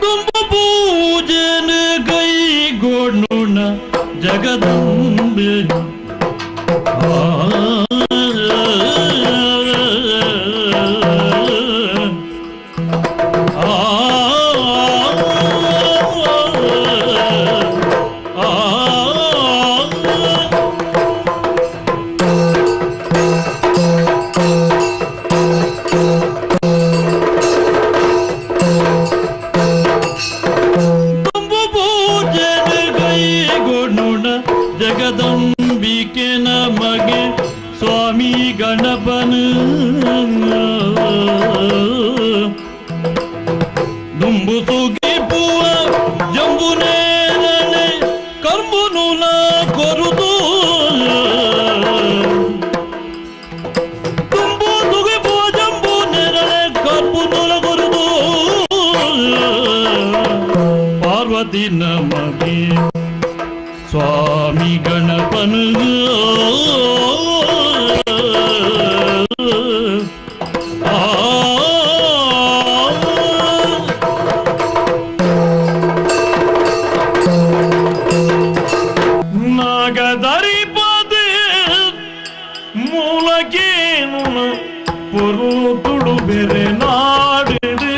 ದುಂಬು ಪೂಜೆನ ಕೈಗೊಣ್ಣುಣ ಜಗದಂಬೆ. ಜಗದಂಬಿಕೆ ನಮಗೆ ಸ್ವಾಮಿ ಗಣಪನ. ದುಂಬು ಸುಗಿಪುವ ಜಂಬುನೇರಳೆ ಕರ್ಬುನುಲ ಕೊರುದು. ದುಂಬು ಸುಗಿಪುವ ಜಂಬು ನೇರಳೆ ಕರ್ಬುನುಲ ಕೊರುದು. ಪಾರ್ವತಿ ನಮಗೆ ಸ್ವಾಮಿ ಗಣಪನ. ನಾಗದರಿಪದೆ ಮೂಲಕೇನು ಪೊರು ಬೇರೆ ನಾಡಿಡು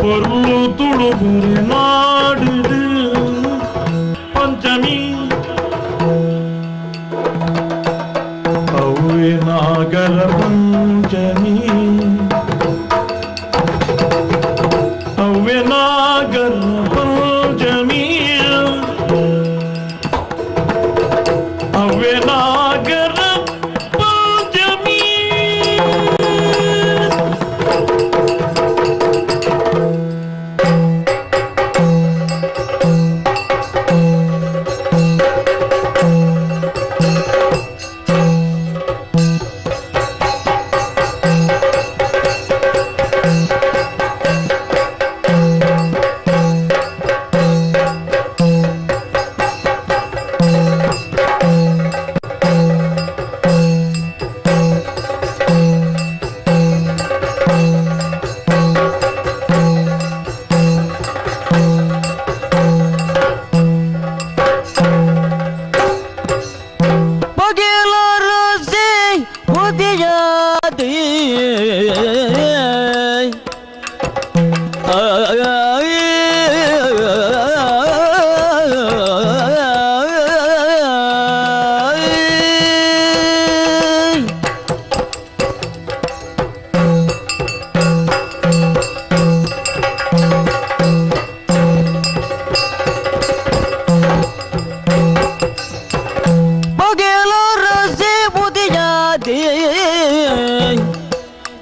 பொருள் துಳುಬೆರೆ ನಾಡಿಡು. ಪಂಚಮಿ ಅವ್ವೆ ನಾಗರ ಪಂಚಮಿ, ಅವ್ವೆ ನಾಗರ ಪಂಚಮಿ, ಅವ್ವೆ ನಾಗರ ಪಂಚಮಿ.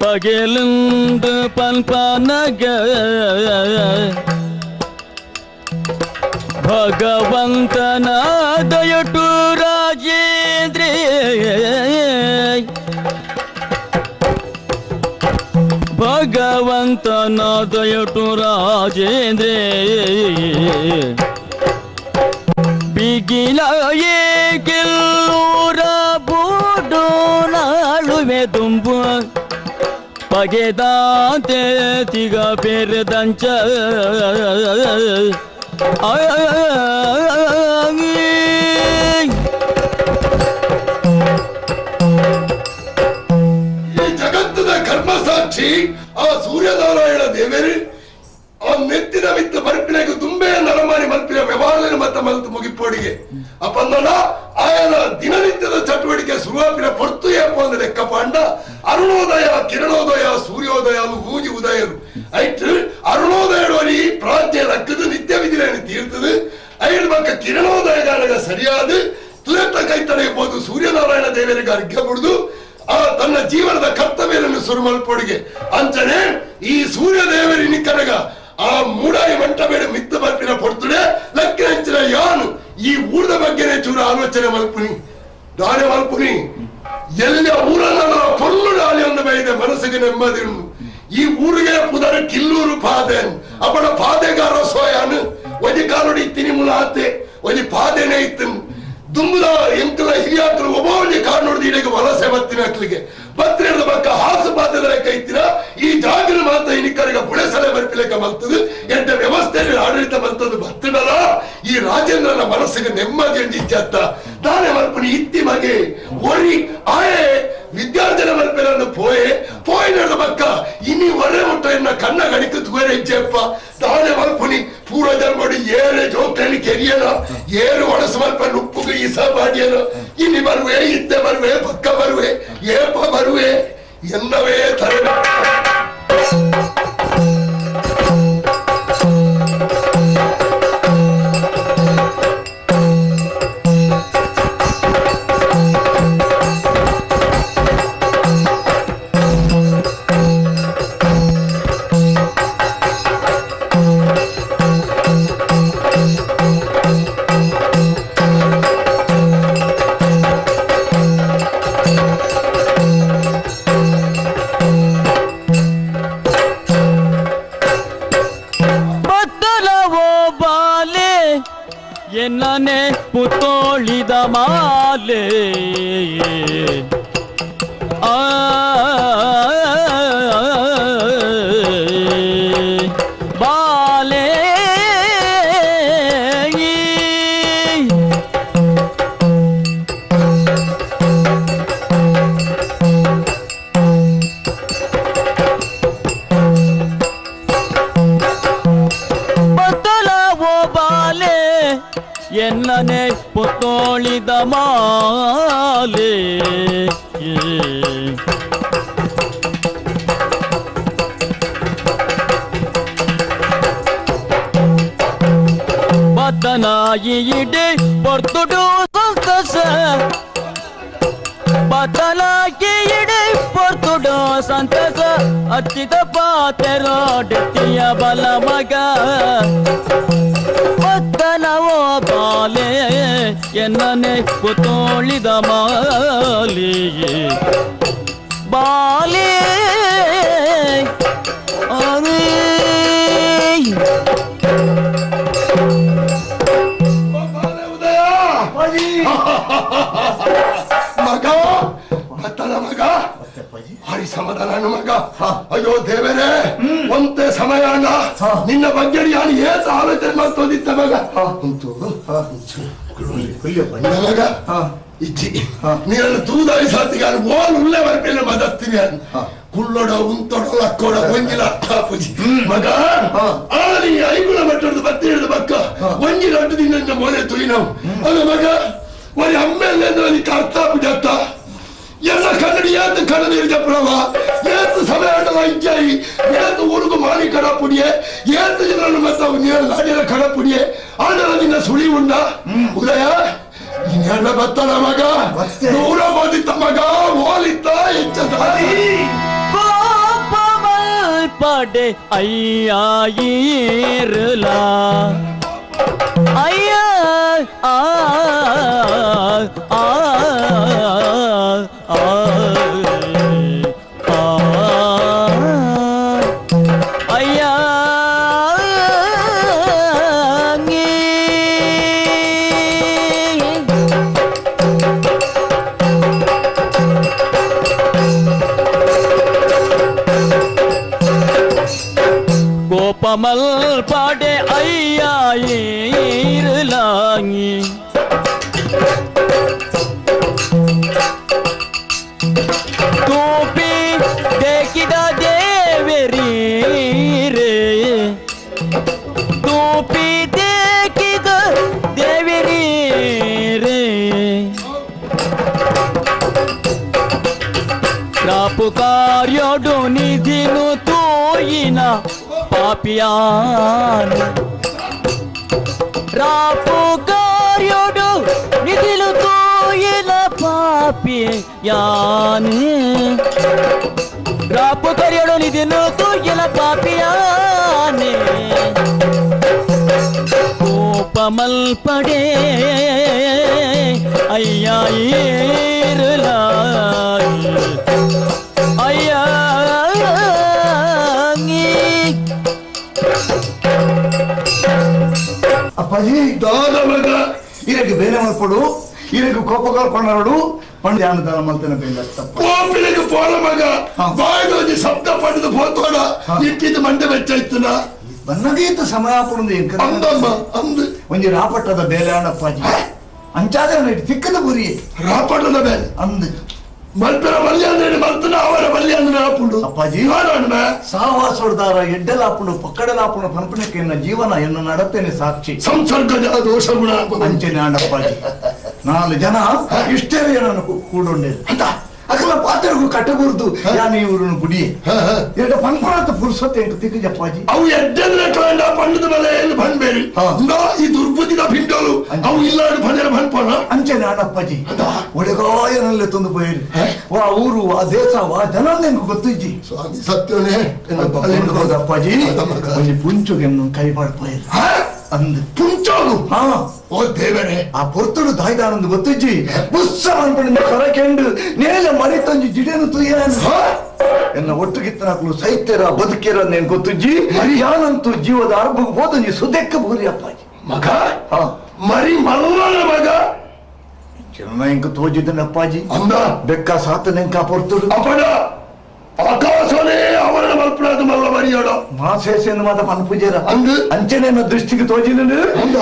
ಪಗೆಲುಂದು ಪನ್ಪನಗ ಭಗವಂತನ ದಯಟು ರಾಜೇಂದ್ರ, ಭಗವಂತನ ದಯಟು ರಾಜೇಂದ್ರ. ಬಿಗಿಲ ಏಕೆಲ್ಲೂರ ಬೂಡು ನಾಳುವೆ ದುಂಬು ಪಗೆದಾಂತೆ ತಿಗ ಪೆರೆದಂಚ. ಈ ಜಗತ್ತದ ಕರ್ಮಸಾಕ್ಷಿ ಆ ಸೂರ್ಯನಾರಾಯಣ ದೇವರು ಆ ಮೆತ್ತಿನ ಮಿತ್ತ ಬರ್ಪಿನಗೆ ತುಂಬೆ ನರಮಾನಿ ಮಲ್ಪಿನ ವ್ಯವಹಾರ ಮತ್ತ ಮಲ್ತು ಮುಗಿಪೋಡಿಗೆ ಅಪಂದನ ಆಯನ ದಿನನಿತ್ಯದ ಚಟುವಟಿಕೆ ಸುರುವಾಪಿನ ಪೊರ್ತು ಏಪೋ ಅಂದ್ರೆ ಲೆಕ್ಕ ಪಾಂಡ ಅರುಣೋದಯ ಕಿರಣೋದಯ ಸೂರ್ಯೋದಯ ಊಜಿ ಉದಯರು ಐಟ್ ಅರುಣೋದಯ ಪ್ರಾಜ್ಞೆ ಲಕ್ಕದು ನಿತ್ಯ ವಿಧಿಯನ್ನು ತೀರ್ತದೆ. ಐದು ಪಕ್ಕ ಕಿರಣೋದಯಗಾನಗ ಸರಿಯಾದ ತುರತ್ತ ಕೈ ತಡೆಯಬಹುದು ಸೂರ್ಯನಾರಾಯಣ ದೇವರಿಗೆ ಅರ್ಘ್ಯ ಬಿಡುದು ಆ ತನ್ನ ಜೀವನದ ಕರ್ತವ್ಯವನ್ನು ಸುರು ಮಲ್ಪೊಡಿಗೆ. ಅಂಚನೆ ಈ ಸೂರ್ಯ ದೇವರಿ ಕನಗ ಆ ಮೂಡಾಯಿ ಮಂಟಬೇಡ ಮಿತ್ತ ಬರ್ಪಿನ ಪೊರ್ತುಡೆ ಲಕ್ಕಿನ ಯಾನು ಈ ಊರದ ಬಗ್ಗೆನೇ ಚೂರು ಆಲೋಚನೆ ಮಲ್ಪುನಿ ದಾನೆ ಮಲ್ಪುನಿ. ಎಲ್ಲ ಊರನ್ನ ಪೊರ್ಲು ಡಾಲಿ ಒಂದು ಬೈದೆ ಮನಸ್ಸಿಗೆ ನೆಮ್ಮದಿ ಉಂಡು. ಈ ಊರಿಗೆ ಪುದರ ಕಿಲ್ಲೂರು ಪಾದೆ ಅಪಡ ಪಾದೆಗಾರ ಸೋಯಾನು ಒಂಜಿ ಕಾಲುಡಿ ಇತ್ತಿನಿ ಮುಲಾತೆ ಒಂಜಿ ಪಾದೆನೆ ಇತ್ತು ದುಂಬುದ ಎಂಕಲ ಹಿರಿಯಾಕಲು ಒಬ್ಬ ಒಂಜಿ ಕಾಡ್ನೋಡ್ದು ಇಡೆಗೆ ವಲಸೆ ಬತ್ತಿನ ಅಕ್ಲಿಗೆ ಬತ್ತಿನ ಬಕ್ಕ ಹಾಸು ಪಾದೆದ ಲೆಕ್ಕ ಇತ್ತಿನ ಈ ಜಾಗನ ಮಾತ ಕರ್ಗ ಬುಳೆಸಲೆ ಬರ್ಪಿಲೆಕ ಮಲ್ತದು ಎಂಟ ವ್ಯವಸ್ಥೆಯಲ್ಲಿ ಆಡಳಿತ ಮಲ್ತದು ಬರ್ತದಲ್ಲ ಈ ರಾಜೇಂದ್ರನ ಮನಸ್ಸಿಗೆ ನೆಮ್ಮದಿ ಎಂಜಿಚ್ಚತ್ತ ತಾನೇ ಮಲ್ಪನಿ ಇತ್ತಿ ಮಗೆ ಒರಿ ಆಯೆ ವಿದ್ಯಾರ್ಜನ ಮಲ್ಪೆಲನ್ನು ಪೋಯೆ ಪೋಯ್ ನಡೆದ ಬಕ್ಕ ಇನಿ ಒರೆ ಮುಟ್ಟ ಎನ್ನ ಕಣ್ಣ ಗಡಿಕ ತುಗರೆ ಇಜ್ಜೆಪ್ಪ ತಾನೇ ಮಲ್ಪುನಿ ಪೂರ್ವ ಜನ್ಮಡಿ ಏರೆ ಜೋಕ್ಲಲ್ಲಿ ಕೆರಿಯನ ಏರು ಒಣಸು ಮಲ್ಪ ನುಪ್ಪುಗು ಈಸ ಮಾಡಿಯನ ಇನಿ ಬರುವೆ ಇತ್ತೆ ಬರುವೆ ಪಕ್ಕ ಬರುವೆ ಏಪ ಬರುವೆ ಎಲ್ಲವೇ ತರೆ ಎನ್ನನೆ ಪುತ್ತೋಳಿದ ಮಾಲೆ ಆ ಬಾಲೆ ಬತ್ತಲವೋ ಬಾಲೆ ಎನ್ನನೆ ಪುತ್ತೋಳಿದ ಮಾಲೆ ಬತ್ತನಾಯಿ ಇಡೆ ಪೊರ್ತುಡು ಸಂತಸ ಬತ್ತನಾಗಿ ಇಡೆ ಪೊರ್ತುಡು ಸಂತಸ ಅತ್ತಿದ ಪಾತೆರೋಡೆತ್ತಿಯ ಬಲ ಮಗ ಬತ್ತನವೋ ಬಾಲೆ ಎನ್ನನೆ ಪುತ್ತೋಳಿದ ಮಾಲೆ ಬಾಲೆ ಅರೇ ಮಗ ಬತ್ತನ ಮಗ ಹರಿ ಸಮಾಧಾನ ಮಗ ಅಯ್ಯೋ ದೇವರೇ ಒಂತೆ ಸಮಯ ಅಣ್ಣ ನಿನ್ನ ಬಗ್ಗೆ ನಾನು ಏತ ಆಲೋಚನೆ ಮಾಡ್ತೋದಿತ್ತ ಮಗ ಮಗ ಇಜ್ಜಿ ನೀನನ್ನು ತೂದಾಯಿ ಸಾತಿಗೆ ಓಲ್ ಉಳ್ಳೆ ಬರ್ಪಿಲ್ಲ ಮದತ್ತೀನಿ ಕುಳ್ಳೋಡ ಉಂತೋಡ ಲಕ್ಕೋಡ ಒಂಜಿಲ ಅರ್ಥ ಪೂಜಿ ಮಗ ಆಲಿ ಐಗುಣ ಮಟ್ಟದ ಬತ್ತಿ ಹಿಡಿದ ಬಕ್ಕ ಒಂಜಿಲ ಅಡ್ಡು ನಿನ್ನ ಮೊನೆ ತುಯಿನವು ಅದು ಮಗ ಒರಿ ಅಮ್ಮೇಲೆ ಅರ್ಥ ಪೂಜತ್ತ ಎಲ್ಲ ಕನ್ನಡಿ ಏತು ಕಣ್ಣೀರು ಜಪ್ರವ ಏತು ಸಮಯ ಇಜ್ಜಾಯಿ ಏತು ಊರುಗು ಮಾರಿ ಕಡಪುಡಿಯೆ ಏತು ಜನರನ್ನು ಮತ್ತೆ ನೀರ ಕಡಪುಡಿಯೆ ಆಂಡಲ ನಿನ್ನ ಸುಳಿ ಉಂಡ ಉದಯ ನಿನ್ನ ಬತ್ತನ ಮಗ ದೂರ ಓದಿತ್ತ ಮಗ ಓಲಿತ್ತ ಹೆಚ್ಚದ ಕೋಪಮಲ್ಪಡೆ ಅಯ್ಯಾಯಿರಲ ಅಯ್ಯ ಆ ಆ ಕೋಪಮಲ್ಪಡೆ ಅಯ್ಯಾಯಿರಲಾಂಗಿ ತೂಪಿ ದೇಕಿದ ದೇವರೀರೆ ತೂಪಿ ದೇಕಿದ ದೇವರೀರೆ ರಾಪು ಕಾರ್ಯೋಡು ನಿಧಿನು ತೂಯಿನ ಪಾಪಿಯಾನು ರಾಪು ಕಾರ್ಯೋಡು ನಿಧಿಲು ತೂಯಿನ ಪಾಪಿಯಾನು ರಾಪು ಕಾರ್ಯೋಡು ನಿಧಿನು ತೂಯಿನ ಪಾಪಿಯಾನೆ ಕೋಪಮಲ್ಪಡೆ ಅಯ್ಯಾಯಿರಲಾಯಿ ಅಯ್ಯ ಅಪ್ಪಾಜಿ ದಾದ ಮಗ ಈರಕ್ಕೆ ಬೇರೆ ಮಲ್ಪಡು ಈರಕ್ಕೆ ಕೋಪಗಾಲ್ಕೊಂಡಾಡು ಪಂಡ್ಯಾನ ಮಲ್ತನ ಬೇಲ ಪೋಪಿಲಿಗೆ ಪೋಲ ಮಗ ಬಾಯ್ದೊಂಜಿ ಶಬ್ದ ಪಡೆದು ಪೋತೋಡ ಇಕ್ಕಿದ ಮಂಡೆ ವೆಚ್ಚ ಇತ್ತುನ ಬನ್ನಗೀತ ಸಮಯ ಪುಣದು ಅಂದಮ್ಮ ಅಂದು ಒಂಜಿ ರಾಪಟ್ಟದ ಬೇಲೆ ಅಣ್ಣಪ್ಪಾಜಿ ಅಂಚಾದ ತಿಕ್ಕದ ಬುರಿ ರಾಪಟ್ಟದ ಬೇಲೆ ಅಂದು ಮಲ್ಪೆರ ಬಲ್ಯಾಂದ್ರೆ ಮಲ್ತನ ಅವರ ಬಲ್ಯಾಂದ್ರೆ ಆಪುಂಡು ಅಪ್ಪಾಜಿ ಸಾವಾಸೋಡ್ದಾರ ಎಡ್ಡಲಾಪುಂಡು ಪಕ್ಕಡಲಾಪುಂಡು ಪನ್ಪಣಕ್ಕೆ ಎನ್ನ ಜೀವನ ಎನ್ನ ನಡತೇನೆ ಸಾಕ್ಷಿ ಸಂಸರ್ಗದ ದೋಷ ಗುಣ ಅಂಚನೆ ಅಣ್ಣಪ್ಪಾಜಿ ನಾಲ್ ಜನ ಇಷ್ಟೇ ಏನನ್ನು ಕೂಡೊಂಡೆ ಅಂತ ಅಕಲ ಪಾತ್ರಗೂ ಕಟ್ಟಗುರ್ದು ಯಾನು ಇವರು ಗುಡಿ ಎರಡು ಪನ್ಪಣತ ಪುರುಷತೆ ಎಂಟು ತಿಕ್ಕಜಪ್ಪಾಜಿ ಅವು ಎಡ್ಡೆಂದ್ರೆ ಕಂಡ ಪಂಡದ ಮೇಲೆ ಏನು ಬಂದ್ಬೇರಿ ಈ ದುರ್ಬುದ್ಧಿದ ಪಿಂಡೋಲು ಅವು ಇಲ್ಲ ಬಂದರೆ ಬಂದ್ಪಣ ಅಂಚನೆ ಅಣ್ಣಪ್ಪಾಜಿ ಒಡೆಗಾಯನಲ್ಲೇ ತಂದು ಪೋಯಿರಿ ವಾ ಊರು ವಾ ದೇಶ ವಾ ಜನ ನಿಂಗೆ ಗೊತ್ತಿಜ್ಜಿ ಸ್ವಾಮಿ ಸತ್ಯನೇ ಅಪ್ಪಾಜಿ ಒಂಜಿ ಪುಂಚುಗೆ ಕೈ ಮಾಡ್ಪೋಯಿರಿ ಅಂದು ಪುಂಚೋಲು ಓ ದೇವರೇ ಆ ಪೊರ್ತುಡು ದಾಯ್ದಾನಂದು ಗೊತ್ತಿಜ್ಜಿ ಬುಸ್ಸ ಅನ್ಕೊಂಡು ಕರಕೆಂಡು ನೇಲ ಮರಿತಂಜಿ ಜಿಡೇನು ತುಯ್ಯಾನ ಎನ್ನ ಒಟ್ಟುಗಿತ್ತನಾಕ್ಲು ಸೈತ್ಯರ ಬದುಕಿರ ನೇನು ಗೊತ್ತಿಜ್ಜಿ ಯಾನಂತೂ ಜೀವದ ಅರ್ಭಗ್ ಹೋದಂಜಿ ಸುದೆಕ್ಕ ಬೋರಿ ಅಪ್ಪಾಜಿ ಮಗ ಮರಿ ಮಲ್ಲನ ಮಗ ಜನ ಇಂಕ ತೋಜಿದ್ದನ ಅಪ್ಪಾಜಿ ಅಂದ ಬೆಕ್ಕ ಸಾತನೆಂಕ ಪೊರ್ತುಡು ಅಪಡ ಆಕಾಶನೇ ಅವರಣ ಮಲ್ಪನಾದ ಮಲ್ಲ ಮರಿಯೋಡ ಮಾಸೇಸೆಂದು ಮಾತ ಪನ್ಪುಜೇರ ಅಂದು ಅಂಚನೆ ದೃಷ್ಟಿಗೆ ತೋಜಿನ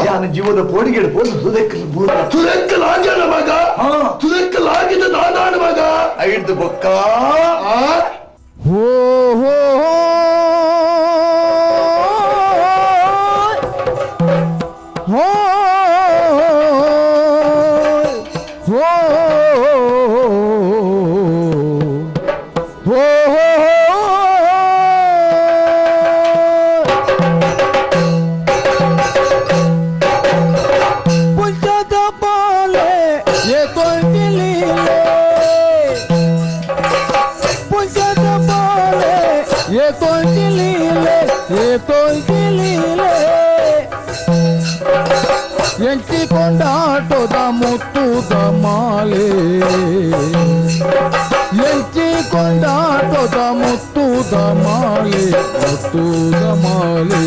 ಯಾನ ಜೀವದ ಪೋಡಿಗೆ ಪೋದು ಸುದೆಕ್ಕ ಬೂರ ತುದೆಕ್ಕಲಾಗ್ಯನ ಮಗ ತುದೆಕ್ಕಲಾಗಿದ್ದ ದಾದಾನ ಮಗ ಐದು ಬೊಕ್ಕ ಹೋ ಹೋ ಹೋ ಹೋ ಹೋ ಪುಂಜದ ಬಾಲೆ ಏತೊಂದಿಲೀಲೆ ಪುಂಜದ ಬಾಲೆ ಏತೊಂದಿಲೀಲೆ ಏತೊಂದಿಲೀಲೆ ಎಂಚಿಕೊಂಡಾಟದ ಮುತ್ತುದ ಮಾಲೆ ಎಂಚಿಕೊಂಡಾಟದ ಮುತ್ತುದ ಮಾಲೆ ಮುತ್ತುದ ಮಾಲೆ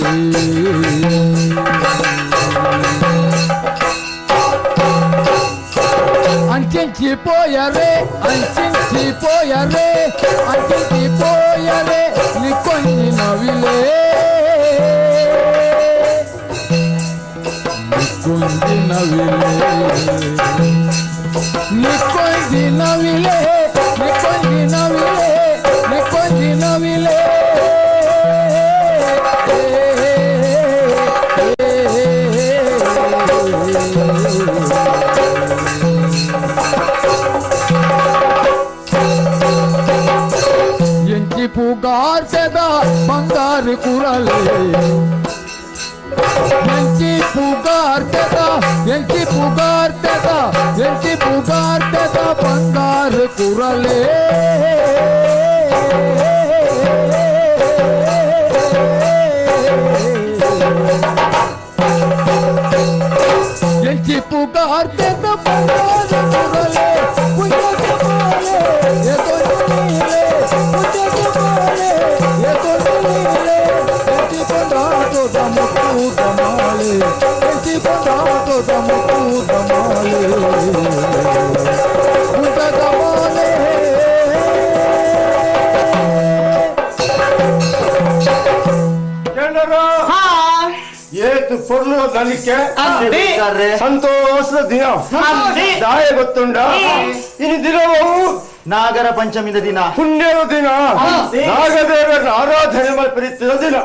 ಅಂಚಿಂಚಿ ಪೋಯರೆ ಅಂಚಿಂಚಿ ಪೋಯರೆ ಅಂಚಿಂಚಿ ಪೋಯರೆ ನಿಕೊಂಜಿ ನವಿಲೆ ನಿಕೊಂಜಿ ನವಿಲೆ ನಿಕೊಂಜಿ ನವಿಲೆ ನಿಕೊಂಜಿ ನವಿಲೆ ನಿಕೊಂಜಿ ನವಿಲೆ ಎಂಚಿ ಪುಗಾರ್ತೆದ ಬಂಗಾರು ಕುರಲೆ ಎಂಚಿ ಪುಗಾರ್ತೆದ ಎಂಚಿ ಪುಗಾರ್ತೆದ ಎಂಚಿ ಪುಗಾರ್ತೆದ ಬಂಗಾರು ಕುರಲೆ ಎಂಚಿ ಪುಗಾರ್ತೆದ ಬಂಗಾರು ಕುರಲೆ ಪುಂಜದ ಮಾಲೆ ಎದೊಂದಿಲೀಲೆ ಪುಂಜದ ಮಾಲೆ ಎದೊಂದಿಲೀಲೆ ಎಂಚಿ ಕೊಂಡಾಟದ ಮುತ್ತುದ ಮಾಲೆ ಎಂಚಿ ಕೊಂಡಾಟದ ಮುತ್ತುದ ಮಾಲೆ ಪುಂಜದ ಮಾಲೆ ಏತು ಪೊರ್ಲು ನಲಿಕೆ ಸಂತೋಷದ ದಿನ ದಾಯ ಗೊತ್ತುಂಡ ಇನ್ನು ದಿನವು ನಾಗರ ಪಂಚಮಿದ ದಿನ ಪುಣ್ಯದ ದಿನ ನಾಗದೇವರ ಆರಾಧನೆ ಮಲ್ಪರಿತ್ತಿದ ದಿನ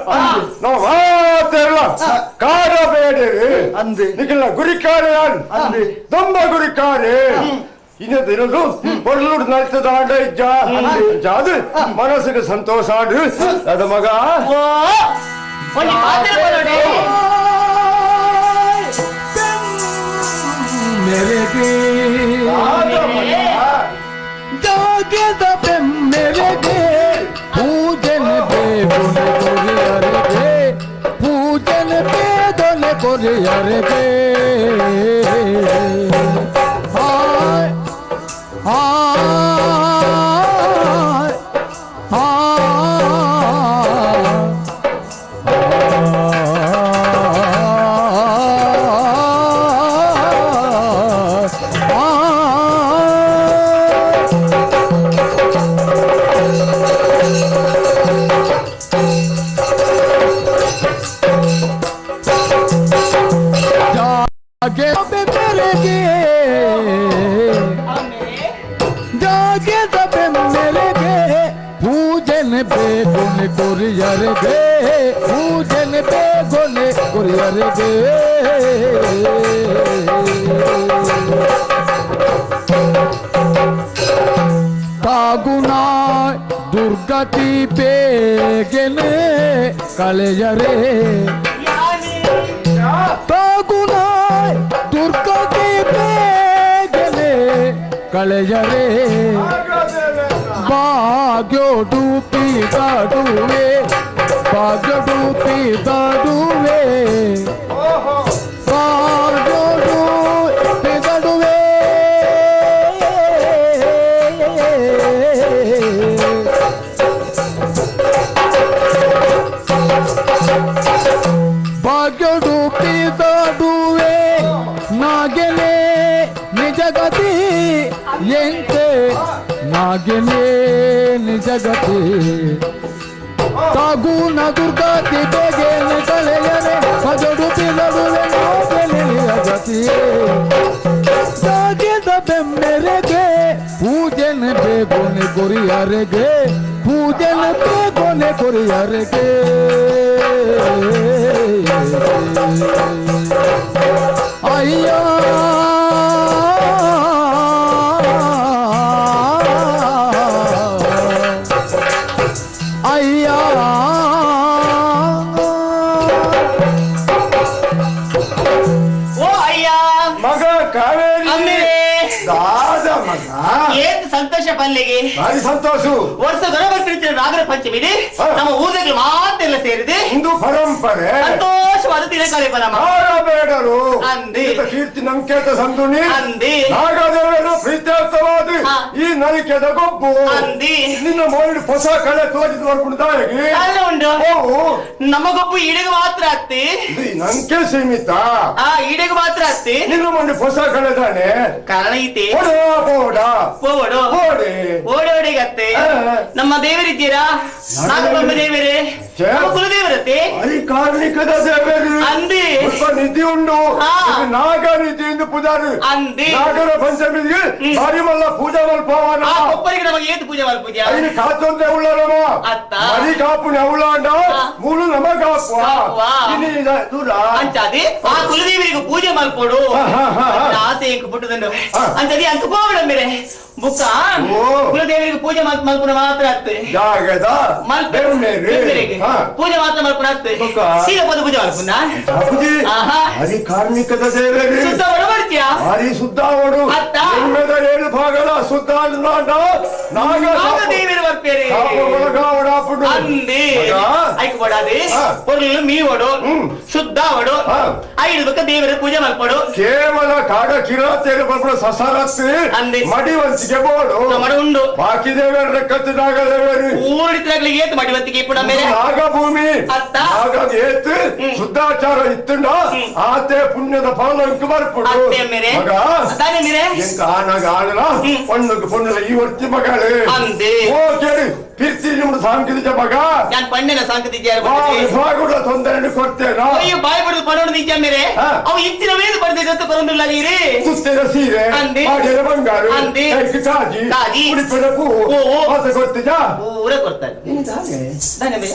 ನಾವು ಮಾತೆಲ್ಲ ಕಾಡ ಬೇಡೇರಿ ಅಂದೆ ನಿಖಿಲ ಗುರಿಕಾರೆ ಅಂದೆ ದೊಂಬ ಗುರಿಕಾರೆ ಇನ್ನು ದಿನದು ಪೊರ್ಲುಡು ನಲಿತದ ಆಂಡ ಇಜ್ಜ ಜಾದು ಮನಸ್ಸಿಗೆ ಸಂತೋಷ ಆಡು ಅದ ಮಗ ಜಾಗದ ಬೆಮ್ಮೆರೆಗೆ ಪೂಜನೆ ಬೇಗೊನೆ ಕೊರಿಯರೆಗೆ ಪೂಜನೆ ಬೇದೊನೆ ಕೊರಿಯರೆಗೆ ಹಾಯ್ ಹಾಯ್ ಹಾಯ್ ಆ ಕೊರಿಯರಿಗೆ ಪೂಜೆನ ಬೇಗೊನೆ ಕೊರಿಯರಿಗೆ ತಾಗುಣ ದುರ್ಗತಿ ಬೇಗನೆ ಕಳೆಯರೆ ತಾಗುಣ ದುರ್ಗತಿ ಬೇಗನೆ ಕಳೆಯರೆ ಭಾಗ್ಯೋಡುಪಿ ದಡುವೆ ಭಾಗ್ಯೋಡುಪಿ ದಡುವೆ ಭಾಗ್ಯೋಡುಪಿ ದಡುವೆ ಭಾಗ್ಯೋಡುಪಿ ದಡುವೆ ನಾಗೆನೆ ನಿಜಗತಿ ಎಂತೆ ನಾಗೆನೆ ನಿಜಗತಿ ತಾಗುಣ ದುರ್ಗತಿ ಬೇಗನೆ ಕಳೆಯರೆ ಸಜಡುಪಿ ನಡುವೆ ನಾಗೆನೆ ನಿಜಗತಿ ಜಾಗೆದ ಬೆಮ್ಮೆರೆಗೆ ಪೂಜೆನ ಬೇಗೊನೆ ಕೊರಿಯರೆಗೆ ಪೂಜೆನ ಬೇಗೊನೆ ಕೊರಿಯರೆಗೆ ಅಯ್ಯ ಅಯ್ಯ ಓ ಅಯ್ಯ ಮಗ ಕಾವೇರಿ ಅಮ್ಮಿರೇ ದಾದ ಮಗ ಏನ್ ಸಂತೋಷ ಪಲ್ಲಿಗೆ ಭಾರಿ ಸಂತೋಷ ವರ್ಷ ಗಣಪತಿ ನಾಗರ ಪಂಚಮಿ ನಮ್ಮ ಊರಲ್ಲಿ ಮಾತೆಲ್ಲ ಸೇರಿದೆ ಹಿಂದೂ ಪರಂಪರೆ ಸಂತೋಷವಾದ ದಿನ ಕಳೆಪ ನಮ್ಮ ಬೇಡರು ಅಂದಿ. ಕೀರ್ತಿ ನಂಕೇತ ಸಂದುನಿ ಅಂದಿ. ನಾಗದೇವರು ಪ್ರೀತ್ಯರ್ಥವಾದ ಈ ನಲಿಕೆದ ಗೊಬ್ಬು ಅಂದಿ. ನಿನ್ನ ಮೋಡಿ ಹೊಸ ಕಳೆ ತೋರಿದ ಬರ್ಕೊಂಡು ಅಲ್ಲ ಉಂಟು ಓ ನಮ್ಮ ಗೊಬ್ಬು ಈಡೆಗೆ ಮಾತ್ರ ಅತ್ತಿ ಇದು ನಂಕೆ ಸೀಮಿತ ಆ ಈಡೆಗೆ ಮಾತ್ರ ಅತ್ತಿ ನಿನ್ನ ಮೊನ್ನೆ ಹೊಸ ಕಳೆದಾನೆ ಕಾರಣ ಐತಿ ಓಡ ಬೋಡ ಹೋಗೋಡು ಓಡಿ ಓಡೋಡಿಗತ್ತೆ ಆ. ನಮ್ಮ ದೇವರಿದ್ದೀರಾ ನಾಗಬೊಮ್ಮ ದೇವರೇ ಛೇ. ನಮ್ಮ ಕುಲದೇವರತ್ತೆ ಹರಿ ಕಾರ್ಣಿಕದ ದೇವರು ಅಂದಿ. ಸ್ವಲ್ಪ ನಿಧಿ ಉಂಡು ಆ. ಇದು ನಾಗ ನಿಧಿ ಎಂದು ಪೂಜಾರಿ ಅಂದಿ. ನಾಗರ ಪಂಚಮಿಗೆ ಭಾರಿ ಮಲ್ಲ ಪೂಜಾ ಮಲ್ಪವನ ಆ ಒಬ್ಬರಿಗೆ ನಮಗೆ ಏತು ಪೂಜೆ ಮಲ್ಪೂಜೆ ಐದು ಕಾತೊಂದೆ ಉಳ್ಳರಮ ಅತ್ತ. ಮರಿ ಕಾಪು ಉಳ್ಳಾಂಡ ಆ. ಮೂಲು ನಮ ಕಾಪುವ ಕಾಪುವ. ಇನಿ ದೂರ ಅಂಚಾದಿ ಆ ಕುಲದೇವರಿಗೆ ಪೂಜೆ ಮಲ್ಪೋಡು ಹಾ, ಹಾ, ಹಾ, ಹಾ. ನನ್ನ ಆಸೆ ಇಂಕ್ ಪುಟ್ಟದಂಡು ಆ. ಅಂಚಾದಿ ಅಂಕ ಹೋಗಡ ಮೇರೆ ಬುಕ್ಕ ಓ. ಕುಲದೇವರಿಗೆ ಪೂಜೆ ಮಲ್ಪುನ ಮಾತ್ರ ಅತ್ತೆ ಜಾಗದ ಮಲ್ಪ ಬೆಮ್ಮೇರಿ. ಬೆಮ್ಮೆರಿಗೆ. ಹಾ. ಪೂಜೆ ಮಾತ್ರ ಮಲ್ಪುನ ಅತ್ತೆ ಬುಕ್ಕ. ಸೀದಾ ಪದ ಪೂಜೆ ಮಲ್ಪುನ ಬಾಪೂಜಿ, ಆಹಾ. ಹರಿ ಕಾರ್ಣಿಕದ ದೇವರಿ ಸುತ್ತ ಬಡ ಬರ್ತೀಯಾ ಭಾರಿ ಸುದ್ದಾವಡು ಅತ್ತ. ಎಮ್ಮೆದ ಏಳು ಭಾಗದ ಸುದ್ದ ನಾಗ ನಾಗದೇವರು ಬರ್ಪೇರೆ ಒಳಗಾವಡಾಪುಡು ಅಂದಿ ಮಗ. ಐಕ್ ಬಡಾದಿ ಆ. ಪೊರ್ಲು ಮೀವಡು ಹ್ಮ್. ಶುದ್ಧ ಅವಡು ಆ. ಐದು ಬಕ್ಕ ದೇವರ ಪೂಜೆ ಮಲ್ಪಡು ಕೇವಲ ಕಾಡ ಕಿರಾತೇರು ಬರ್ಪುಡ ಸಸಾರತ್ತಿ ಅಂದಿ. ಮಡಿ ವಂಚಿಗೆ ಬೋಡು ಮಡ ಉಂಡು ಬಾಕಿ ದೇವರ ರೆಕ್ಕತ್ತು ನಾಗದೇವರು ಊರಿದ್ರಾಗ್ಲಿ ಏತ್ ಮಡಿವಂತಿಗೆ ಇಪ್ಪುಡ ಮೇಲೆ ನಾಗಭೂಮಿ ಅತ್ತ. ನಾಗ ಏತ್ ಶುದ್ಧಾಚಾರ ಇತ್ತುಂಡ ಆತೆ ಪುಣ್ಯದ ಫಲ ಇಂಕು ಬರ್ಪುಡು ಅತ್ತೆ ಮೇರೆ ಮಗ ತಾನೇ ಮೇರೆ ಎಂಕ ಆನಾಗ ಆಡಲ ಪಣ್ಣುக்கு பொண்ணுல ಈ ஒருத்தி மகளு ಅಂದಿ. ಓ ಕೇಳಿ ಪಿರ್ತಿ ನಿಮ್ದು ಸಾಂಕಿದ ಮಗ ನಾನು ಪಣ್ಣೆನ ಸಾಂಕತಿದ್ಯಾರು ಆ ವಿಭಾಗದ ತೊಂದರೆ ಕೊಡ್ತೇನಾ ಅಯ್ಯೋ ಬಾಯ್ ಬಿಡುದು ಪಡೋಣ ನಿಜ ಮೇರೆ ಆ. ಅವು ಇಂಚಿನ ಮೇಲೆ ಪಡೆದ ಜೊತೆ ಬರೋದಿಲ್ಲ ನೀರಿ ಸುತ್ತಿನ ಸೀರೆ ಅಂದಿ. ಮಾಡಿದ ಬಂಗಾರು ಅಂದಿ. ಕೈಗೆ ಕಾಜಿ ಕಾಜಿ. ಉಡುಪಿನ ಹೂವು ಹೂವು. ಹೊಸ ಗೊತ್ತಿಜಾ ಪೂರ ಕೊಡ್ತಾರೆ ತಾನೇ ಮೇರೆ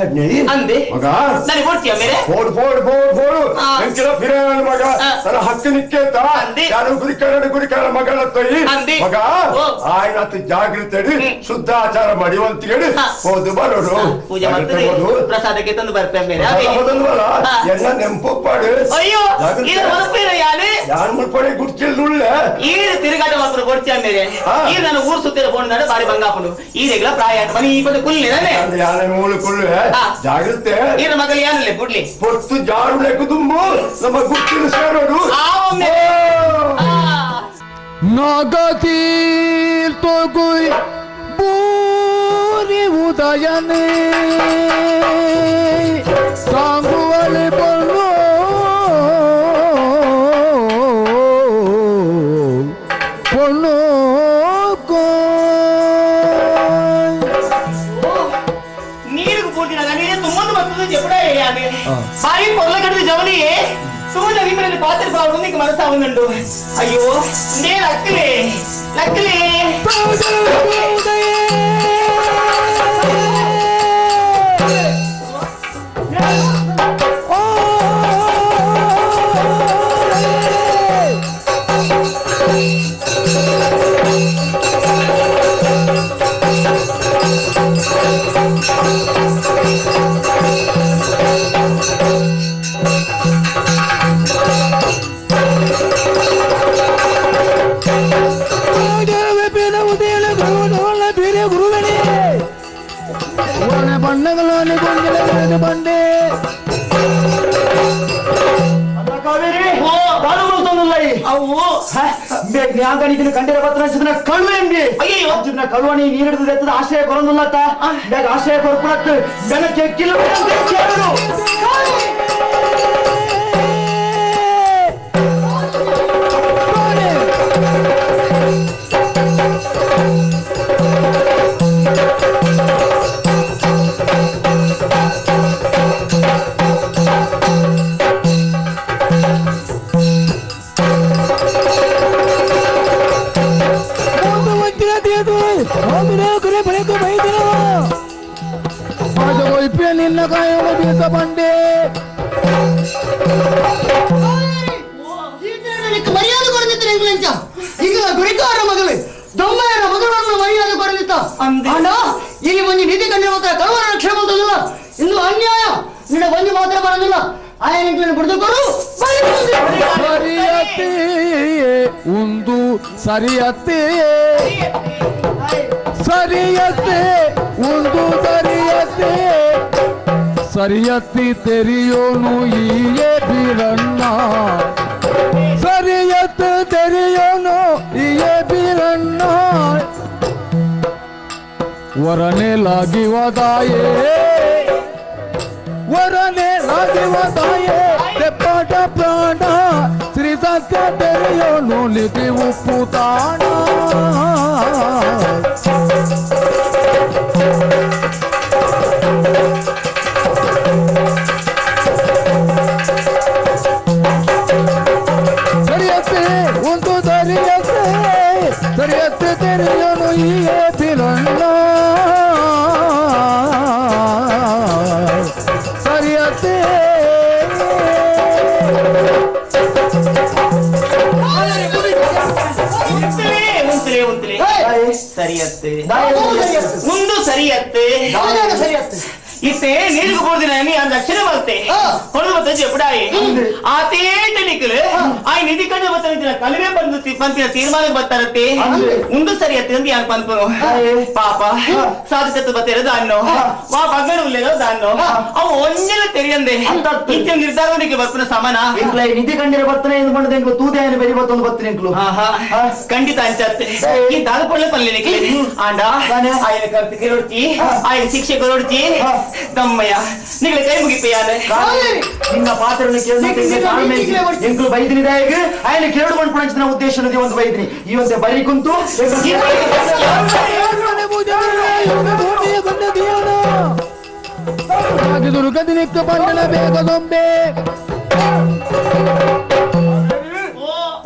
ಅಂದೆ ಅಂದೆ ಮಗ ನಾನು ಕೊಡ್ತೀಯ ಮೇರೆ four four four four ಆ. ಎಂಕಿನ ಫಿರಾನ ಮಗ ಆ. ತನ್ನ ಹಕ್ಕು ನಿಕ್ಕೇತ ಅಂದಿ. ಯಾರು ಗುರಿಕಾರಣ ಗುರಿಕಾರ ಮಗಳ ತೊಯಿ ಅಂದಿ. ಮಗ ಓ. ಆಯ್ನತ್ ಜಾಗೃತಿ ಶುದ್ಧಾಚಾರ ಮಡಿವಂತಿಗೇಳಿ ಹಾ. ಹೋದು ಬರೋರು ಪೂಜೆ ಮಾಡ್ತದೆ ಪ್ರಸಾದಕ್ಕೆ ತಂದು ಬರ್ತೇನೆ ಮೇರೆ ಹೌದಲ್ವಲ್ಲ ಹಾ. ಎಲ್ಲ ನೆಂಪೊಪ್ಪಾಡು ಅಯ್ಯೋ ಇದು ಮನಸ್ಸಿನ ಯಾರು ಯಾನ್ ಮುಳ್ಪಡೆ ಗುಡ್ಚಿಲ್ದುಳ್ಳೆ ಈ ತಿರುಗಾಟ ಮಾತ್ರ ಕೊಡ್ತೀಯ ಮೇರೆ ಆ. ಈ ನಾನು ಊರು ಸುತ್ತಿರ ಫೋನ್ ಬಾರಿ ಬಂಗಾಪುಂಡು ಈ ರೆಗ್ಲ ಪ್ರಾಯ ಆಯ್ತು ಮನೆ ಈ ಪದ ಕುಲ್ಲಿ ನಾನೇ ಯಾನೆ ಮೂಳು ಕುಳ್ಳೆ ಹಾ. ಜಾಗೃತೆ ಈರ ಮಗಳು ಯಾನಲ್ಲೇ ಬುಡ್ಲಿ ಪೊತ್ತು ಜಾರು ದುಂಬು ನಮ್ಮ ಗುಟ್ಟಿನ ಸೇರೋಡು ಆ ಒಮ್ಮೆ. ಓ. ಆ. ನಾಗತೀರ್ಥಗುಯ್ ಭೂರಿ ಉದಯನೇ ತಾಂಗುವಳಿ ಬಲ್ಲು பொண்ணு ನೀರಿಗೆ ಪೂರ್ತಿನಾಗ ನೀರೇ ತುಂಬೊಂದು ಬರ್ತದೆ చెప్పుడా వేయాలి భారీ పొరల కడితే జవని సూర్య విమలని పాత్ర బాగుంది ఇంక మనసు అవునుండు. అయ్యో నే లక్కలే లక్కలే. ಬೀಸನೆ ಬಂಡೆ ಕಂಡಿರ ಪತ್ರ ಕಳ್ಳು ಎಂಬಿ ಅರ್ಜುನ ಕಳುವಣಿ ನೀರಿಡಿದು ಎತ್ತದ ಆಶ್ರಯ ಕೊರೊಂದುಲ್ಲತ್ತ ಬೇಗ ಆಶ್ರಯ ಕೊರಪುಣತ್ತು ಬೆನಕ್ಕೆ ಕಿಲ್ಲು ಮರ್ಯಾದೆ ಕೊರದಿತ್ತ ಈಗ ಗುರಿಕಾರ ಮಗಳು ದೊಮ್ಮಯ್ಯನ ಮಗಳನ್ನು ಮರ್ಯಾದೆ ಕೊರದಿತ್ತ ಅಣ್ಣ ಇಲ್ಲಿ ಒಂದು ನಿಧಿ ಕಂಡಿರುವ ಕಳುವರ ರಕ್ಷಣೆ ಬಂದಿಲ್ಲ ಇನ್ನು ಅನ್ಯಾಯ ನಿನ್ನ ಬಂದು ಮಾತ್ರ ಬರೋದಿಲ್ಲ ಆಯನ ಬಿಡಿದುಕೊಡು ಸರಿಯತೆ ಒಂದು ಸರಿಯತೆ ಸರಿಯತೆ ಒಂದು ಸರಿಯತೆ ಸರಿಯತ್ತಿ ತೆರಿಯೋನು ಈಯೇ ಬೀರಣ್ಣ ಸರಿಯತ್ತು ತೆರಿಯೋನು ಈಯೇ ಬೀರಣ್ಣ ವರನೆ ಲಾಗಿವದಾಯೇ ವರನೆ ಲಾಗಿವದಾಯೇ ತೆಪ್ಪಾಟ ಪ್ರಾಣ ಶ್ರೀ ಸತ್ಯ ತೆರೆಯೋನು ನಿಧಿ ಉಪ್ಪು ತಾಣ ಸರಿಯತ್ತೆ ಒಂದು ಸರಿಯತ್ತೆ ಸರಿಯತ್ತೆ ತೆರೆಯೋನು ಈಯೇ ಬಿರಣ್ಣ ಸರಿಯತ್ತೆ ಸರಿಯತ್ತೆ ಒಂದು ಸರಿಯತ್ತೆ ಸರಿಯತ್ತೆ ಇತ್ತೆ ನೀರಿಗೆ ಬೋರ್ದಿನ ನೀ ಅಂದ ಅಕ್ಷರ ಬರುತ್ತೆ ಹೊಡೆದು ಬತ್ತ ಜೆಪುಡಾಯಿ ಆ ತೇಟ ನಿಕ್ಕಲು ಆ ನಿಧಿ ಕಂಡು ಬತ್ತ ಕಲಿವೆ ಬಂದು ಪಂಪಿನ ತೀರ್ಮಾನಕ್ಕೆ ಬರ್ತಾರತ್ತೆ ಉಂಡು ಸರಿಯತ್ತೆ ಅಂತ ಯಾರು ಪಂಪನು ಪಾಪ ಸಾಧಕತ್ತು ಬತ್ತಿರೋದು ಅನ್ನೋ ವಾ ಬಂಗಡು ಉಲ್ಲೇರೋ ದಾನ್ನೋ ಅವು ಒಂಜೆಲ್ಲ ತೆರಿಯಂದೆ ಇಂಥ ನಿರ್ಧಾರವನಿಗೆ ಬರ್ಪುನ ಸಮಾನ ನಿಧಿ ಕಂಡಿರ ಬರ್ತನೆ ಎಂದುಕೊಂಡದೆ ಎಂಕ್ಲು ತೂದೆ ಬೆರಿ ಬತ್ತೊಂದು ಬರ್ತನೆ ಎಂಕ್ಲು ಖಂಡಿತ ಅಂಚತ್ತೆ ಈ ದಾದ ಪೊಳ್ಳೆ ಪಲ್ಲೆ ನಿಕ್ಲೆ ಆಂಡ ಆಯನ ಕರ್ತು ಕೆರೊಡ್ಚಿ ಆಯನ ಶಿಕ್ಷೆ ಕೊರೊಡ್ಚಿ ದಮ್ಮಯ್ಯ ನಿಗಳ ಕೈ ಮುಗಿಪೆಯಾನೆ ನಿನ್ನ ಪಾತ್ರವನ್ನು ಕೇಳಿ ಬೈದಿನಿ ದಾಯಕ ಆಯನ ಕೇಳು ಬಂಡ್ಪುಣಂಚಿನ ಉದ್ದೇಶ ಒಂದು ಬೈದಿನಿ ಈ ಒಂದೇ ಬರಿ ಕುಂತು ದುರ್ಗದಿನಿಕ್ಕ ಬಂಡಲ ಬೇಗ ದೊಂಬೆ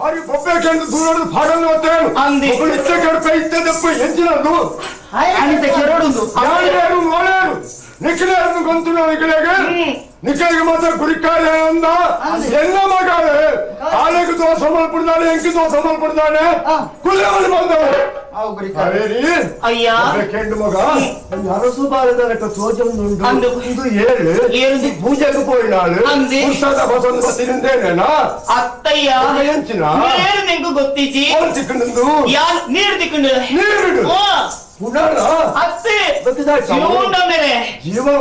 ಅರಿ ಬೊಬ್ಬೆ ಕೆಂದು ದೂರದ ಫಾಡಲು ಅಂತೇಳು ಒಬ್ಬಳು ಇತ್ತ ಕೆಡಪ ಇತ್ತ ದಪ್ಪ ಎಂಜಿನದು ಅನಿತ ಕೆರಡುಂದು ಯಾರು ಓಲೇರು ನಿಖಿಲೇರು ಗೊಂತು ನಿಖಿಲೇಗೆ ನಿಖಿಲಿಗೆ ಮಾತ್ರ ಗುರಿಕಾರೆ ಅಂದ ಎಲ್ಲ ಮಗಾಳೆ ಆಲೆಗೆ ದೋಷ ಮಲ್ಪಡ್ದಾನೆ ಎಂಕಿ ದೋಷ ಮಲ್ಪಡ್ದಾನೆ ಕುಲ್ಲೆವಳು ಬಂದವರು ಅಯ್ಯ ಕೆಂಡು ಮಗ ಅರಸು ಬಾಲದನಕ ತೋಜೊಂದುಂಡು ಇದು ಏಳು ಏಳು ಪೂಜೆಗೆ ಪೋಯಿನಾಳು ಪುಸ್ತಕ ಬಸೊಂದು ಬತ್ತಿನಿಂದೇನೇನಾ ಅತ್ತಯ್ಯ ಎಂಚಿನ ನೀರು ನಿಂಗೂ ಗೊತ್ತಿಜಿ ತಿಕ್ಕಂಡು ಯಾನ್ ನೀರು ತಿಕ್ಕಂಡು ನೀರು ಪುನರ ಅತ್ತೆ ಜೀವನ ಮೇಲೆ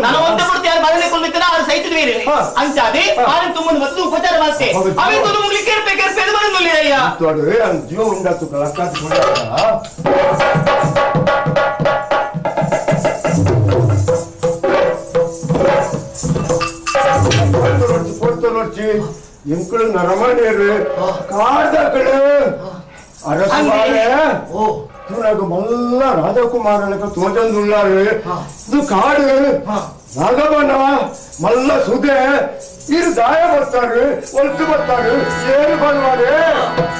ನಾನು ಒಂದೇ ಕೊಡ್ತೀನಿ ಯಾರು ಬರಲಿ ಕೊಡ್ಲಿಕ್ಕೆ ಅವ್ರು ಸೈತಿದ್ವೀರಿ ಅಂಚಾದೆ ಆರು ತುಂಬೊಂದು ಮತ್ತು ಉಪಚಾರ ಮಾಡ್ತೆ ಅವೇ ತುದು ಮುಗ್ಲಿ ಕೇರ್ಪೆ ಕೇರ್ಪೆ ಅದು ಬರೋದಿಲ್ಲ ಅಯ್ಯ ಜೀವ ಉಂಡಾತು ಕಲಕ್ಕಾತು ಪೊರ್ತೊಲೊಡ್ಚಿ ಎಂಕುಳು ನರಮನೇರು ಕಾಡ್ದಕಳು ಅರಸು ಬಾಲೆ ತುನಗ ಮಲ್ಲ ರಾಜಕುಮಾರನಕ ತೋಜಂದುಲ್ಲಾರು ಇದು ಕಾಡು ನಾಗವನ ಮಲ್ಲ ಸುದೆ ಇರು ದಾಯ ಬರ್ತಾರೆ ಒಲ್ತು ಬರ್ತಾರೆ ಏನು ಬರುವಾರೆ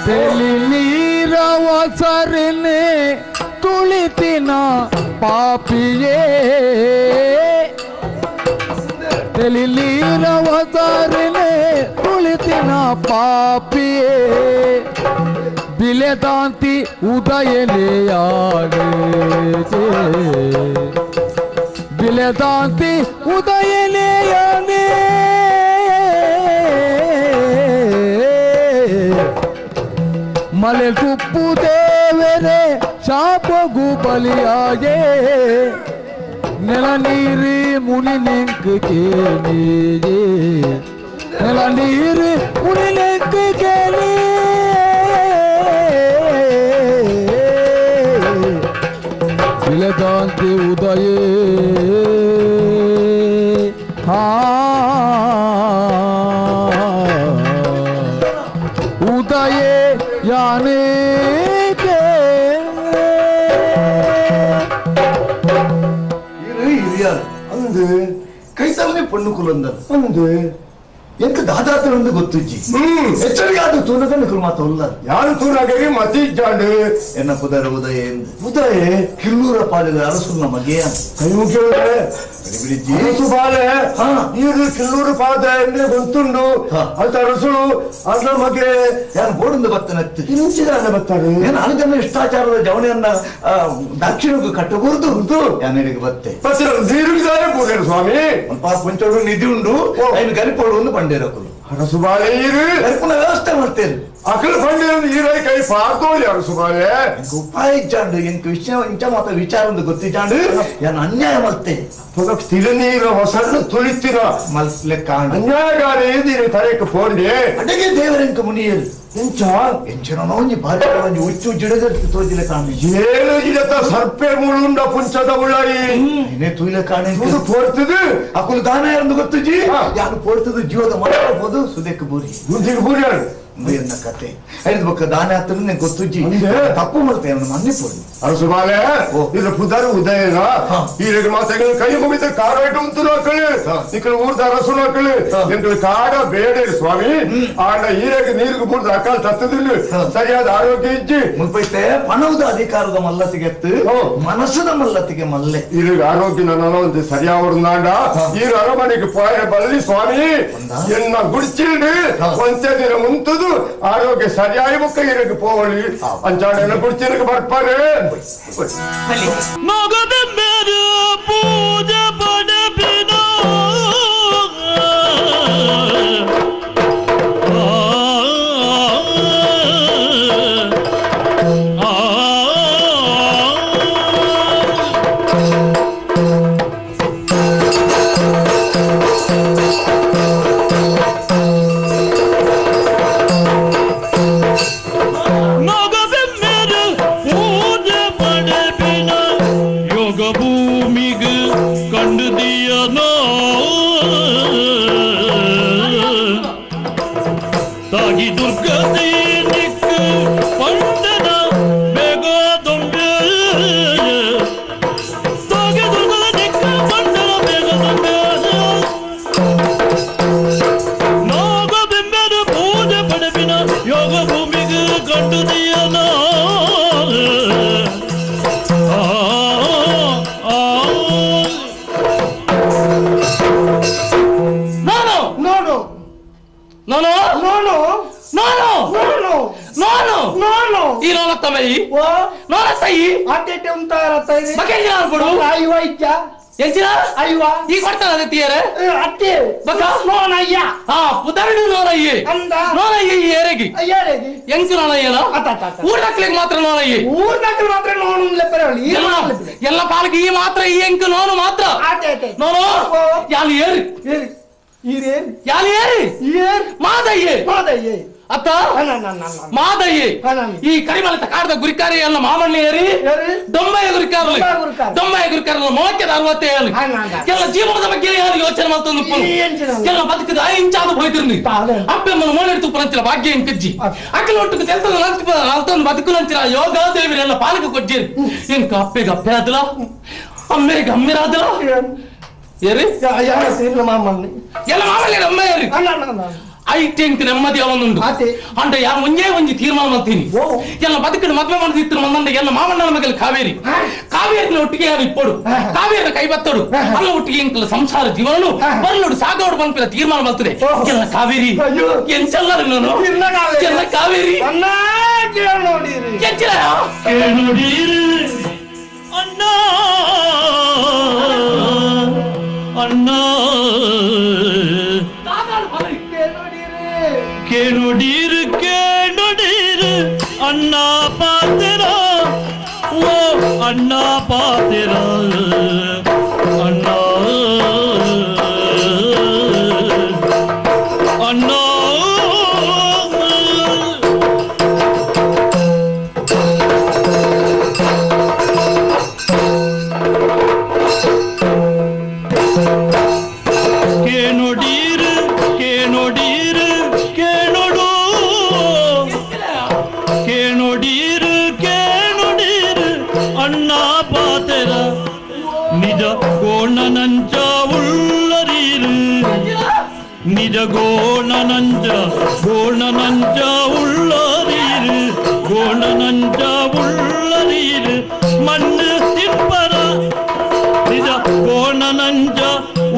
ತೆಲಿ ನೀರವ ಸರಿನೆ ತುಳಿತಿನ ಪಾಪಿಯೇ ತೆಲಿ ನೀರವ ಸರಿನೆ ತುಳಿತಿನ ಪಾಪಿಯೇ ಬಿಲೆದಾಂತಿ ಉದಯನೆಯಾಗೆ ಬಿಲೆದಾಂತಿ ಉದಯನೆಯಾನೆ ಮಲೆ ತುಪ್ಪು ದೇವರೇ ಶಾಪಗು ಬಲಿಯಾಗೆ ನೆಲನೀರಿ ಮುನಿನೆಂಕ್ ಕೇಳಿ ನೆಲನೀರು ಮುನಿನೆಂಕ್ ಕೇಳಿ ಬಿಲದಾಂತಿ ಉದಯೇ ಹಾ ಉದಯೇ ಯಾನೇ ಕೈತಲ್ನೇ ಪಣ್ಣು ಕುಲಂದರ್ ಅಂದು ಎಂತ ದಾದಾತನೊಂದು ಗೊತ್ತುಜ್ಜಿ ಎಚ್ಚರಿಕೆ ಅದು ತೂನಕನ್ನು ಕುಲ್ ಮಾತ ಉಲ್ಲ ಯಾರು ತೂನಾಗಿ ಮತಿ ಇಜ್ಜಾಂಡು ಎನ್ನ ಪುದರ ಉದಯ ಎಂದು ಉದಯ ಕಿಲ್ಲೂರ ಪಾಲಿದ ಅರಸುನ ಮಗೆಯ ಕೈ ಮುಗಿಯೋರೆ ಬಿಡಿಜ್ಜಿ ಅರಸು ಬಾಲೆ ನೀರು ಕಿಲ್ಲೂರು ಪಾದ ಎಂದ್ರೆ ಗೊತ್ತುಂಡು ಅಂತ ಅರಸುಳು ಅರ್ಧ ಮಗೆ ಯಾರು ಬೋಡಿಂದ ಬತ್ತನತ್ತು ಇಂಚಿದಾನೆ ಬರ್ತಾರೆ ಏನು ಅನುಜನ ಇಷ್ಟಾಚಾರದ ಜವಣಿಯನ್ನ ದಕ್ಷಿಣಕ್ಕೂ ಕಟ್ಟಕೂರ್ದು ಯಾನಿಗೆ ಬತ್ತೆ ಬತ್ತೆ ನೀರುಗಿದ್ದಾರೆ ಪೂಜೆ ಸ್ವಾಮಿ ಪಾಪ ಪುಂಚೋಡು ನಿಧಿ ಉಂಡು ಐನು ಗರಿಪೋಡು ಒಂದು ಪಂಡೇರಕುಲು ಅರಸು ಬಾಲೆ ಈರು ಗರಿಪುನ ವ್ಯವಸ್ಥೆ ಮಾಡ್ತೇನೆ ಅಕಲ್ ಪಂಡೇರು ಈರೈ ಕೈ ಪಾರ್ತೋಲಿ ಅರಸು ಬಾಲೆ ಉಪಾಯ ಇಚ್ಚಾಂಡು ಎಂಕ್ ವಿಷಯ ಇಂಚ ಮಾತ ವಿಚಾರ ಒಂದು ಗೊತ್ತಿಚ್ಚಾಂಡು ಯಾನು ಅನ್ಯಾಯ ಮಲ್ತೆ ತಿರುನೀರ ಹೊಸನ್ನು ತುಳಿತಿರ ಮಲ್ಸ್ಲೆ ಕಾಂಡು ಅನ್ಯಾಯಗಾರ ಏದಿರಿ ತರೆಕ್ ಪೋಂಡೆ ಅಡಗೆ ದೇವರೆಂಕ ಮುನಿಯರು ಎಂಚ ಎಂಚನೋ ಒಂಜಿ ಬಾರಿ ಒಂಜಿ ಉಚ್ಚು ಜಿಡಗರ್ತಿ ತೋಜಿಲೆ ಕಾಣಿ ಏಳು ಜಿಡತ ಸರ್ಪೆ ಮುಳುಂಡ ಪುಂಚದ ಉಳ್ಳಾಯಿ ಏನೇ ತೂಯಿಲೆ ಕಾಣಿ ಇದು ಪೋರ್ತದು ಅಕುಲು ದಾನ ಯಾರಂದು ಗೊತ್ತುಜಿ ಯಾರು ಪೋರ್ತದು ಜೀವದ ಮರ ಸುದೆಕ್ ಬೂರಿ ಬುದ್ಧಿಗೆ ಬೂರಿ ಎನ್ನ ಕತೆ ಐದು ಬೊಕ್ಕ ದಾನ ಆತನ ಗೊತ್ತುಜ್ಜಿ ತಪ್ಪು ಮಾಡ್ತೇನೆ ಅವನು ಮನ್ನಿಪೋಡು ಅರಸು ಬಾಲೆ ಇದು ಪುದರ್ ಉದಯನ ಈ ಮಾತೆಗಳು ಕೈ ಮುಗಿದ ಕಾರೈಟು ಉಂಟು ನಾಕಳು ಇಕ್ಕಳು ಊರ್ದ ಅರಸು ನಾಕಳು ಎಂಕಳು ಕಾಡ ಬೇಡ ಸ್ವಾಮಿ ಆಂಡ ಈರೆಗೆ ನೀರಿಗೆ ಬೂರ್ದ ಅಕಾಲ್ ತತ್ತದಿಲ್ಲ ಸರಿಯಾದ ಆರೋಗ್ಯ ಇಜ್ಜಿ ಮುಲ್ಪೈತೆ ಪಣದ ಅಧಿಕಾರದ ಮಲ್ಲತಿಗೆತ್ತು ಮನಸ್ಸದ ಮಲ್ಲತಿಗೆ ಮಲ್ಲೆ ಈರಿಗೆ ಆರೋಗ್ಯ ನನ್ನ ಒಂದು ಸರಿಯಾವರ್ನಾಂಡ ಈ ಅರಮನೆಗೆ ಪೋಯ ಬಲ್ಲಿ ಸ್ವಾಮಿ ಎನ್ನ ಗುಡಿಚಿಲ್ಡು ಒಂಚೆ ದಿನ ಮುಂತದು ಆರೋಗ್ಯ ಸರಿಯಾಗಿ ಬೊಕ್ಕ ಈರಿಗೆ ಪೋವಳಿ ಅಂಚಾಡ ಗುಡಿಚಿಲ್ಗೆ ಬರ್ಪಾರೆ ಮಗದ ಪೂಜೆ ಪಡಪಿನ ಮಾತ್ರ ಎಲ್ಲ ಪಾಲಕ್ ಈ ಮಾತ್ರ ಈ ಎಂಕ್ ನೋನು ಮಾತ್ರ ನೋನು ಯಾಲು ಏರು ಯಾಲು ಏರು ಮಾದಯ್ಯೆ ಮಾದಯ್ಯೆ ಅತ್ತ ಮಾದಯ್ಯೆ ಈ ಕರಿಮಲತ ಕಾಡದ ಗುರಿಕಾರಿ ಎಲ್ಲ ಮಾಮಣ್ಣ ಏರಿ ದೊಂಬಯ್ಯ ಗುರಿಕಾರಲು ದೊಂಬಯ್ಯ ಗುರಿಕಾರಲು ಮೊಳಕೆದ 67 ಎಲ್ಲ ಜೀವನದ ಬಗ್ಗೆ ಯಾರು ಯೋಚನೆ ಮಾಡ್ತಂದು ಎಲ್ಲ ಬದುಕದ ಇಂಚಾದ ಹೋಯ್ತಿರ್ನಿ ಅಪ್ಪೆಮ್ಮನ ಮೋಳೆಡ್ತು ಪರಂಚಿನ ಭಾಗ್ಯ ಇಂಕಜ್ಜಿ ಅಕ್ಕಲ ಒಟ್ಟುకు తెలుತದ ನಲ್ತೊಂದು ಬದುಕುನಂಚಿನ ಯೋಗ ದೇವಿರೆಲ್ಲ ಪಾಲಕ ಕೊಜ್ಜೇರಿ ಎಂಕ ಅಪ್ಪೆಗೆ ಅಪ್ಪೆ ಆದಲ ಅಮ್ಮೇರಿಗೆ ಅಮ್ಮಿರಾದಲ ಏರಿ ಮಾಮಣ್ಣ ಎಲ್ಲ ಮಾಮಣ್ಣ ಅಮ್ಮ ಏರಿ ಐಟೆಂಕ್ ನೆಮ್ಮದಿ ಅವನುಂಡು ಅಂಡ ಯಾ ಒಂಜೇ ಒಂಜಿ ತೀರ್ಮಾನ ಮಾಡ್ತೀನಿ ಎಲ್ಲ ಬದುಕಡು ಮದುವೆ ಮಾಡಿದ್ರು ಮಂದಂಡ ಎಲ್ಲ ಮಾಮಣ್ಣನ ಮಗಲು ಕಾವೇರಿ ಕಾವೇರಿನ ಒಟ್ಟಿಗೆ ಯಾರು ಇಪ್ಪಡು ಕಾವೇರಿನ ಕೈ ಬತ್ತಡು ಅಲ್ಲ ಒಟ್ಟಿಗೆ ಇಂಕಲ ಸಂಸಾರ ಜೀವನನು ಬರಲೋಡು ಸಾಗೋಡು ಬಂಪಿನ ತೀರ್ಮಾನ ಮಾಡ್ತದೆ ಎಲ್ಲ ಕಾವೇರಿ ಎಂಚಲ್ಲರು ನಾನು ಎಲ್ಲ ಕಾವೇರಿ ಎಂಚಿನ ಅಣ್ಣ ಅಣ್ಣ ಕೇಳುಡೀರು ಕೇಳುಡೀರು ಅಣ್ಣ ಪಾತಿರ ಓ ಅಣ್ಣ ಪಾತಿರ ನಿಜ ಗೋಣನಂಜ ಗೋಣನಂಜ ಉಳ್ಳರೀರು ಗೋಣನಂಜ ಉಳ್ಳರೀರು ಮಣ್ಣು ತಿಪ್ಪರ ನಿಜ கோணனஞ்ச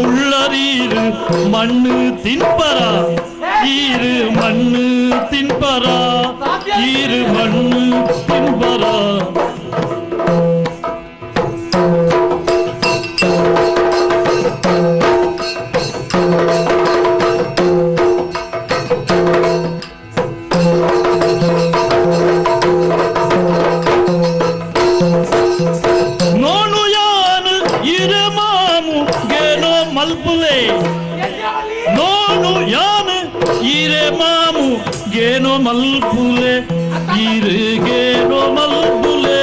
உள்ளரீரு மண்ணு தின்பரா ஈரு மண்ணு தின்பரா ஈரு மண்ணு தின்பரா. ಗೇನೋ ಮಲ್ಪುಲೆ ಈರು ಮಲ್ಪುಲೆ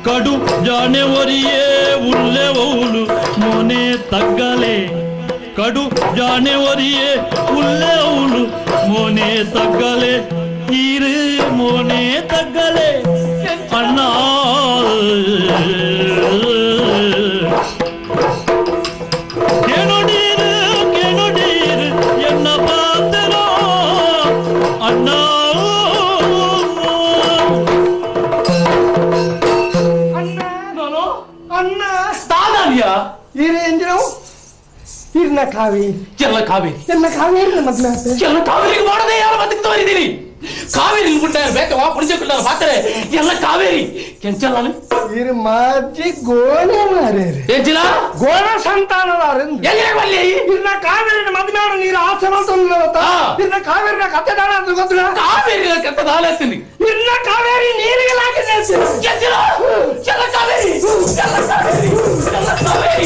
ಕಡು ಜಾಣೆ ಒರಿಯೇ ಉಲ್ಲೆ ಓಲು ಮೋನೆ ತಗ್ಗಲೆ ಕಡು ಜಾಣೆ ಒರಿಯೇ ಉಲ್ಲೆ ಓಲು ಮೋನೆ ತಗ್ಗಲೆ ಈರು ಮೋನೆ ತಗ್ಗಲೆ ಅಣ್ಣ ಕೇಳೋಡೀರು ಕೇಳೋಡೀರು ಎನ್ನ ಪಾತ್ರ ಅಣ್ಣ ಅಣ್ಣ ತಾದಾನಿಯ ಈರೇಂದ್ರವು ಇರ್ನ ಕಾವೇರಿ ಎಲ್ಲ ಕಾವೇರಿ ಎಲ್ಲ ಕಾವೇರಿ ಮದ್ವೆ ಎಲ್ಲ ಕಾವೇರಿಗೆ ಮಾಡದೆ ಯಾರು ಬದುಕು ತೋರಿದ್ದೀನಿ ಕಾವೇರಿ ಗುಂಡಾರ ಬೇಕಾ ಪುಣಿಜ ಪಾತ್ರೆ ಎಲ್ಲ ಕಾವೇರಿ ಕೆಂಚಲ್ಲ ಇರು ಮಾಜಿ ಗೋಣೆ ಮಾರೇರಿ ಎಂಚಿನ ಗೋಣ ಸಂತಾನದಾರ ಎಲ್ಲಿ ಬಲ್ಲಿ ಇರ್ನ ಕಾವೇರಿ ಮದ್ವೆ ನೀರು ಆಸೆ ಮಾಡ್ತೊಂದಿಲ್ಲ ಇರ್ನ ಕಾವೇರಿನ ಕತೆ ದಾನ ಅಂತ ಗೊತ್ತಿಲ್ಲ ಕಾವೇರಿ ಕತೆ ದಾನ ಅಂತೀನಿ ಇರ್ನ ಕಾವೇರಿ ನೀರಿಗೆ ಲಾಗಿದೆ ಎಂಚಿನ ಎಲ್ಲ ಕಾವೇರಿ ಎಲ್ಲ ಕಾವೇರಿ ಎಲ್ಲ ಕಾವೇರಿ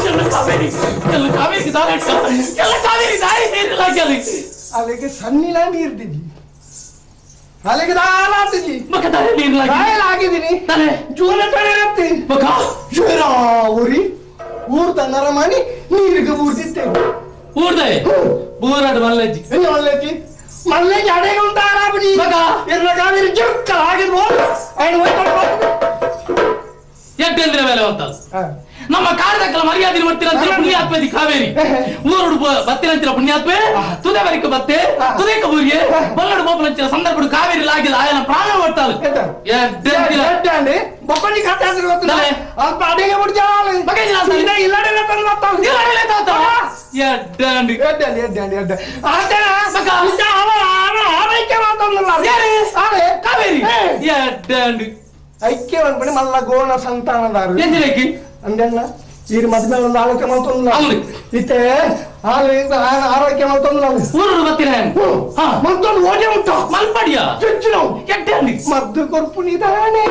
ಎಲ್ಲ ಕಾವೇರಿ ಎಲ್ಲ ಕಾವೇರಿ ದಾನ ಎಲ್ಲ ಕಾವೇರಿ ದಾರಿ ನೀರು ಲಾಗ್ಯಾಲಿ ಅಲ್ಲಿಗೆ ಸಣ್ಣಿನ ನೀರ್ದಿದ್ದಿ ಅಲ್ಲಿಗೆ ದಾನ ಅಂತಿದ್ದಿ ಮಕ್ಕ ದಾರೆ ನೀರು ಆಗಿದ್ದೀನಿ ಜೂನ ತಡೆಯತ್ತಿ ಮಕ್ಕ ಜೂರ ಊರಿ ಊರ್ ತನ್ನರ ಮಾಡಿ ನೀರಿಗೆ ಊರ್ದಿತ್ತೆ ಊರ್ದೆ ಊರಾಡು ಮಲ್ಲೆಜ್ಜಿ ಎಲ್ಲಿ ಮಲ್ಲೆಜ್ಜಿ ಮಲ್ಲೆಜ್ಜಿ ಅಡೆಗೆ ಉಂಟ ಆರಾಪಡಿ ಮಗ ಇರ್ನ ಕಾವೇರಿ ಜುಕ್ಕ ಆಗಿದ್ ಹೋಗ್ ಆಯ್ನು ಹೋಯ್ತು ಎಟ್ಟೆಂದ್ರೆ ಮೇಲೆ ಅಂತ ನಮ್ಮ ಕಾಡದಕ್ಕಲ ಮರ್ಯಾದೆ ಬರ್ತೀರಂತ ಪುಣ್ಯಾತ್ಮದಿ ಕಾವೇರಿ ಊರುಡು ಬತ್ತಿರಂಚಿನ ಪುಣ್ಯಾತ್ಮೆ ತುದೆ ಬರಿಕ ಬತ್ತೆ ತುದೇಕ ಊರಿಗೆ ಬಲ್ಲಡು ಬೋಪಲಂಚಿನ ಸಂದರ್ಭಡು ಕಾವೇರಿ ಲಾಗಿಲ್ಲ ಆಯನ ಪ್ರಾಣ ಒಟ್ಟಾಲು ಬೊಕ್ಕಣಿ ಕತೆ ಅಂದ್ರೆ ಗೊತ್ತಿಲ್ಲ ಅಲ್ಪ ಅಡಿಗೆ ಬಿಡ್ಜಾಲ ಇಲ್ಲಡೆ ತಂದು ಬರ್ತಾವೆ ಇಲ್ಲಡೆ ತಾತ ಎಡ್ಡಂಡಿ ಎಡ್ಡಂಡಿ ಎಡ್ಡಂಡಿ ಎಡ್ಡ ಆತನ ಆರೈಕೆ ಮಾತಂದಲ್ಲ ಕಾವೇರಿ ಎಡ್ಡಂಡಿ ಐಕ್ಯ ಅನ್ಪಣಿ ಮಲ್ಲ ಗೋಣ ಸಂತಾನದಾರು ಎಂಜಿನಕ್ಕೆ ಅಂದಣ್ಣ ಈ ಮದ್ವೆ ಒಂದು ಆರೋಗ್ಯ ಮಾಡ್ತೊಂದು ಇತ್ತೆ ಆರೋಗ್ಯ ಮಾಡ್ತೊಂದು ಊರು ಬತ್ತಿನ ಮತ್ತೊಂದು ಓಟೆ ಉಂಟು ಮಲ್ಪಡಿಯ ಚುಚ್ಚು ಎಡ್ಡಂಡಿ ಮದ್ದು ಕೊರ್ಪುನಿದಾನೆ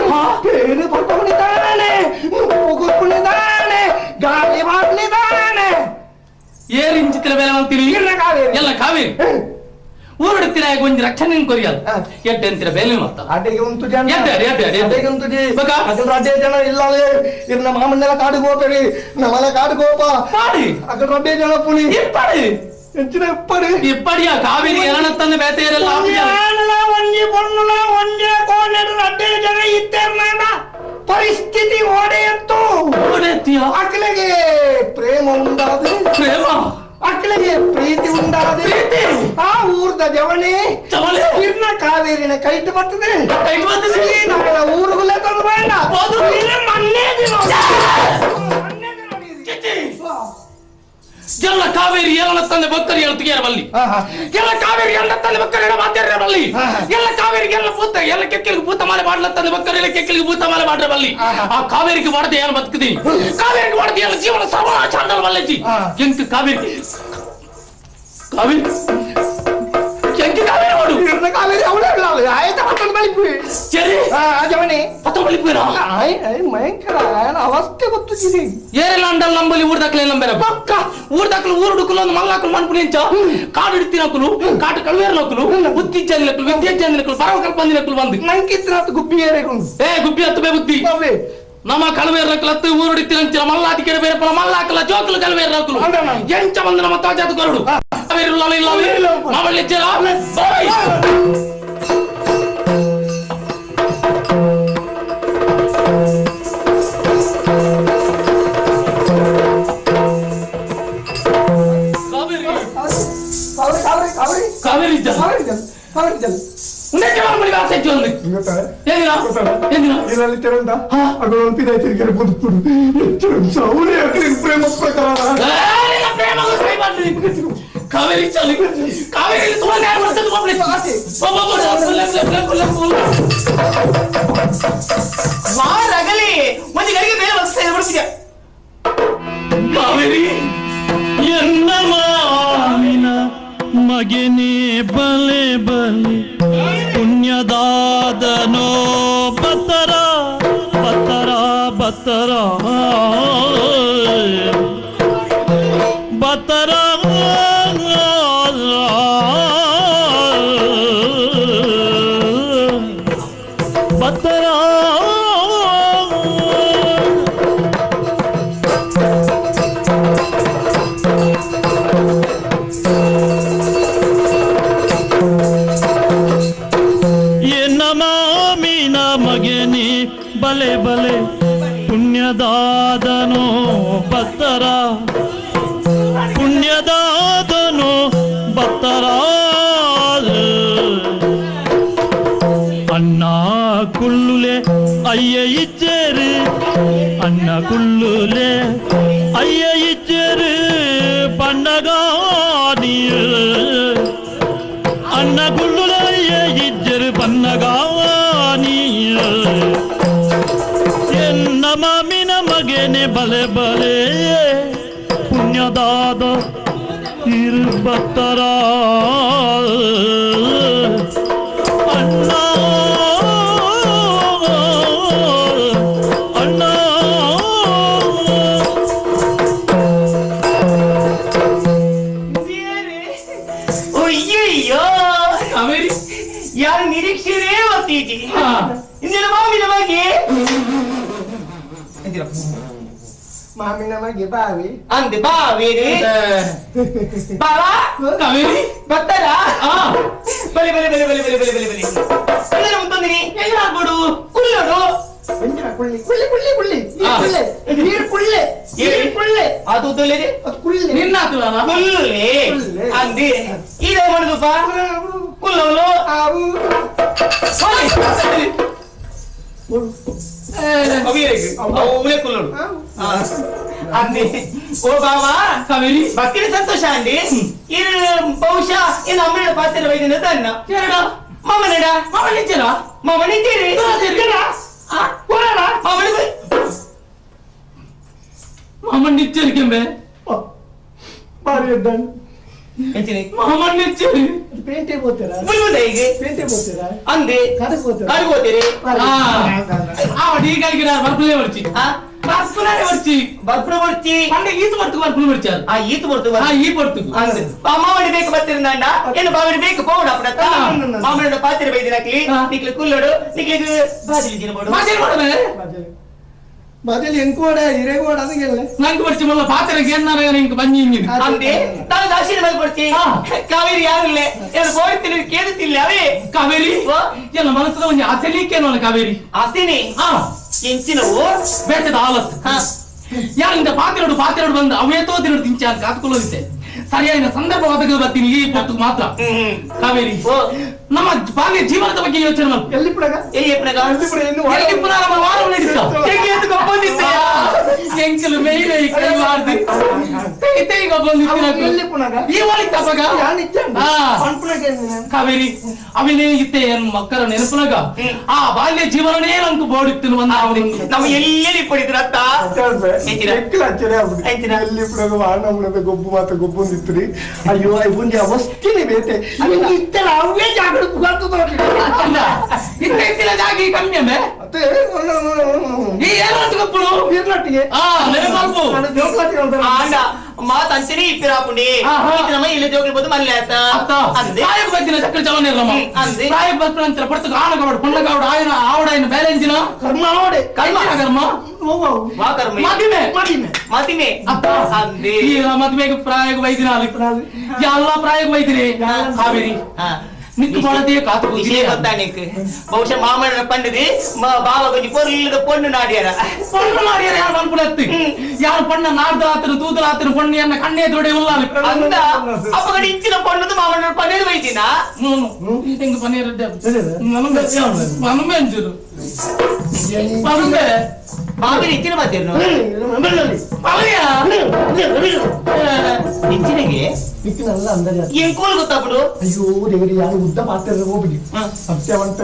ತೇನು ಕೊರ್ಪುನಿದಾನೆ ನುಪ್ಪು ಕೊರ್ಪುನಿದಾನೆ ಗಾಳಿ ಮಾಡ್ಲಿದಾನೆ ಏರು ಇಂಚಿತ್ತಿನ ಮೇಲೆ ಅಂತೀರಿ ಕಾವೇರಿ ಎಲ್ಲ ಕಾವೇರಿ ಊರುಡುತ್ತಿನ ಒಂಜಿ ರಕ್ಷಣೆ ಕೊರಿಯಲ್ಲ ಎಡ್ಡೆ ಅಂತಿರ ಬೇಲೆ ಮತ್ತ ಅಡೆಗೆ ಉಂಟು ಜನ ಎಡ್ಡೆ ಎಡ್ಡೆ ಅಡೆಗೆ ಉಂಟು ಜಿ ಅಗಲ ರಡ್ಡೆ ಜನ ಇಲ್ಲ ಇರ್ನ ಮಾಮನ್ನೆಲ್ಲ ಕಾಡು ಹೋಗ್ಬೇಡಿ ನಮ್ಮಲ್ಲ ಕಾಡು ಕೋಪ ಪಾಡಿ ಅಗಲ ರಡ್ಡೆ ಜನ ಪುಲಿ ಇಪ್ಪಡಿ ಎಂಚಿನ ಇಪ್ಪಡಿ ಇಪ್ಪಡಿಯ ಕಾವೇರಿ ಎರಡತ್ತಂದ ಬೇತೆಯರೆಲ್ಲ ಒಂಜಿ ಪೊನ್ನುಲ ಒಂಜೆ ಕೋಣೆಡು ರಡ್ಡೆ ಜನ ಇತ್ತೆರ್ನಾಂಡ ಪರಿಸ್ಥಿತಿ ಓಡೆಯತ್ತು ಓಡೆತ್ತಿಯ ಅಕ್ಲೆಗೆ ಪ್ರೇಮ ಉಂಡಾದು ಪ್ರೇಮ ಅಕ್ಲೆಗೆ ಪ್ರೀತಿ ಉಂಡಾದ ಆ ಊರ್ದ ಜವಣಿ ಜವಳಿ ಇರ್ನ ಕಾವೇರಿನ ಕೈಟ್ ಬರ್ತದೆ ಕೈಟ್ ಬರ್ತದೆ ನಮ್ಮನ ಊರುಗುಲೇ ತಂದು ಬೇಡ ಮನ್ನೇ ದಿನ ಎಲ್ಲ ಕಾವೇರಿ ಎಲ್ಲ ತಂದೆ ಭಕ್ತರು ಹೇಳ್ತಿಯಾರ ಬಲ್ಲಿ ಎಲ್ಲ ಕಾವೇರಿ ಎಲ್ಲ ತಂದೆ ಭಕ್ತರು ಮಾತಾಡ್ರ ಬಲ್ಲಿ ಎಲ್ಲ ಕಾವೇರಿಗೆ ಎಲ್ಲ ಭೂತ ಎಲ್ಲ ಕೆಕ್ಕಲಿಗೆ ಭೂತ ಮಾಲೆ ಮಾಡ್ಲ ತಂದೆ ಭಕ್ತರು ಎಲ್ಲ ಕೆಕ್ಕಲಿಗೆ ಭೂತ ಮಾಲೆ ಮಾಡ್ರ ಬಲ್ಲಿ ಆ ಕಾವೇರಿಗೆ ಮಾಡದೆ ಏನು ಬದುಕಿದೀನಿ ಕಾವೇರಿಗೆ ಮಾಡದೆ ಎಲ್ಲ ಜೀವನ ಸರ್ವನಾಶ ಅಂದಲ್ಲ ಬಲ್ಲಜ್ಜಿ ಎಂತ ಕಾವೇರಿ ಕಾವೇರಿ ಎಂತ ಕಾವೇರಿ ಮಾಡು ಕಾವೇರಿ ಅವಳೇ ಆಯ್ತು ಪತ್ತೊಂದು ಬಳಿಪು ಸರಿ ಜವಣಿ ಪತ್ತೊಂದು ಬಳಿಪುರಾ ಭಯಂಕರ ಅವಸ್ಥೆ ಗೊತ್ತು ಏರೆಲ್ಲ ಅಂಡಲ್ ನಂಬಲಿ ಊರ್ದಾಕ್ಲೆ ನಂಬೆರ ಪಕ್ಕ ಊರ್ದಾಕ್ಲು ಊರು ಡುಕುಲು ಒಂದು ಮಲ್ಲಾಕುಲು ಮನ್ಪುನಿ ಎಂಚ ಕಾಡು ಹಿಡ್ತಿನಕುಲು ಕಾಟು ಕಳುವೇರ್ನಕುಲು ಬುದ್ಧಿ ಜಂದಿನಕುಲು ವಿದ್ಯೆ ಜಂದಿನಕುಲು ಬರವ ಕಲ್ಪಂದಿನಕುಲು ಬಂದು ನಂಕಿತ್ರ ಗುಬ್ಬಿ ಏರೆಗುಂಡು ಏ ಗುಬ್ಬಿ ಹತ್ತು ಬೇ ಬುದ್ಧಿ ನಮ್ಮ ಕಳುವೇರ್ನಕುಲು ಹತ್ತು ಊರುಡಿತ್ತಿನಂಚಿನ ಮಲ್ಲಾತಿ ಕೆಡ ಬೇರೆ ಪಲ ಮಲ್ಲಾಕಲ ಜೋಕುಲು ಕಳುವೇರ್ನಕುಲು ಎಂಚ ಬಂದು ನಮ್ಮ ತಾಜಾತು ಕೊರಡು ಇಲ್ಲ ಇಲ್ಲ Mavalli by Kaveri Kaveri Kaveri ರಗಲಿ ಒಂದು ಗಡಿಗೆ ಬೇರೆ ವಸ್ತು ಕಾವೇರಿ ಎನ್ನ ಮಾವಿನ ಮಗನೇ ಬಲೆ ಬಲೆ ಪುಣ್ಯದಾದನೋ ಬತ್ತರ ಬತ್ತರ ಬತ್ತರ ಬತ್ತರ ಬತ್ತರ ಬಲೆ ಬಲೆ ಪುಣ್ಯದಾದನೋ ಬತ್ತರ ಪುಣ್ಯದಾದನೋ ಬತ್ತರ ಅಣ್ಣ ಕುಳ್ಳುಲೆ ಅಯ್ಯ ಇಜ್ಜೇರು ಅಣ್ಣ ಕುಳ್ಳುಲೆ ಅಯ್ಯ ಇಜ್ಜೇರು ಬಣ್ಣಗಾನಿಯ ಅಣ್ಣ ಕುಳ್ಳುಲೆ ಅಯ್ಯ ಇಜ್ಜೇರು ಬಣ್ಣಗಾನಿಯ ಎನ್ನ ಮಾಮಿನ ಮಗನೆ ಬಲೆ ಬಲೆ ಪುಣ್ಯದಾದ ಇರುಬತ್ತರ ಅಣ್ಣ ಅಣ್ಣ ಅಯ್ಯಯ್ಯೋ ಕಾವೇರಿ ಯಾರು ನಿರೀಕ್ಷೆರೇ ಒತ್ತೀಜಿ ಇಂದಿನ ಮಾಮಿನ ಬಗ್ಗೆ ಮಾಮಿನ ಮಗೆ ಬಾವಿ ಅಂದೆ ಬಾವೇರಿ ಬಾವಾ ಕಾವೇರಿ ಬರ್ತಾರಾ ಬಲೆ ಬಲೆ ಬಲೆ ಬಲೆ ಬಲೆ ಬಲೆ ಬಲೆ ಬಲೆ ಎಲ್ಲರೂ ಮುಂದೊಂದಿನಿ ಎಲ್ಲ ಆಗ್ಬಿಡು ಕುಳ್ಳೋಡು ಕುಳ್ಳಿ ಕುಳ್ಳಿ ಕುಳ್ಳಿ ಕುಳ್ಳಿ ಕುಳ್ಳೆ ನೀರು ಕುಳ್ಳೆ ನೀರು ಕುಳ್ಳೆ ಅದು ಉದ್ದಲೇರಿ ಅದು ಕುಳ್ಳೆ ನಿನ್ನ ಕುಳ್ಳೆ ಅಂದೆ ಈಗ ಮಾಡುದಪ್ಪ ಕುಲ್ಲೋಲು ಅಂದೆ ಓ ಬಾವಾ ಕಾವೇರಿ ಭಕ್ತಿನ ಸಂತೋಷ ಅಂಡಿ ಇದು ಬಹುಶಃ ಇನ್ನು ಅಮ್ಮನ ಪಾತ್ರ ವೈದ್ಯನ ತನ್ನ ಎರಡ ಮಾಮನಡ ಮಾಮನಿಚ್ಚರ ಮಾಮನಿದ್ದೀರಿ ಮಾಮನಿಚ್ಚರಿಕೆಂಬೆ ಬಾರಿ ಎದ್ದಾನೆ ಮಾಮನಿಚ್ಚರಿ ಪೇಂಟೆ ಹೋಗ್ತೀರಾ ಪೇಂಟೆ ಹೋಗ್ತೀರಾ ಅಂದೆ ಕಾಡಿಗೆ ಹೋಗ್ತೀರಾ ಕಾಡಿಗೆ ಹೋಗ್ತೀರಿ ಆ ಈಗ ಬರ್ಪುಲೇ ಬರ್ಚಿ ಬರ್ಪುಲೇ ಬರ್ಚಿ ಬರ್ಪುಲ ಬರ್ಚಿ ಪಂಡ ಈತು ಬರ್ತುకు ಬರ್ಪುಲ ಬರ್ಚಾರು ಆ ಈತು ಬರ್ತುకు ಆ ಈ ಬರ್ತುకు ಅಂದೆ ಮಾಮನಿ ಬೇಕು ಬರ್ತಿರಂಡ ಏನು ಬಾವನಿ ಬೇಕು ಪೋವಡ ಅಪ್ಪಡತ್ತ ಮಾಮನಡ ಪಾತ್ರೆ ಬೈದಿನಕ್ಲಿ ನಿಕ್ಲಿ ಕುಲ್ಲಡು ನಿಕ್ಲಿ ಬಾಜಲಿ ದಿನಬೋಡು ಬಾಜಲಿ ಮಾಡಬೇ ಬಾಜಲಿ ಎಂಕೋಡ ಹಿರೇಗೋಡ ಅದಕ್ಕೆಲ್ಲ ನಂಗೆ ಬರ್ಚಿ ಮೊಲ್ಲ ಪಾತ್ರೆಗೆ ಏನಾರ ಇಂಕ ಬಂಜಿ ಹಿಂಗಿದೆ ಅಂದೆ ನಾನು ಆಶೀರ್ವಾದ ಕೊಡ್ತಿ ಕಾವೇರಿ ಯಾರಿಲ್ಲ ಏನು ಬೋಡ್ತೀನಿ ಕೇಳುತ್ತಿಲ್ಲ ಅವೇ ಕಾವೇರಿ ಎಲ್ಲ ಮನಸ್ಸದ ಒಂದು ಆಸೆಲಿಕ್ಕೇನೋ ಕಾವೇರಿ ಆಸೆನೆ ಎಂಚಿನವು ಬೆಟ್ಟದ ಆಲತ್ ಯಾರಿಂದ ಪಾತ್ರೆಡು ಪಾತ್ರೆಡು ಬಂದು ಅವೇತೋ ತಿರುಡು ತಿಂಚ ಕಾತ್ಕೊಳ್ಳೋದಿತ್ತೆ ಸರಿಯಾದ ಸಂದರ್ಭ ಒದಗದು ಬರ್ತೀನಿ ಈ ಪೊತ್ತು ಮಾತ್ರ ಕಾವೇರಿ ನಮ್ಮ ಬಾಲ್ಯ ಜೀವನದ ಬಗ್ಗೆ ಯೋಚನೆ ಮಾಡು ಎಲ್ಲಿ ಪುಡಗ ಎಲ್ಲಿ ಪುಡಗ ಎಲ್ಲಿ ಪುನಃ ನಮ್ಮ ವಾರ ನಡೀತಾ ಎಂಕಲು ಮೇಲೆ ಕೈ ಮಾಡ್ದು ಎಲ್ಲಿ ಪುನಗ ಈ ವಾಲಿ ತಪಗ ಕಾವೇರಿ ಅವನೇ ಇತ್ತೆ ಮಕ್ಕಳ ನೆನಪುನಗ ಆ ಬಾಲ್ಯ ಜೀವನನೇ ನಂಗೆ ಬೋಡಿತ್ತು ನಮ್ಮ ಎಲ್ಲೆಲ್ಲಿ ಪಡಿದ್ರತ್ತ ಎಲ್ಲಿ ಪುಡಗ ವಾರ ಗೊಬ್ಬು ಮಾತ ಗೊಬ್ಬು ಒಂದಿತ್ತು ಅಯ್ಯೋ ಒಂಜಿ ಅವಸ್ಥೆನೆ ಬೇತೆ ಇತ್ತೆಲ್ಲ ಅವೇ ಜಾಗಡ ಅಲ್ಲ ಇತ್ತ ಇತ್ತಿನ ಜಾಗಿ ಕಮ್ಮಿ ಅಮ್ಮೆ ಈ ಏನು ಅಂತ ಗೊಪ್ಪುಡು ಬೀರ್ನಟ್ಟಿಗೆ ಆ ನೆನಪಲ್ಪು ಆಂಡ ಮಾತು ಅಂಚನೆ ಇಪ್ಪಿರಾಪುಂಡಿ ನಮ್ಮ ಇಲ್ಲಿ ಜೋಗ್ಲಿ ಬೋದು ಮಲ್ಲೆ ಆತ ಅಂದೆ ಪ್ರಾಯಕ್ಕೆ ಬತ್ತಿನ ಚಕ್ರ ಚವನ ಇರಮ್ಮ ಅಂದೆ ಪ್ರಾಯಕ್ಕೆ ಬತ್ತಿನ ಅಂತರ ಪಡ್ತು ಆನ ಕಾವಡು ಪೊಣ್ಣ ಕಾವಡು ಆಯನ ಆವಡ ಆಯನ ಬ್ಯಾಲೆನ್ಸಿನ ಕರ್ಮ ಆವಡೆ ಕರ್ಮ ಕರ್ಮ ವಾ ಕರ್ಮ ಮದಿಮೆ ಮದಿಮೆ ಮದಿಮೆ ಅತ್ತ ಅಂದೆ ಈ ಮದುವೆಗೆ ಪ್ರಾಯಕ್ಕೆ ಬೈದಿನ ಎಲ್ಲ ಪ್ರಾಯಕ್ಕೆ ಬೈದಿನಿ ಕಾವೇರಿ ನಿಕ್ಕು ಬಳದೇ ಕಾತು ವಿಷಯ ಗೊತ್ತಾ ನಿಕ್ ಬಹುಶಃ ಮಾಮನ ಪಂಡದು ಬಾವ ಕೊಂಚ ಪೊರ್ಲದ ಪೊಣ್ಣು ನಾಡಿಯರ ಪೊಣ್ಣು ನಾಡಿಯರ ಯಾರು ಪನ್ಪುಡತ್ತಿ ಯಾರು ಪಣ್ಣ ನಾಡ್ದ ಆತನು ತೂದಲ ಆತನು ಪೊಣ್ಣು ಎನ್ನ ಕಣ್ಣೇ ದೊಡೆ ಉಲ್ಲಾಲು ಅಂದ ಅಪ್ಪಗಡೆ ಇಂಚಿನ ಪೊಣ್ಣದು ಮಾಮನ ಪನ್ನೇದು ವೈದಿನ ಹೆಂಗ ಪನ್ನೀರ್ ಮನಮೆ ಅಂಜರು ಮನಮೆ ಬಾವಿನ ಇಂಚಿನ ಮಾತೇನು ಪವಯ್ಯ ಇಂಚಿನಗೆ ನಿಕ್ಕಿನಲ್ಲ ಅಂದಾಜ ಎಂಕೋಲ್ ಗೊತ್ತಾಬಿಡು ಅಯ್ಯೋ ದೇವರಿ ಯಾರು ಉದ್ದ ಪಾತ್ರ ಹೋಗ್ಬಿಡಿ ಸತ್ಯವಂತ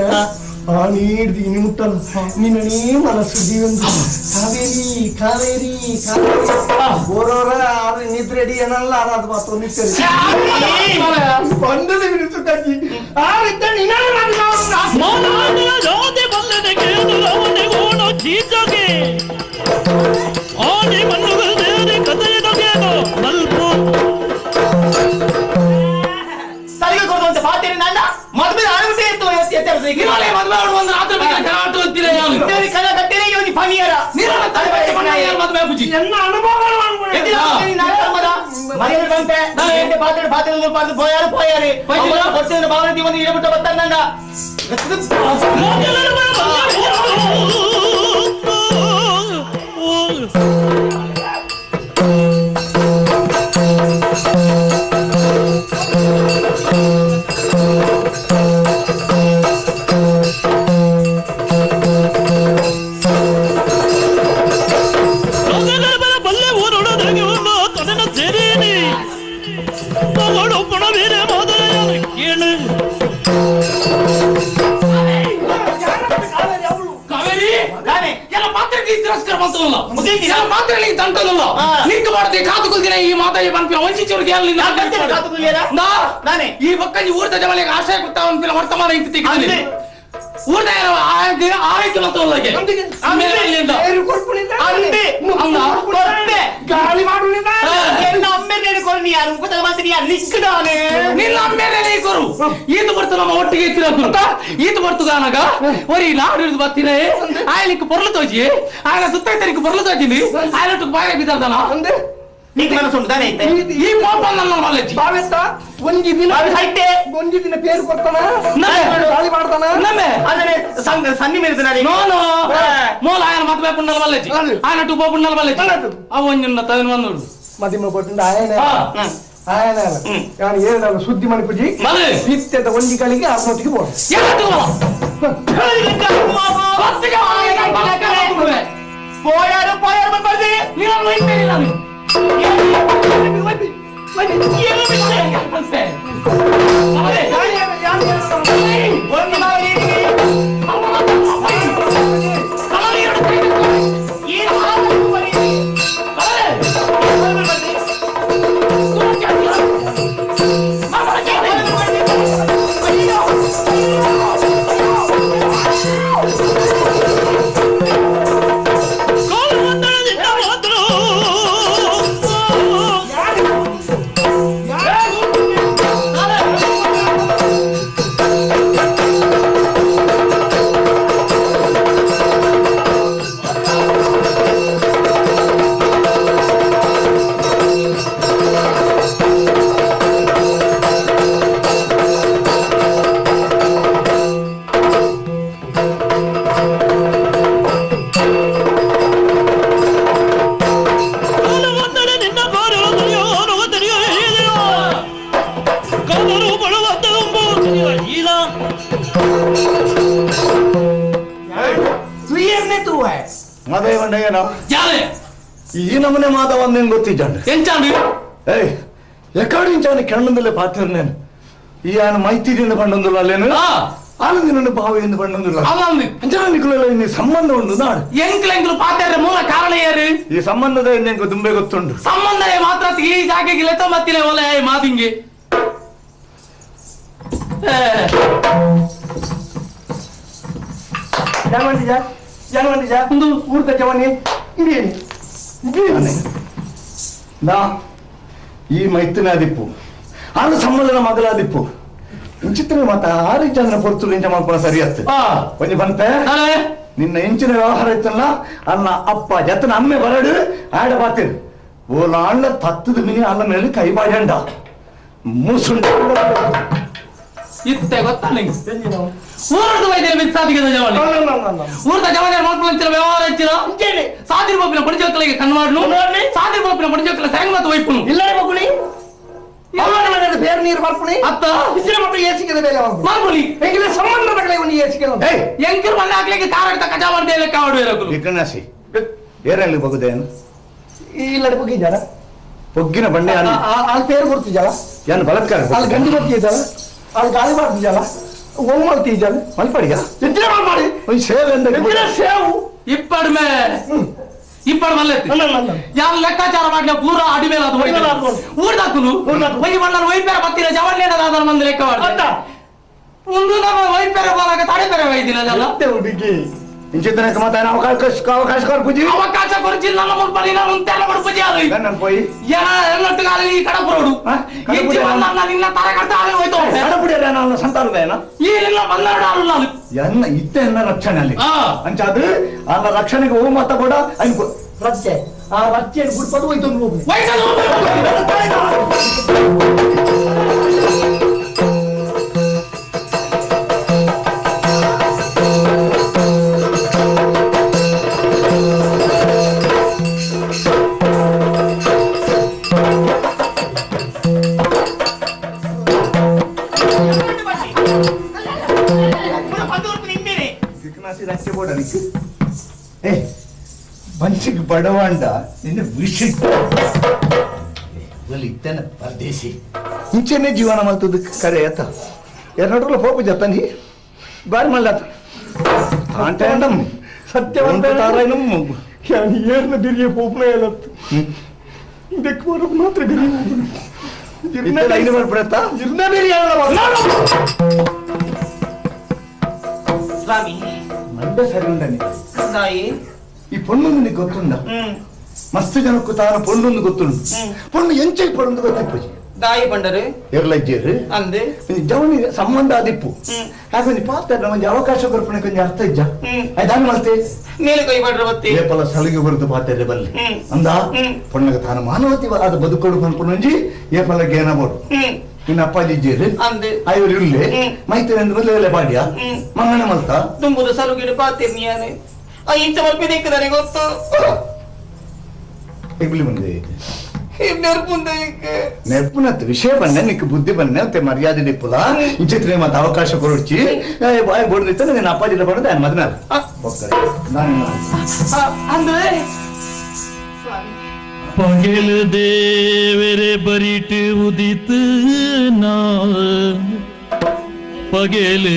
ಆ ನೀಡ್ದು ಇನಿ ಮುಟ್ಟಲ್ಲ ನಿನ್ನನೇ ಮನಸ್ಸು ಜೀವಂದು ಕಾವೇರಿ ಕಾವೇರಿ ಕಾವೇರಿ ಬೋರೋರ ಆದ್ರೆ ನಿದ್ರೆ ಅಡಿ ಏನಲ್ಲ ಅದು ಮಾತ್ರ ನಿಂತರಿ ಬಂದದ ಬಿಡಿಸುತ್ತಾಗಿ ಆ ರೀತಿ ಸರಿಗೆ ಕೊಡುವಂತ ಪಾತ್ರೆ ನನ್ನ ಮದುವೆ ಆಡಬಿಟ್ಟೆ ಇತ್ತು ನೀರಾಳೆ ಮದುವೆ ಆಡುವ ರಾತ್ರಿ ಕರಾಟು ಅಂತೀರ ಕಲ ಕಟ್ಟಿರೆ ಇವನಿ ಫನಿಯರ ನೀರಾಳ ತಲೆ ಬಚ್ಚ ಬಣ್ಣ ಯಾರು ಮದುವೆ ಪೂಜಿ ಎನ್ನ ಅನುಭವ ಮರ್ಯಾದೆ ಬಂತೆ ಪಾತ್ರೆ ಪಾತ್ರೆ ಪಾತ್ರೆ ಪೋಯಾರು ಪೋಯಾರಿ ಕೊಡ್ತಿದ್ರೆ ಭಾವನೆ ಒಂದು ಇಡಬಿಟ್ಟು ಬರ್ತಾನೆ ನನ್ನ ಈ ಮಾತಾಯಿ ಪನ್ಪಿನ ವಂಚಿಚೂರಿಗೆ ಈ ಪಕ್ಕಂಜಿ ಊರ್ದ ಜಮಲಿಗೆ ಆಶಯ ಕೊಡ್ತಾ ಅನ್ಪಿನ ವರ್ತಮಾನ ಇಂತಿ ಊರ್ದ ಆರೈಕೆ ಮತ್ತು ಗಾಳಿ ನಿನ್ನ ಅಮ್ಮೇಲೆ ಕೊರು ಈತು ಬರ್ತು ನಮ್ಮ ಒಟ್ಟಿಗೆ ಇತ್ತಿರ ಈತು ಬರ್ತುದಾನಗ ಒರಿ ನಾಡು ಹಿಡಿದು ಬರ್ತೀನಿ ಆಯ್ಲಿಕ್ಕೆ ಪೊರ್ಲು ತೋಜಿ ಆಗ ಸುತ್ತೈತನಿಗೆ ಪೊರ್ಲು ತೋಜಿನಿ ಆಯ್ಲಟ್ಟು ಬಾಯ ಬಿದ್ದಾನ నీకు మనసు ఉంటుందానే అయితే ಈ ಪಾಪ ನನ್ನ ನಾಲೆಜ್ ಬಾವೆತ್ತ ಒಂಜಿ ದಿನ అయితే ಒಂಜಿ ದಿನ ಪೇರು ಕೊಡ್ತಾನ ಗಾಳಿ ಮಾಡ್ತಾನ ನಮ್ಮೆ అదే సన్ని మీద నో మోల ఆయన మతమే పున్నల వల్లచి ఆయన టు పున్నల వల్లచి అవ ಒಂಜುన్న తదిన వందుడు ಮದಿಮ ಕೊಟ್ಟುಂಡ ఆయన ఆయన ನಾನು ಏಳು ಸುದ್ದಿ ಮಣಿಪುಜಿ ನಿತ್ಯದ ಒಂಜಿ ಗಳಿಗೆ ಆರ್ನೋಟಿಗೆ ಬೋಡು పోయారు పోయారు ಈ ನಮನೆ ಮಾಧವನ್ నేను ಗೊತ್ತಿದ್ದಾನೆ ಎಂಚಾಂಡು ಏಯ್ ಎಕ್ಕಡಿಂಚಾನೆ ಕೆಣ್ಣಂದಲ್ಲೇ ಪಾತ್ರ నేను ಈ ఆయన మైత్రిని పండుందుಲ್ಲ నేను ಆನಂದಿನ ಭಾವ ಎಂದು పండుಂದುಲ್ಲ ಅಂಚನ ನಿಕುಲ ಈ ಸಂಬಂಧ ಉಂಡು ನಾಡು ಎಂಕ್ಲೆಂಕ್ಲು ಪಾತ್ರ ಮೂಲ ಕಾರಣ ಯಾರು ಈ ಸಂಬಂಧದ ಎಂಕು ದುಂಬೆ ಗೊತ್ತುಂಡು ಸಂಬಂಧನೇ ಮಾತ್ರ ಈ ಜಾಗೆಗೆ ಲೆತ್ತ ಮತ್ತಿಲೆ ಒಲೆ ಮಾದಿಂಗೆ ಜಾನ್ವಂಡಿಜ ಜಾನ್ವಂಡಿಜ ಒಂದು ಊರ್ದ ಜವನಿ ನಾ ಈ ಮೈತ್ರಿನಾದಿಪ್ಪು ಆನು ಸಂಬಂಧನ ಮಗಲಾದಿಪ್ಪು ಇಂಚಿತ್ರ ಮಾತ ಆರು ಚಂದ್ರ ಪೊರ್ತುಲು ಇಂಚ ಮಾಡ್ಕೊಳ ಸರಿ ಅತ್ತು ಒಂಜಿ ಬಂತೆ ನಿನ್ನ ಇಂಚಿನ ವ್ಯವಹಾರ ಇತ್ತಲ್ಲ ಅನ್ನ ಅಪ್ಪ ಜತನ ಅಮ್ಮೆ ಬರಡು ಆಡ ಬಾತಿರು ಓಲಾಂಡ ತತ್ತದ ಮಿನಿ ಅನ್ನ ಮೇಲೆ ಕೈ ಬಾಜಂಡ ಮೂಸುಂಡ. ಇತ್ತೆ ಗೊತ್ತಾ ನಿಂಗೆ ಊರದ ವೈದ್ಯರ ಮಿತ್ ಸಾಧಿಗೆ ಜವಾನಿ ಊರದ ಜವಾನಿ ಮಲ್ಪುಲಂಚಿನ ವ್ಯವಹಾರ ಇಚ್ಚಿನ ಸಾದಿರ್ ಬಾಪಿನ ಪಡಿಜೋಕ್ಕಲಿಗೆ ಕಣ್ಮಾಡ್ನು ಸಾದಿರ್ ಬಾಪಿನ ಪಡಿಜೋಕ್ಕಲ ಸ್ಯಾಂಗ್ ಮತ್ತು ವೈಪುನು ಇಲ್ಲ ಮಗುಳಿ ಬೇರೆ ನೀರು ಮಲ್ಪುಣಿ ಅತ್ತ ಇಚ್ಚಿನ ಮಕ್ಕಳು ಏಸಿಗೆ ಬೇಲೆ ಮಲ್ಪುಣಿ ಎಂಗಿಲ ಸಂಬಂಧಗಳ ಒಂದು ಏಸಿಗೆ ಎಂಕಿರ್ ಮಲ್ಲ ಹಾಕ್ಲಿಕ್ಕೆ ಕಾರಡ್ತ ಕಜಾ ಮಾಡ್ದೆ ಲೆಕ್ಕ ಆಡುವೆ ವಿಕರ್ಣಾಸಿ ಏರಲ್ಲಿ ಬಗುದೇನು ಇಲ್ಲಡೆ ಬಗ್ಗಿದ್ದಾರ పొగ్గిన బండి ಅಲ್ಲಿ పేరు ಕೊಡ್ತಿದ್ದಲ್ಲ ಏನು ಬಲತ್ಕಾರ ಅಲ್ಲಿ ಗಂಡಿ ಬರ್ತಿದ್ದಲ್ಲ ಅಲ್ಲಿ ಗಾಳಿ ಮಾಡ್ತಿದ್ದಲ್ಲ ಓಂ ಮಾಡ್ತಿದ್ದಲ್ಲ ಮಲ್ಪಡಿಗ ಎಂತಿನ ಮಾಡಿ ಒಂದು ಸೇವೆ ಅಂದ್ರೆ ಎಂತಿನ ಸೇವು ಇಪ್ಪಡ್ಮೆ ಇಪ್ಪಡ್ ಮಲ್ಲೆತ್ತಿ ಯಾರು ಲೆಕ್ಕಾಚಾರ ಮಾಡ್ಲಿ ಪೂರ ಅಡಿಮೇಲೆ ಅದು ಊರ್ದಾಕುಲು ಒಯ್ಯಿ ಮಣ್ಣನ್ನು ಒಯ್ಪೇರ ಬತ್ತಿನ ಜವಳ್ಲೇನದಾದ ಮಂದಿ ಲೆಕ್ಕ ಮಾಡ್ದ ಒಂದು ನಮ್ಮ ಒಯ್ಪೇರ ಬೋಲಾಗ ತಡೆ ಒಯ್ದಿನ ಹುಡುಗಿ ಇಂಚಿತನಕ ಮಾತಾನ ಅವಕಾಶ ಕೊರ್ಪುಜಿ ಅವಕಾಶ ಕೊರ್ಜಿ ನನ್ನ ಮುನ್ಪಡಿ ನಾನು ಉಂತೆಲ್ಲ ಕೊಡ್ಪುಜಿ ಅದು ನನ್ನ ಪೋಯಿ ಏನ ಎನ್ನಟ್ಟು ಈ ಕಡಪುರೋಡು ಇಂಚಿ ಬಂದ ನಿನ್ನ ತಲೆ ಕಟ್ಟ ಆಗಿ ಹೋಯ್ತು ಕಡಪುಡಿ ನಾನು ಸಂತಾನದೇನ ಈ ನಿನ್ನ ಬಂದರಡು ಆಳು ನಾನು ಎನ್ನ ಇತ್ತೆ ಎನ್ನ ರಕ್ಷಣೆ ಅಲ್ಲಿ ಅಂಚಾದು ಅನ್ನ ರಕ್ಷಣೆಗೆ ಓ ಮಾತ ಕೂಡ ಅನ್ಕೋ ರಚ್ಚೆ ಆ ರಚ್ಚೆಯನ್ನು ಗುಡ್ಪದು ಹೋಯ್ತು ಹೋಗಿ ಮನ್ಸಿಗೆ ಬಡವಾಂಡ ನಿನ್ನ ವಿಷ ಇತ್ತೇನೆ ಪರದೇಶಿ ಇಂಚೆನೆ ಜೀವನ ಮಾಡ್ತದ ಕರೆ ಆತ ಎರಡರಲ್ಲ ಹೋಗು ಜತನಿ ಬಾರಿ ಮಲ್ಲಾತ ಕಾಂಟೇಂಡಮ್ ಸತ್ಯವಂತ ತಾರಾಯಣಮ್ ಏರ್ನ ಬಿರಿಯ ಪೋಪ್ನ ಹೇಳತ್ತು ಇದಕ್ಕೆ ಬರೋದು ಮಾತ್ರ ಬಿರಿಯ ಲೈನ್ ಮಾಡ್ಬಿಡತ್ತ ಇರ್ನ ಬಿರಿಯ ಸ್ವಾಮಿ ಮಂಡ ಸರಿ ಉಂಡನಿ ತಾಯಿ ಈ ಪೊಣ್ಣೊಂದು ನೀ ಗೊತ್ತುಂಡ ಮಸ್ತ್ ಜನಕ್ಕೂ ತಾನ ಪೊಣ್ಣೊಂದು ಗೊತ್ತುಂಡು ಪೊಣ್ಣು ಎಂಚೈ ಪೊಣ್ಣೊಂದು ಗೊತ್ತಿಪ್ಪು ದಾಯಿ ಪಂಡರು ಎರ್ಲಜ್ಜೇರು ಅಂದೆ ಜವನಿ ಸಂಬಂಧ ಆದಿಪ್ಪು ಯಾಕೊಂದು ಪಾತ್ರ ಒಂಜಿ ಅವಕಾಶ ಕೊರ್ಪಣೆ ಕೊಂಚ ಅರ್ಥ ಇಜ್ಜ ದಾನ ಮಲ್ತೆ ಮೇಲೆ ಕೈ ಮಾಡ್ರ ಬತ್ತಿ ಏಪಲ ಸಲಿಗೆ ಬರುದು ಪಾತೆರೆ ಬಲ್ಲೆ ಅಂದ ಪೊಣ್ಣಗ ತಾನು ಮಾನವತಿ ಆದ ಬದುಕೊಡು ಪನ್ಪುನೊಂಜಿ ಏಪಲ ಗೇನ ಬೋಡು ನಿನ್ನ ಅಪ್ಪಾಜಿ ಇಜ್ಜೇರು ಅಂದೆ ಐವರು ಇರ್ಲೆ ಮೈತೇನೆ ಮೊದಲೇ ಪಾಡ್ಯ ಮಂಗಣ ಮಲ್ತ ತುಂಬುದು ಸಲುಗಿಡು ಪಾತಿರ್ನಿಯಾನೆ ಆ ಇಂಚ ಮಲ್ಪಿ ದಿಕ್ಕದಾನೆ ಗೊತ್ತು ಇಬ್ಲಿ ಮುಂದೆ ನೆರ್ಪುನತ್ತು ವಿಷಯ ಬನ್ನೆ ನಿಕ್ ಬುದ್ಧಿ ಬನ್ನೆ ಮತ್ತೆ ಮರ್ಯಾದೆ ನಿಪ್ಪುಲ ಇಂಚಿತ್ರ ಮತ್ತೆ ಅವಕಾಶ ಕೊರೊಡ್ಚಿ ಬಾಯ್ ಬೋಡ್ದಿತ್ತ ನಿನ್ನ ಅಪ್ಪಾಜಿ ಬರೋದು ನಾನು ಮದ್ವೆ ಅಂದ್ರೆ பகல் தேவரே பரிட்டு உதித்து நான் பகல்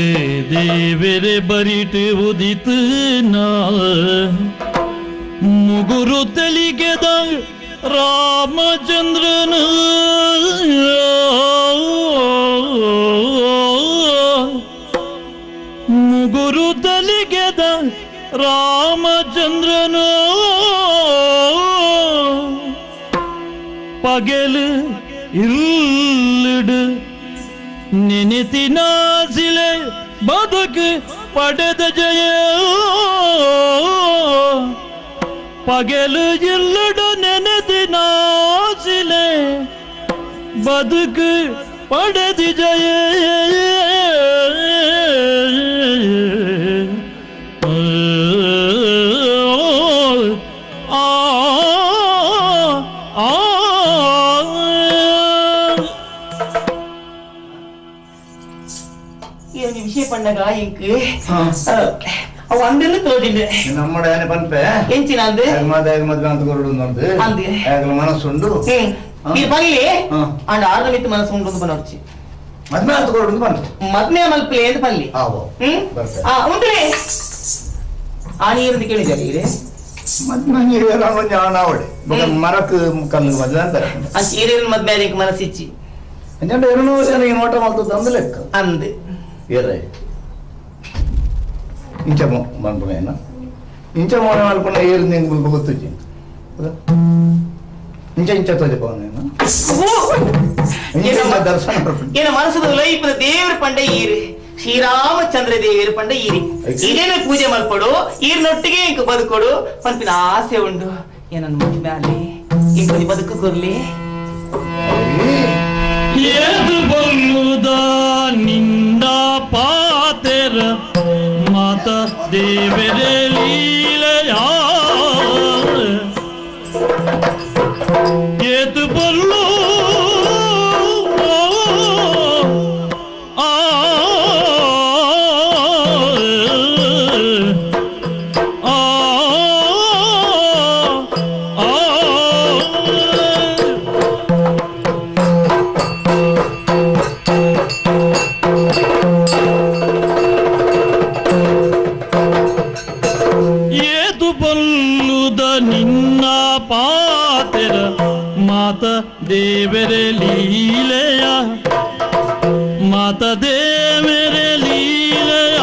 தேவரே பரிட்டு உதித்து நான் முகுரு தெளிகத ராமச்சந்திரன் ಮುಗುರು ತಲಿಗೆದ ರಾಮಚಂದ್ರನು பகல் இல்லிடு நினைத்தினாசிலே ಬದುಕು ಪಡೆದ ಜಯ பகலு இல்லிடு ನೆನೆದಿನಾಸಿಲೆ ಬದುಕು ಪಡೆದಿ ಜಯ ನಮ್ಮಡ ಪನ್ಪೆ ಎಂಚಿನಂದು ಮದ್ವೆ ಅಂತ ಕೊರಡು ಅಂದು ಮನಸ್ಸುಂಡು ಪಲ್ಲಿ ಅಂಡ ಆರ್ದ ಮಿತ್ತು ಮನಸ್ಸು ಉಂಟು ಬನೊರ್ಚಿ ಮದ್ವೆ ಅಂತ ಕೊರಡು ಪನ್ಪೆ ಮದ್ವೆ ಮಲ್ಪಲೆ ಅಂತ ಪಲ್ಲಿ ಉಂಟುಲೇ ಆ ನೀರು ಕೇಳಿದ್ದಾರೆ ಇದೆ ಮದ್ವೆ ಅವಡೆ ಮರಕ್ ಕಲ್ಲು ಮದ್ವೆ ಅಂತಾರೆ ಏನೇನು ಮದ್ವೆ ಅದಕ್ಕೆ ಮನಸ್ಸಿಚ್ಚಿ ಅಂಜಂಡ ಎರಡೂ ಜನ ಈ ನೋಟ ಮಲ್ತದ್ದು ಅಂದು ಲೆಕ್ಕ ಅಂದು ಏರೇ ಇಂಚ ಮನ್ಪುನ ಇಂಚ ಮೋನೆ ಮಲ್ಪುನ ಏರು ನಿಂಗೆ ಗೊತ್ತುಜ್ಜಿ ಇಂಚ ಇಂಚ ತೋಜ ಪವನೇನ ದರ್ಶನ ಏನ ಮನಸ್ಸದ ಲೈಫ್ ದೇವ್ರ ಪಂಡ ಈರು ಶ್ರೀರಾಮಚಂದ್ರ ದೇವಿಯರ ಪಂಡ ಈರಿ ಇದೇನು ಪೂಜೆ ಮಲ್ಪಡು ಈರ್ನೊಟ್ಟಿಗೆ ಇಂಕ ಬದುಕೊಡು ಪನ್ಪಿನ ಆಸೆ ಉಂಡು ಏನನ್ನು ಮದ್ವೆ ಅಲ್ಲಿ ಇಂಕೊಂದು ಬದುಕು ಕೊರ್ಲಿ ಎದು ಬಲ್ಲುದ ನಿನ್ನ ದೇವರ ಲೀಲೆಯ ಏತು ಬಲ್ಲು ಆ ಆ ಆ ಏತು ಬಲ್ಲುದ ನಿನ್ನ ಪಾತೆರ ಮಾತ ದೇವರ ಲೀಲೆಯ ಮಾತ ದೇವರ ಲೀಲೆಯ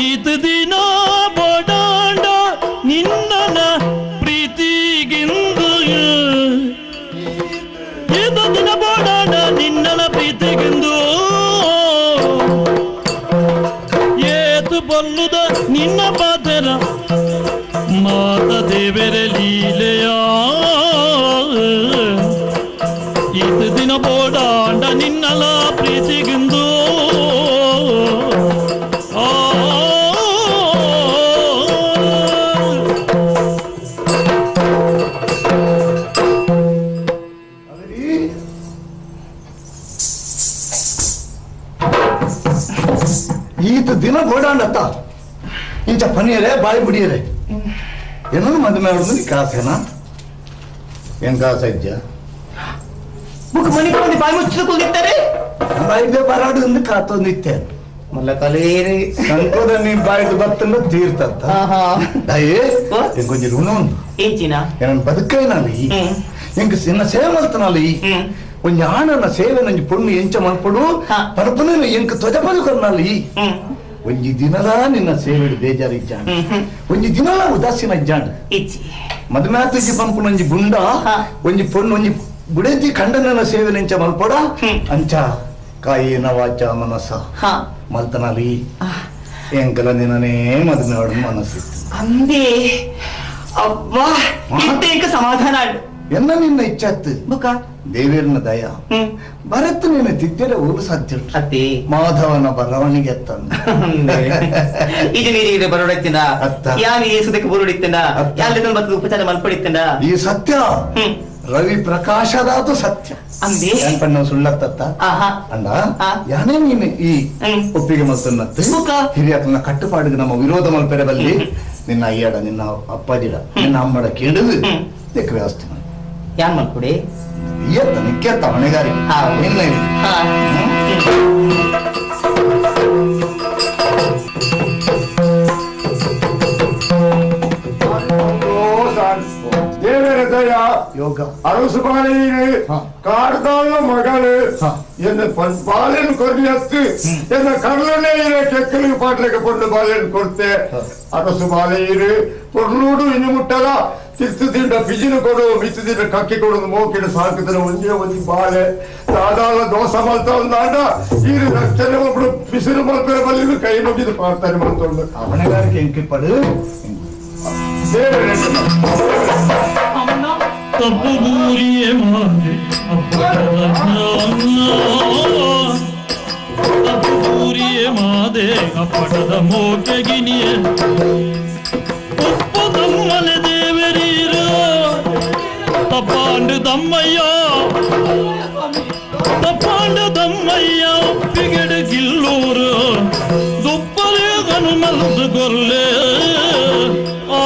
ಈತ ದಿನ ಬಡಾಂಡ ನಿನ್ನನ ಪ್ರೀತಿಗಿಂದು ಈತ ದಿನ ಬಡಾಂಡ ನಿನ್ನನ ಪ್ರೀತಿಗಿಂದು ಏತು ಬಲ್ಲುದ ನಿನ್ನ ಪಾತೆರ ಮಾತ ದೇವರ ಲೀಲೆಯ ಈತ ದಿನ ಬೋಡಾಂಡ ನಿನ್ನಲ ಪ್ರೀತಿಗಿಂದು ಆ ಈತ ದಿನ ಗೋಡಾಂಡತ್ತ ಇಂಚ ಪನೀರೆ ಬಾಯಿ ಬಿಡಿಯರೆ ಏನೋ ಮದುವೆ ಆಡೋದು ನೀ ಕಾಸೇನಾ ಏನ್ ಕಾಸ ಇದ್ಯಾ ಬುಕ್ ಮನಿಗೆ ಬಂದು ಬಾಯಿ ಮುಚ್ಚು ಕೂಗಿತ್ತಾರೆ ಬಾಯಿಗೆ ಬರಾಡು ಅಂದು ಕಾತೊಂದಿತ್ತೆ ಮಲ್ಲ ಕಲೇರಿ ಸಂಕೋದ ನೀ ಬಾಯಿದು ಬತ್ತಂದ ತೀರ್ತತ್ತ ದಯೇ ಎಂಕೊಂಜಿ ಋಣ ಉಂಡು ಎಂಚಿನ ಏನನ್ ಬದುಕೈನಲ್ಲಿ ಎಂಕ್ ನಿನ್ನ ಸೇವೆ ಮಲ್ತನಲ್ಲಿ ಒಂಜಿ ಆಣನ ಸೇವೆ ನಂಜಿ ಪೊಣ್ಣು ಎಂಚ ಮಲ್ಪಡು ಪರಪುನ ಎಂಕ್ ತ್ವಜ ಬದುಕರ್ನಲ್ಲಿ ಒಂಜಿ ದಿನಲ ನಿನ್ನ ಸೇವೆಡು ಬೇಜಾರು ಇಜ್ಜಾಂಡ್ ಒಂಜಿ ದಿನಲ ಉದಾಸೀನ ಇಜ್ಜಾಂಡ್ ಇಜ್ಜಿ ಮದುವೆ ಆತುಜಿ ಪಂಪುನ ಒಂಜಿ ಗುಂಡ ಒಂಜಿ ಪೊಣ್ಣು ಒಂಜಿ ಬುಡೇತಿ ಖಂಡನ ಸೇವೆ ನೆಂಚ ಮಲ್ಪಡ ಅಂಚ ಕಾಯಿನ ವಾಚ ಮನಸ ಮಲ್ತನಾಲಿ ಎಂಕಲ ನಿನ್ನನೇ ಮದುವೆ ಆಡು ಮನಸ್ಸಿತ್ತು ಅಂದೇ ಅಬ್ಬಾ ಇಂತ ಎಂಕ ಸಮಾಧಾನ ಎನ್ನ ನಿನ್ನ ಇಚ್ಛಾತ್ತು ಬುಕ ದೇವೇರ್ನ ದಯ ಭರತ್ ನಿನ್ನ ತಿದ್ದರೆ ಊರು ಸಾಧ್ಯ ಉಂಟು. ಅತ್ತೆ ಮಾಧವನ ಬರವಣಿಗೆ ತಂದ ಇದು ನೀರಿಗೆ ಬರೋಡಿತ್ತಿನ ಯಾನ್ ಈ ಸುದಕ್ಕೆ ಬರೋಡಿತ್ತಿನ ಯಾಲ್ ಬರ್ತದ ಉಪಚಾರ ಮಲ್ಪಡಿತ್ತಿನ ಈ ಸತ್ಯ ರವಿ ಪ್ರಕಾಶದಾತು ಸತ್ಯ ಅಂದೇ ಏನ್ ಪಣ್ಣ ಸುಳ್ಳತ್ತತ್ತ ಅಣ್ಣ ಯಾನೇ ನೀನು ಈ ಒಪ್ಪಿಗೆ ಮಲ್ತನ್ನತ್ತು ಹಿರಿಯತನ ಕಟ್ಟುಪಾಡಿಗೆ ನಮ್ಮ ವಿರೋಧ ಮಲ್ಪೆರೆ ಬಲ್ಲಿ ನಿನ್ನ ಅಯ್ಯಡ ನಿನ್ನ ಅಪ್ಪಾಜಿಡ ನಿನ್ನ ಅಮ್ಮಡ ಕೇಳಿದು ದಿಕ್ಕ ವ್ಯವಸ್ಥೆ ಮಾಡಿ ಯಾನ್ ಮಲ್ಪುಡಿ ಎತ್ತ ನಿಕ್ಕೆತ್ತ ಹೊಣೆಗಾರಿಕೆ ನಿನ್ನ ಇದು. ದೇವರ ದಯ ಯೋಗ ಅರಸು ಬಾಳೆಯೇ ಕಾಡ್ದಾಳ ಮಗಳು ಎನ್ನ ಬಾಳೆನ್ ಕೊರ್ಲಿಯತ್ತು ಎನ್ನ ಕರ್ಲನೇ ಕೆಕ್ಕಲಿಗೆ ಪಾಟ್ಲಿಗೆ ಪೊಣ್ಣು ಬಾಳೆನ್ ಕೊಡ್ತೆ ಅರಸು ಬಾಳೆಯರು ಪೊರ್ಲೂಡು ಇನ್ನು ಮುಟ್ಟಲ ತಿರ್ತು ತಿಂಡ ಬಿಜಿನ ಕೊಡು ಮಿತ್ತು ತಿಂಡ ಕಕ್ಕಿ ಕೊಡು ಮೋಕಿಡು ಸಾಕುದರ ಒಂದೇ ಒಂಜಿ ಬಾಳೆ ದಾದಾಳ ದೋಸ ಮಲ್ತ ಒಂದಾಂಡ ಈ ರಕ್ಷಣೆ ಒಬ್ರು ಬಿಸಿಲು ಮಲ್ಪೆರ ಬಲ್ಲಿದು ಕೈ ಮುಗಿದು ಪಾಡ್ತಾರೆ ಮಲ್ತೊಂಡು ಹೊಣೆಗಾರಿಕೆ ಎಂಕಿಪ್ಪಡು ತಪ್ಪು ಬೂರಿಯೇ ಮಾದೆ ತಪ್ಪು ಬೂರಿಯೇ ಮಾದೆ ಅಪ್ಪಟದ ಮೋಕೆಗಿನಿಯೇ ಉಪ್ಪು ತಮ್ಮನೆ ದೇವರೀರು ತಪ್ಪಾಂಡು ತಮ್ಮಯ್ಯ ತಪ್ಪಾಂಡು ತಮ್ಮಯ್ಯ ಒಪ್ಪಿಗೆಡು ಗಿಲ್ಲೂರು ದುಪ್ಪಲೇ ಮನಸ್ಸು ಕೊಲ್ಲೆ ಆ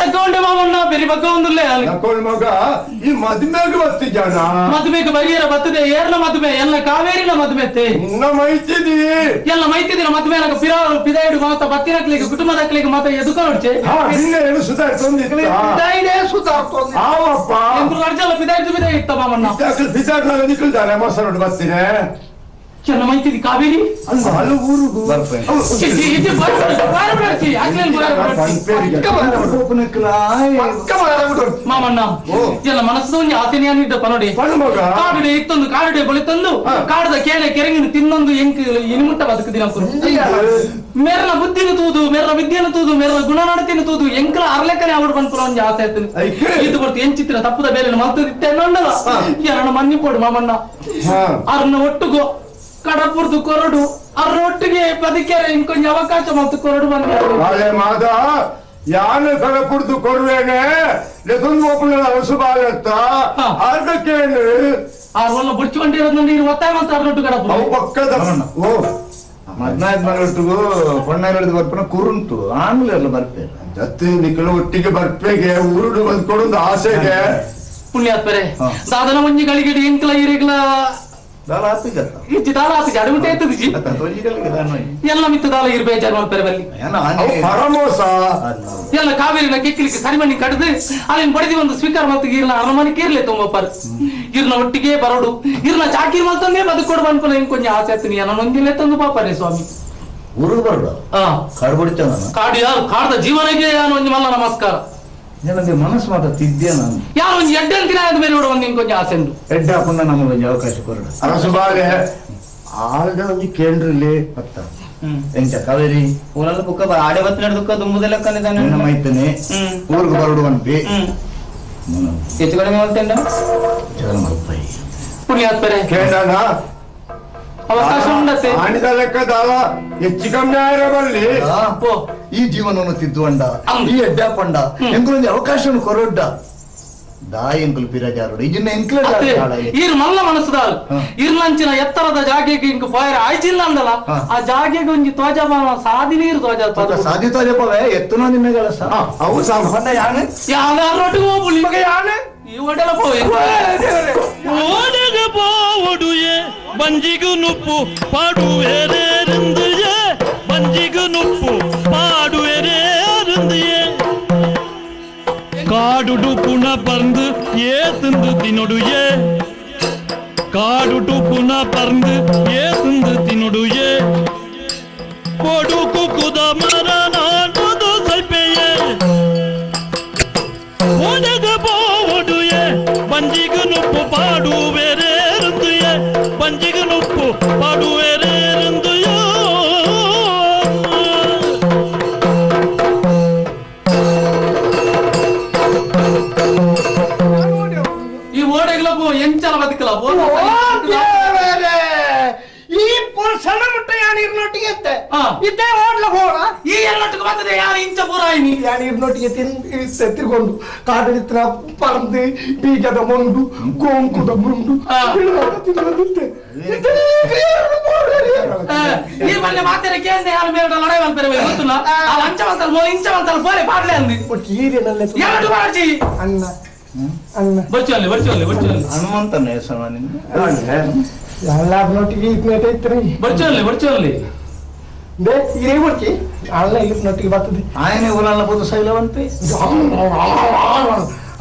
ತಗೊಂಡೆ ಮಾಮಣ್ಣ ಬೆರಿ ಬಗ್ಗ ಒಂದುಲ್ಲೆ ನಕೋಳ್ ಮಗ ಈ ಮದ್ಮೆಗ್ ಬತ್ತಿಜಾನ ಮದುವೆಗೆ ಬರಿಯರ ಬತ್ತದೆ ಏರ್ನ ಮದುವೆ ಎಲ್ಲ ಕಾವೇರಿನ ಮದುವೆ ನಿನ್ನ ಮೈತಿದಿ ಎಲ್ಲ ಮೈತಿದಿನ ಮದುವೆ ನಂಗೆ ಪಿರಾರು ಪಿದಾಯಿಡು ಮಾತ ಬತ್ತಿನಕ್ಲಿಗೆ ಕುಟುಂಬದಕ್ಲಿಗೆ ಮಾತ ಎದುಕೊಳ್ಚೆ ನಿನ್ನೆ ಏನು ಸುಧಾರಿಸೊಂದಿತ್ತ ಪಿದಾಯಿಡೇ ಸುಧಾರ್ತೊಂದು ಆವಪ್ಪ ಎಂಕುಲು ಅರ್ಜಲ್ಲ ಪಿದಾಯಿಡು ಪಿದಾಯಿ ಇತ್ತ ಮಾಮಣ್ಣ ಪಿದಾಡ್ನಾಗ ನಿಕ್ಕಲ್ದಾನೆ ಮೊಸರು ಬತ್ತೀನಿ ಚೆನ್ನ ಮೈತಿದಿ ಕಾವೇರಿ ಮಾಮಣ್ಣ ಎಲ್ಲ ಮನಸ್ಸು ಒಂಜಿ ಆಸೆನೇ ಇದ್ದಪ್ಪ ನೋಡಿ ಕಾಡುಡೆ ಇತ್ತೊಂದು ಕಾಡುಡೆ ಬಳಿತಂದು ಕಾಡದ ಕೇಳೆ ಕೆರೆಗಿನ ತಿನ್ನೊಂದು ಎಂಕ್ ಇನಿಮುಟ್ಟ ಬದುಕುದಿನ ಮೇರ್ನ ಬುದ್ಧಿನ ತೂದು ಮೇರ್ನ ವಿದ್ಯೆನ ತೂದು ಮೇರ್ನ ಗುಣನಡತೆನ ತೂದು ಎಂಕಲ ಅರ್ಲೆಕ್ಕನೆ ಅವಡು ಪನ್ಪುನ ಒಂಜಿ ಆಸೆ ಆಯ್ತು ಇದು ಬರ್ತು ಎಂಚಿತ್ತಿನ ತಪ್ಪುದ ಬೇಲೆ ಮಲ್ತದಿತ್ತೆ ನೋಡಲ್ಲ ಎರಡ ಮನ್ನಿಪೋಡು ಮಾಮಣ್ಣ ಅರ್ನ ಒಟ್ಟುಗು ಕಡಪುರ್ದು ಕೊರಡು ಅರ್ರ ಒಟ್ಟಿಗೆ ಬದುಕ್ಯಾರೆ ಇಂಕೊಂಜ ಅವಕಾಶ ಮತ್ತು ಕೊರಡು ಬಂದ ಮಾದ ಯಾನ ಕಡಪುರ್ದು ಕೊರುವೇನೆ ಲೆದೊಂದು ಒಬ್ಬನ ಅರಸು ಬಾಲತ್ತ ಅರ್ಧಕ್ಕೇನು ಆರ್ವಲ್ಲ ಬುಡ್ಚಿಕೊಂಡಿರೋದ್ನ ನೀನು ಒತ್ತಾಯ ಮಾತ್ರ ಅರ್ನೊಟ್ಟು ಕಡಪು ಪಕ್ಕದ ಓ ಮದ್ನಾಯ್ತು ಮಗಳೊಟ್ಟಿಗೂ ಹೊಣ್ಣಾಯಿರೋದು ಬರ್ಪನ ಕುರುಂಟು ಆಮೇಲೆ ಎಲ್ಲ ಬರ್ಪೇರು ಜೊತೆ ನಿಕ್ಕಳು ಒಟ್ಟಿಗೆ ಬರ್ಪೇಗೆ ಊರುಡು ಬಂದ್ ಕೊಡೊಂದು ಆಸೆಗೆ ಪುಣ್ಯಾತ್ಪರೆ ಸಾಧನ ಒಂಜಿ ಗಳಿಗೆಡಿ ಎಂಕಲ ಇರಿಗ್ಲ ದಾಲ ಆಪಿಗತ್ತ ಇಜ್ಜಿ ದಾಲ ಆಪಿಜಿ ಅಡಮುಟ್ಟೆ ಎತ್ತದಿಜಿ ಎಲ್ಲ ಮಿತ್ತು ದಾಲ ಇರ್ ಬೇಜಾರು ಮಾಡ್ತಾರೆ ಬಲ್ಲಿ ಪರಮೋಸ ಎಲ್ಲ ಕಾವೇರಿನ ಕೆಕ್ಕಿಲಿಕ್ಕೆ ಸರಿಮಣ್ಣಿ ಕಡ್ದು ಅಲ್ಲಿನ ಬಡಿದಿ ಒಂದು ಸ್ವೀಕಾರ ಮತ್ತು ಇರ್ನ ಅರಮನೆ ಕೇರ್ಲೆ ತುಂಬಪ್ಪಾರು ಇರ್ನ ಒಟ್ಟಿಗೆ ಬರೋಡು ಇರ್ನ ಚಾಕಿರ್ ಮಲ್ತಂದೇ ಬದುಕೊಡು ಬಂದ್ಪನ ಇಂಕೊಂಜ ಆಸೆ ಆಯ್ತೀನಿ ನನ್ನೊಂದಿಲ್ಲೇ ತಂದು ಪಾಪರೇ ಸ್ವಾಮಿ ಊರಿಗೆ ಬರೋಡು ಕಾಡು ಬಡಿತ ನಾನು ಕಾಡು ಯಾರು ಕಾಡ್ದ ಜೀವನಕ್ಕೆ ಯಾರು ಒಂಜಿ ಮಲ್ಲ ನಮಸ್ಕಾರ ನನಗೆ ಮನಸ್ಸು ಮಾತ್ರ ತಿದ್ದೆ ನಾನು ಯಾರು ಒಂಜಿ ಎಡ್ಡೆ ಅಂತಿನ ಆದ ಮೇಲೆ ನೋಡು ಒಂದು ಇಂಕೊಂಜ ಆಸೆ ಉಂಟು ಎಡ್ಡೆ ಹಾಕೊಂಡ ನಮಗೆ ಒಂಜಿ ಅವಕಾಶ ಕೊರಡು ಅರಸು ಬಾಲೆ ಆಲ್ದ ಒಂಜಿ ಕೇಂದ್ರಲ್ಲಿ ಅತ್ತ ಎಂಚ ಕಾವೇರಿ ಊರಲ್ಲಿ ಬುಕ್ಕ ಆಡೆ ಬತ್ತಿನ ದುಃಖ ದುಂಬುದೆಲ್ಲ ಕಲಿದಾನೆ ನಿನ್ನ ಮೈತನೆ ಊರಿಗೆ ಬರಡು ಅನ್ಪಿ ಹೆಚ್ಚು ಕಡಿಮೆ ಮಾಡ್ತೇನೆ ಜಗಳ ಮಲ್ಪೈ ಪುಣ್ಯಾತ್ಪರೆ ಕೇಂದ್ರನ ಅವಕಾಶ ಉಂಡತ್ತೆ ಆಣಿದ ಲೆಕ್ಕದಾಲ ಹೆಚ್ಚು ಕಮ್ಮಿ ಆಯ್ರ ಬಲ್ಲಿ ಈ ಜೀವನವನ್ನು ತಿದ್ದುವಂಡ ಈ ಎಡ್ಡಾಪಂಡ ಎಂಕುಲೊಂದು ಅವಕಾಶವನ್ನು ಕೊರೊಡ್ಡ ದಾಯಿ ಎಂಕುಲು ಪಿರಾಜಾರುಡು ಇದನ್ನ ಎಂಕುಲ ಈರ್ ಮಲ್ಲ ಮನಸ್ಸುದಾರು ಇರ್ಲಂಚಿನ ಎತ್ತರದ ಜಾಗೆಗೆ ಇಂಕು ಪೋಯರ ಆಯ್ಚಿಲ್ಲ ಅಂದಲ್ಲ ಆ ಜಾಗೆಗೆ ಒಂಜಿ ತ್ವಜ ಸಾದಿ ನೀರು ತ್ವಜ ಸಾದಿ ತ್ವಜಪವೇ ಎತ್ತುನ ನಿನ್ನೆಗಳ ಅವು ಸಾಮಾನ್ಯ ಯಾನೆ ಯಾವ್ದಾರು ಒಟ್ಟಿಗೆ ಹೋಗ್ಲಿ ಮಗ ಯಾನೆ ಈ ಒಡೆಲ ಪೋಯ್ ಓಡೆಗ ಪೋವಡುಯೆ ಬಂಜಿಗು ನುಪ್ಪು ಪಾಡುವೆರೇರಿಂದುಯೆ ಬಂಜಿಗು ನುಪ್ಪು ಪಾಡುವೆರೇರಿಂದುಯೆ ಕಾಡುಡು ಪುಣ ಪರ್ந்து ಏತಂದು ತಿನ್ನೊಡುಯೆ ಕಾಡುಡು ಪುಣ ಪರ್ந்து ಏತಂದು ತಿನ್ನೊಡುಯೆ ಕೊಡು ಕುಕ್ಕುದ ಮರ ನಾಡುದು ಸಲ್ಪೆಯೆ ಓಡೆಗ ಪೋವಡುಯೆ ಬಂಜಿಗು ನುಪ್ಪು ಪಾಡುವೆರೇರಿಂದುಯೆ ಬಂಜಿಗು ನುಪ್ಪು ಪಾಡುವೆರೇರಿಂದುಯೋ ಈ ಓಡೆಗ್ಲ ಪೋ ಎಂಚಲ ಬದುಕಲ ಈ ಸಣ್ಣ ಮುಟ್ಟ ಯಾನ್ ಇರ್ನೊಟ್ಟಿಗೆ ಇತ್ತೆ ಇದ್ದೇ ಓಡ್ಲ ಹೋಣ ಈ ಎಲ್ಲೊಟ್ಟಿಗೆ ಬರ್ತದೆ ಯಾರು ಇಂಚ ಪೂರಾಯಿನಿ ಯಾನ್ ಇರ್ನೊಟ್ಟಿಗೆ ತಿರ್ಕೊಂಡು ಕಾಡಡಿತ್ರ ಪರಂದು ಬೀಜದ ಮೊಂಡು ಗೋಂಕುದ ಮುಂಡು ತಿನ್ನದಿತ್ತೆ ಈ ಮೊನ್ನೆ ಮಾತಾರೆ ಕೇಂದ್ರ ಯಾರು ಮೇಲ್ಡ ಲಡಾಯಿ ಮಾಡ್ತಾರೆ ಗೊತ್ತಿಲ್ಲ ಆ ಲಂಚ ಮಂತಲ್ ಮೋ ಇಂಚ ಮಂತಲ್ ಪೋರೆ ಪಾಡ್ಲೆ ಅಂದಿ ಎರಡು ಬಾಜಿ ಅಣ್ಣ ಅಣ್ಣ ಬರ್ಚುವಲ್ಲಿ ಬರ್ಚುವಲ್ಲಿ ಬರ್ಚುವಲ್ಲಿ ಹನುಮಂತನ ಹೆಸರು ನಿನ್ನ ಎಲ್ಲಾರ್ನೊಟ್ಟಿಗೆ ಇದ್ನೇಟ ಇತ್ತು ಬರ್ಚುವಲ್ಲಿ ಬರ್ಚುವಲ್ಲಿ ಬೇ ಇರೇ ಬರ್ಚಿ ಅಲ್ಲ ಇರ್ನೊಟ್ಟಿಗೆ ಬರ್ತದೆ ಆಯನೆ ಊರಲ್ಲ ಬೋದು ಸೈಲವಂತೆ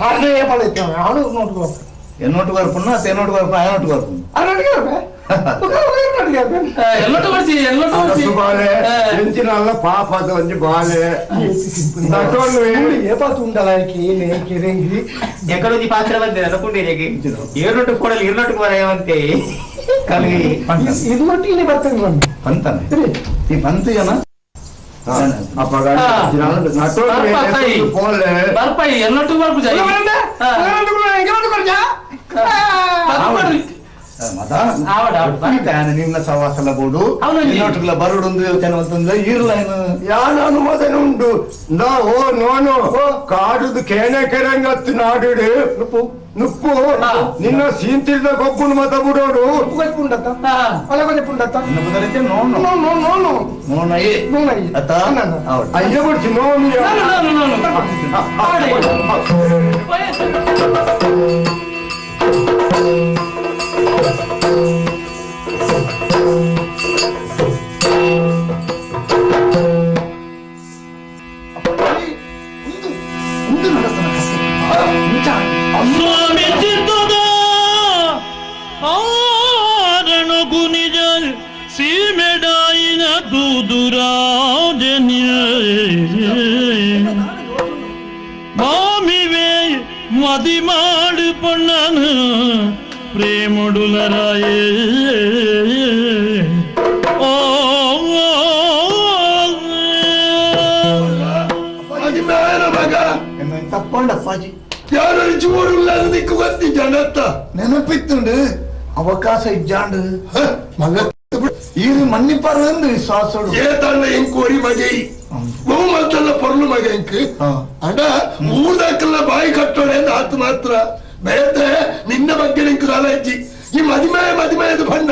ಅರ್ನೇ ಪಳೈತೆ ಅವನು ನೋಡ್ಕೊ ಎನ್ನೋಟು ಬರ್ಪುಣ್ಣ ಅತ್ತ ಎನ್ನೋಟು ಬರ್ಪು ಆಯನೋಟು ಬರ್ಪುಣ್ಣ ಅರ್ನೊಟ್ಟಿಗೆ ಬರ್ಬೆ ಎಲ್ಲೊಟ್ಟು ಬರ್ಸಿ ಎಲ್ಲೊಟ್ಟು ಬರ್ಸಿ ಬಾಲೆ ಎಂಚಿನಲ್ಲ ಪಾಪ ಅದು ಒಂಜಿ ಬಾಲೆ ಎಕ್ಕಡೊಂಜಿ ಪಾತ್ರ ಬಂದೆ ಅನ್ಕೊಂಡಿರೇಗೆ ಏರ್ನೊಟ್ಟು ಕೊಡಲಿ ಇರ್ನೊಟ್ಟು ಬರೆಯವಂತೆ ಕಲಿ ಇರ್ನೊಟ್ಟಿಗೆ ಬರ್ತದೆ ಬಂದು ಪಂತನೆ ಈ ಪಂತ ಜನ ಬರ್ಪಾಯಿ ಎನ್ನೊಟ್ಟು ಬರ್ಪು ಜೈ ನಿನ್ನ ಸವಾಸಲ ಬೋಡು ಇನ್ನೊಟ್ಟುಗಳ ಬರುಡು ಒಂದು ಯೋಚನೆ ಅಂತಂದ್ರೆ ಈರ್ಲ ಏನು ಯಾನ ಅನುಮೋದನೆ ಉಂಟು ನಾ ಓ ನೋನು ಕಾಡುದು ಕೇನೆ ಕೆರಂಗತ್ತು ನಾಡಿಡು ನುಪ್ಪು ನಿನ್ನ ಸೀಂತಿಲ್ದ ಗೊಬ್ಬುನು ಮತ ಬಿಡೋಡು ಅಯ್ಯ ಬಿಡ್ಸಿ ನೋನು ಸ್ವಾಮಿ ಚಿತ್ತದ ಆರಣಗು ನಿಜ ಮಾಮಿವೇ ಮದಿಮಾಡು ಪೊಣ್ಣನು ಪ್ರೇಮುಡುಲರಾಯೇ ಓ ಮಗ ತಪ್ಪಂಡ ಅಪ್ಪಾಜಿ ಯಾರು ಜೀವನ ದಿಕ್ಕು ಗೊತ್ತಿ ಜನತ್ತ ನೆನಪಿತ್ತುಂಡು ಅವಕಾಶ ಇಜ್ಜಾಂಡು ಮಗ ಈರು ಮನ್ನಿಪಾರ ಅಂದು ವಿಶ್ವಾಸಡು ಏ ತನ್ನ ಎಂಕೋರಿ ಮಗೈ ಬಹುಮಲ್ತಲ್ಲ ಪೊರ್ಲು ಮಗ ಎಂಕ್ ಅಡ ಊರ್ದಾಕಲ್ಲ ಬಾಯಿ ಕಟ್ಟೋಡೆ ಅಂತ ಆತು ಮಾತ್ರ ಬೇತೆ ನಿನ್ನ ಬಗ್ಗೆ ನಿಂಕು ಅಜ್ಜಿ ಈ ಮದಿಮಯ ಮದಿಮಯದ ಬಣ್ಣ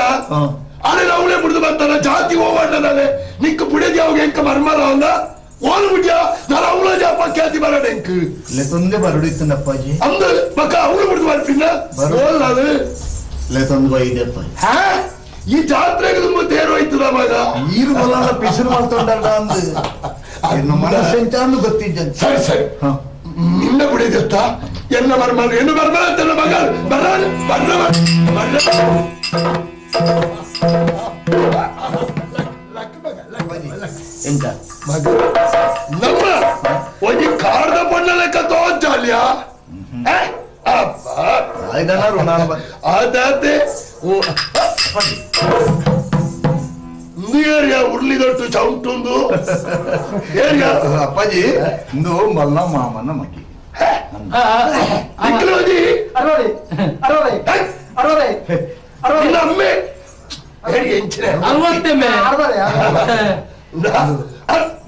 ಅರೆ ಅವಳೇ ಬಿಡ್ದು ಬರ್ತಾನ ಜಾತಿ ಹೋಗಣ್ಣದಾನೆ ನಿಕ್ಕು ಪುಡಿದ ಯಾವಾಗ ಎಂಕ ಮರ್ಮರ ಅಂದ ಓಲು ಬಿಡ್ಯಾ ನಾನು ಅವಳ ಜಾಪ ಖ್ಯಾತಿ ಬರಡೆ ಎಂಕ್ ಲೆತೊಂದೆ ಬರಡಿತ್ತಂಡಪ್ಪಾಜಿ ಅಂದ ಮಕ್ಕ ಅವಳು ಬಿಡ್ದು ಬರ್ಪಿನ ಓಲ್ ಅದು ಲೆತೊಂದು ಬೈದಪ್ಪ ಈ ಜಾತ್ರೆಗೆ ತುಂಬ ತೇರೋಯ್ತದ ಮಗ ಈರು ಬಲ ಪಿಸುರು ಮಾಡ್ತೊಂಡಲ್ಲ ಅಂದು ಎನ್ನ ಮನಸ್ಸೆಂತ ಅಂದು ಗೊತ್ತಿದ್ದ ಸರಿ ಸರಿ ನಿನ್ನ ಬಿಡಿದತ್ತ ಎನ್ನ ಮರ್ಮಲ ಎನ್ನ ಮರ್ಮಲ ತನ್ನ ಮಗ ಬರ ಬರ್ರ ಬರ್ರ ಎಂತ ಮಗ ನಮ್ಮ ಒಂಜಿ ಕಾರ್ದ ಪೊಣ್ಣ ಲೆಕ್ಕ ತೋಜಾಲ್ಯ ಅಪ್ಪ ಆದಾತೆ ಏರಿಯಾ ಉರ್ಲಿ ದೊಡ್ಡ ಚೌಂಟುಂದು ಏರಿಯಾ ಅಪ್ಪಾಜಿ ಇಂದು ಮಲ್ಲ ಮಾಮನ ಮಗಿ ಅರವಡೆ ಅರವಡೆ ಅರವಡೆ ಅರವಡೆ ಅಮ್ಮೆ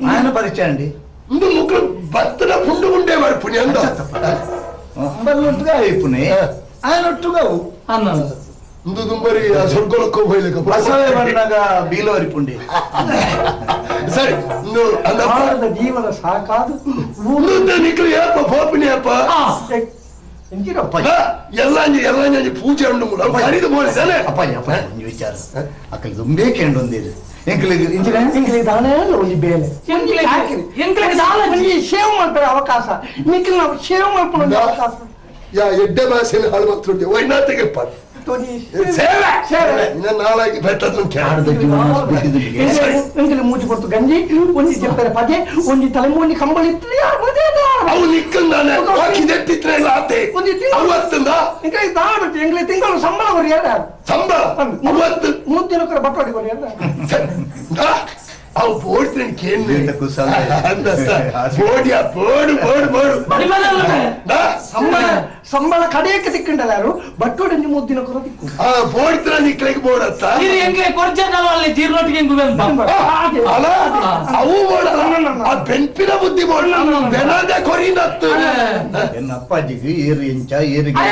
ఆయన ಪರಿಚಯ ಅಂడి ಇಂದು ಮುಕ್ಳು ಬತ್ತದ ಪುಂಡು ಉಂಡೆ ಬರ್ಪುನಿ ಅಂದ ಬಲ್ಲೊಟ್ಟುగా అయిపోయి ఆయన ఒట్టుగా ಅನ್ನ ಇಂದು ದುಂಬರಿ ಸ್ವರ್ಗಲಕ್ಕೆ ಹೋಗ್ಲಿಕ್ಕೆ ಬಸವೇ ಬಂದಾಗ ಬೀಲ ವರಿಪುಂಡಿ ಸರಿ ಇಂದು ಭಾರತ ಜೀವನ ಸಾಕಾದು ನಿಕ್ಲು ಏಪ ಪೋಪಿನಿ ಏಪ ಎಲ್ಲ ಎಲ್ಲ ಪೂಜೆ ಉಂಡು ಕರಿದು ಬೋಳಿದಾನೆ ಅಪ್ಪಾಜಿ ಅಪ್ಪಾಜಿ ಒಂದು ವಿಚಾರ ಅಕ್ಕಲು ದುಂಬೇ ಕೇಂಡೊಂದಿರು ಎಂಕ್ಲಿಗೆ ಎಂಕ್ಲಿಗೆ ದಾನೆ ಒಂಜಿ ಬೇಲೆ ಎಂಕ್ಲಿಗೆ ದಾಲ ಒಂಜಿ ಸೇವ್ ಮಾಡ್ತಾರೆ ಅವಕಾಶ ನಿಕ್ಲು ನಾವು ಸೇವ್ ಮಾಡ್ಕೊಂಡು ಅವಕಾಶ ಯಾ ಎಡ್ಡೆ ಭಾಷೆನ ಹಾಳು ಮಾತ್ರ ಒಯ್ನಾತೆಗೆ ಸೇವೆ ಸೇವೆ ಇನ್ನ ನಾಳಾಗಿ ಬೆಟ್ಟದ ಎಂಕ್ಲಿ ಮೂಜಿ ಕೊಡ್ತು ಗಂಜಿ ಒಂಜಿ ಜಪ್ಪರೆ ಪದೆ ಒಂಜಿ ತಲೆಮೂನಿ ಕಂಬಳಿ ಅವು ನಿಕ್ಕಂದಾನೆ ಹಾಕಿದೆತ್ತಿದ್ರೆ ಇಲ್ಲ ಆತೆ ಅವತ್ತಂದ ಎಂಕ್ಲಿಗೆ ದಾಡು ಎಂಕ್ಲಿ ತಿಂಗಳು ಸಂಬಳ ಕೊರಿ ಯಾರು ಸಂಬಳ ಅವತ್ತು ಮೂರು ದಿನಕ್ಕೆ ಬಟ್ಟೋಡಿ ಕೊರಿ ಯಾರು ಅವು ಬೋಡ್ತೀನಿ ಕೇಳಿ ಬೋಡಿಯ ಬೋಡು ಬೋಡು ಬೋಡು ಸಂಬಳ ಸಂಬಳ ಕಡೆಯಕ್ಕೆ ತಿಕ್ಕಂಡಲ್ಲ ಯಾರು ಬಟ್ಟೋಡಿ ಮೂರು ದಿನ ಕೊರ ತಿಕ್ಕು ಆ ಬೋಡ್ತಿರ ನಿಕ್ಲಿಗೆ ಬೋಡತ್ತ ಇದು ಹೆಂಗೆ ಕೊರ್ಜನಲ್ಲ ಜೀರ್ಣೊಟ್ಟಿಗೆ ಅಲ್ಲ ಅವು ಬೋಡಲ್ಲ ಆ ಬೆನ್ಪಿನ ಬುದ್ಧಿ ಬೋಡ ಬೆನದೆ ಕೊರಿನತ್ತು ಎನ್ನ ಅಪ್ಪಾಜಿಗೆ ಏರು ಎಂಚ ಏರಿಗೆ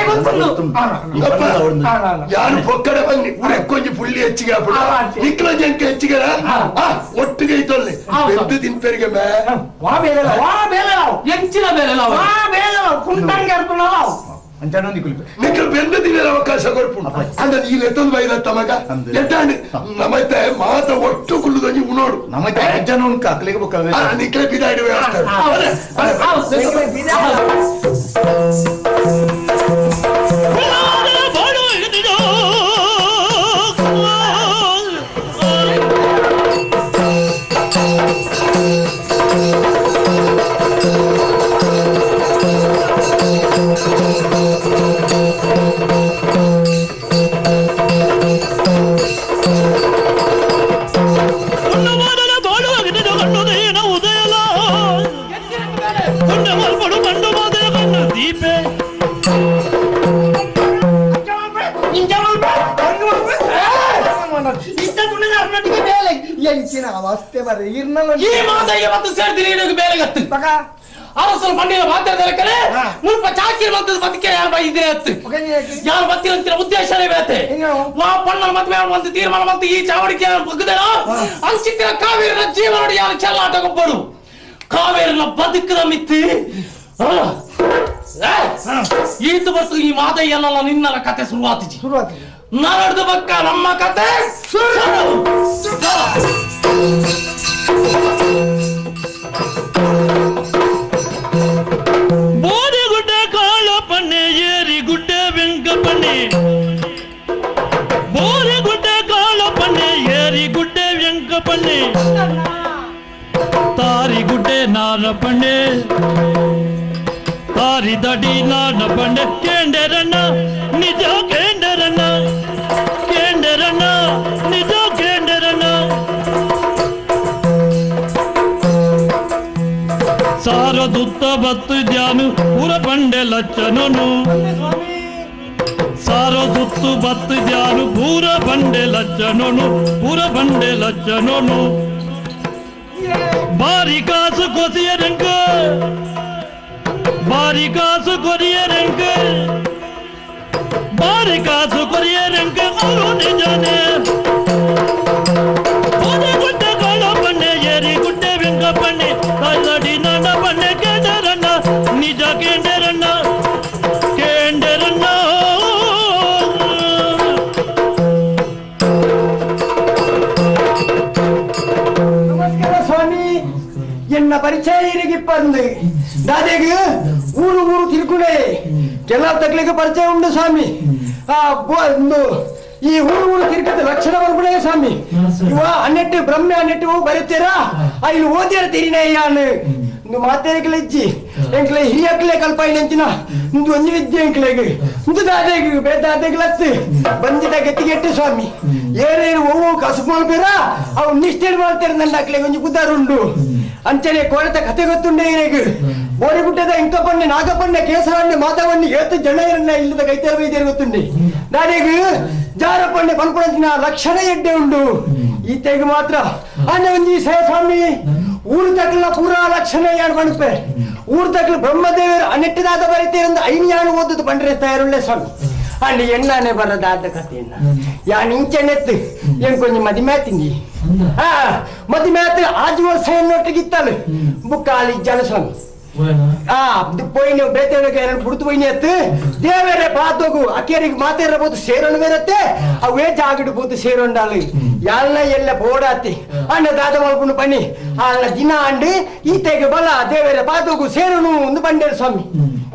ಯಾರು ಪೊಕ್ಕಡೆ ಬನ್ನಿ ಉರೆಕ್ಕೊಂಜಿ ಪುಳ್ಳಿ ಹೆಚ್ಚಿಗೆ ಹಾಪುಡ ನಿಕ್ಲ ಜಂಕ ಹೆಚ್ಚಿಗೆ ಒಟ್ಟಿಗೆ ಇತ್ತೊಲ್ಲೆ ಬೆದ್ದು ತಿನ್ಪೆರಿಗೆ ಮೇ ವಾ ಬೇಲೆ ವಾ ಬೇಲೆ ಎಂಚಿನ ಬೇಲೆ ವಾ ಬೇಲೆ ಕುಂಟಂಗೆ ಅರ್ಪಣಲ್ಲ ನಿಕ್ಲು ಬೆಂದು ತಿನ್ನಲು ಅವಕಾಶ ಕೊಡ್ಪುಂಡು ಅಂದ್ರೆ ಈ ಲೆತ್ತೊಂದು ಬೈದತ್ತ ಮಗ ಎಟ್ಟಾಂಡು ನಮ್ಮತ್ತೆ ಮಾತ್ರ ಒಟ್ಟು ಕುಳ್ಳುದೊಂಜಿ ಉಣೋಡು ನಮ್ಮತ್ತೆ ಅಜ್ಜನ ಉಂಟು ಅಕ್ಲಿಗೆ ಬೊಕ್ಕ ನಿಕ್ಲೆ ಬಿದಾಡಿ ವ್ಯವಸ್ಥೆ ಅವಸ್ಥೆ ಬರ್ರಿ ಈ ಮಾತಯ್ಯ ಮತ್ತು ಸೇರ್ತೀನಿ ಬೇಲೆ ಗತ್ತು ಅರಸರು ಪಂಡಿನ ಮಾತಾಡಿದರೆ ಕಲೆ ಮುಲ್ಪ ಚಾಕಿರ್ ಬಂತದ ಬದುಕೆ ಯಾರು ಬೈದಿರೆ ಅತ್ತು ಯಾರು ಬತ್ತಿರಂತಿರ ಉದ್ದೇಶನೇ ಬೇತೆ ವಾ ಪಣ್ಣನ ಮದುವೆ ಒಂದು ತೀರ್ಮಾನ ಬಂತು ಈ ಚಾವಡಿಕೆ ಬಗ್ಗದೇನೋ ಅಂಚಿತ್ತಿನ ಕಾವೇರಿನ ಜೀವನ ಯಾರು ಚೆಲ್ಲಾಟ ಗೊಬ್ಬರು ಕಾವೇರಿನ ಬದುಕದ ಮಿತ್ತಿ ಈತು ಬರ್ತು ಈ ಮಾದಯ್ಯನಲ್ಲ ನಿನ್ನಲ ಕತೆ ಶುರುವಾತಿಜಿ ನರಡ್ದು ಬಕ್ಕ ನಮ್ಮ ಕತೆ ಬೋರಿಗುಡ್ಡೆ ಕಾಳಪ್ಪಣ್ಣೆ ಏರಿಗುಡ್ಡೆ ವೆಂಕಪ್ಪಣ್ಣೆ ಬೋರಿಗುಡ್ಡೆ ಕಾಳಪ್ಪಣ್ಣೆ ಏರಿಗುಡ್ಡೆ ವೆಂಕಪ್ಪಣ್ಣೆ ತಾಯ್ದಡಿ ನಾಡ ಬಂಡೆ ಕೇಂಡರಣ್ಣ ನಿಜ ಕೇಂಡರಣ್ಣ ಕೇಂಡರಣ್ಣ ನಿಜ ಕೇಂಡರಣ್ಣ ಸಾರದುತ್ತ ಬತ್ತು ಧ್ಯಾನು ಪುರ ಬಂಡೆ ಲಚ್ಚನನು ಸಾರದುತ್ತು ಬತ್ತು ಧ್ಯಾನು ಪೂರ ಬಂಡೆ ಲಚ್ಚನನು ಪೂರ ಬಂಡೆ ಲಚ್ಚನನು ಬಾರಿ ಕಾಸು ಕೊಸಿಯರಂಕ ಬಾರಿ ಕಾಸು ಕೊರಿಯರಂಕ ಬಾರಿ ಕಾಸು ಕೊರಿಯರಂಕ ಅವರು ನಿಜನೇ ಗುಡ್ಡೆ ಕಾಳ ಬಂಡೆ ಏರಿ ಗುಡ್ಡೆ ವೆಂಕ ಬಂಡೆ ತಾಯ್ದಡಿ ನಾಡ ಬಂಡೆ ಕೇಂಡರಣ್ಣ ನಿಜ ಕೇಂಡರಣ್ಣ ಕೇಂಡರಣ್ಣ. ನಮಸ್ಕಾರ ಸ್ವಾಮಿ, ಎನ್ನ ಪರಿಚಯ ಇರಿಗಿಪ್ಪಂದು ದಾದೆಗೆ ಊರು ಊರು ತಿರುಕುಣೆ ಕೆಲವು ತಗ್ಲಿಗೆ ಪರಿಚಯ ಉಂಟು ಸ್ವಾಮಿ. ಆ ಒಂದು ಈ ಊರು ಊರು ತಿರುಕದ ಲಕ್ಷಣ ಬರ್ಬಿಡೆ ಸ್ವಾಮಿ. ಇವ ಅನ್ನೆಟ್ಟು ಬ್ರಹ್ಮೆ ಅನ್ನೆಟ್ಟು ಬರೀತೀರಾ ಇಲ್ಲಿ ಓದಿರ ತಿರಿನಯ್ಯಾನು ಇಂದು ಮಾತೇರಿಕಲೆ ಇಜ್ಜಿ ಎಂಕ್ಲೆ ಹಿರಿಯಕ್ಲೆ ಕಲ್ಪಾಯಿನಂಚಿನ ಇಂದು ಒಂಜಿ ವಿದ್ಯೆ ಎಂಕ್ಲೆಗ್ ಇಂದು ದಾದೆಗ್ ಬೇದಾದೆಗ್ಲತ್ತು ಬಂದಿದ ಗತಿಗೆಟ್ಟು ಸ್ವಾಮಿ. ಏನೇನು ಒವ್ವು ಕಸುಬು ಮಾಡ್ತೀರಾ ಅವು ನಿಷ್ಠೆ ಮಾಡ್ತಾರೆ ನನ್ನ ಅಕ್ಲೆಗ್ ಒಂಜಿ ಬುದ್ಧಾರುಂಡು. ಅಂಚನೆ ಕೋರತ ಕತೆ ಗೊತ್ತುಂಡೆ ಇರೇಗ್ ಬೋರಿಗುಡ್ಡದ ಇಂಕಪಣ್ಣೆ ನಾಗಪಣ್ಣೆ ಕೇಸರಣ್ಣೆ ಮಾಧವಣ್ಣೆ ಏತು ಜನ ಇರಣ್ಣ ಇಲ್ಲದ ಕೈತೇರ ಬೈದೇರು ಗೊತ್ತುಂಡೆ ದಾದೆಗ್ ಜಾರಪಣ್ಣೆ ಪನ್ಪುಣಂಚಿನ ಲಕ್ಷಣ ಎಡ್ಡೆ ಉಂಡು. ಈತೆಗ್ ಮಾತ್ರ ಅಣ್ಣ ಒಂಜಿ ಸೇ ಸ್ವಾಮಿ ಊರು ತಕ್ಕಲ ಪೂರಾ ಲಕ್ಷಣ ಯಾರು ಪಣಪೆ ಊರು ತಕ್ಕಲ ಬ್ರಹ್ಮದೇವರು ಅನೆಟ್ಟದಾದ ಬರೀತೇರಂದು ಐನ್ ಯಾನು ಓದದು ಪಂಡ್ರೆ ತಯಾರುಳ್ಳೆ ಸ್ವಾಮಿ. ಅಲ್ಲಿ ಎಣ್ಣಾನೆ ಬರದಾದ ಕಥೆಯನ್ನ ಯಾನ್ ಇಂಚೆನೆತ್ತು ಎಂಕೊಂಜಿ ಮದಿಮೆ ತಿಂದಿ ಹಾ ಮದಿಮೆ ಆತು ಆಜು ವರ್ಷ ಎನ್ನೊಟ್ಟಿಗಿತ್ತಲು ಬುಕ್ಕಾಲಿ ಇಜ್ಜಾಲ ಸ್ವಾಮಿ. ಆ ಪೋಯಿನ ಬೇತೆ ಬುಡ್ತು ಪೋಯಿನಿ ಅತ್ತು ದೇವರೇ ಪಾತೋಗು ಅಕ್ಕೇರಿಗೆ ಮಾತೇರಬಹುದು ಸೇರೋಣ ಬೇರತ್ತೆ ಅವೇ ಜಾಗಿಡ್ಬೋದು ಸೇರೋಂಡಾಲು ಯಾಲ್ನ ಎಲ್ಲ ಬೋಡಾತಿ ಅಣ್ಣ ದಾದ ಮಲ್ಪುಂಡು ಪನಿ ಆಳ್ನ ದಿನ ಅಂಡು ಈತೆಗೆ ಬಲ ದೇವರ ಪಾತೋಗು ಸೇರೋನು ಒಂದು ಬಂಡೇರು ಸ್ವಾಮಿ.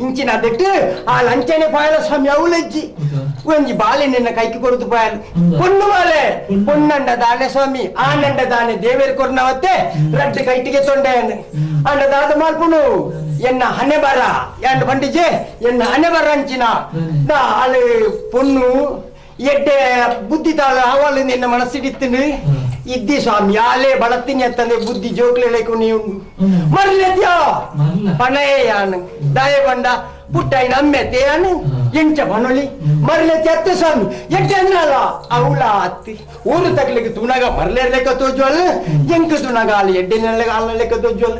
ಇಂಚಿನ ಅದೆಟ್ಟು ಆ ಲಂಚನೆ ಪಾಯಲ ಸ್ವಾಮಿ ಅವಲಜ್ಜಿ ಒಂಜಿ ಬಾಲೆ ನಿನ್ನ ಕೈకి ಕೊರತು ಪಾಯಲು ಪೊಣ್ಣು ಬಾಲೆ ಪೊನ್ನಂಡ ದಾನೆ ಸ್ವಾಮಿ ಆನಂಡ ದಾನೆ ದೇವೇರು ಕೊರ್ನವತ್ತೆ ರಡ್ಡು ಕೈಟಿಗೆ ತೊಂಡೆ ಅಂಡ ದಾದ ಮಾಲ್ಪುಣು ಎನ್ನ ಹಣೆ ಬರ ಯಾನ್ ಬಂಡಿಜೆ ಎನ್ನ ಹಣೆ ಬರ ಅಂಚಿನ ಆಳು ಪೊಣ್ಣು ಎಡ್ಡೆ ಬುದ್ಧಿ ತಾಳ ಅವಳು ನಿನ್ನ ಮನಸ್ಸಿಡಿತ್ತಿನ ಇದ್ದಿ ಸ್ವಾಮಿ ಯಾಲೇ ಬಳತ್ತೀನಿ ಅಂತಂದ್ರೆ ಬುದ್ಧಿ ಜೋಗ್ಲೇಕು ನೀವು ಮರ್ಲೆದ್ಯಾ ಪಣಯೇ ಯಾನು ದಾಯ ಬಂಡ ಪುಟ್ಟಾಯಿನ ಅಮ್ಮೆ ತೇಯಾನು ಎಂಚ ಪನೊಲಿ ಮರ್ಲೆ ಅತ್ತೆ ಸ್ವಾಮಿ ಎಡ್ಡೆ ಅಂದ್ರಲ್ಲ ಅವಳ ಅತ್ತಿ ಊರು ತಗ್ಲಿಕ್ಕೆ ತುಣಗ ಮರ್ಲೇರ್ಲೆಕ್ಕ ತೋಜುವಲ್ ಎಂಕ ತುಣಗ ಅಲ್ಲಿ ಎಡ್ಡೆ ಅಲ್ಲ ಲೆಕ್ಕ ತೋಜುವಲ್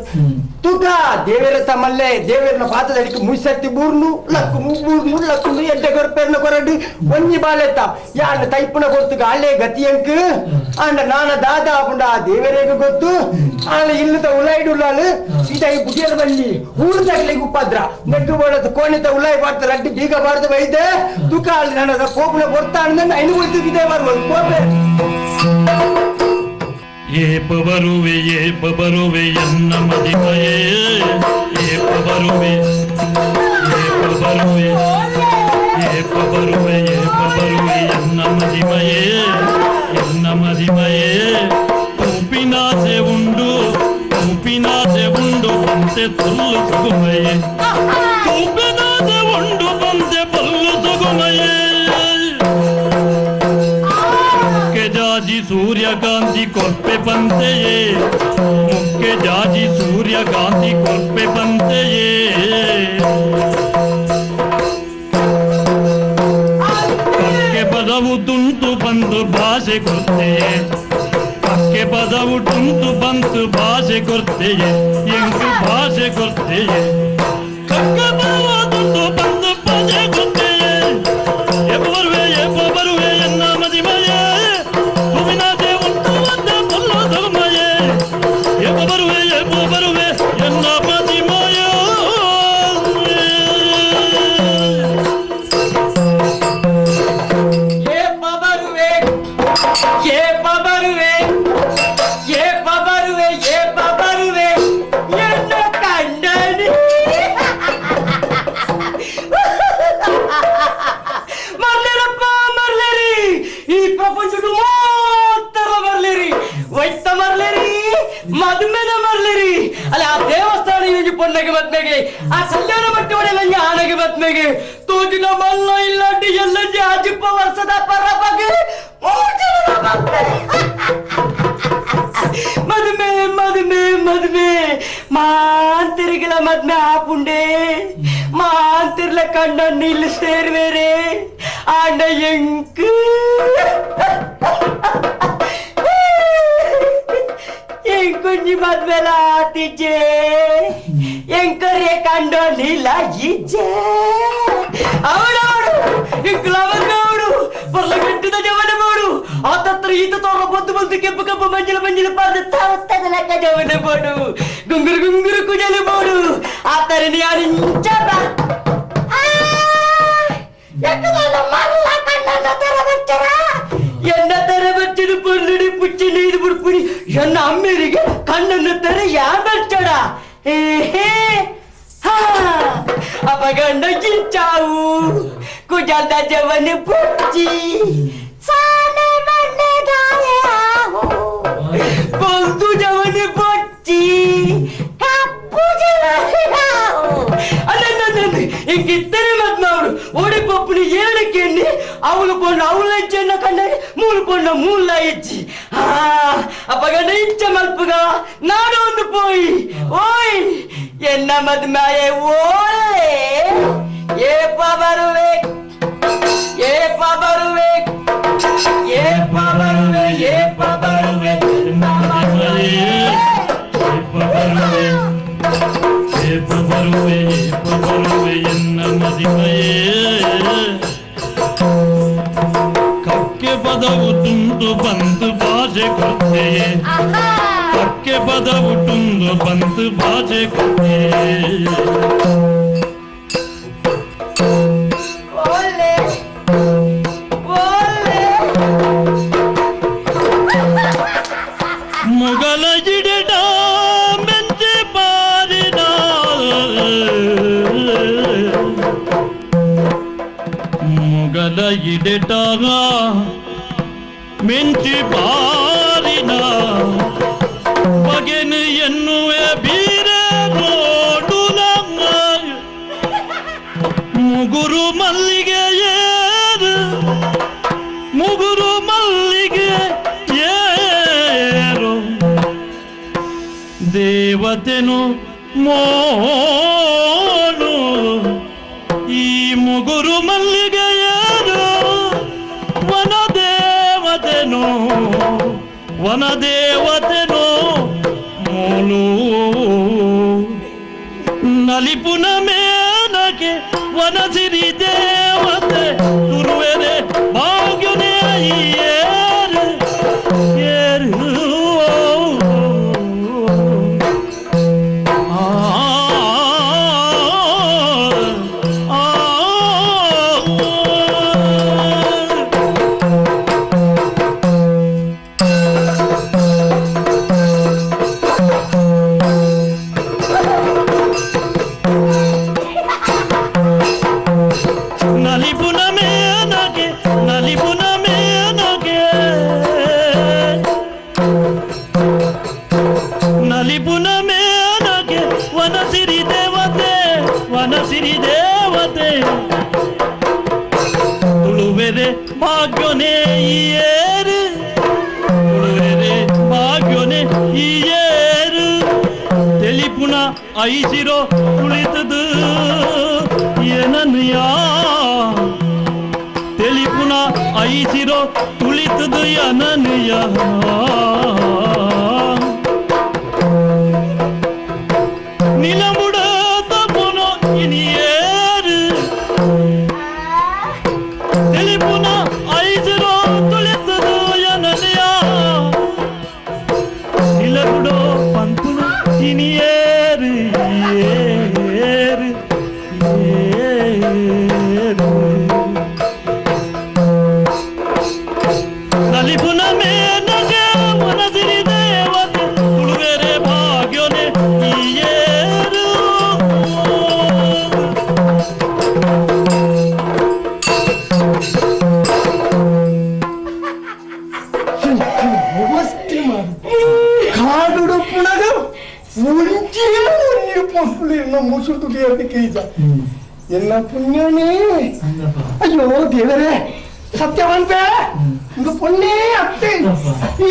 ತುಕ ದೇವರ ತಮ್ಮಲ್ಲೇ ದೇವರನ ಪಾತದಡಿಕೆ ಮುಯ್ಸತ್ತಿ ಬೂರ್ನು ಲಕ್ಕು ಬೂರ್ನು ಲಕ್ಕು ಎಡ್ಡೆ ಕೊರಪೇರ್ನ ಕೊರಡು ಒಂಜಿ ಬಾಲೆತ್ತ ಯಾನ ತೈಪುನ ಕೊರ್ತುಗ ಅಲ್ಲೇ ಗತಿ ಎಂಕ್ ಅಂಡ ನಾನ ದಾದ ಪುಂಡ ಆ ದೇವರೇಗ ಗೊತ್ತು ಆಳ ಇಲ್ಲದ ಉಲಾಯಿಡುಲ್ಲಾಳು ಸೀತಾಯಿ ಬುಡಿಯರ ಬಲ್ಲಿ ಊರು ತಗ್ಲಿಗೆ ಉಪದ್ರ ನೆಟ್ಟು ಬೋಡದ ಕೋಣಿತ ಉಲಾಯಿ ಬಾರ್ತ ರಡ್ಡಿ ಬೀಗ ಬಾರ್ದ ಬೈದೆ ತುಕ ಅಲ್ಲಿ ನನ್ನ ಕೋಪನ ಕೊರ್ತಾ ಅಂದ ಐನು ಗೊತ್ತಿದೆ ಬರ್ಬೋದು ಕೋಪೆ. ಏಪ ಬರುವೆ ಏಪ ಬರುವೆ ಎನ್ನ ಮದಿಮಯೇ ಏಪ ಬರುವೆ ಏಪ ಬರುವೆ ಏಪ ಬರುವೆ ಏಪ ಬರುವೆ ಎನ್ನ ಮದಿಮಯೇ ಎನ್ನ ಮದಿಮಯೇ ತೂಪಿನಾಸೆ ಉಂಡು ತೂಪಿನಾಸೆ ಉಂಡು ಬಂತೆ ತುಲ್ಲು ಸುಗುಮಯೇ ತೂಪಿನಾಸೆ ಉಂಡು ಬಂತೆ ಪಲ್ಲು ಸುಗುಮಯೇ ಜಾಜಿ ಸೂರ್ಯಕಾಂತಿ ಕೊರ್ಪೆ ಬಂತೆಯೇ ಮುಖ್ಯ ಜಾಜಿ ಸೂರ್ಯಕಾಂತಿ ಕೊರ್ಪೆ ಬಂತೆಯೇ ಪಕ್ಕೆ ಪದವು ತುಂಟು ಬಂದು ಭಾಷೆ ಕೊರ್ತೆಯೇ ಪಕ್ಕೆ ಪದವು ತುಂಟು ಬಂತು ಭಾಷೆ ಕೊರ್ತೆಯೇ ಎಂಕು ಭಾಷೆ ಕೊರ್ತೆಯೇ ಕಕ್ಕ ಪದವು ತುಂಟು ಬಂದು ಭಾಷೆ ಕೊರ್ತೆಯೇ ಎಪ್ಪ ಬರುವೆ ಎಪ್ಪ ಬರುವೆ ಎನ್ನ ಮದಿಮಯೇ ಬರುವೆ ಎನ್ನ ಮದಿಮಯ. ಏಪ ಬರುವೆ ಏಪ ಬರುವೆ ಏಪ ಬರುವೆ ಏಪ ಬರುವೆ ಎನ್ನ ಕಂಡನಿ. ಮದ್ಮೆಗೆ ಆ ಕಲ್ಯಾಣ ಮಟ್ಟವಡೆಲ್ಲ ಆನಗೆ ಮದ್ಮೆಗೆ ತೋಜಿನ ಮಲ್ಲ ಇಲ್ಲಾಂಟಿ ಎಲ್ಲ ಅಜಿಪ್ಪ ವರ್ಷದ ಪರಬಗೆ ಮದುಮೆ ಮದುಮೆ ಮದುಮೆ ಮಾಂತಿರಿಗಳ ಮದ್ಮೆ ಆಪುಂಡೆ ಮಾಂತಿರ್ಲ ಕಂಡ ನಿಲ್ಲು ಸೇರ್ವೇರೆ ಆಂಡ ಎಂಕು ಎಂಕೊಂಜಿ ಮದ್ಮೆಲ ಆತಿಜೆ ಎಂಕರೆ ಕಂಡ ನೀಲ ಇಜ್ಜೆ ಅವಡವಡು ಇಂಕುಲ ಮದ್ಮೆ ಬರ್ಲ ಗಂಟಿದ ಜವನ ಬೋಡು ಆತತ್ರ ಈತ ತೋರ ಬೊದ್ದು ಬೊದ್ದು ಕೆಂಪು ಕೆಂಪು ಮಂಜಿಲ ಮಂಜಿಲ ಪಾರ್ದು ತಾವತ್ತದ ಲೆಕ್ಕ ಜವನ ಬೋಡು ಗುಂಗುರು ಗುಂಗುರು ಕುಜಲು ಬೋಡು ಆತರನಿ ಅರಿಂಚ ಎನ್ನ ತರ ಬಚ್ಚಡು ಪೊರ್ಲುಡಿ ಪುಚ್ಚಿ ನೀರು ಬುಡ್ಪುಡಿ ಎನ್ನ ಅಮ್ಮೇರಿಗೆ ಕಣ್ಣನ್ನು ತರ ಯಾ ಬಚ್ಚಡ ಏಹೇ ಅಪಗಂಡ ಗಿಂಚಾವು ಕುಜಲ್ದ ಜವನ ಪುಚ್ಚಿ ಸಾನೆ ಮಣ್ಣೆ ದಾಯ ಬೊಲ್ದು ಜವನ ಬೊಚ್ಚಿ ಕಪ್ಪು ಜವನ ಇಂಕಿತ್ತರೆ ಮದ್ಮಾవుడు ಓಡಿ ಪಪ್ಪುని ఏడకెళ్ళి అవులు పొన్న అవుల ఇచ్చిన కండని మూలు పొన్న మూల ఇచ్చి అప్పగండ ఇచ్చ మల్పుగా నాడు ಒಂದು పోయి ఓయ్ ఎన్న మద్మాయే ఓలే ఏ పబరువే ఏ పబరువే ఏ పబరువే ఏ పబరువే ಬರುವೆ ಬರುವೆ ಎನ್ನ ಮದಿಮಯೇ ಕಕ್ಕೆ ಪದವು ತುಂಡು ಬಂತು ಬಾಜೆ ಕೊರ್ತೆಯೇ ಕಕ್ಕೆ ಪದವು ತುಂಡು ಬಂತು ಬಾಜೆ ಕೊರ್ತೆಯೇ ಮುಗಲ ಜಿಡ ಮೆಂಚೆ ಬಾರಿದ ಮುಗಲ ಇಡೆಟ ಮೆಂಚಿ ಬಾರಿನ ಬಗೆನು ಎನ್ನುವೆ ಬೀರೆ ನೋಡು ನಮ್ಮ ಮುಗುರು ಮಲ್ಲಿಗೆ ಏರು ಮುಗುರು ಮಲ್ಲಿಗೆ ಏರು ದೇವತೆನು ಮೋನು ಈ ಮುಗುರು ಮಲ್ಲಿಗೆ ಏರು ವನದೇವತೆನು ವನದೇವತೆನು ಮೋನು ನಲಿಪುನ ಮೇನಕೆ ವನಸಿರಿ ದೇವತೆ ತುರುವೆರೆ ಭಾಗ್ಯನೇ ಏರು ಏರು ಆ ಆ ನಲಿಪುನ ಮೇನಗೆ ನಲಿಪುನ ಮೇನಗೆ ನಲಿಪುನ ಮೇನಗೆ ವನಸಿರಿ ದೇವತೆ ವನಸಿರಿ ದೇವತೆ ತುಳುವೆರೆ ಭಾಗ್ಯನೇ ಏರು ತುಳುವೆರೆ ಭಾಗ್ಯನೇ ಏರು ತೆಲಿಪುನ ಐಸಿರೋ ತುಳಿತದು ಏನನ್ಯಾ ತೆಲಿಪುನ ಐಸಿರೋ ತುಳಿತದು ಏನನ್ಯ ನಿಲಮುಡ ತಪುನ ಇನಿಯೇರು ತೆಲಿಪುನ ಐಸಿರೋ ತುಳಿತದು ಏನನ್ಯ ನಿಲಮುಡೋ ಪಂಪುನ ಇನಿಯೇರು ಏರು ಏರು ನಲಿಪುನ ಮೇನಗೆ ಮನಸಿರಿ ದೇವತೆ ತುಳುವೆರೆ ಭಾಗ್ಯನೆ ಏರು ಅವಸ್ಥೆ ಮಾಡು ಕಾಡುಡು ಪುಣಗ ಒಂಜೇ ಒಂಜಿ ಪೊಂಪುಲು ಎನ್ನ ಮೂಸು ತುಳಿಯೋದಕ್ಕೆ ಈಗ ಎಲ್ಲ ಪುಣ್ಯನೇ. ಅಯ್ಯೋ ದೇವರೇ, ಸತ್ಯವಂತೆ ಇದು ಪುಣ್ಯ ಅತ್ತೆ.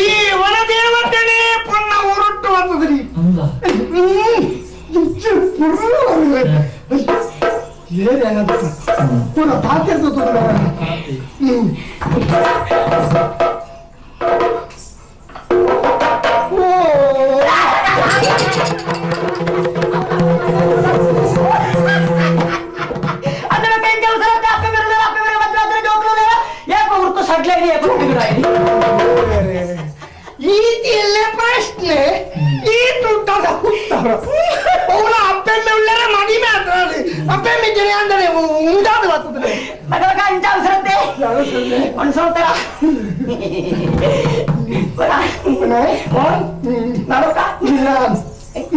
ಈ ವನದೇವತೆನೇ ಪುಣ್ಯ ಉರುಟ್ಟು ಅಂತದ್ರಿ. ಪೂರ ಪಾತಿರ್ತದ. ಈತಿಯಲ್ಲೇ ಪ್ರಶ್ನೆ, ಈ ತುಟ್ಟದ ಉತ್ತರ. ಅವಳ ಅಪ್ಪೆಮ್ಮೆ ಉಳ್ಳರೆ ಮಡಿಮೆ ಅಂದ್ರೆ ಅಪ್ಪೆಮ್ಮೆ ಜನ ಅಂದರೆ ಉಂಟಾದ ಬರ್ತದೆ.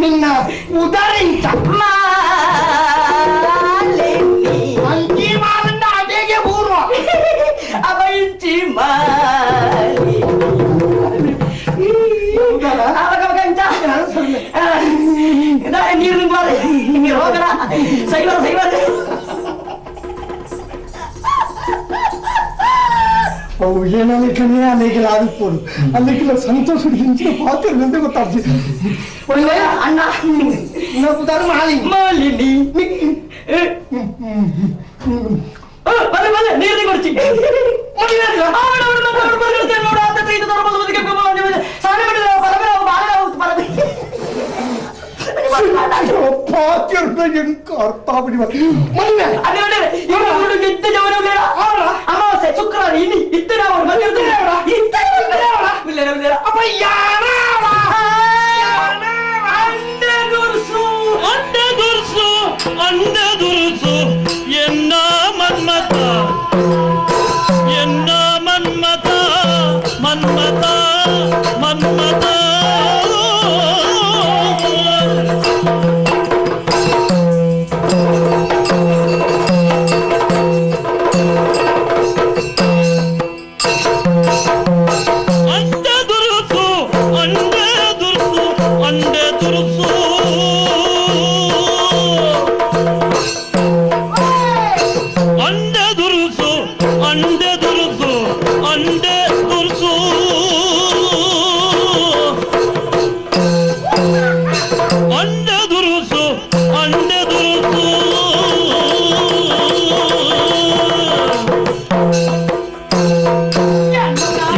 ನಿನ್ನ ಉದರಿಂಚ ಅಂಚಿ ಮಾಲಿಂದ ಅದೇಗೆ ಪೂರ್ವ ಅವಂಚಿ ಮಾಲಿ ನೀರು ಹೋಗಣ. ಸೈವರ ಸೈವರ ಅವು ಏನಲ್ಲಿಕ್ಕನೇ ಅಲ್ಲಿಗೆ ಆದಿಪ್ಪೋದು ಅಲ್ಲಿಗೆಲ್ಲ ಸಂತೋಷ ಹಿಂಚಿನ ಪಾತ್ರ ಗೊತ್ತಾಗ್ತದೆ. ಅಣ್ಣ ಉದಾರ ಮಾಲಿ ಮಾಲಿನಿ ಬಲ್ಲ ಬಲ್ಲ ನೀರು ಕೊಡ್ಚಿ. ಅಮಾವಾಸ್ಯೆ ಶುಕ್ರವಾರ ಇನ್ನು ಇತ್ತನ ಅಂಡೆ ದುರ್ಸು ಅಂಡೆ ದುರ್ಸು ಎನ್ನ ಮನ್ಮಥ ಎನ್ನ ಮನ್ಮಥ ಮನ್ಮಥ ಮನ್ಮಥ. ಅಂಡೆ ದುರ್ಸು ಅಂಡೆ ದುರ್ಸು ಅಂಡೆ ದುರ್ಸು ಅಂಡೆ ದುರುಸು ಅಂಡೆ ದುರುಸು ಅಂಡೆ ದುರುಸು ಅಂಡೆ ದುರುಸು ಅಂಡೆ ದುರುಸು.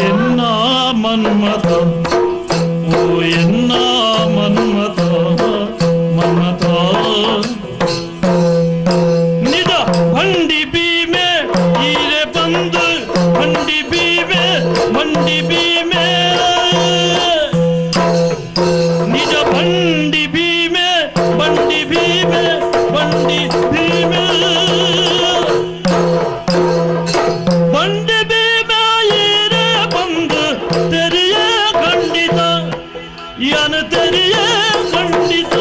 ಎನ್ನ ಮನ್ಮಥ ಓ ಎನ್ನ ಮನ್ಮಥ ಮನ್ಮಥ. ನಿಜ ಬಂಡಿ ಭೀಮೆ ಈರೆ ಬಂದು ಬಂಡಿ ಭೀಮೆ ಬಂಡಿ ಭೀಮೆ. ನಿಜ ಬಂಡಿ ಭೀಮೆ ಬಂಡಿ ಭೀಮೆ ಬಂಡಿ ಭೀಮೆ ಬಂಡಿ ಭೀಮೆ ಈರೆ ಬಂದು ತೆರೆಯ ಖಂಡಿತ ಯಾನು ತೆರೆಯ ಖಂಡಿತ.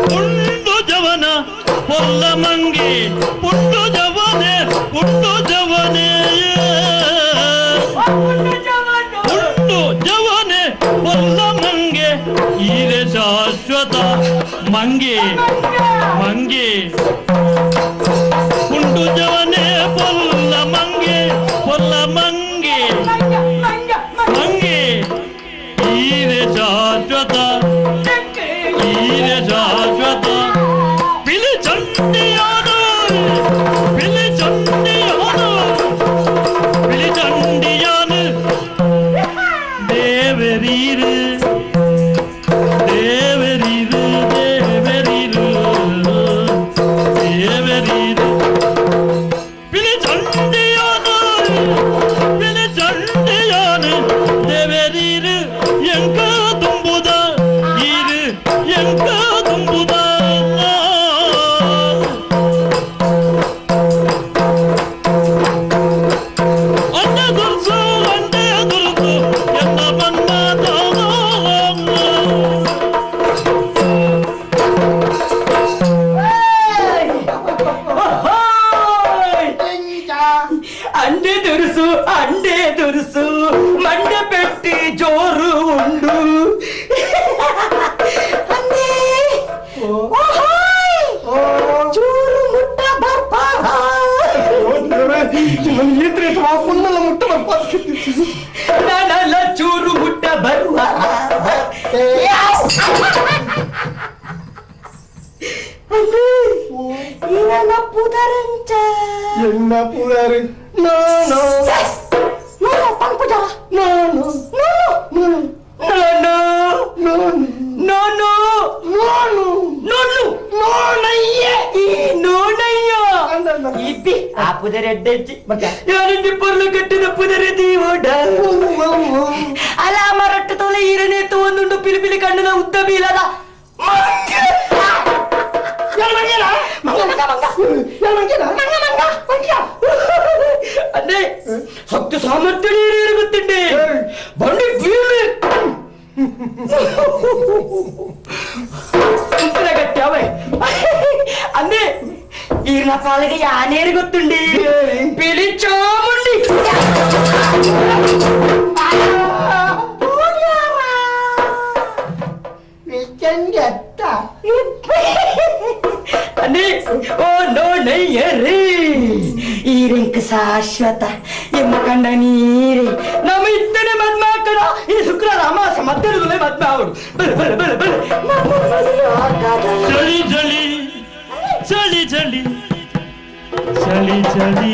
ಪುಂಡು ಜವನ ಪೊಲ್ಲ ಮಂಗಿ ಪುಂಡು ಜವನೆ ಪುಂಡು ಜವನೆ ಪುಂಡು ಜವನೆ ಪೊಲ್ಲ ಮಂಗೆ ಈರೆ ಶಾಶ್ವತ ಮಂಗೆ ಮಂಗೆ. ಪುಂಡು ಜವನೆ ಪೊಲ್ಲ ಮಂಗೆ ಪೊಲ್ಲ ಮಂಗೆ ಮಂಗೆ ಈರೆ ಶಾಶ್ವತ ಈರೆ ಶಾಶ್ವತ. ಪಿಲಿ ಚಂಡಿಯಾನು ಪಿಲಿ ಚಂಡಿಯಾನು ಪಿಲಿ ಚಂಡಿಯಾನು ದೇವರೀರು ದೇವರೀರು ದೇವರೀರು ದೇವರೀರು. ಪಿಲಿ ಚಂಡಿಯಾನು ಪಿಲಿ ಚಂಡಿಯಾನು ದೇವರೀರು ಎಂಕ ತುಂಬುದ ಈರು ಎಂಕ ತುಂಬುದ. ನಾನಲ್ಲ ಚೂರು ಮುಟ್ಟ ಬರುವ ಪುದರಂಚ ಎನ್ನ ಪುದರ್ ನಾನು ಪಂಪುಜಾರ ನಾನು ನಾನು ನಾನು ನಾನು ನಾನು ನಾನು ನೋಣಯ್ಯ ಈ ನೋಣಯ್ಯ ಅಂದ ಇಬ್ಬಿ ಆ ಪುದರ್ ಎಡ್ಡೆಜ್ಜಿ ಯಾರಿಂಡಿ ಪೊರ್ಲು ಕಟ್ಟಿದ ಪುದರ ದೀವೋಡ ಅಲ ಮರಟ್ಟು ತೊಲೆ ಈರನೆ ಒಂದುಂಡು ಪಿಲಿ ಪಿಲಿ ಕಣ್ಣಿನ ಉದ್ದ ಬೀಲದ ಅದೇ ಸತ್ಯ ಸಾಮರ್ಥ್ಯ ನೀರು ಗೊತ್ತುಂಡೆ ಬಂಡಿ ಬೀಳು ಗಟ್ಟಿ ಅಂದೆ ಈರ್ನ ಪಾಲಿಗೆ ಯಾನೇರು ಗೊತ್ತುಂಡಿ ಬಿಳಿ ಚಾಮುಂಡಿ ಅದೇ ಓ ನೋಣಯ್ಯರೇ ಈರೆಂಕ ಶಾಶ್ವತ ಎಮ್ಮ ಕಂಡ ನೀರೇ ನಮ್ಮ ಇತ್ತನೆ ಮದ್ಮಾಕಣ ಈ ಶುಕ್ರವಾರ ಅಮಾಸ ಮಧ್ಯಾಹ್ನದಲ್ಲೇ ಮದ್ಮೆ ಆವಡು ಬಲೆ ಬಲೆ ಬಲೆ ಬಲೆ ಚಳಿ ಚಳಿ ಚಳಿ ಚಳಿ ಚಳಿ ಚಳಿ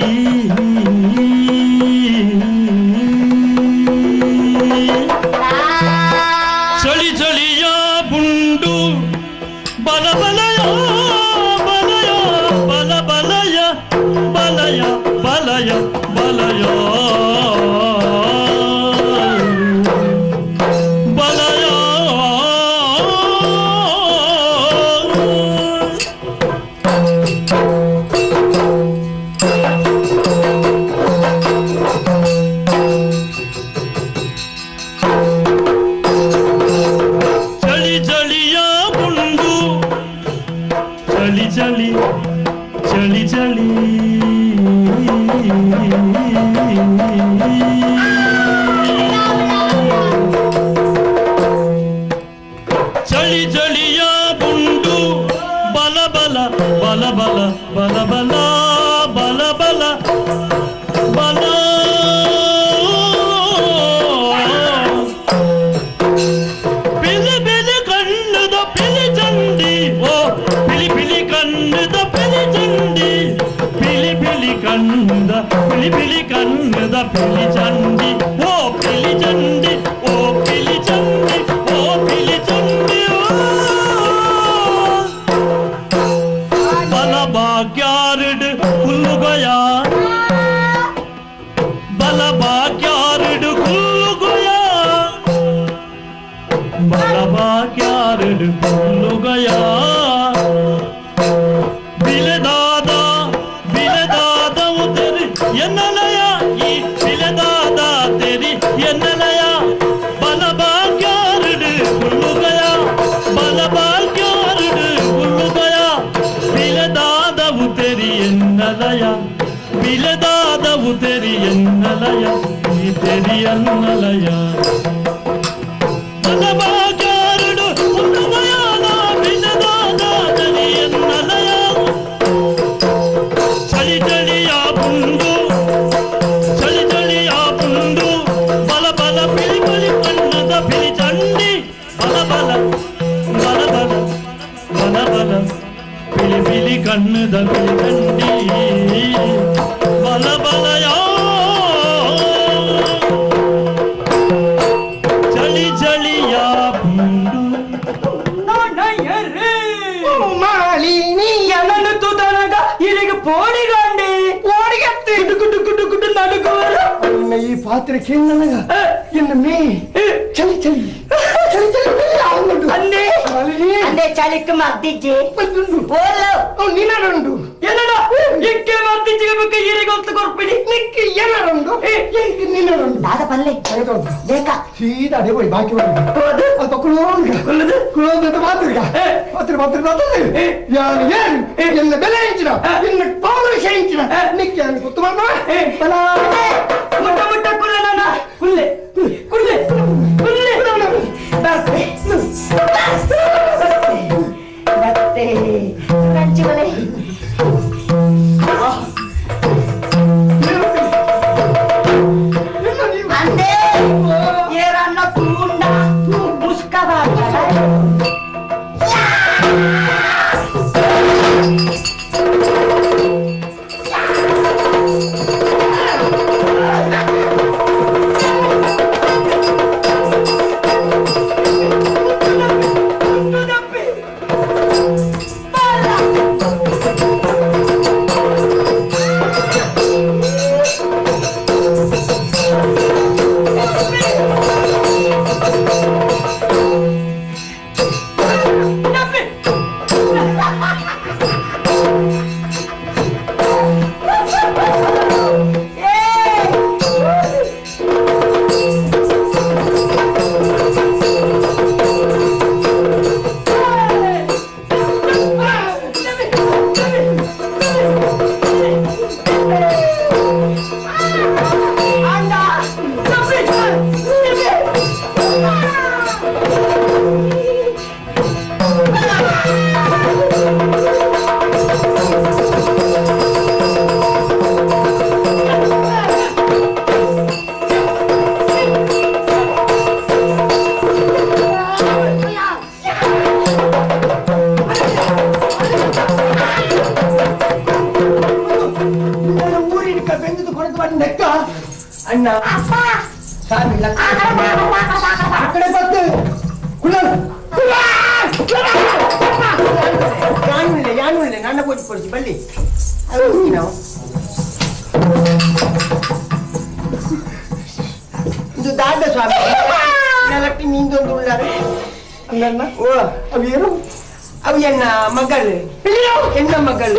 ಚಳಿ ಚಳಿಯ ಬುಂಡು ಬಲ ಬಲಯ ಬಲಯ ಬಲ ಬಲಯ ಬಲಯ ಬಲಯ ಬಲಯ ಬಲಯ ಚಳಿ ಚಳಿಯ ಬುಂಡು ಚಳಿ ಚಳಿ ಚಳಿ ಚಳಿ ಚಳಿ ಚಳಿಯ ಬುಂಡು ಬಲ ಬಲ ಬಲ ಬಲ ಬಲ ಬಲ ಬಲ ಬಲ ಬಲ ಬಿಳಿ ಬಿಳಿ ಕಣ್ಣದ ಬಿಳಿ ಚಂಡಿ ಓ ಬಿಳಿ ಬಿಳಿ ಕಣ್ಣದ ಬಿಳಿ ಚಂಡಿ ಬಿಳಿ ಬಿಳಿ ಕಣ್ಣದ ಬಿಳಿ ಬಿಳಿ ಕಣ್ಣದ ಬಿಳಿ ಚಂಡಿ ಓ ಬಿಳಿ ಚಂಡಿ ಓ ಬಿಳಿ ಚಂಡಿ ಓ ಬಿಳಿ ಚಂಡಿ ಓ ಬಲ ಭಾಗ್ಯಾರಡ್ ಕುಲ್ಲುಗಯ ಬಲ ಭಾಗ್ಯಾರಡ್ ಕುಲ್ಲುಗಯ ಬಲಬಾ ಕ್ಯಾರಡ್ ಕುಲ್ಲುಗಯ ಬಿಲದಾದ ಬಿಲದಾದ ಉತರಿ ಎನ್ನಲಯ ಈ ಬಿಲದಾದ ತೆರಿ ಎನ್ನಲಯ ಬಲಬಾ ಕ್ಯಾರಡ್ ಕುಲ್ಲುಗಯ ಬಲಬಾ ಕ್ಯಾರಡ್ ಕುಲ್ಲುಗಯ ಬಿಲದಾದ ಉತರಿ ಎನ್ನಲಯ ಬಿಲದಾದ ಉತರಿ ಎನ್ನಲಯ ಈ ತೆರಿ ಎನ್ನಲಯ ಬಲಭಾಗ್ಯಾರುಡು ಉನ್ನಮಯಾನ ಬಿಲದಾದ ತರಿಯನ್ನಲಯ. ಚಳಿ ಚಳಿಯ ಪುಂಡು ಚಳಿ ಚಳಿಯ ಪುಂಡು ಬಲ ಬಲ ಬಿಳಿ ಬಿಳಿ ಬಣ್ಣದ ಬಿಳಿ ಚಂಡಿ ಬಲ ಬಲ ಬಲ ಬಲ ಬಲ ಬಲ ಬಿಳಿ ಬಿಳಿ ಕಣ್ಣದ ಬಿಳಿ ಚಂಡಿ ಬಲ ಬಲಯ ಚಳಿ ಚಳಿಯ ಪುಂಡು ನೋಣಯ್ಯರೇ ಮಾಲಿನಿ ಎನನ್ನು ತೂತನಗ ಇಲ್ಲಿಗೆ ಪೋಡಿಗಂಡಿ ಓಡಿಗತ್ತಿ ಗುಡು ಗುಡು ಗುಡು ಗುಡು ನಡುಗುವರ ನಿನ್ನ ಈ ಪಾತ್ರೆ ಕೇಳನಗ ಎನ್ನ ಮೇ ಚಳಿ ಚಳಿ ಚಳಿ ಚಳಿ ಚಳಿ ಅಂದೆ ಮಾಲಿನಿ ಅಂದೆ ಚಳಿക്ക് ಮರ್ದಿಜ್ಜೆ ಬಂದುಂಡು ಓಲೋ ನಿನ್ನಡುಂಡು ಏನಡ ಇಕ್ಕೆ ಮರ್ದಿಜ್ಜಿಗೆ ಈರಿಗೆ ಒತ್ತು ಕೊರ್ಪಿಡಿ ನಿಕ್ಕಿ ಏನಡುಂಡು ಎಂಕ್ ನಿನ್ನಡುಂಡು ದಾದ ಪಲ್ಲೆ ಬೇಕಾ ಸೀದಾ ಅದೇ ಹೋಯ್ ಬಾಕಿ ಹೋಗಿ ಅಲ್ಪ ಕುಳೋಂಗ ಕುಳೋಂದ ಮಾತ್ರಿಗ ಮಾತ್ರಿ ಮಾತ್ರಿ ಮಾತ್ರಿ ಯಾರು ಏನು ಎನ್ನ ಬೆಲೆ ಹೆಂಚಿನ ಎನ್ನ ಪೌರುಷ ಹೆಂಚಿನ ನಿಕ್ಕಿ ಯಾರು ಗೊತ್ತು ಮಾಡ ಬಲ ಮುಟ್ಟ ಮುಟ್ಟ ಕುಲ್ಲೆ ನನ್ನ ಕುಲ್ಲೆ ಕುಲ್ಲೆ ಕುಲ್ಲೆ ಬರ್ತೆ ಬರ್ತೆ ಕಂಚಿಮಲೆ ಅಣ್ಣ ಸ್ವಾಮಿ ಆ ಕಡೆ ಬತ್ತು ಕುಳ್ಳಲ್ ಯಾನುಳ್ಳೆ ಯಾನುಳ್ಳೆ ನನ್ನ ಪೋಜಿ ಪಡಿಸಿ ಬಳ್ಳಿ ಅದು ನಾವು ಇದು ದಾದ ಸ್ವಾಮಿ ನಲಟ್ಟಿ ನಿಂದೊಂದು ಉಳ್ಳಾರೆ ನನ್ನ ಓ ಅವು ಏನು ಅವು ಎನ್ನ ಮಗಳು ಎನ್ನ ಮಗಳು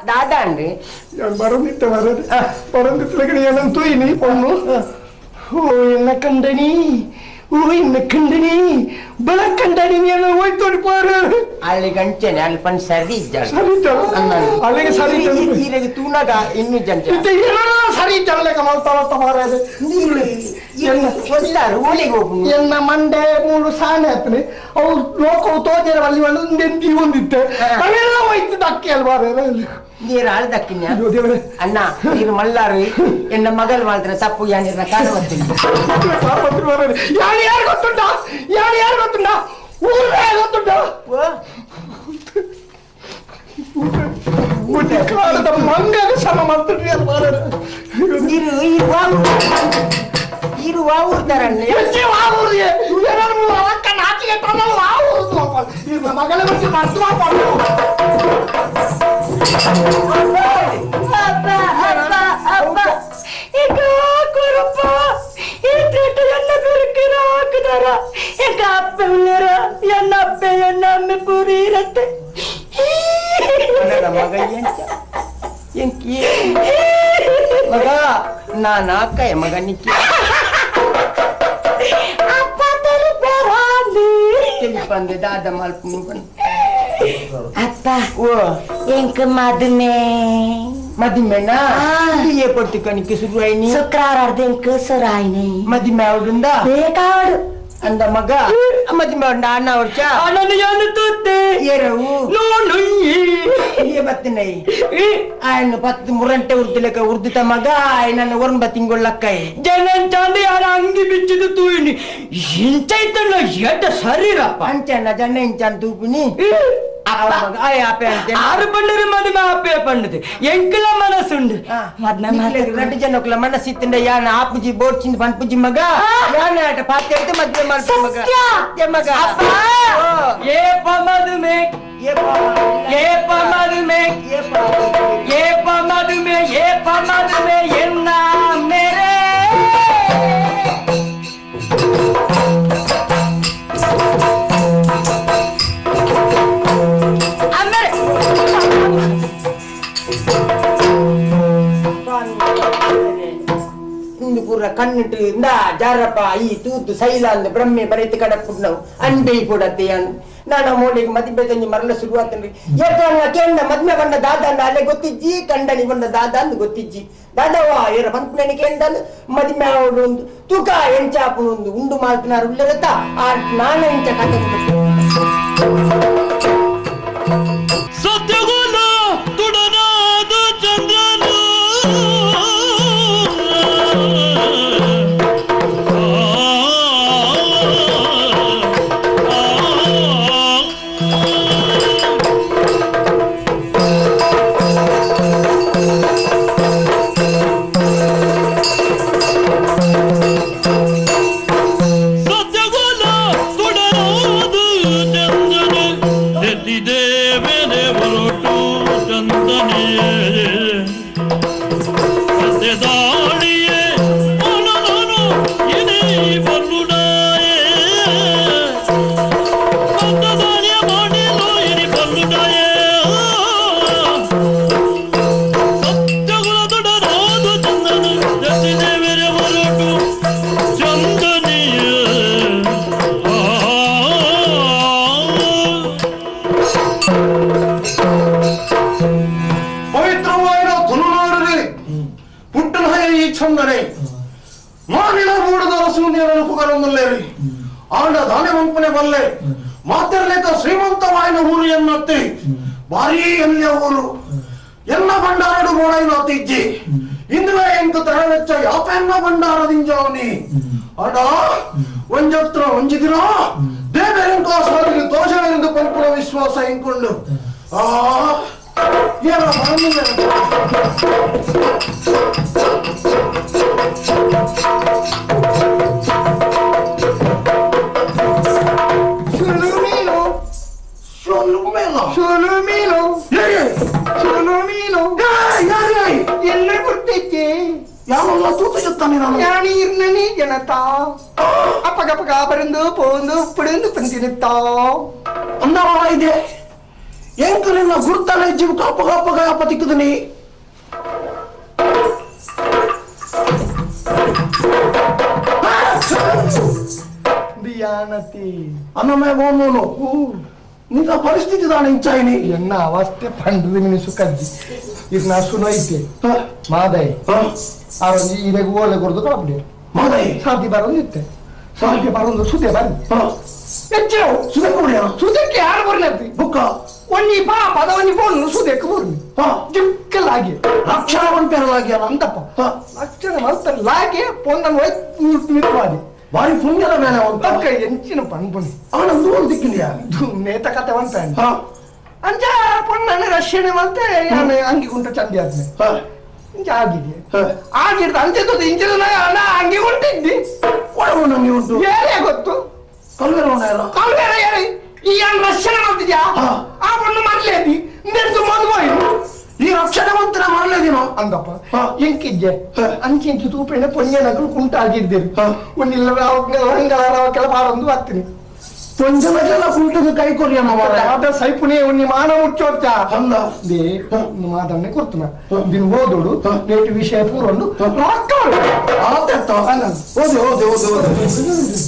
ದಾದಾ ಅಂದ್ರಿ ಬರಂದಿಟ್ಟೆ ಬರೋದು ಬರಂದಿಟ್ಟೆ ಏನಂತೂ ಇನಿ ಪೊಣ್ಣು ಓ ಎನ್ನ ಕಂಡನಿ ಓ ಎನ್ನ ಕಂಡನಿ ಬಲ ಕಂಡನಿ ಏನು ಹೋಯ್ತೋಡಿ ಪಾರು ಅಲ್ಲಿ ಗಂಚನೆ ಅಲ್ಲಿ ಪಣ್ ಸರಿ ಇದ್ದಾಳೆ ಸರಿ ಅಲ್ಲಿಗೆ ಸರಿ ಈರೆಗೆ ತೂನಾಗ ಇನ್ನು ಜಂಜ ಸರಿ ಇದ್ದಾಳೆ ಕಮಲ್ತಾವ ಮಾರಾದ ಎಲ್ಲಾರು ಓಲಿಗೆ ಹೋಗು ಎನ್ನ ಮಂಡೆ ಮೂರು ಸಾಣೆ ಆತನೆ ಅವು ಲೋಕವು ತೋಜರ ಅಲ್ಲಿ ಒಂದು ಒಂದಿತ್ತೆ ಅವೆಲ್ಲ ಹೋಯ್ತು ದಕ್ಕಿ ಅಲ್ವಾ ನೀರು ಆಳ್ದಕ್ಕಿನ ಅಯ್ಯೋ ದೇವರೇ ಅಣ್ಣ ನೀರು ಮಲ್ಲಾರು ಎನ್ನ ಮಗಲ್ ಮಾಡಿದ್ರೆ ತಪ್ಪು ಯಾನಿರ್ನ ಕಾಣುವತ್ತಿಲ್ಲ ಯಾರು ಯಾರು ಗೊತ್ತುಂಟ ಯಾರು ಯಾರು ಗೊತ್ತುಂಟ ಊರೇ ಗೊತ್ತುಂಟ ಕಾಲದ ಮಂಗಗ ಸಮ ಮಾಡ್ತಿದ್ರಿ ನೀರು ಇರು ವಾವೂರ್ತಾರಣ್ಣ ಹೆಚ್ಚು ವಾವೂರಿಗೆ ಅವಕ್ಕ ನಾಚಿಗೆ ತನ್ನಲ್ಲ ವಾವೂರ್ದು ಮಗಳ ಬಗ್ಗೆ ಮರ್ತು ಮಾಡ್ಬಾರ್ದು. ಅಪ್ಪ ಅಪ್ಪ ಅಪ್ಪ ಈಗ ಕೊರಪ್ಪ ಈ ತಿಟ್ಟು ಎನ್ನ ಬಿರುಕಿರ ಹಾಕಿದಾರ ಎங்க ಅಪ್ಪ ಉಳ್ಳಾರ ಎನ್ನ ಅಪ್ಪ ಎನ್ನ ಅಮ್ಮೆ ಪೂರಿ ಇರತ್ತೆ ಮಗ ಎಂಚ ಎಂಕಿ ಮಗ ನಾನು ಅಕ್ಕಯ್ಯ ಮಗ ನಿಕ್ಕಿ ಅಪ್ಪ ತಲುಪರಾಂದಿ తెలిపంది దాద మల్పు ಅಪ್ಪ ಓ ಎಂಕ ಮದುಮೆ ಮದಿಮೆನಾ ఏ పొట్టుకనికి సురువైని ಶುಕ್ರವಾರ ಎಂಕ ಸುರಾಯಿನಿ ಮದಿಮೆ ಅವಡುಂದ ಬೇಕಾಡು ಅಂದ ಮಗ ಮದಿಮೆ ಅವಡ ಅಣ್ಣ ವರ್ಷ ಅಣ್ಣನ ಏನು ತುತ್ತೆ ಏರವು ನೋಡು ఏ బత్తినై ఆయన పత్తు మురంటే ఉర్దులేక ఉర్దుత మగ ఆయన ఒరంబ తింగొళ్ళక్కాయి ಜನನ್ ಚಂದ ಯಾರ ಅಂಗಿ ಬಿಚ್ಚಿದು ತೂಯಿನಿ ಇಂಚೈತಲ್ಲ ಎಡ್ಡ ಸರಿರಪ್ಪ ಅಂಚಣ್ಣ ಜನ ಇಂಚನ್ ತೂಪಿನಿ ಆರು ಪಂಡರು ಮದುವೆ ಅಪ್ಪೆ ಪಂಡದು ಎಂಕಲ ಮನಸ್ಸುಂಡು రెండు జనకుల మనసిత్తుండ యాన ఆపుజಿ బోడ్చింది పన్పుజి మగ యాన ఆట పాతేడితే మధ్య మగ మగ ఏ మదుమే ఏ మదుమే ఏ మదుమే ఏ మదుమే ఎన్న మేరే ಪೂರ ಕಣ್ಣಿಟ್ಟು ಇಂದ ಜಾರಪ್ಪ ಈ ತೂತು ಸೈಲ ಅಂದ ಬ್ರಹ್ಮೆ ಬರೆತು ಕಡಪುಡ್ನವು ಅನ್ಬೈ ಕೊಡತ್ತೆ ನಾನು ಮೋಳಿಗೆ ಮದುವೆ ತಂಜಿ ಮರಳ ಶುರುವಾತನ್ರಿ ಏತಣ್ಣ ಕೇಂದ್ರ ಮದ್ಮೆ ಬಂದ ದಾದ ಅಂದ ಅಲ್ಲೇ ಗೊತ್ತಿಜ್ಜಿ ಕಂಡನಿ ಬಂದ ದಾದ ಅಂದ್ ಗೊತ್ತಿಜ್ಜಿ ದಾದವಾ ಏರ ಪನ್ಪುನನಿ ಕೇಂದ್ರ ಮದ್ಮೆ ಅವಡು ಒಂದು ತೂಕ ಎಂಚಾಪುನು ಒಂದು ಉಂಡು ಮಾಲ್ತಿನಾರು ಉಳ್ಳರತ್ತ ಆ ನಾನ ಎಂಚ ಕತೆ ಸತ್ಯಗುಣ ತುಡನಾದ ಚಂದ್ರನು ಸತ್ಯಗುಣ ತುಡನಾದ ಚಂದ್ರನು ದೇವೇನೆ ಹೊರಟು ಚಂದನಿಯೇ ದಾಳಿಯೇ ಮನನು ಇನಿ ಬಲ್ಲುಡಾಯೇ ದಾಳಿಯ ಮಾಡಿಲು ಇನಿ ಬಲ್ಲುಡಾಯೇ ಸತ್ಯಗುಣ ದೊಡರಾದ ಚಂದನು ದೇವೇನೆ ಹೊರಟು ಚಂದನಿಯೇ ಪವಿತ್ರವಾದ ತುಳುನಾಡನೆ ಪುಟ್ಟನಾಯ ಈ ಚಂದನೆ ಮಾನಿನ ಮೂಡದ ರಸೂನ್ಯರನ್ನು ಪುಗರೊಂದಲ್ಲೇರಿ ಆಂಡ ದಾನೆ ಮಂಪನೆ ಬಲ್ಲೆ ಮಾತಿರ್ಲೇಕ ಶ್ರೀಮಂತವಾಯಿನ ಊರು ಎನ್ನತ್ತಿ ಭಾರೀ ಎಲ್ಲಿಯ ಊರು ಎನ್ನ ಭಂಡಾರಡು ಮೋಡೈನ ಅತಿಜ್ಜಿ ಇಂದುವೆ ಎಂತ ತರವೆಚ್ಚ ಯಾಪೆನ್ನ ಭಂಡಾರದಿಂಜಾವನಿ ಅಡ ಒಂಜತ್ರ ಒಂಜಿದಿನ ದೇವರೆಂಕ ಸಾರಿಗೆ ತೋಷವೆಂದು ಪಂಪುನ ವಿಶ್ವಾಸ ಎಂಕೊಂಡು ಆ ಏನೋ ಬರಂದಿಲ್ಲ. ಎಲ್ಲ ಗುರ್ತೈತೆ ಯಾವಲ್ಲ ತೂತ చెప్తాను ನಾನು ഞാനീർന്നനി ജനതാ ಅಪ್ಪಗಪ್ಪಗ ಬರಂದು ಪೋಂದು ಪುಡಂದು ಪಂತಿನಿತ್ತ ಅಂದವ ಇದೆ ಎಂಕು ನಿನ್ನ ಗುರ್ತಲೆ ಜೀವ ಅಪ್ಪಗ ಅಪ್ಪಗ ಅಪ್ಪ ತಿಕ್ಕದನಿ ದಿಯಾನತಿ ಅನ್ನಮೇ ಬೋನು ನಿನ್ನ ಪರಿಸ್ಥಿತಿ ದಾನ ಇಂಚಾಯಿನಿ ಎನ್ನ ಅವಸ್ಥೆ ಪಂಡದ ಮಿನಿಸು ಕಜ್ಜಿ ಇದು ನಾ ಸುನೈತೆ ಮಾದೈ ಆರೊಂಜಿ ಇರೆಗ್ ಓಲೆ ಕೊರ್ದು ಕಳಪಡಿ ಮಾದೈ ಸಾದಿ ಬರೋದಿತ್ತೆ ಸಾದಿ ಬರೋದು ಸುದೆ ಬನ್ನಿ ಹೆಚ್ಚು ಸುದಕ್ಕೆ ಬಿಡಿಯ ಸುದಕ್ಕೆ ಯಾರು ಬರ್ಲತ್ತಿ ಬುಕ್ಕ ಒಂಜಿ ಪಾಪ ಅದ ಒಂಜಿ ಫೋನ್ ಸುದಕ್ಕೆ ಬರ್ಲಿ ಜಿಕ್ಕಲಾಗಿ ಲಕ್ಷಣ ಪೇರಲಾಗಿ ಅಂತಪ್ಪ ಲಕ್ಷಣ ಮಲ್ತಾರೆ ಲಾಗೆ ಪೊಂದನ್ ನಿಂತು ಬಾರಿ ಪುಣ್ಯದ ಮೇಲೆ ತಕ್ಕ ಎಂಚಿನ ಪಣ್ಪುಣಿ ಅವನ ಒಂದು ದಿಕ್ಕಿಲ್ಲ ನೇತ ಕತೆ ಅಂತ ಅಂಚ ಪೊಣ್ಣನ ರಕ್ಷಣೆ ಮಲ್ತೆ ಅಂಗಿ ಗುಂಟ ಚಂದಿ ಆದ್ಮೆ ಇಂಚ ಆಗಿದೆ ಆಗಿರ್ತ ಅಂಚೆ ಇಂಚಿನ ಅಂಗಿ ಗುಂಟಿದ್ದಿ ಒಳಗೊಂಡು ಉಂಟು ಏರೇ ಗೊತ್ತು ಕಲ್ವೇರ ಕಲ್ವೇರ ಏರಿ ಈ ರಕ್ಷಣೆ ಮಾಡ್ತಿದ್ಯಾ ಆ ಪೊಣ್ಣು ಮರ್ಲೇದಿ ನೆಡ್ದು ಮದುವೆ ಈ ರಕ್ಷಣೆ ಮಂತ್ರ ಮರಲೇದಿನೋ ಅಂದಪ್ಪ ಎಂಕಿದ್ದೆ ಅಂಚೆ ಇಂಚು ತೂಪೆಣ್ಣೆ ಪೊಂಜನಗಳು ಕುಂಟಾಗಿದ್ದೇನೆ ಒಂದಿಲ್ಲ ರಂಗಲ ಬಾರೊಂದು ಬರ್ತೀನಿ ಪೊಂಜನಗೆಲ್ಲ ಕುಂಟದ ಕೈ ಕೊರಿಯ ಆದ ಸೈಪುಣೆ ಉನ್ನಿ ಮಾನ ಮುಚ್ಚೋರ್ಚ ಅಂದ they ಮಾತನ್ನೇ ಕೊಡ್ತನ ದಿನ ಓದೋಡು ನೇಟು ವಿಷಯ ಪೂರೊಂಡು ಆತ ಓದಿ ಓದಿ ಓದಿ ಓದಿ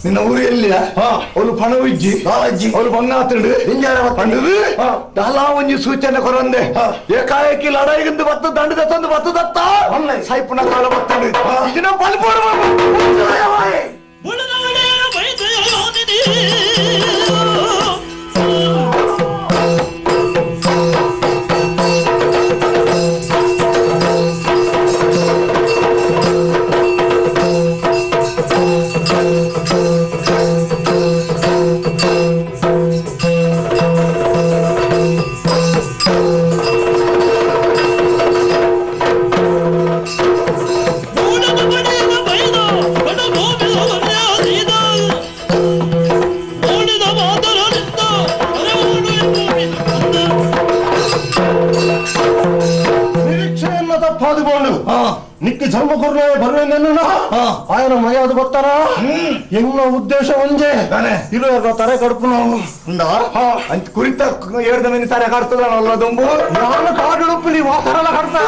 ನಿನ್ನ ಊರು ಎಲ್ಲಿಯ ಅವಳು ಪಣವಿಜ್ಜಿ ಅವಳು ಬಂಗಾತಂಡು ಪಂಡದು ದಾಲಾ ಒಂಜಿ ಸೂಚನೆ ಕೊರಂದೆ ಏಕಾಏಕಿ ಲಡಾಯಿಗಿಂದು ಬತ್ತು ದಂಡದ ತಂದು ಬತ್ತು ದತ್ತ ಸೈಪುನ ಕಾಲ ಬತ್ತಂಡು ಇದನ್ನ ಬಲ್ಪೋಡು ನಿಕ್ಕ ಜನ್ಮ ಕೊರ್ಲೆ ಬರುವೆಂದೆನ್ನ ಆಯನ ಮರ್ಯಾದೆ ಬರ್ತಾರ ಎನ್ನ ಉದ್ದೇಶ ಒಂದೇ ಇರುವ ತರೆ ಕಡುಪು ನಾವು ಅಂತ ಕುರಿತ ಹೇಳ್ದ ಮೇಲೆ ತರೆ ಕಾಡ್ತದ ದೊಂಬು ನಾನು ಕಾಡುಡುಪ್ಪು ನೀವು ಆ ಥರ ಎಲ್ಲ ಕಾಡ್ತಾ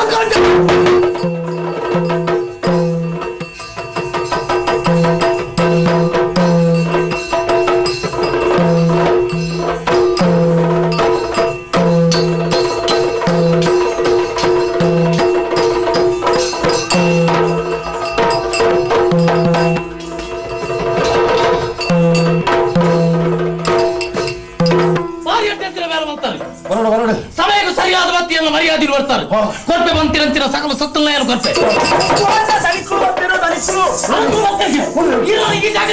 ಕೊಡ್ತಾರೆ ಕೊರ್ಪೆ ಬಂತಿರಂತಿರ ಸಕಲ ಸತ್ತಲ್ಲ ಏನು ಕೊರ್ಪೆ ಈ ಜಾಗ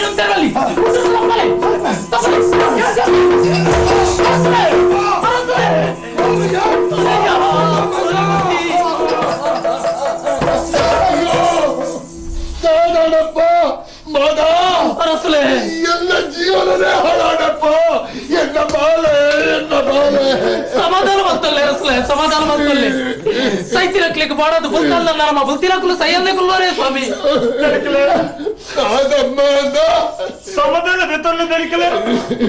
ಎಲ್ಲ ಜೀವನನೇ ಹಾಳಾಡಪ್ಪ ಎನ್ನ ಬಾಲೆ ಎನ್ನ ಬಾಲೆ ಸಮಾಧಾನ ಬರ್ತಲ್ಲ ಅರಸಲೆ ಸಮಾಧಾನ ಬರ್ತಲ್ಲ ಸೈತಿರಕ್ಲಿಕ್ಕೆ ಬಾಡೋದು ಬುಲ್ತಲ್ಲ ನಮ್ಮ ಬುಲ್ತಿರಕ್ಕಲು ಸೈಯನ್ನೇ ಕುಲ್ಲೋರೇ ಸ್ವಾಮಿ ಸಮದನ ಬೆತ್ತಲ್ಲ ದನಿಕಲೆ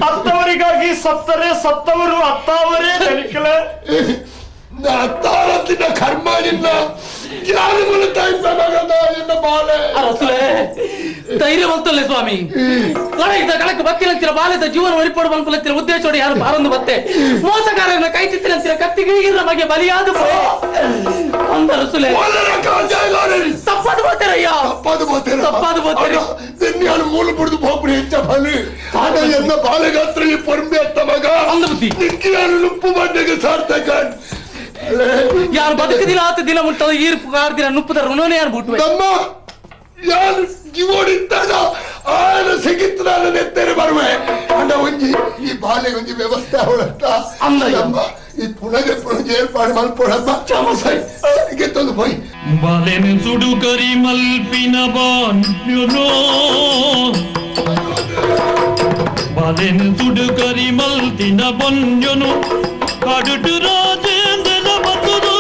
ಅತ್ತವರಿಗಾಗಿ ಸತ್ತರೆ ಸತ್ತವರು ಅತ್ತಾವರೇ ದನಿಕಲೆ ತಾರತ್ತಿನ ಕರ್ಮ ನಿನ್ನ ಯಾರು ನಿನ್ನ ಬಾಲೆ ಅರಸಲೆ ಧೈರ್ಯ ಬಂತಲ್ಲೇ ಸ್ವಾಮಿ ಕಳಗಿದ ಕಳಕ್ಕೆ ಬತ್ತಿಲಂತಿರ ಬಾಲ್ಯದ ಜೀವನ ಒರಿಪಡು ಬಂಕುಲತ್ತಿರ ಉದ್ದೇಶೋಡಿ ಯಾರು ಬಾರೊಂದು ಬತ್ತೆ ಮೋಸಗಾರನ ಕೈ ತಿತ್ತಿರಂತಿರ ಕತ್ತಿಗೆ ಬಗ್ಗೆ ಬಲಿಯಾದ ಅಂದರಸುಲೆ ತಪ್ಪಾದ ಬೋತೇರಯ್ಯ ತಪ್ಪಾದ ಬೋತೇರ ತಪ್ಪಾದ ಬೋತೇರ ನಿನ್ನ ಮೂಲ ಬಿಡ್ದು ಹೋಗ್ಬಿಡಿ ಹೆಚ್ಚ ಬಲಿ ಆಡ ಎನ್ನ ಬಾಲೆಗಾತ್ರ ಈ ಪೊರ್ಂಬೆ ಅತ್ತ ಮಗ ಅಂದ ಬುದ್ಧಿ ನಿಕ್ಕಿಯಾರು ನುಪ್ಪು ಬಂಡೆಗೆ ಸಾರ್ಥಕ ಯಾರು ಬದುಕದಿಲ್ಲ ಆತ ದಿನ ಮುಟ್ಟದ ಈರ್ಪು ಕಾರ್ದಿನ ನುಪ್ಪುದ ಋಣನೇ ಯಾರು ಬಿಟ್ಟು ನಮ್ಮ ಯಾರು ಜೀವೋಡಿತ್ತಾಗ ಆನ ಸಿಗಿತ್ತು ನಾನು ನೆತ್ತೇನೆ ಬರುವೆ ಅಣ್ಣ ಒಂಜಿ ಈ ಬಾಲೆಗೆ ಒಂಜಿ ವ್ಯವಸ್ಥೆ ಅವಳತ್ತ ಅಂದಮ್ಮ ಈ ಪುಣಗೆ ಪುಣಗೆ ಏರ್ಪಾಡು ಮಲ್ಪೊಡಮ್ಮ ಚಾಮಸಾಯಿ ಸರಿಗೆ ತಂದು ಪೋಯ್ ಬಾಲೆನು ಸುಡು ಕರಿ ಮಲ್ಪಿನ ಬಾನ್ಯುನೋ ಬಾಲೆನು ಸುಡು ಕರಿ ಮಲ್ತಿನ ಬನ್ಯನು ಕಾಡುಟು ರಾಜೇಂದ್ರನ ಬತ್ತದು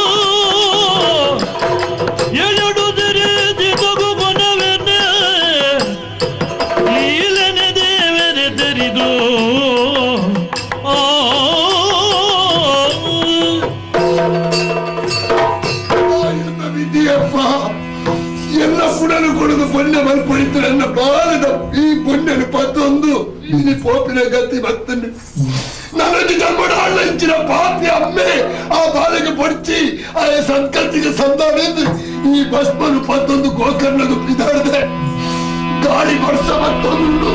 ಎಳಡು ತೆರೆದಿ ತಗುಗುಣವೆನೆ ಲೀಲನೆ ದೇವರೆ ತೆರಿದು ಆ ವಿಧಿಯಪ್ಪ ಎಲ್ಲ ಪುಡನು ಕೊಡದು ಪೊನ್ನೆ ಮಲ್ಪೊಡಿತು ನನ್ನ ಬಾಲದ ಈ ಪೊನ್ನೆನು ಪತ್ತೊಂದು ಇಲ್ಲಿ ಪೋಪಿನ ಗತಿ ಬತ್ತನ್ನು ನನಗೆ ಜನ್ಮಡ ಹಳ್ಳ ಇಂಚಿನ ಪಾಪಿ ಅಮ್ಮೆ ಆ ಬಾಲೆಗೆ ಪೊಡ್ಚಿ ಆ ಸಂಕತಿಗೆ ಸಂಧಾನ ಈ ಭಸ್ಮನು ಪತ್ತೊಂದು ಗೋಕರ್ಣದು ಬಿದಾಡದೆ ಗಾಳಿ ವರ್ಷ ಮತ್ತೊಂದು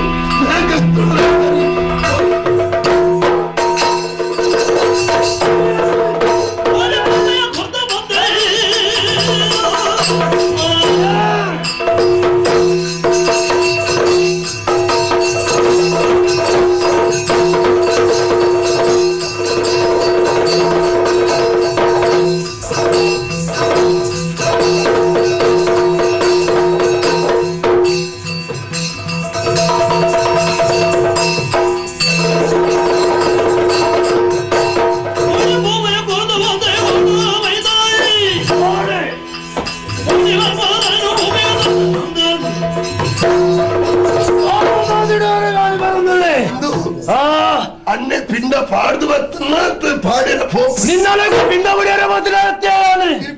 ಅಣ್ಣೆ ಪಿಂಡ ಪಾಡ್ದು ಬತ್ತನ್ನ ಪಾಡಿನ ಪೋಪ್ ನಿನ್ನೊಳಗೆ ಪಿಂಡ ಹೊಡೆಯರೆ ಬತ್ತನ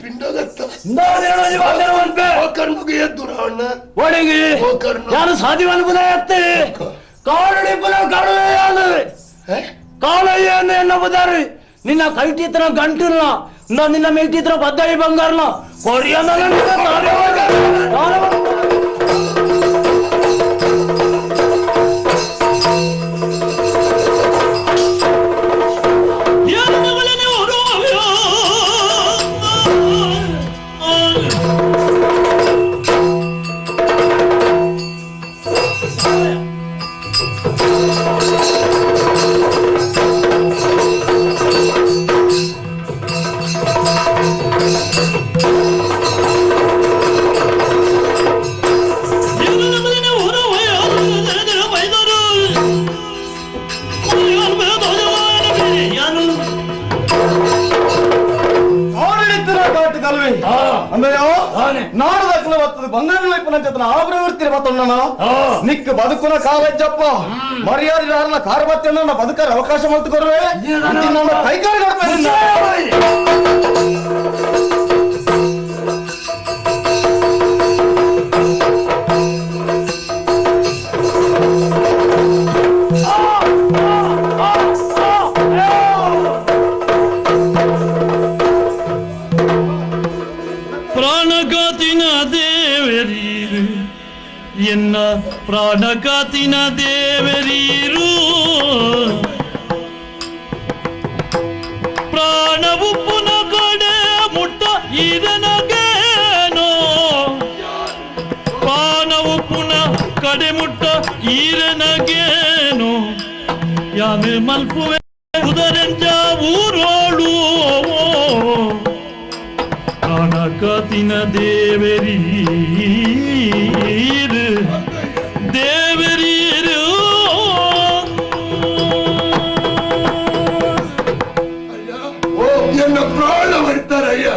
ಪಿಂಡ ಗತ್ತ ಕಣ್ಣುಗೆ ಎದ್ದು ಅಣ್ಣ ಒಡಗಿ ಯಾರು ಸಾಧ್ಯವಾದ ಬುದಾಯತ್ತೆ ಕಾಡು ಪುನ ಕಾಡುವೆ ಕಾಳಯ್ಯ ಎನ್ನಬುದಾರಿ ನಿನ್ನ ಕೈಟಿತ್ರ ಗಂಟಿಲ್ಲ ನಿನ್ನ ಮೇಟಿತ್ರ ಬದ್ದಾಯಿ ಬಂಗಾರನ ಕೊರಿಯ ನಿಕ್ ಬದುಕುನ ಕಾವಜ್ಜಪ್ಪ ಮರ್ಯಾದೆ ಕಾರ್ಬತ್ಯ ಬದುಕರ ಅವಕಾಶ ಮಲ್ತುಕೊರುವೆ ಕೈಕಾಲು ಪ್ರಾಣಗಾತಿನ ದೇವರೀರು ಎನ್ನ ಪ್ರಾಣಗಾತಿನ ದೇವರೀರು ಪ್ರಾಣವು ಪುನ ಕಡೆ ಉಪ್ಪುನ ಕಡೆಮುಟ್ಟ ಈರನಗೇನು ಯಾನೆ ಮಲ್ಪುವೆ ಉದರೆಂಜ ಊರೋಳು ಕಾಣಕತಿನ ದೇವರೀರು ದೇವರೀರು ಎನ್ನ ಪ್ರಾಣ ಬರ್ತಾರಯ್ಯ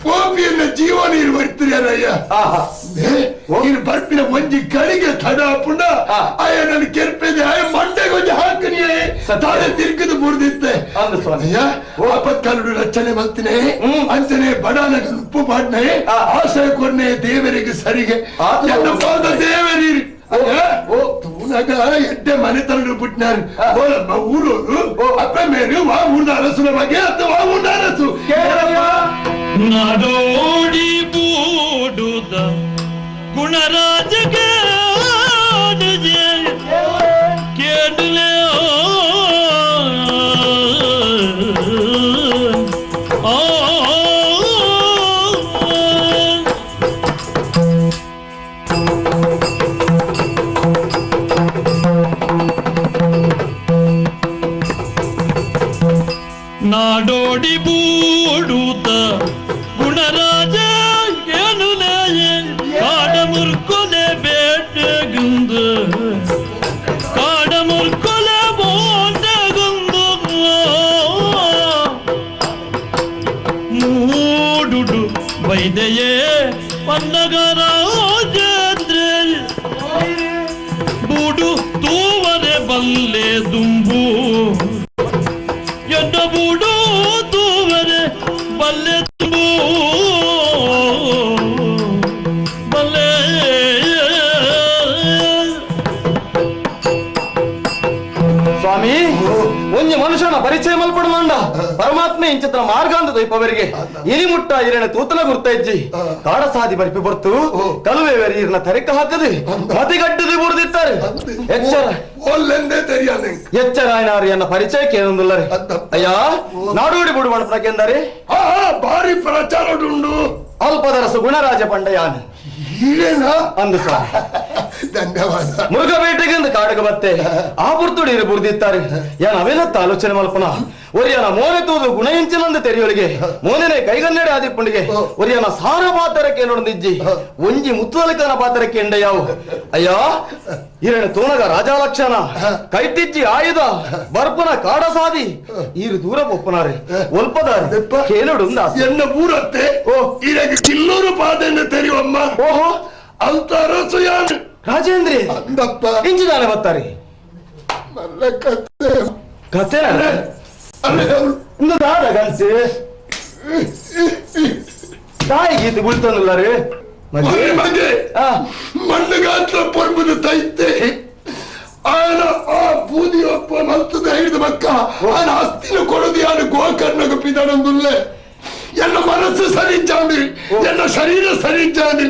ಪೋಪಿಯನ್ನ ಜೀವ ನೀರು ಬರ್ತೀರಯ್ಯ ನೀರು ಬರ್ಪಿನ ಒಂಜಿ ಕಳಿಗೆ ತಡ ಪುಂಡ ಅಯ್ಯ ನನ್ನ ಕೆರ್ಪೆದೆ ಅಯ್ಯ ಮಂಡೆಗೆ ಒಂಜಿ ಹಾಕನಿಯೇ ತಾಳೆ ತಿರ್ಗದು ಮುರಿದಿತ್ತೆ ಅಯ್ಯ ಆಪತ್ಕಾಲುಡು ರಚನೆ ಮಲ್ತಿನೇ ಅಂಚನೆ ಬಡಾನಗ ಉಪ್ಪು ಪಾಡ್ನೆ ಆಶಯ ಕೊರ್ನೆ ದೇವರಿಗೆ ಸರಿಗೆ ಎನ್ನ ಪಾದ ದೇವರೀರು ತೂನಗ ಎಡ್ಡೆ ಮನೆ ತರಡು ಬಿಟ್ನಾರು ಓಲಮ್ಮ ಊರೂರು ಅಪ್ಪ ಮೇರು ವಾ ಊರ್ದ ಅರಸುನ ಬಗ್ಗೆ ಅತ್ತ ವಾ ಊರ್ದ ಅರಸು ನಾಡೋಡಿ ಬೂಡುದ ಗುಣರಾಜ ಕೇಳಲೆ ನಾಡೋಡಿ ಬೂಡುತ್ತ ಗುಣರಾಜ ಕೇಳುಲೆ ಕಾಡ ಮುರ್ಕೊಲೆ ಬೇಟೆಗುಂದು ಕಾಡ ಮುರ್ಕೊಲೆ ಬೋಟೆಗುಂದು ಮೂಡುಡು ವೈದೆಯೇ ಪನ್ನಗರಾಜೇಂದ್ರ ಬೂಡು ತೂವರೆ ಬಲ್ಲೆ ದುಂಬು ಎನ್ನ ಬೂಡು ತೂವರೆ ಬಲ್ಲೆ ತುಂಬು ಬಲ್ಲೆ ಸ್ವಾಮಿ ಒಂಜಿ ಮನುಷ್ಯನ ಪರಿಚಯ ಮಲ್ಪಡಮಂಡ ಪರಮಾತ್ಮ ಇಂಚಿತ್ರ ಮಾರ್ಗ ಅಂತ ದೈಪವರಿಗೆ ಇನಿ ಮುಟ್ಟ ಇರಣ ತೂತಲ ಗುರ್ತ ಇಜ್ಜಿ ಕಾಡ ಸಾದಿ ಬರಿಪಿ ಬರ್ತು ಕಲುವೆ ಈರ್ನ ತರಿಕ ಹಾಕದೆ ಮತಿಗಟ್ಟದೆ ಬುಡ್ದಿತ್ತಾರೆ ಎಚ್ಚರ ಎಚ್ಚರಾಯನಾರು ಎನ್ನ ಪರಿಚಯಕ್ಕೆ ಏನೊಂದುಲ್ಲರೆ ಅಯ್ಯ ನಾಡೋಡಿ ಬುಡು ಮಣಪನಕ್ಕೆಂದರೆ ಭಾರಿ ಪ್ರಚಾರ ಉಂಡು ಅಲ್ಪದರಸು ಗುಣರಾಜ ಪಂಡಯಾನ ಅಂದು ಸ್ವಾಮಿ ಧನ್ಯವಾದ ಮುರುಘಬೇಟೆಗೆಂದು ಕಾಡಗ ಬತ್ತೆ ಆ ಬುರ್ತುಡಿ ಬುರ್ದಿತ್ತಾರೆ ಯಾನ್ ಅವೇನತ್ತ ಆಲೋಚನೆ ಮಲ್ಪನ ಒರಿಯನ ಮೋನೆ ತೂದು ಗುಣ ಇಂಚಿನಂದು ತೆರಿಯೊಳಿಗೆ ಮೋನೆನೆ ಕೈಗನ್ನಡಿ ಆದಿಪ್ಪುಂಡಿಗೆ ಒರಿಯನ ಸಾರ ಪಾತರಕ್ಕೆ ನೋಡಿಜ್ಜಿ ಒಂಜಿ ಮುತ್ತುದಲಕನ ಪಾತರಕ್ಕೆ ಎಂಡೆಯಾವು ಅಯ್ಯ ಈರಣ ತೋಣಗ ರಾಜಾಲಕ್ಷಣ ಕೈತಿಜ್ಜಿ ಆಯುಧ ಬರ್ಪನ ಕಾಡ ಸಾದಿ ಈರು ದೂರ ಒಪ್ಪನಾರೆ ಒಲ್ಪದಾರೆ ಕೇಳೋಡು ಎನ್ನ ಊರತ್ತೆ ಓ ಈರಾಗ ಕಿಲ್ಲೂರು ಪಾದೆಯನ್ನು ತೆರೆಯುವಮ್ಮ ಓಹೋ ಅಂತ ಅರಸು ಯಾನು ರಾಜೇಂದ್ರಿ ಅಂದಪ್ಪ ಇಂಜಿದಾನೆ ಬರ್ತಾರೆ ಮಲ್ಲ ಕತೆ ಕತೆ ಇಂದು ದಾದ ಗಂಟೆ ತಾಯಿ ಗೀತೆ ಬುಳ್ತನಲ್ಲರೇ ಮಗೆ ಮಣ್ಣುಗಾತ್ರ ಪೊರ್ಬುದು ತೈತೆ ಆನ ಆ ಬೂದಿಯೊಪ್ಪ ಮಲ್ತದ ಹಿಡಿದ ಮಕ್ಕ ಆನ ಅಸ್ತಿನ ಕೊಡದು ಯಾನು ಗೋಕರ್ಣಗ ಪಿದನೊಂದುಲ್ಲೆ ಎನ್ನ ಮನಸ್ಸು ಸರಿಜಾಂಡಿ ಎನ್ನ ಶರೀರ ಸರಿಜಾಂಡಿ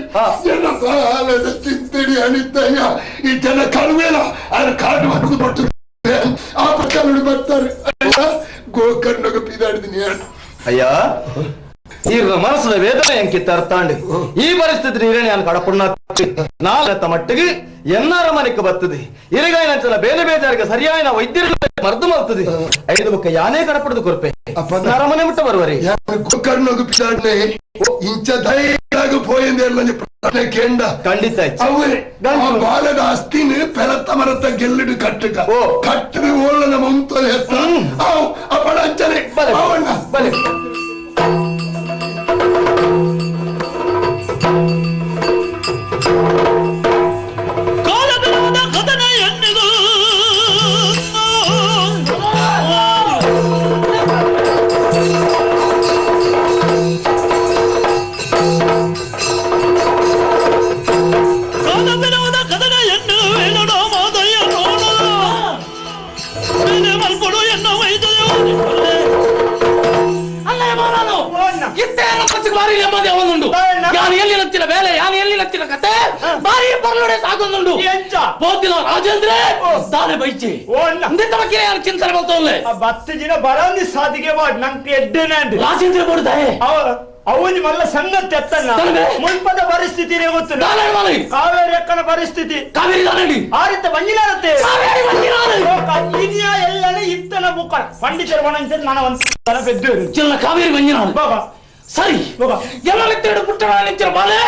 ಎನ್ನ ಬಾಲದ ಚಿಂತಡಿ ಅಣಿತಯ್ಯ ಈ ಜನ ಕಳುವೇಲ ಆನ ಕಾಡು ಹೊಡೆದು ಕೊಟ್ಟು ಆ ಪಕ್ಕ ಬರ್ತಾರೆ ಗೋಕರ್ಣಗ ಪಿದಾಡಿದಿನಿ ಅಯ್ಯ ಈರ್ನ ಮನಸ್ಸಿನ ವೇದನೆ ಎಂಕಿತ್ತ ಅರ್ಥಾಂಡಿ ಈ ಪರಿಸ್ಥಿತಿ ನೀರೇನೆ ನಾನು ಕಡಪುಣ್ಣ ನಾಲ್ಕ ಮಟ್ಟಿಗೆ ಎನ್ನಾರ ಮನೆಗೆ ಬರ್ತದೆ ಇರಗಾಯನಂಚಲ ಬೇರೆ ಬೇಜಾರಿಗೆ ಸರಿಯಾಯನ ವೈದ್ಯರು ಮರ್ದು ಮಲ್ತದೆ ಐದು ಬೊಕ್ಕ ಯಾನೇ ಕಡಪಡದು ಕೊರ್ಪೆ ಅರಮನೆ ಮುಟ್ಟ ಬರುವರಿ ಗೋಕರ್ಣಗು ಪಿದಾಡ್ನೆ ಇಂಚ ದಯಾಗ ಪೋಯಂದೆ ಪ್ರಶ್ನೆ ಕೇಂಡ ಖಂಡಿತ ಅವೇ ಬಾಲದ ಅಸ್ತಿನ ಪೆರತ್ತ ಮರತ್ತ ಗೆಲ್ಲಿಡು ಕಟ್ಟಕ ಕಟ್ಟದ ಓಲನ ಮುಂತಲೆ ಹೆತ್ತ ಅವು ಅಪಡ ಅಂಚನೆ ಅವಣ್ಣ ಬಲೆ ಕಾಲಬಿರುವುದ ಕದನ ಎನ್ನಿದು ಕಾಲಬಿರುವುದ ಕದನ ಎನ್ನು ವೇಣುಡ ಮಾದಯ್ಯ ನೋಡ ಬೇರೆ ಮಲ್ಪಡು ಎನ್ನ ವೈದ್ಯೋ ಬಾರಿ ಯಾನು ಎಲ್ಲಿ ನಚ್ಚಿನ ಬೇಲೆ ಯಾನು ಎಲ್ಲಿ ನಚ್ಚಿನ ಕತೆ ಬಾರಿ ಬರ್ಲೋಡೆ ಸಾಕೊಂದುಂಡು ಪೋತಿನ ರಾಜೇಂದ್ರ ತಾನೆ ಬೈಚಿ ಇಂದಿತ್ತ ಯಾರು ಚಿಂತನೆ ಬರ್ತವಲ್ಲೇ ಬತ್ತು ಜಿನ ಬರಂದಿ ಸಾದಿಗೆ ವಾಡ್ ನಂಗೆ ಎಡ್ಡೆನಾಂಡ್ ರಾಜೇಂದ್ರ ಬೋಡ್ದಾಯೆ ಅವನಿ ಮಲ್ಲ ಸಂಗತಿ ಎತ್ತಲ್ಲ ಮುಲ್ಪದ ಪರಿಸ್ಥಿತಿ ಗೊತ್ತು ಕಾವೇರಿ ಅಕ್ಕನ ಪರಿಸ್ಥಿತಿ ಕಾವೇರಿ ಆರಿತ ಬಂಜಿನಾರತ್ತೆ ಇನಿಯ ಎಲ್ಲನೇ ಇತ್ತನ ಬುಕ್ಕ ಪಂಡಿತರ ಬಣ ನಾನು ಒಂದು ಪೆದ್ದು ಚೆಲ್ಲ ಕಾವೇರಿ ಬಂಜಿನಾರು ಬಾಬಾ ಸರಿ ಎಲ್ಲ ಪುಟ್ಟಣ ಬಾಲೆ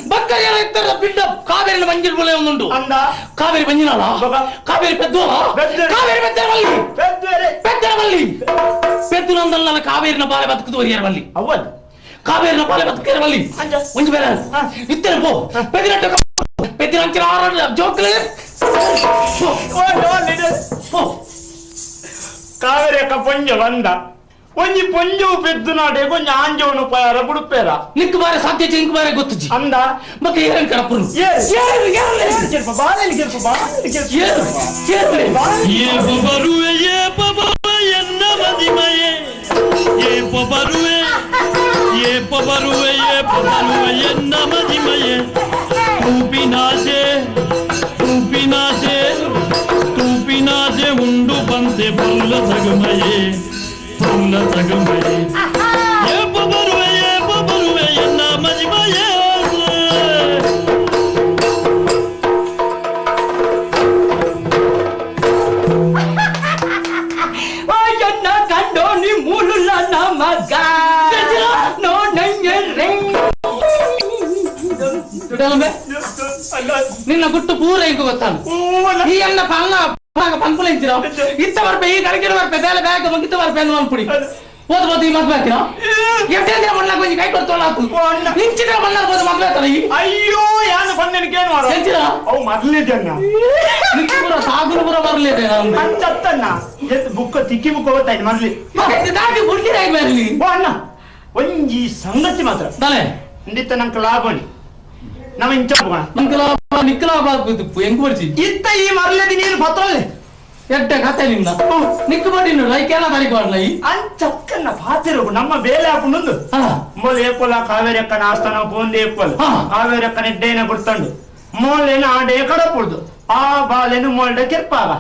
ಬಕ್ಕ ಎಲ್ಲ ಬಿಡ್ಡ ಕಾವೇರಿನ ಮಂಜಿಲ್ ಬೊಲೆ ಒಂದುಂಟು ಅಂದ ಕಾವೇರಿ ಬಂಜಿನಾಳ ಕಾವೇರಿ ಪೆದ್ದೋಲ ಕಾವೇರಿ ಪೆದ್ದರವಲ್ಲಿ ಪೆದ್ದರವಲ್ಲಿ ಪೆದ್ದು ನಂದಲ್ಲ ಕಾವೇರಿನ ಬಾಲೆ ಬದುಕುದು ಒರಿಯರವಲ್ಲಿ ಅವಲ್ ಕಾವೇರಿನ ಬಾಲೆ ಬದುಕಿರವಲ್ಲಿ ಒಂಜಿ ಬೇರೆ ಇತ್ತನೆ ಪೋ ಪೆದ್ದಿನಟ್ಟ ಪೆದ್ದಿನಂಚಿನ ಆರ ಜೋಕ್ಲೆ ಪೋ ಕಾವೇರಿ ಅಕ್ಕ ಪೊಂಜ ಬಂದ ಒಂಜಿ ಪೊಂಜು ಪೆದ್ದು ನಾಡೆ ಕೊಂಚ ಆಂಜೋನು ಪಾರ ಬುಡುಪೇರ ನಿಕ್ಕು ಬಾರೆ ಸಾಧ್ಯ ಇಂಕ್ ಬಾರೆ ಗೊತ್ತುಜಿ ಅಂದ ಮತ್ತೆ ಏರನ್ ಕಡಪುರು ಏರು ಏರು ಕೆಲ್ಪ ಬಾಲಲಿ ಕೆಲ್ಪ ಬಾಲಲಿ ಕೆಲ್ಪ ಏರು ಏರು ಏ ಬರುವೆ ಏ ಬರುವೆ ಎನ್ನ ಮದಿಮಯೇ ಏ ಬರುವೆ ಏ ಬರುವೆ ಏ ಬರುವೆ ಎನ್ನ ಮದಿಮಯೇ ತೂಪಿನಾಸೆ ತೂಪಿನಾಸೆ ತೂಪಿನಾಸೆ ಉಂಡು ಬಂದೆ ಬಲ್ಲ ಸಗಮಯೇ ನಿನ್ನ ಗುಟ್ಟು ಪೂರ ಇಂಕು ಗೊತ್ತಾನು ಈ ಅಣ್ಣ ಪಲ್ಲ ಪಂಪುಲ ಇತ್ತ ಬರ್ಪೆ ಈ ಕಡಕಿನ ಬರ್ಪೆ ಬೇಲೆ ಬ್ಯಾಗ್ ಮುಗಿತ ಬರ್ಪೆ ಅಂದ್ ಮನ್ಪುಡಿ ಹೋದ ಹೋದ ಈ ಮದ್ವೆ ಹಾಕಿನ ಎಷ್ಟೇ ಮಣ್ಣ ಕೊಂಚ ಕೈ ಕೊಡ್ತೋಳ ನಿಂಚಿನ ಮಣ್ಣ ಹೋದ ಮದ್ವೆ ಆತನ ಈ ಅಯ್ಯೋ ಯಾನು ಬಂದೇನು ಏನು ಮಾರೋ ಎಂಚಿನ ಅವು ಮೊದಲಿದ್ದನ್ನ ನಿಕ್ಕಿ ಪೂರ ಸಾಗುರು ಪೂರ ಬರ್ಲಿದೆ ನಾನು ಅಂಚತ್ತನ್ನ ಬುಕ್ಕ ತಿಕ್ಕಿ ಬುಕ್ಕ ಓದ್ತಾ ಇದ್ದೆ ಮೊದಲಿ ದಾಟಿ ಹುಡುಗಿರ ಬರ್ಲಿ ಓ ಅಣ್ಣ ಒಂಜಿ ಸಂಗತಿ ಮಾತ್ರ ತಲೆ ಇಂದಿತ್ತ ನಂಗೆ ಲಾಭನಿ ನಮ್ಮ ಇಂಚ ನಿಕ್ಕಲಾಭ ನಿಕ್ಕಲಾಭ ಹೆಂಗ್ ಬರ್ಜಿ ಇತ್ತ ಈ ಮರಲದಿ ನೀನು ಪತ್ರಲ್ಲೇ ಎಡ್ಡೆ ಕತೆ ನಿನ್ನ ನಿಕ್ಕು ಬಡಿ ಲೈಕೆಲ್ಲ ತಾರೀಕು ಮಾಡಲ ಈ ಅಂಚಕ್ಕನ್ನ ಪಾತಿರು ನಮ್ಮ ಬೇಲೆ ಹಾಕೊಂಡು ಮೋಲ್ ಏಪೋಲ ಕಾವೇರಿ ಅಕ್ಕನ ಆಸ್ಥಾನ ಪೋಂದು ಏಪೋಲ್ ಕಾವೇರಿ ಅಕ್ಕನ ಎಡ್ಡೇನ ಕೊಡ್ತಂಡು ಮೋಲೇನ ಆಡೆ ಕಡಪುಡ್ದು ಆ ಬಾಲೇನು ಮೋಲ್ಡ ಕೆರ್ಪಾಗ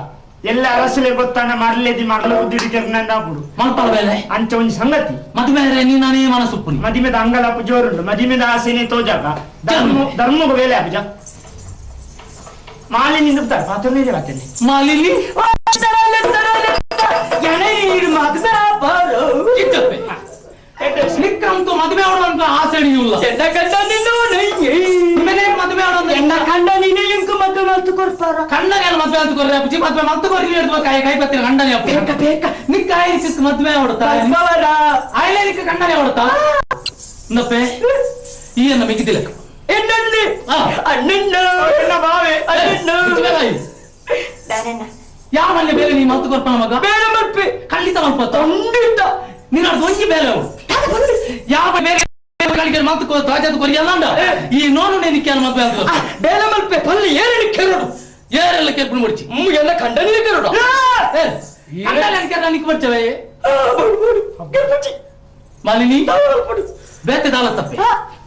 ಎಲ್ಲ ಅರಸಲೆ ಗೊತ್ತಾನ ಮರಲೇದಿ ಮರಲ ಬುದ್ಧಿ ಕೆರ್ನಂದ ಹಾಕುಡು ಮಲ್ಪಾಲ ಬೇಲೆ ಅಂಚ ಒಂಜಿ ಸಂಗತಿ ಮದುವೆ ನೀನಾನೇ ಮನಸ್ಸುಪ್ಪು ಮದಿಮೆದ ಅಂಗಲಾಪು ಜೋರುಂಡು ಮದಿಮೆದ ಆಸೆನೆ ತೋಜಾಗ ಧರ್ಮ ಧರ್ಮಗ ಬೇಲೆ ಹಾಕುಜ ಮಾಲಿನಿ ನಿಂತಾರೆ ಪಾತ್ರನೇ ಬಾತೇನೆ ಮಾಲಿನಿ ನಿಕ್ಕಂತೂ ಮದುವೆ ಆಡುವಂತ ಆಸೆ ಇಲ್ಲ ಮದುವೆ ಆಡೋ ಕಂಡ ನೀನೆ ಇಂಕು ಮದುವೆ ಮಲ್ತು ಕೊಡ್ತಾರ ಕಣ್ಣಗೆ ಮದುವೆ ಅಂತ ಕೊರ್ರೆ ಅಪ್ಪಜಿ ಮದುವೆ ಮಲ್ತು ಕೊರ್ರಿ ಹಿಡಿದು ಕೈ ಕೈ ಬತ್ತೀರ ಕಂಡನೆ ಅಪ್ಪ ಬೇಕ ಬೇಕ ನಿಕ್ಕ ಆಯ್ತು ಸಿಕ್ಕ ಮದುವೆ ಆಡುತ್ತಾ ಆಯ್ಲೆ ನಿಕ್ಕ ಕಂಡನೆ ಆಡುತ್ತಾ ನಪ್ಪೆ ಈ ಅನ್ನ ಮಿಗಿದಿಲ್ಲ ಎನ್ನಂದಿ ಅಣ್ಣಣ್ಣ ಎನ್ನ ಬಾವೆ ಅಣ್ಣಣ್ಣ ಯಾವ ಮನೆ ಬೇರೆ ನೀ ಮಲ್ತು ಕೊರ್ಪ ಮಗ ಬೇರೆ ಮಲ್ಪೆ ಖಂಡಿತ ಮಲ್ಪ ಖಂಡಿತ ನೀನು ಒಂಜಿ ಬೇರೆ ಯಾವ ಬೇರೆ ಮಾತು ತಾಜಾದ ಕೊರಿಯಲ್ಲ ಈ ನೋನು ನೆನಿಕೆ ಮದುವೆ ಅಂತ ಬೇರೆ ಮಲ್ಪೆ ಪಲ್ಲಿ ಏರಳಿ ಕೆರಡು ಏರೆಲ್ಲ ಕೆರ್ಪು ಮುಡಿಚಿ ಎಲ್ಲ ಕಂಡನೇ ಕೆರಡು ಕಂಡನೆ ನಿಕ್ ಬರ್ಚವೆ ಮಾಲಿನಿ ಬೇತೆ ದಾಲ ತಪ್ಪೆ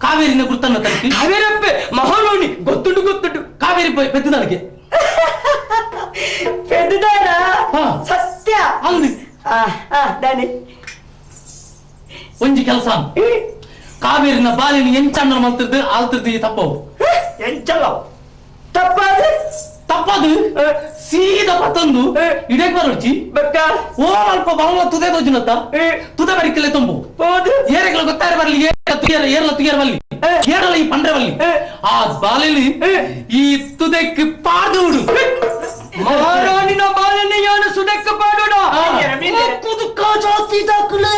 ಕಾವೇರಿನ ಗುರ್ತನ್ನ ತಪ್ಪಿ ಕಾವೇರಪ್ಪೆ ಮಹಾನೋನಿ ಗೊತ್ತುಂಟು ಗೊತ್ತುಂಟು ಕಾವೇರಿ ಪೆದ್ದದಾಳಿಗೆ ಪೆದ್ದದಾರ ಸತ್ಯ ಅಂದು ದಾನಿ ಒಂಜಿ ಕೆಲಸ ಕಾವೇರಿನ ಬಾಲಿನ ಎಂಚಣ್ಣ ಮಂತ್ರದ್ದು ಆಲ್ತಿರ್ದು ತಪ್ಪವು ಎಂಚಲ್ಲ ತಪ್ಪಾದ ತಪ್ಪದು ಸೀದಾ ಪತ್ತೊಂದು ಇಡಕ್ ಬರೋಚಿ ಬಕ್ಕ ಓ ಅಲ್ಪ ಬಾವ ತುದೆ ತೋಜಿನತ್ತ ತುದೆ ಬರಿಕಲೆ ತುಂಬು ಏರೆಗಳ ಗೊತ್ತಾರೆ ಬರ್ಲಿ ತುಯರ ಏರ್ಲ ತುಯರ ಬಲ್ಲಿ ಏರಲ ಈ ಪಂಡ್ರೆ ಬಲ್ಲಿ ಆ ಬಾಲಿಲಿ ಈ ತುದೆಕ್ ಪಾಡುಡು ಮಹಾರಾಣಿನ ಬಾಲನೆ ಯಾನು ಸುದೆಕ್ಕ ಪಾಡೋಣ ಕುದುಕ ಜಾತಿ ದಾಖಲೆ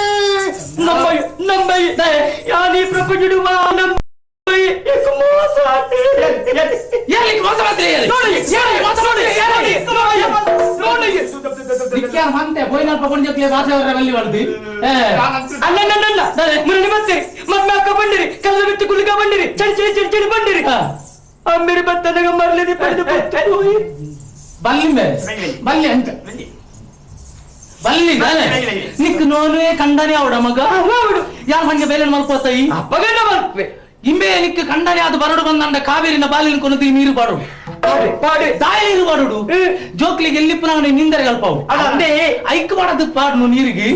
ನಮ್ಮ ನಮ್ಮ ಯಾನಿ ಪ್ರಪಂಚಡುವ ನಮ್ಮ ಮೋಸ ಏರ್ಲಿಕ್ಕೆ ಮೋಸ ಮಾತ್ರ ನೋಡಿ ಮೋಸ ನೋಡಿ ನೋಡಿ ಮಂತೆ ಬೋಯ್ನಲ್ಪ ಕೊಂಜಕ್ಲೆ ವಾಸವರ ಬಲ್ಲಿ ಬಡ್ದು ಅಲ್ಲ ಮುರಳಿ ಬತ್ತೀರಿ ಮದ್ಮಾಕ ಬಂಡಿರಿ ಕಲ್ಲ ಬಿಟ್ಟು ಕುಲಿಕ ಬಂಡಿರಿ ಚಳಿ ಚಳಿ ಚಳಿ ಚಳಿ ಬಂಡಿರಿ ಅಮ್ಮಿರಿ ಬತ್ತದಾಗ ಮರಳಿದಿ ಪಡೆದು ಬಲ್ಲಿ ಮೇಲೆ ಬಲ್ಲಿ ಅಂಚ ಬಲ್ಲಿ ನಿಕ್ ನೋನುವೆ ಕಂಡನೆ ಅವಡ ಮಗ ಯಾರ ಮಂಗೆ ಬೇಲೆ ಮಲ್ಕೋತಾಯಿ ಅಪ್ಪಗಣ್ಣ ಮಲ್ಪೆ ಇಂಬೆ ನಿಕ್ ಕಂಡನೆ ಅದು ಬರಡು ಬಂದಂಡ ಕಾವೇರಿನ ಬಾಲಿನ ಕೊನದಿ ನೀರು ಬಾಡು ದಾಯ ನೀರು ಪಾಡುಡು ಜೋಕ್ಲಿಗೆ ಎಲ್ಲಿಪ್ಪು ನಿಂದರೆ ಕಲ್ಪಾವು ಅಂದೇ ಐಕ್ ಮಾಡದು ಪಾಡ್ನು ನೀರಿಗೆ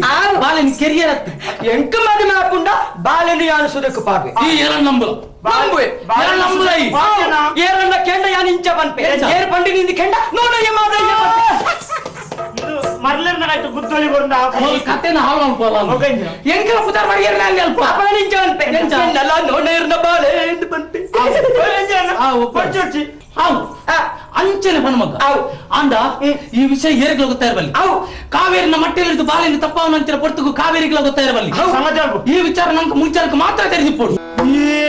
ಬಾಲೆನ್ ಕೆರಿಯರ್ ಅತ್ತು ಎಂಕ ಮದುವೆ ಆಪುಂಡ ಬಾಲೆನು ಯಾನು ಸುದಕ್ಕೆ ಪಾಡ್ವೆ ಈ ಏರನ್ ನಂಬುಲ ನಂಬುವೆ ಏರನ್ ನಂಬುಲೈ ಏರನ್ನ ಕೆಂಡ ಯಾನು ಇಂಚ ಪನ್ಪೆ ಏರ್ ಪಂಡಿ ನಿಂದು ಕೆಂಡ ನೋಡಯ್ಯ ಮಾದಯ್ಯ ಮರ್ಲರ್ನಾಯ್ತು ಗುದ್ದೊಳಿ ಕೊಂಡ ಕತೆನ ಹಾಳು ಅನ್ಕೋಲ್ಲ ಎಂಕಲ ಪುದಾರ್ ಮಾಡಿ ಏರ್ನ ಅಲ್ಲಿ ಅಲ್ಪ ಅಪ್ಪ ನಿಂಚ ಪನ್ಪೆ ಎಂಚಲ್ಲ ನೋಡೇರ್ನ ಬಾಲೆ ಎಂದು ಪನ್ಪೆ ಅವು ಅಂಚನೆ ಪನ್ಮಗ ಅಂಡ ಈ ವಿಷಯ ಏರಿಗಳ ಗೊತ್ತಾ ಇರಬಲ್ಲಿ ಕಾವೇರಿನ ಮಟ್ಟೆಲಿದ್ದು ಬಾಲಿನ ತಪ್ಪವನ ಅಂಚಿನ ಪೊರ್ತುಗು ಕಾವೇರಿಗಳ ಗೊತ್ತಾ ಇರಬಲ್ಲಿ ಈ ವಿಚಾರ ನಂಗೆ ಮುಂಚಾರಕ್ಕೆ ಮಾತ್ರ ತೆರೆದಿಪ್ಪೋಡು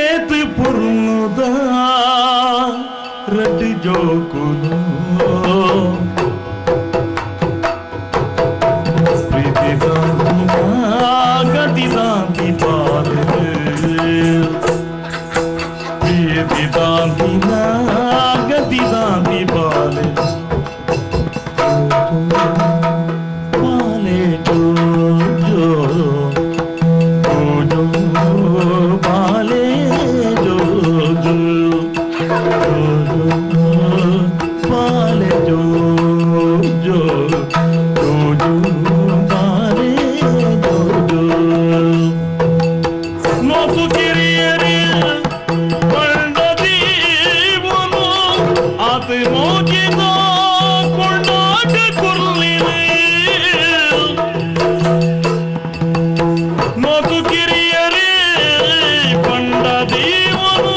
ಏತು ಪುರ್ನುದ ರಡ್ಡು ಜೋಕುನು ಪ್ರೀತಿ ಗತಿ ದಾಂತಿ ಪಾಲೆ ಪ್ರೀತಿ ದಾಂತಿ ಗತಿ ದಾಂತಿ ಪಾಲೆ ಪಾಲೆ ಜೋ ಜೋ ಜೋ ಪಾಲೆ ಜೋ ಜೋ ಪಾಲೆ ಜೋ ಜೋ ಜೋ ಪಾಲೆ ಜೋ ಜೋ ನೋಸು ಕಿರಿಯರಿ ಬಂಡದೀವನು ಆತ ಮೋಗಿದ ಕೊಂಡಾಟ ಕುರ್ಲಿನಿ ನೋಸು ಕಿರಿಯರಿ ಬಂಡದೀವನು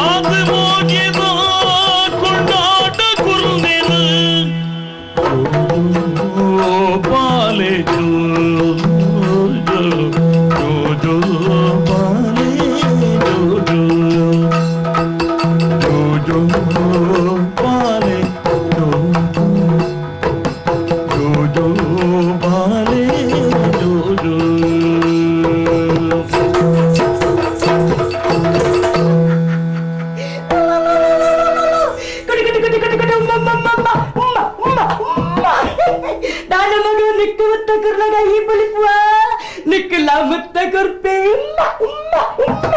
ಆತ ಮೋಗಿದ ಕೊಂಡಾಟ ಕುರ್ಲಿನಿ ಪಾಲೆ ಜೋ ಜೋ ಜೋ ಪಾಲೆ ಜೋ ಜೋ ಜೋ ಪಾಲೆ ಜೋ ಜೋ ಜೋ ಪಾಲೆ ಜೋ ಜೋ. ಕುಡಿ ಕುಡಿ ಕುಡಿ ಕುಡಿ ಕುಡಿ ಉಮ್ಮ ಉಮ್ಮ ಉಮ್ಮ ಉಮ್ಮ ಉಮ್ಮ ಉಮ್ಮ ದಾನ ಮಗು ನಿಕ್ಕು ಮುತ್ತ ಕುರ್ಲಗ ಈ ಬಲಿಪುವ ನಿಕ್ಕಲ ಮುತ್ತ ಕುರ್ಪೆ ಉಮ್ಮ ಉಮ್ಮ ಉಮ್ಮ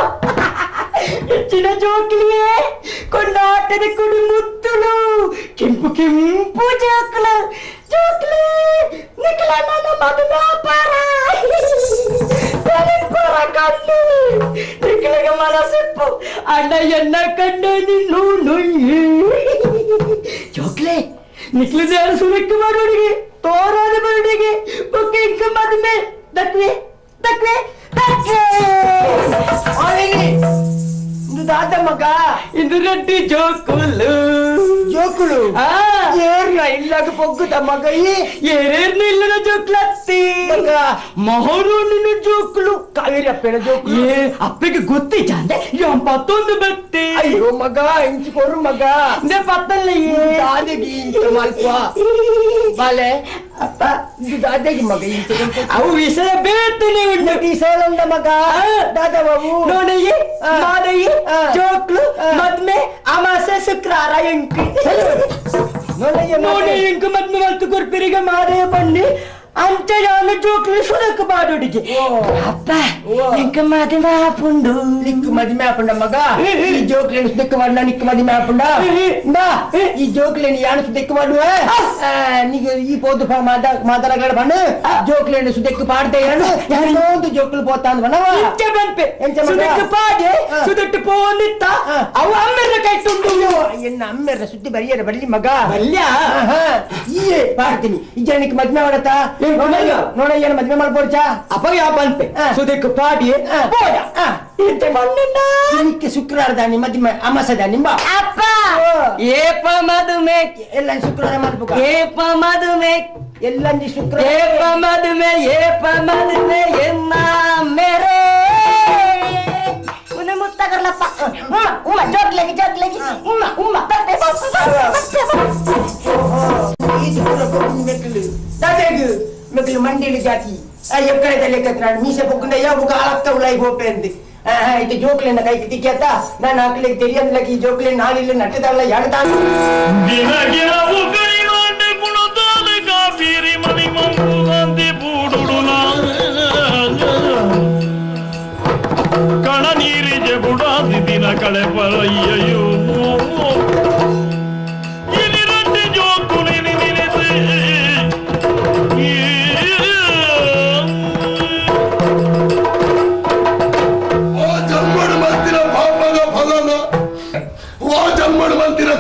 ಹೆಚ್ಚಿನ ಜೋಕ್ಲಿಯೇ ಕೊಂಡಾಟದ ಕುಡಿ ಮುತ್ತುಲು ಕೆಂಪು ಕೆಂಪು ಜೋಕ್ಲು ಜೋಕ್ಲಿ ನಿಕ್ಕಲ ನನ್ನ ಮದುವೆ ಪಾರ ಪರ ಕಣ್ಣು ನಿಕ್ಕಲಗ ಮನಸ್ಸಿಪ್ಪು ಅಣ್ಣ ಎನ್ನ ಕಣ್ಣು ನಿನ್ನು ನುಯ್ಯಿ ಜೋಕ್ಲೆ ನಿಕ್ಲಿದ ಸುರಕ್ಕೆ ಮಾಡೋಡಿಗೆ ತೋರಾದ ಬರುಡಿಗೆ ಬೊಕ್ಕೆ ಇಂಕ ಮದುವೆ ದಕ್ವೆ ದಕ್ವೆ ದಕ್ವೆ ಇಂದು ದಾದ ಮಗ ಇಂದು ರೆಡ್ಡಿ ಜೋಕುಲು ಜೋಕುಲು ಏರ್ನ ಇಲ್ಲಾಗ ಪೊಗ್ಗುದ ಮಗ ಏರೇರ್ನ ಇಲ್ಲದ ಜೋಕ್ಲತ್ತಿ ಮಗ ಮಹೋರು ಜೋಕುಲು ಕಾವೇರಿ ಅಪ್ಪೆನ ಜೋಕುಲು ಏ ಅಪ್ಪಗೆ ಗೊತ್ತಿಜ್ಜಾಂದೆ ಯಾನ್ ಪತ್ತೊಂದು ಬತ್ತಿ ಅಯ್ಯೋ ಮಗ ಇಂಚಿ ಕೊರು ಮಗ ನೇ ಪತ್ತಲ್ಲ ದಾದೆಗೆ ಇಂಚ ಮಲ್ಪ ಬಾಲೆ ಅಪ್ಪ ಇದು ದಾದೆಗೆ ಮಗ ಇಂಚ ಅವು ವಿಷಯ ಬೇತನೆ ಉಂಟು ಸೋಲಂದ ಮಗ ದಾದಾ ಬಾಬು ನೋಡಯ್ಯ ಮಾದಯ್ಯ ಜೋಕ್ಲು ಮದ್ಮೆ ಅಮಾಸೆ ಶುಕ್ರಾರ ಎಂಕು ನೋಡ ಎಂಕು ಮದ್ಮೆ ಮಲ್ತು ಕೊರ್ಪಿರಿಗೆ ಮಾದಯ್ಯ ಬನ್ನಿ ಅಂಚ ಯಾನು ಜೋಕ್ಲು ಸುರಕ್ ಬಾಡುಡಿಗೆ ಅಪ್ಪ ಎಂಕ ಮದುವೆ ಆಪುಂಡು ನಿಕ್ಕು ಮದುವೆ ಆಪುಂಡ ಮಗ ಈ ಜೋಕ್ಲೇನು ಸುದಕ್ಕೆ ಮಾಡ ನಿಕ್ಕು ಮದುವೆ ಆಪುಂಡ ಬಾ ಈ ಜೋಕ್ಲೇನು ಯಾನು ಸುದಕ್ಕೆ ಮಾಡುವ ನೀಗ ಈ ಪೋದು ಮಾದರಗಳ ಬಣ್ಣ ಜೋಕ್ಲೇನು ಸುದಕ್ಕೆ ಪಾಡ್ದೆ ಯಾನು ಯಾನೊಂದು ಜೋಕ್ಲು ಪೋತಾಂದ್ ಬಣ್ಣವ ಇಂಚ ಬನ್ಪೆ ಎಂಚ ಮಗ? ಸುದಕ್ಕೆ ಪಾಡೆ ಸುದಟ್ಟು ಪೋಂದಿತ್ತ ಅವು ಅಮ್ಮೆರ್ನ ಕೈಟುಂಡು ಎನ್ನ ಅಮ್ಮೆರ್ನ ಸುದ್ದಿ ಬರಿಯರ ಬರಲಿ ಮಗ ಬಲ್ಯ ಈ ಪಾಡ್ತೀನಿ ಈ ಜನಕ್ಕೆ ಮದ್ವೆ ಮಾಡತ್ತಾ ನೋಡಯ್ಯನ ಮದ್ವೆ ಮಾಡ್ಬೋಡ್ಚಾ ಅಪ್ಪ ಯಾ ಬನ್ಪೆ ಸುದಕ್ಕೆ ಪಾಡಿ ಪೋಡ ಇಂಚ ಬಣ್ಣ ನಿಕ್ಕೆ ಶುಕ್ರವಾರ ದಾನಿ ಮದ್ವೆ ಅಮಾಸ ದಾನಿ ಬಾ ಅಪ್ಪ ಏಪ ಮದುಮೆ ಎಲ್ಲ ಶುಕ್ರವಾರ ಮಾಡ್ಬೇಕು ಏಪ ಮದುಮೆ ಎಲ್ಲಂಜಿ ಶುಕ್ರ ಏಪ ಮದುಮೆ ಏಪ ಮದುಮೆ ಎನ್ನ ಮೇರೆ ಉನ್ನ ಮುತ್ತ ಕರ್ಲಪ್ಪ ಉಮ್ಮ ಉಮ್ಮ ಜೋಗ್ಲಗಿ ಜೋಗ್ಲಗಿ ಉಮ್ಮ ಉಮ್ಮ ತಪ್ಪೆ ದಾದಾಗು ಮೆಕ್ಲು ಮಂಡೇಲಿ ಜಾತಿ ಎಕ್ಕಡೆ ಲೆಕ್ಕ ಮೀಸೆ ಪೊಕ್ಕುಂಡ ಯಾವ ಅಳಕ್ಕ ಉಲಾಯಿ ಹೋಪೆಂದು ಇದು ಜೋಕ್ಲೆನ ಕೈಗೆ ತಿಕ್ಕಿಯತ್ತ ನಾನು ಹಾಕ್ಲಿಕ್ಕೆ తెలియదులకి ಈ ಜೋಕ್ಲೆ ನಾಳಿಲ್ಲ ನಟ್ಟದಲ್ಲ ಎಡತಾನ ಗಿರಗಿರವು ಕೈಲಾಂಡೆ ಗುಣದಾದ ಕಾವೇರಿ ಮಣಿ ಮಂಬುವಂತೆ ಬೂಡುಡುಲ ಕಣ ನೀರಿಗೆ ಬುಡಾದಿ ದಿನ ಕಳೆ ಪರಯ್ಯಯ್ಯೋ.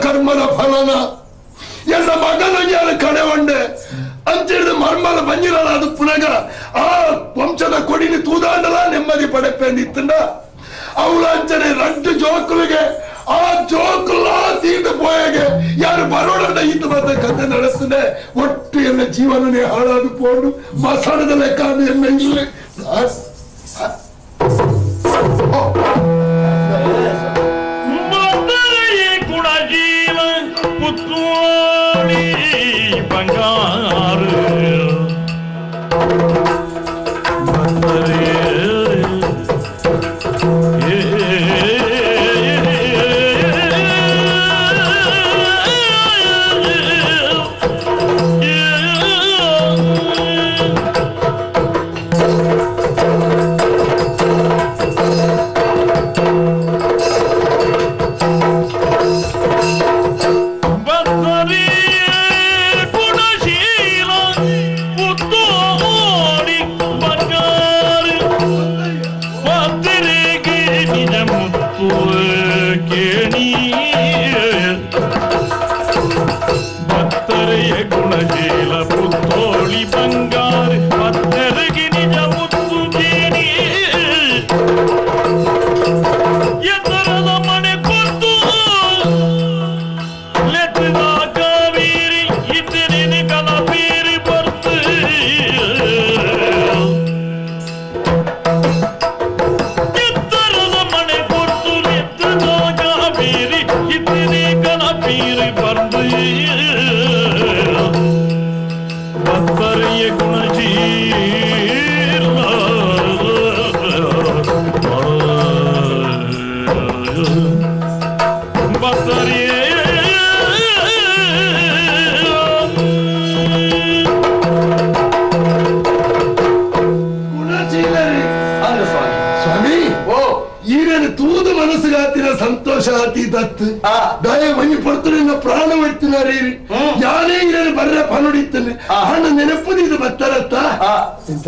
ಕರ್ಮದ ಫಲನ ಎನ್ನ ಮಗನ ಯಾರು ಕಡೆವಂಡೆ ಅಂಚಿಡಿದ ಮರ್ಮಲ ಬಂಜಿರಲ್ಲ ಅದು ಪುನಗ ಆ ವಂಶದ ಕೊಡಿನಿ ತೂದಾಂಡಲ ನೆಮ್ಮದಿ ಪಡೆಪೆಂದಿತ್ತಂಡ ಅವಳ ಅಂಚನೆ ರಡ್ಡು ಜೋಕುಲಿಗೆ ಆ ಜೋಕುಲ ತೀರ್ದು ಪೋಯಗೆ ಯಾರು ಬರೋಡ ಈತ ಮಾತ್ರ ಕತೆ ನಡೆಸ್ತದೆ ಒಟ್ಟು ಎಲ್ಲ ಜೀವನನೇ ಹಾಳಾದು ಪೋಡು ಮಸಾಣದ ಲೆಕ್ಕ ಎನ್ನ ಇಲ್ಲ.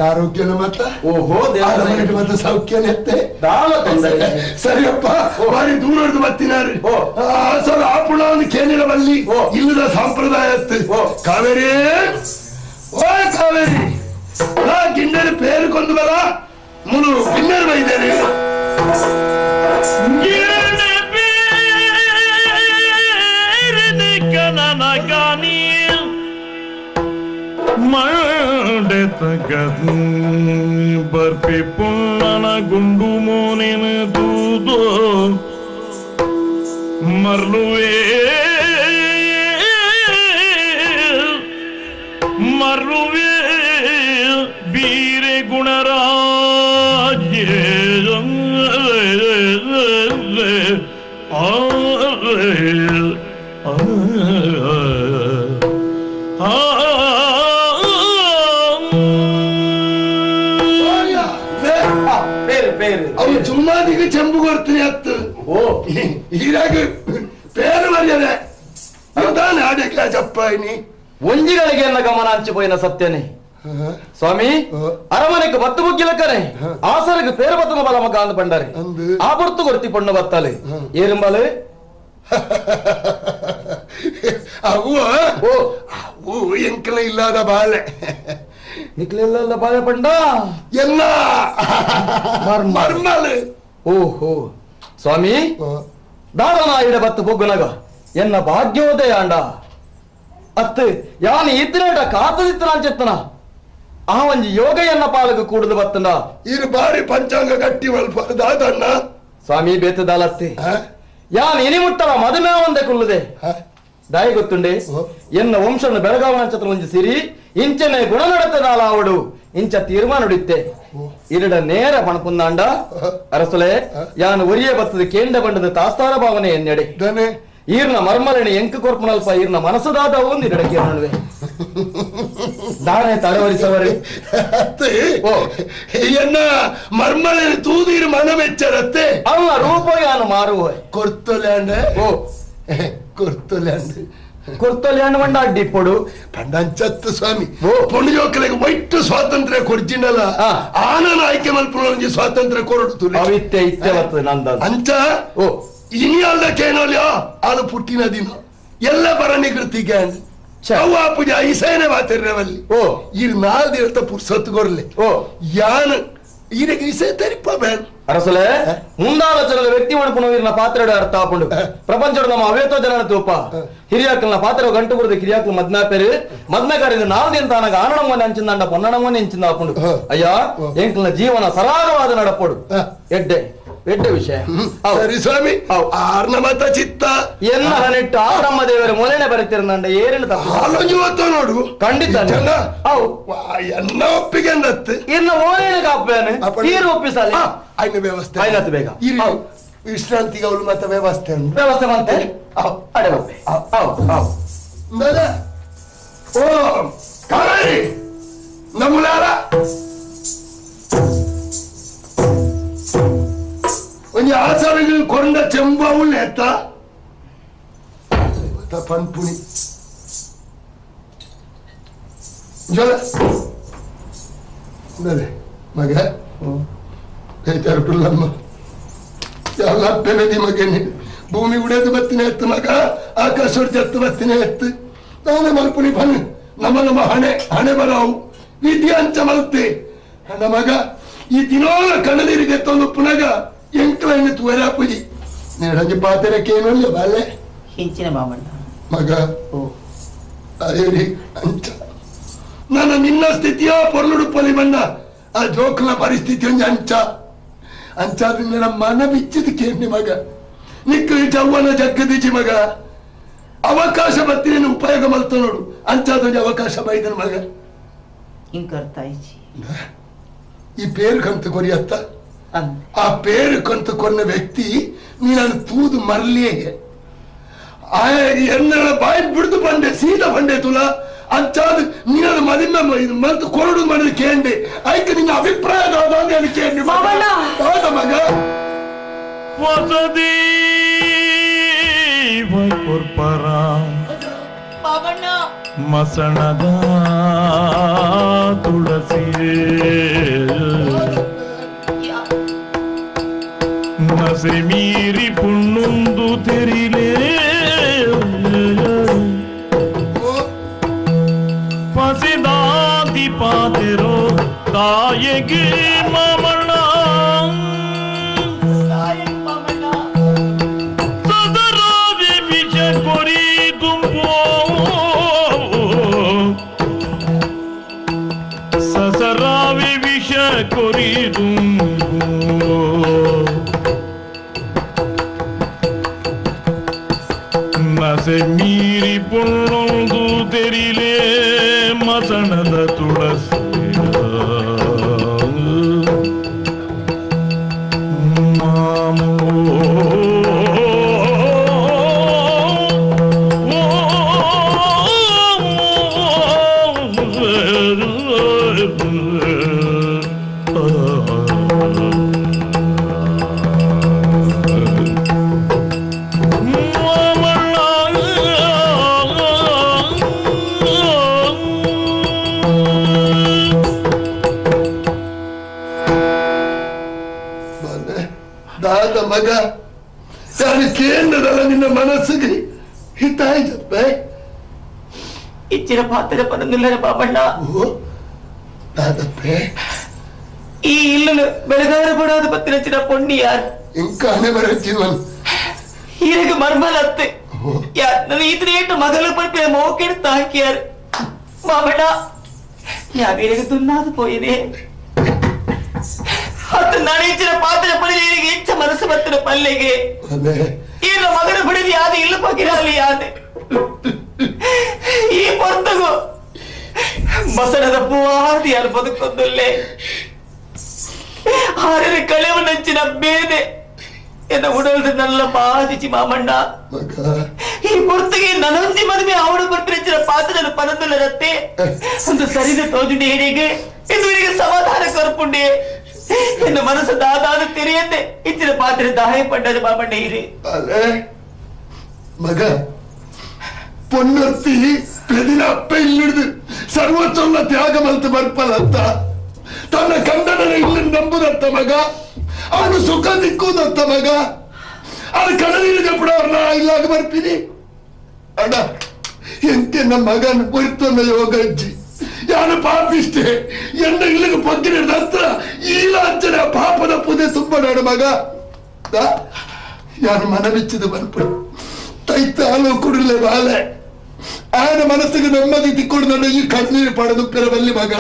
ಆರೋಗ್ಯನ ಮತ್ತ ಓಹೋ ಮತ್ತ ಸೌಖ್ಯನೆತ್ತೆ ಸರಿಯಪ್ಪ ಬಾರಿ ದೂರ ಹಿಡಿದು ಬತ್ತಿನಾರು ಸರ್ ಆ ಪುಣ ಒಂದು ಕೇನಿರ ಬಲ್ಲಿ ಇಲ್ಲದ ಸಂಪ್ರದಾಯ ಕಾವೇರಿ ಓ ಕಾವೇರಿ ನಾ ಗಿಂಡರು ಪೇರುಕೊಂದು ಬಲ ಮುನು ಗಿನ್ನರು ಬೈದೇರಿ ಬರ್ಪಿ ಪುಣ್ಣನ ಗುಂಡು ಮೋನಿನ ದೂದು ಮರ್ಲುವೆ ಮರ್ಲುವೆ ಬೀರೆ ಗುಣರಾಜ್ಯ ಅವನು ಚುಮ್ಮಾದಿಗೆ ಚೆಂಬು ಕೊಡ್ತೀನಿ ಅತ್ತು ಓ ಹೀರಾಗ പേര് ಮರ್ಯಾದೆ ಇದಾನೆ ಆಡಕ್ಕೆ ಚಪ್ಪಾಯಿನಿ ಒಂಜಿಗಳಿಗೆ ಎನ್ನ ಗಮನ ಹಂಚಿಪೋಯಿನ ಸತ್ಯನೇ ಸ್ವಾಮಿ ಅರಮನೆಗೆ ಬತ್ತು ಬುಗ್ಗಿಲಕ್ಕನೆ ಆಸರಿಗೆ ಪೇರು ಬತ್ತನ ಬಲ ಮಗ ಅಂದು ಪಂಡಾರೆ ಆ ಬರ್ತು ಕೊರ್ತಿ ಪಣ್ಣು ಬತ್ತಾಲೆ ಏರುಂಬಾಲೆ ಅವು ಅವು ಎಂಕಲ ಇಲ್ಲದ ಬಾಲೆ ನಿಕ್ಲೆಲ್ಲ ಬಾಳೆ ಪಂಡ ಎಲ್ಲ ಮರ್ಮಲು ಓಹೋ ಸ್ವಾಮಿ ದಾರನಾಯಿಡ ಬತ್ತು ಬೊಗ್ಗುನಗ ಎನ್ನ ಭಾಗ್ಯೋದಯ ಅಂಡ ಅತ್ತು ಯಾನು ಇದ್ದಿನಟ ಕಾತದಿತ್ತನ ಆ ಒಂಜಿ ಯೋಗ ಎನ್ನ ಪಾಲಗ ಕೂಡದು ಬತ್ತಂಡ ಇರು ಬಾರಿ ಪಂಚಾಂಗ ಕಟ್ಟಿ ದಾದಣ್ಣ ಸ್ವಾಮಿ ಬೇತದಾಲತ್ತಿ ಯಾನು ಇನಿ ಮುಟ್ಟಲ ಮದುಮೆ ಒಂದೇ ಕುಲ್ಲದೆ ದಾಯಿ ಗೊತ್ತುಂಡೆ ಎನ್ನ ವಂಶನ ಬೆಳಗಾವಣ ಒಂಜಿ ಸಿರಿ ಇಂಚನೆ ಗುಣ ನಡತದಾಲ ಅವಡು ಇಂಚ ತೀರ್ಮಾನ ನುಡಿತ್ತೆ ಇರಡ ನೇರ ಪಣಪುಂದಾಂಡ ಅರಸುಲೆ ಯಾನು ಒರಿಯ ಬತ್ತದ ಕೇಂದ್ರ ಬಂಡದ ತಾಸ್ತಾರ ಭಾವನೆ ಎನ್ನೆಡೆ ಈರ್ನ ಮರ್ಮಲಣಿ ಎಂಕು ಕೊರ್ಪುನಲ್ಪ ಈರ್ನ ಮನಸ್ಸುದಾದ ಒಂದು ಇರಡಕ್ಕೆ ನಡುವೆ ದಾನೆ ತಡವರಿಸವರೆ ಎನ್ನ ಮರ್ಮಲಣಿ ತೂದೀರು ಮನ ಮೆಚ್ಚರತ್ತೆ ಅವ ರೂಪ ಯಾನು ಮಾರುವ ಕೊರ್ತೊಲ್ಯಾಂಡ ಓ ಕೊರ್ತೊಲ್ಯಾಂಡ ಕೊರ್ತೊಲ್ಯಾಂಡ ಬಂಡ ಅಡ್ಡಿ ಪೊಡು ಪಂಡಂಚತ್ತು ಸ್ವಾಮಿ ಪೊಣ್ಣು ಜೋಕಲಿಗೆ ಒಟ್ಟು ಸ್ವಾತಂತ್ರ್ಯ ಕೊರ್ಜಿನಲ್ಲ ಆನನ ಆಯ್ಕೆ ಮಲ್ಪುನ ಒಂಜಿ ಸ್ವಾತಂತ್ರ್ಯ ಕೊರಡು ಅವಿತ್ತೆ ಇತ್ತೆ ಬರ್ತದೆ ನಂದ ಅಂಚ ಓ ಇನಿಯಲ್ಲಕ್ಕೇನೋಲ್ಯೋ ಅದು ಪುಟ್ಟಿನ ದಿನ ಎಲ್ಲ ಬರಣಿ ಕೃತಿಗೆ ಅವ ಪೂಜೆ ಐಸೇನೆ ಮಾತಿರ್ರವಲ್ಲಿ ಓ ಈ ನಾಲ್ ದಿನದ ಪುರ್ಸತ್ತು ಕೊರ್ಲೆ ಓ ಯಾನ ಈರೆಗೆ ಇಸೆ ತರಿಪ ಬೇಡ ಅರಸಲೆ ಮುಂದಾಲೋಚನೆ ವ್ಯಕ್ತಿ ಮಣಪುನವೀರ್ನ ಪಾತ್ರ ಅರ್ಥ ಆಪುಂಡು ಪ್ರಪಂಚದ ನಮ್ಮ ಅವೇತೋ ಜನ ತೂಪ ಹಿರಿಯಾಕಲ್ನ ಪಾತ್ರ ಗಂಟು ಗುರುದ ಕಿರಿಯಾಕಲ್ ಮದ್ನಾಪೇರು ಮದ್ನಕಾರಿಂದ ನಾಲ್ದಿನ ತಾನಾಗ ಆನಣಮ್ಮನೆ ಅಂಚಿಂದಾಂಡ ಪೊನ್ನಣಮ್ಮನೆ ಅಂಚಿಂದ ಆಪುಂಡು ಅಯ್ಯ ಎಂಕಲ್ನ ಜೀವನ ಸರಾಗವಾದ ನಡಪೋಡು ಎಡ್ಡೆ ಎಡ್ಡೆ ವಿಷಯ ಸರಿ ಸ್ವಾಮಿ ಆರ್ನ ಮತ ಚಿತ್ತ ಎನ್ನ ಹನಿಟ್ಟು ಆ ನಮ್ಮ ದೇವರ ಮೊಲೆನೆ ಬರುತ್ತಿರಂದ ಏರಿನ ತಪ್ಪು ಆಲೋಚನೆ ನೋಡು ಖಂಡಿತ ಅವು ಎನ್ನ ಒಪ್ಪಿಗೆ ಅಂದತ್ತು ಇನ್ನ ಓಲೇನ ಕಾಪೇನೆ ತೀರು ಒಪ್ಪಿಸಲಿ ಆಯ್ನ ವ್ಯವಸ್ಥೆ ಆಯ್ನತ್ತು ಬೇಗ ವಿಶ್ರಾಂತಿಗೆ ಅವಳು ಮತ್ತೆ ವ್ಯವಸ್ಥೆ ವ್ಯವಸ್ಥೆ ಮಂತೆ ಅಡೆ ಒಪ್ಪೆ ಓ ಕಾವೇರಿ ನಮ್ಮಲಾರ ಒಂಜಿ ಆಸರೆಗ್ ಕೊಂಡ ಚೆಂಬು ಅವಳು ಎತ್ತ ಪನ್ಪುಣಿ ಜಲ ಮಗ ಬೇಜಾರುಲ್ಲಮ್ಮ ಎಲ್ಲ ಬೆಳೆದಿ ಮಗನೇ ಭೂಮಿ ಉಡೇದು ಬತ್ತಿನ ಎತ್ತು ಮಗ ಆಕಾಶ ಎತ್ತು ಬತ್ತಿನ ಎತ್ತು ತಾನೇ ಮಲ್ಪುನಿ ಬನ್ ನಮ್ಮ ನಮ್ಮ ಹಣೆ ಹಣೆ ಬರಾವು ವಿದ್ಯೆ ಅಂಚ ಮಲ್ತೆ ಹಣ ಮಗ ಈ ದಿನೋಲ ಕಣ್ಣನೀರಿಗೆ ತಂದು ಪುನಗ ಎಂಕ್ಲೈನ್ ತುವರಾಪುಜಿ ನೇಡಂಜಿ ಪಾತೆರಕ್ಕೇನಲ್ಲ ಬಾಲೆ ಹಿಂಚಿನ ಬಾಮಣ್ಣ ಮಗ ಅದೇರಿ ಅಂಚ ನನ್ನ ನಿನ್ನ ಸ್ಥಿತಿಯ ಪೊರ್ಲುಡುಪಲಿ ಬಣ್ಣ ಆ ಜೋಕ್ಲ ಪರಿಸ್ಥಿತಿ ಒಂಜಿ ಅಂಚ ಅಂಚಾದ ನನ್ನ ಮನ ಬಿಚ್ಚಿದ ಮಗ ನಿಕ್ಕ ಜವ್ವನ ಜಗ್ಗದಿಜಿ ಮಗ ಅವಕಾಶ ಬತ್ತೀನಿ ಉಪಯೋಗ ಮಲ್ತ ನೋಡು ಅಂಚಾದ ಒಂಜಿ ಅವಕಾಶ ಬೈದನ ಮಗ ಇಂಕರ್ತಾಯಿಜಿ ಈ ಪೇರು ಕಂತು ಕೊರಿಯತ್ತ ಆ ಪೇರು ಕಂತು ಕೊನ್ನ ವ್ಯಕ್ತಿ ನೀನನ್ನು ತೂದು ಮರಲಿಯೇ ಆ ಎನ್ನ ಬಾಯಿ ಬಿಡ್ದು ಬಂಡೆ ಸೀದಾ ಬಂಡೆ ತುಲ ಅಂಚಾದ ನೀನನ್ನು ಮದಿಮೆ ಮಲ್ತು ಕೊರಡು ಮಾಡಿದ ಕೇಂಡೆ ಆಯ್ತು ನಿನ್ನ ಅಭಿಪ್ರಾಯ ದಾದ ಕೇಂಡೆ ದಾದ ಮಗ ವಸದಿ ವೈಪುರ್ಪರ ಮಸಣದ ತುಳಸಿಯೇ ನಸೆ ಮೀರಿ ಪುಣ್ಣುಂದು ತೆರಿಲೇ ಪಸಿದಾತಿ ಪಾತೆರೋ ತಾಯಿಗೆ ಮಾಮಣ್ಣ ಸದರಾವಿ ವಿಷ ಕೊರಿ ತುಂಬೋ ಸಸರಾವಿ ವಿಷ ಕೊರಿ ತುಂಬೋ ನಸೆ ಮೀರಿ ಪುಣ್ಣೊಂದು ತೆರಿಲೇ ಮಸಣದ ತುಳಸಿ ಮಾಮೋ ದಾದ ಮಗ ನಾನು ಕೇಂದ್ರದಲ್ಲ ನಿನ್ನ ಮನಸ್ಸಿಗೆ ಹಿತಾಯ್ತಪ್ಪ ಇಚ್ಚಿನ ಪಾತ್ರ ಪದನಿಲ್ಲರ ಬಾಬಣ್ಣ ದಾದಪ್ಪೆ ಈ ಇಲ್ಲನು ಬೆಳಗಾರ ಪಡಾದ ಪತ್ತಿನ ಪೊಣ್ಣಿ ಯಾರ್ ಇಂಕ ಹಣೆ ಬರತ್ತಿಲ್ವನ್ ಹೀರಗ ಮರ್ಮಲತ್ತೆ ಯಾರ್ ನನ್ನ ಈತನ ಏಟು ಮಗಲು ಪಡ್ಪಿನ ಮೋಕೆಡ್ ತಾಕಿಯಾರ್ ಮಾಮಣ್ಣ ಯಾವೀರಗ ತುನ್ನಾದ ಪೋಯಿದೆ ಹತ್ತು ನಾಣಿಚ್ಚಿನ ಪಾತ್ರ ಪಡೆದ ಹೆಚ್ಚ ಮನಸ್ಸು ಬತ್ತಿನ ಪಲ್ಲೆಗೆ ಈಗ ಮಗನ ಬಿಡಲಿ ಯಾದೆ ಇಲ್ಲ ಪಗಿರಾಲಿ ಯಾದೆ ಈ ಪೊರ್ತಗು ಮಸಣದ ಪೂವಾದಿ ಯಾರು ಬದುಕೊಂದುಲ್ಲೆ ಹಾರಿನ ಕಳೆವು ನಂಚಿನ ಬೇದೆ ಎನ್ನ ಉಡಲ್ದ ನಲ್ಲ ಬಾಜಿಚಿ ಮಾಮಣ್ಣ ಈ ಪೊರ್ತಗೆ ನನೊಂದಿ ಮದುವೆ ಅವಳು ಬರ್ಪಿನ ಪಾತ್ರನ ಪನಂದುಲ್ಲರತ್ತೆ ಒಂದು ಸರಿದ ತೋಜುಂಡಿ ಹೇಗೆ ಇದುವರೆಗೆ ಸಮಾಧಾನ ಕೊರ್ಪುಂಡಿ ಎನ್ನ ಮನಸ್ಸು ದಾದಾದ ತೆರೆಯಂತೆ ಇಚ್ಚಿನ ಪಾತ್ರೆ ದಾಯ ಪಂಡದ ಮಾಮಣ್ಣ ಇರಿ ಅಲೆ ಮಗ ಪೊನ್ನರ್ತಿ ಪ್ರದಿನ ಅಪ್ಪ ಇಲ್ಲಿಡ್ದು ಸರ್ವಸ್ವನ್ನ ತ್ಯಾಗ ಮಲ್ತು ಬರ್ಪಲಂತ ತನ್ನ ಕಂಡನ ಇಲ್ಲಿ ನಂಬುದತ್ತ ಮಗ ಅವನು ಸುಖ ದಿಕ್ಕುದತ್ತ ಮಗ ಅದು ಕಡಲಿನ ಜಪ್ಪಡವ್ರನ್ನ ಇಲ್ಲಾಗ ಬರ್ತೀನಿ ಅಣ್ಣ ಎಂತೆ ನಮ್ಮ ಮಗನ பொருத்தன ಯೋಗಜ್ಜಿ ಯಾನು ಪಾಪಿಷ್ಟೆ ಎನ್ನ ಇಲ್ಲಿಗೆ ಪೊಗ್ಗಿನ ಹತ್ರ ಈಲಾಂಚನ ಪಾಪದ ಪುದೆ ತುಂಬ ನನ್ನ ಮಗ ಯಾನು ಮನ ಬಿಚ್ಚಿದ ಬರ್ಪು ತೈತಾಲು ಕುಡಲೆ ಬಾಲೆ ಆನ ಮನಸ್ಸಿಗೆ ನೆಮ್ಮದಿ ತಿಕ್ಕೊಂಡು ನನ್ನ ಈ ಕಣ್ಣೀರು ಪಡೆದು ಪೆರಬಲ್ಲಿ ಮಗ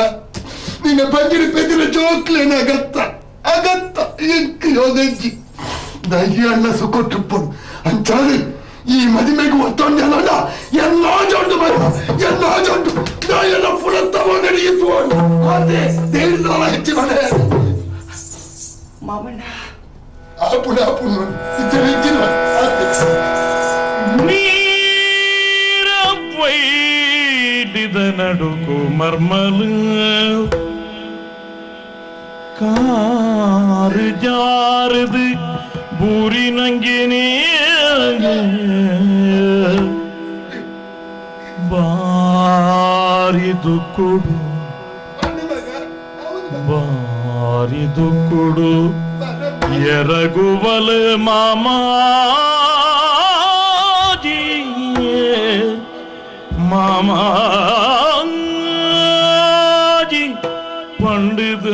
ನಿನ್ನ ಬಂಗಿನ ಪೆದಿನ ಜೋಕ್ಲೇನ ಅಗತ್ತ ಅಗತ್ತ ಎಂಕ್ ಯೋಗಜ್ಜಿ ದಯ್ಯ ಅಣ್ಣ ಸುಖ ಅಂಚಾದು ಈ ಮದುವೆಗೆ ಒತ್ತೊಂಡಲ್ಲ ಎಲ್ಲೋ ಜೊಂಡು ಮಗ ಎಲ್ಲೋ ಜೊಂಡು ನಾ ಎಲ್ಲ ಪುಣತ್ತವ ನಡೆಯಿತು ಅದೇ ದೇವರ ಹೆಚ್ಚಿ ಮನೆ ಮಾಮಣ್ಣ ಆಪುಣ ಆಪುಣ ಇದ್ದ ನೀರ ನಡುಕು ಮರ್ಮಲು ಕಾರು ಜಾರದು ಬೂರಿ ನಂಗಿನೇ ಬಾರಿದು ಕೊಡು ಬಾರಿದು ಕೊಡು ಎರಗುವಲ ಮಾಮಾಜಿ ಮಾಮಾಜಿ ಪಂಡಿತ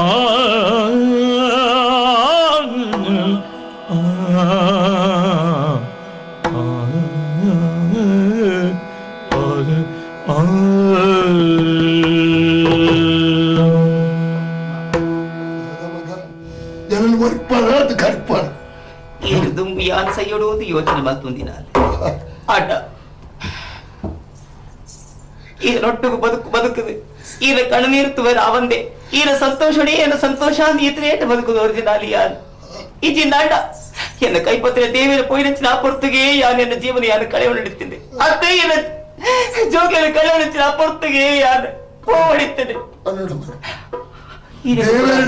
ಆ ಯಾನ್ ಸೈಯೋಡು ಯೋಚನೆ ಮಲ್ತೊಂದಿನ ಆಟ ಈರೊಟ್ಟಿಗೆ ಬದುಕು ಬದುಕುದು ಈರ ಕಣ್ಣೀರು ತುವರ ಅವಂದೆ ಈರ ಸಂತೋಷಡೆ ಏನ ಸಂತೋಷ ಈತನೇಟ ಬದುಕುದು ಒರಿಜಿನಲ್ ಯಾನ್ ಇಜಿ ನಾಡ ಎನ್ನ ಕೈಪತ್ರ ದೇವಿನ ಪೋಯಿನಂಚಿನ ಪೊರ್ತುಗೆ ಯಾನ್ ಎನ್ನ ಜೀವನ ಯಾನ್ ಕಳೆವ ನಡೀತಿದ್ದೆ ಅತ್ತೆ ಎನ್ನ ಜೋಗ್ಯನ ಕಳೆವ ನಡೀತಿನ ಪೊರ್ತುಗೆ ಯಾನ್ ಹೋಡಿತ್ತದೆ ದೇವರ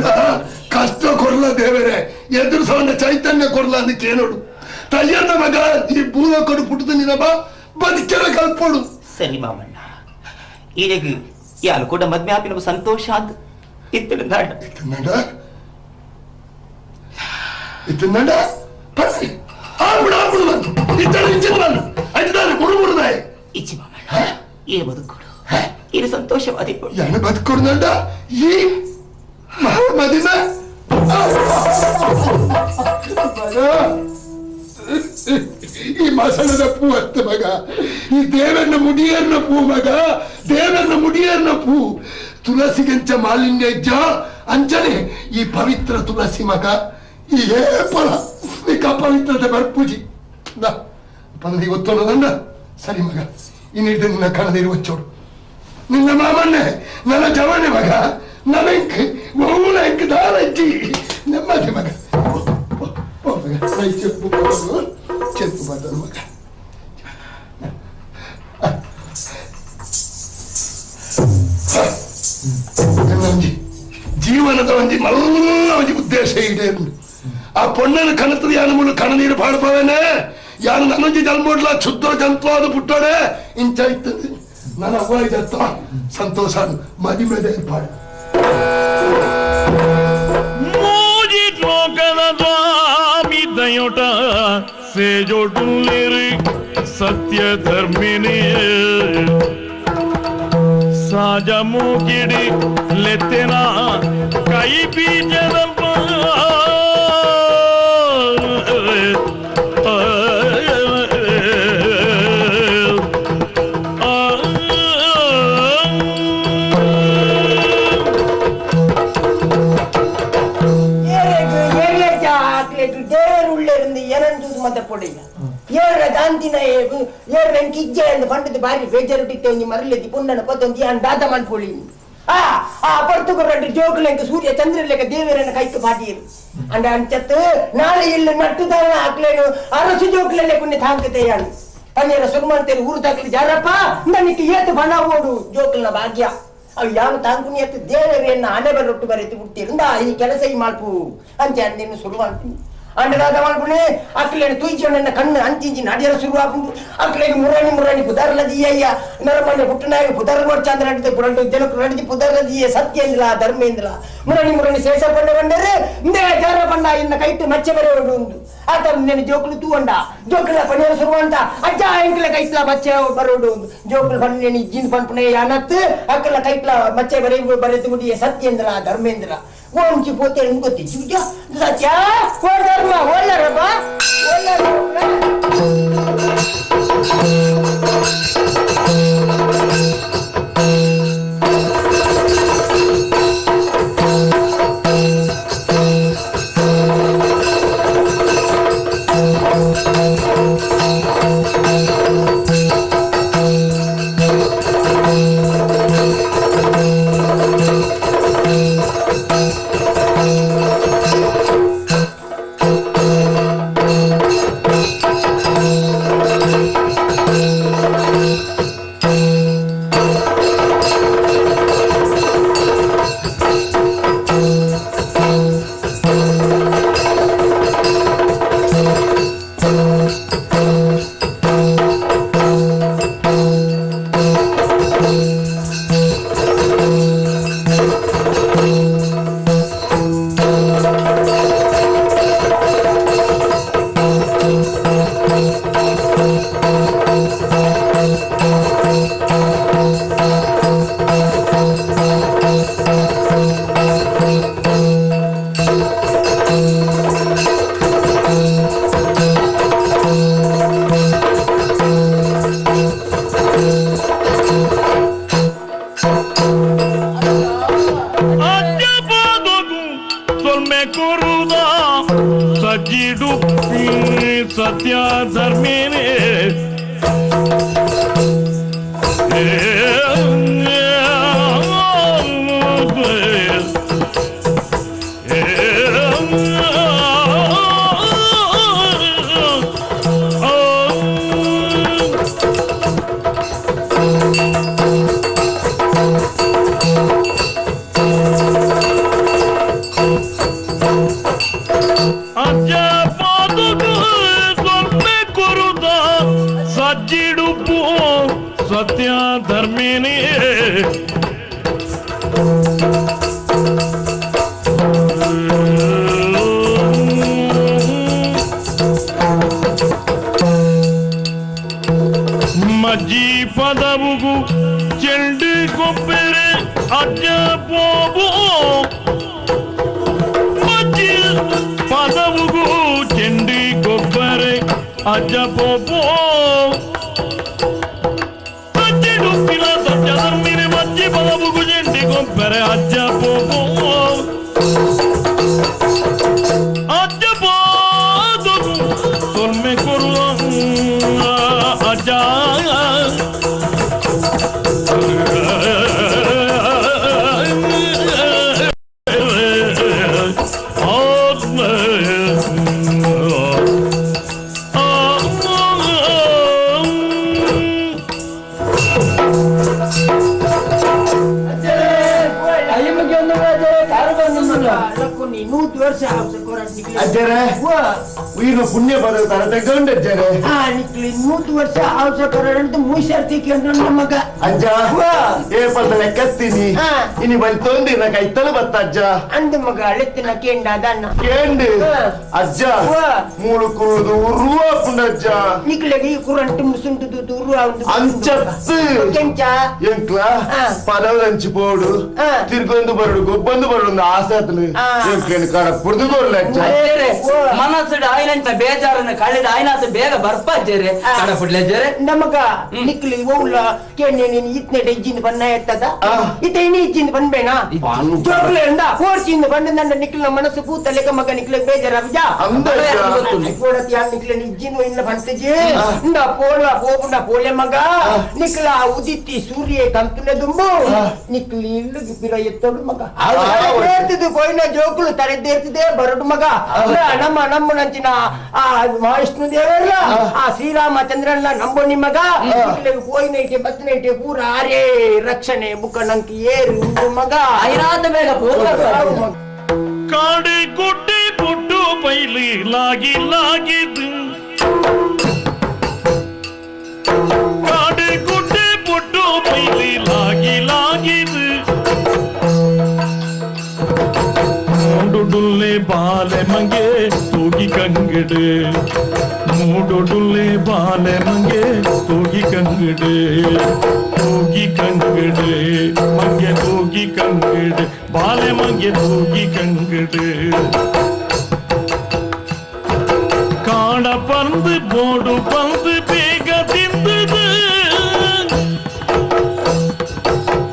ಕಷ್ಟ ಕೊಡ್ಲ ದೇವರೇ ಎದುರಿಸೋಣ ಚೈತನ್ಯ ಕೊಡ್ಲ ಅಂತ ಕೇಳೋಡು ತಯ್ಯನ ಮಗ ಈ ಭೂಲೋಕಡು ಪುಟ್ಟದ ನಿನಬ ಬದುಕೆರ ಕಲ್ಪೋಡು. ಸರಿ ಮಾಮಣ್ಣ, ಈರೆಗ್ ಯಾರು ಕೂಡ ಮದ್ಮೆ ಆಪಿನ ಸಂತೋಷ ಅಂತ ಇತ್ತಡ ನಾಡ ಇತ್ತನ್ನಡ ಇತ್ತನ್ನಡ ಪರ್ಸಿ ಆಪುಡು ಆಪುಡು ಬಂದು ಇತ್ತಡ ಇಂಚಿನ ಬಂದು ಐದಾರು ಮುರು ಮುರುದಾಯಿ ಇಚ್ಚಿ ಮಾಮಣ್ಣ, ಈರೆ ಬದುಕೋಡು ಈರೆ ಸಂತೋಷವಾದಿ ಯಾನು ಬದುಕೋಡು ನಂಡ ಈ ಮದಿಮೆ ಈ ಮಸಣದ ಪೂ ಅತ್ತ ಮಗ, ಈ ದೇವರನ್ನ ಮುಡಿಯರ್ನ ಪೂ ಮಗ, ದೇವರನ್ನ ಮುಡಿಯರ್ನ ಪೂ ತುಳಸಿಗೆಂಚ ಮಾಲಿನ್ಯ ಇಜ್ಜ ಅಂಚನೆ ಈ ಪವಿತ್ರ ತುಳಸಿ ಮಗ ಈ ಏಪಲ ಈ ಕಪವಿತ್ರತೆ ಬರ್ಪೂಜಿ ಪಂದಿ ಒತ್ತೋಣ. ಸರಿ ಮಗ, ಇನ್ನಿಡ್ದೆ ನಿನ್ನ ಕಣದಿರು ಒಚ್ಚೋಡು ನಿನ್ನ ಮಾಮನ್ನೇ ನನ್ನ ಜವನೆ ಮಗ ನನಗೆ ಓಲಂಕ್ ದಾರಜ್ಜಿ ನೆಮ್ಮದಿ ಮಗ చెప్పు చెప్పు ಬದಲು ಮಗ. ಜೀವನದ ಒಂಜಿ ಮಲ್ಲ ಒಂಜಿ ಉದ್ದೇಶ ಈಡೇರು ಆ ಪೊಣ್ಣನ ಕಣತದ ಯಾನು ಮುಳ್ಳು ಕಣನೀರು ಪಾಡ್ಪವೇನೆ ಯಾನು ನನ್ನೊಂಜಿ ಜನ್ಮೋಡ್ಲ ಕ್ಷುದ್ರ ಜಂತ್ವಾದ ಪುಟ್ಟೋಡೆ ಇಂಚಾಯ್ತದೆ ನನ್ನ ಅವ್ವ ಇದತ್ತ ಸಂತೋಷ ಮದಿಮೆದೆ ಪಾಡು ದಯೊಟ ಸೇಜೋಟುಲ್ಲೇರು ಸತ್ಯ ಧರ್ಮಿಣಿ ಸಾಜ ಮೂಗಿಡಿ ಲೆತ್ತೆನ ಕೈ ಬೀಜದಲ್ಪ ಏರ ದಾಂತಿನ ಏರ ಕಿಜ್ಜೆ ಎಂದು ಪಂಡದ ಬಾರಿ ಬೇಜಾರುಟ್ಟಿತ್ತೆ ಒಂಜಿ ಮರಲೆದಿ ಪುಣ್ಣನ ಪತ್ತೊಂದು ಯಾನ್ ದಾದ ಮನ್ಪೊಳಿ ಆ ಆ ಪರ್ತುಕರಡ್ಡು ಜೋಕುಲೆಂಕ ಸೂರ್ಯ ಚಂದ್ರಲೇಖ ದೇವರನ್ನ ಕೈತು ಪಾಟಿಯರು ಅಂಡ ಅಂಚತ್ತು ನಾಳೆ ಇಲ್ಲಿ ನಟ್ಟುದಾನ ಹಾಕ್ಲೇನು ಅರಸು ಜೋಕುಲಲ್ಲೇ ಪುಣ್ಯ ತಾಂಕತೆ ಯಾನು ಪನ್ನೇರ ಸುರ್ಮಂತೇರು ಊರು ತಾಕಲಿ ಜಾರಪ್ಪ ನನಗೆ ಏತು ಬಣ ಓಡು ಜೋಕುಲ್ನ ಭಾಗ್ಯ ಅವು ಯಾವ ತಾಂಕುನಿ ದೇವರನ್ನ ಹಣೆ ಬರೊಟ್ಟು ಬರೆದು ಬಿಟ್ಟಿರಿಂದ ಈ ಕೆಲಸ ಈ ಮಾಲ್ಪು ಅಂಚೆ ನಿನ್ನ ಸುರುವಂತೀನಿ. ಅಂಡದಾದ ಮಲ್ಪುಣೆ ಅಕ್ಲೆನ ತೂಯ್ಚೊಂಡ ಕಣ್ಣು ಅಂಚಿಂಚಿ ನಡಿಯರ ಶುರುವಾಪುಂಡು ಅಕ್ಲೆಗೆ ಮುರಾಣಿ ಮುರಾಣಿ ಪುದರ್ಲ ದೀಯಯ್ಯ ನರಮನೆ ಪುಟ್ಟನಾಗ ಪುದರ್ ಕೊಡ್ಚಾಂದ್ರ ನಡಿದ ಪುರಂಟು ಜನకు ನಡಿದಿ ಪುದರ್ಲ ದೀಯ ಸತ್ಯೇಂದ್ರ ಧರ್ಮೇಂದ್ರ ಮುರಾಣಿ ಮುರಾಣಿ ಶೇಷ ಪಂಡ ಬಂದರೆ ಇಂದೇ ಜಾರ ಪಂಡ ಇನ್ನ ಕೈಟ್ಟು ಮಚ್ಚೆ ಬರೆಯೋಡು ಉಂಡು ಆತ ನೆನೆ ಜೋಕುಲು ತೂವಂಡ ಜೋಕುಲ ಪಣಿಯರ ಶುರುವಂತ ಅಜ್ಜ ಎಂಕ್ಲ ಕೈಟ್ಲ ಮಚ್ಚೆ ಬರೋಡು ಉಂಡು ಜೋಕುಲು ಪಣ್ಣೆ ಇಜ್ಜಿನ ಪಂಪುಣೆ ಯಾನತ್ತು ಅಕ್ಕಲ ಕೈಟ್ಲ ಮಚ್ಚೆ ಬರೆ ಬರೆದು ಗುಡಿಯ ಸತ್ಯೇಂದ್ರ ಧರ್ಮೇಂದ್ರ ಓಂಚಿ ಪೋತೆ ಗೊತ್ತಿ ಜೂಜ ಸತ್ಯ ಓ ಧರ್ಮ ಒಲ್ಲರಪ್ಪ ಒಲ್ಲರ. ಸತ್ಯ ಧರ್ಮೇನೆ ಸತ್ಯ ಧರ್ಮಿನಿ ಮಜ್ಜಿ ಪದವುಗು ಚೆಂಡು ಕೊಬ್ಬೆರೆ ಅಜ್ಜ ಪೋಬು ಮಜ್ಜಿ ಪದವುಗು ಚೆಂಡು ಕೊಬ್ಬರೆ ಅಜ್ಜ ಪೋಬು ಕೊಬ್ಬರೆ ಅಜ್ಜ ಪೋಬು ಅಜ್ಜ ಪೋದು ಸೊಲ್ಮೆ ಕೊರುವ ಅಜ್ಜ ಉಯಿರು ಪುಣ್ಯ ಬರುತ್ತಾರೆ ತಗೊಂಡು ಅಜ್ಜರೇ. ನೂತು ವರ್ಷ ಅವಸರ ಮೂಸರ್ತಿ ಮಗ ಅಜ್ಜ ಏ ಪಲ್ದ ಲೆಕ್ಕತ್ತೀನಿ ಇನಿ ಬಲ್ ತೊಂದಿ ಕೈತಲು ಬತ್ತ ಅಜ್ಜ ಅಂದ ಮಗ ಅಳೆತ್ತಿನ ಕೇಂಡ ಅದನ್ನ ಕೇಂಡು ಅಜ್ಜ ಮೂಳು ಕುರುದು ಉರುವ ಪುಂಡ ಅಜ್ಜ ನಿಕ್ಲೆಗೆ ಈ ಕುರಂಟು ಮುಸುಂಟು ಉರುವ ಅಂಚತ್ತು ಕೆಂಚ ಎಂಕ್ಲ ಪದವಂಚಿ ಪೋಡು ತಿರ್ಗೊಂದು ಬರಡು ಗೊಬ್ಬಂದು ಬರಡು ಒಂದು ಆಸೆ ಆತನು ಎಂಕ್ಲೇನು ಕಾಡ ಪುರ್ದು ಕೊಡ್ಲ ಅಜ್ಜ ಮನಸ್ಸು ಆಯ್ನಂತ ಬೇಜಾರನ್ನ ಕಳೆದ ಆಯ್ನಾತ ಬೇಗ ಬರ್ಪ ಅಜ್ಜೇರೆ ಕಡ ಪುಡ್ಲೆ ಅಜ್ಜೇರೆ ನಮಗ ನಿಕ್ಲಿ ಓಲ್ಲ ಕೇಳಿ ನೀನು ಇತ್ನೆ ಇಜ್ಜಿಂದ ಬಣ್ಣ ಎತ್ತದ ಇತ್ತ ಇನಿ ಇಜ್ಜಿಂದ ಬನ್ಬೇಣ ಜೋಗ್ಲೆ ಅಂದ ಕೋರ್ಚಿಂದ ಬಣ್ಣ ನನ್ನ ನಿಕ್ಲಿನ ಮನಸ್ಸು ಪೂತ ಲೆಕ್ಕ ಮಗ ನಿಕ್ಲೆ ಬೇಜಾರ ಕೋಡತಿ ನಿಕ್ಲೆ ಇಜ್ಜಿನ ಇಲ್ಲ ಬಂತಜಿ ಇಂದ ಪೋಲ ಪೋಪುಂಡ ಪೋಲೆ ಮಗ ನಿಕ್ಲ ಉದಿತ್ತಿ ಸೂರ್ಯ ಕಂತುನೆ ದುಂಬು ನಿಕ್ಲಿ ಇಲ್ಲು ಪಿರ ಎತ್ತೋಡು ಮಗ ಏರ್ತಿದ್ದು ಕೋಯಿನ ಜೋಕುಲು ತರೆದ್ದೇರ್ತಿದೆ ಬರಡು ಮಗ ನಮ್ಮ ನಮ್ಮ ನಂಚಿನ ಆ ಮಹಾವಿಷ್ಣು ದೇವರಲ್ಲ ಆ ಶ್ರೀರಾಮಚಂದ್ರಲ್ಲ ನಂಬೋ ನಿಮಗ ಕೋಯಿನೈಟೆ ಬತ್ತನೈಟೆ ಪೂರ ಆರೇ ರಕ್ಷಣೆ ಬುಕ್ಕ ನಂಗೆ ಏರು ಮಗ ಐರಾದ ಬೇಗ ಕಾಡಿ ಗುಡ್ಡಿ ಪುಟ್ಟು ಪುಟ್ಟು ಪೈಲಿ ಲಾಗಿ ಲಾಗಿದು ಕಾಡು ಗುಡ್ಡೆ ಪುಟ್ಟು ಪೈಲಿ ಲಾಗಿ ಲಾಗಿದು ಮೂಡುಡುಲ್ಲೆ ಬಾಲೆ ಮಂಗೆ ತೂಗಿ ಕಂಗಿಡು ಮೂಡುಡುಲ್ಲೆ ಬಾಲೆ ಮಂಗೆ ತೂಗಿ ಕಂಗಿಡು ತೂಗಿ ಕಂಗಿಡು ಮಂಗೆ ತೂಗಿ ಕಂಗಿಡು ಬಾಲೆ ಮಂಗೆ ತೂಗಿ ಕಂಗಿಡು ಕಾಡ பந்து போடு பந்து பேக திந்தது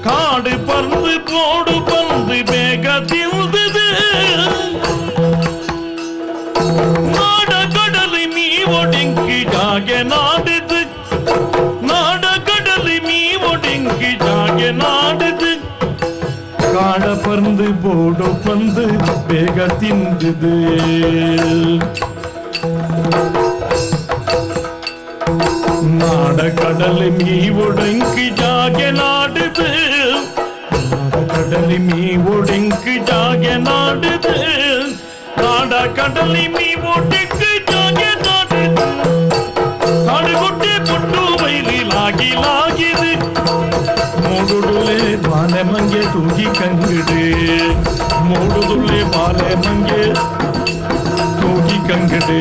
காடு பந்து போடு பந்து பேக திந்தது நாட கடலை மீ ஒடுங்கி ஜாக நாடுது நாட கடலை மீ ஒடுங்கி ஜாக நாடுது காட பந்து போடு பந்து பேக திந்தது நாட கடல் மீ ஒடுங்கி ஜாக நாடுது நாட கடல் மீ ஒடுங்கி ஜாக நாடுது நாட கடல் மீ ஒடுங்கி ஜாக நாடுது காடு குட்டி புட்டு வயலில் லாகி லாகிது மூடுடுலே பாலை மங்கே தூக்கி கங்குடு மூடுதுள்ளே பாலை மங்கே தூக்கி கங்குடு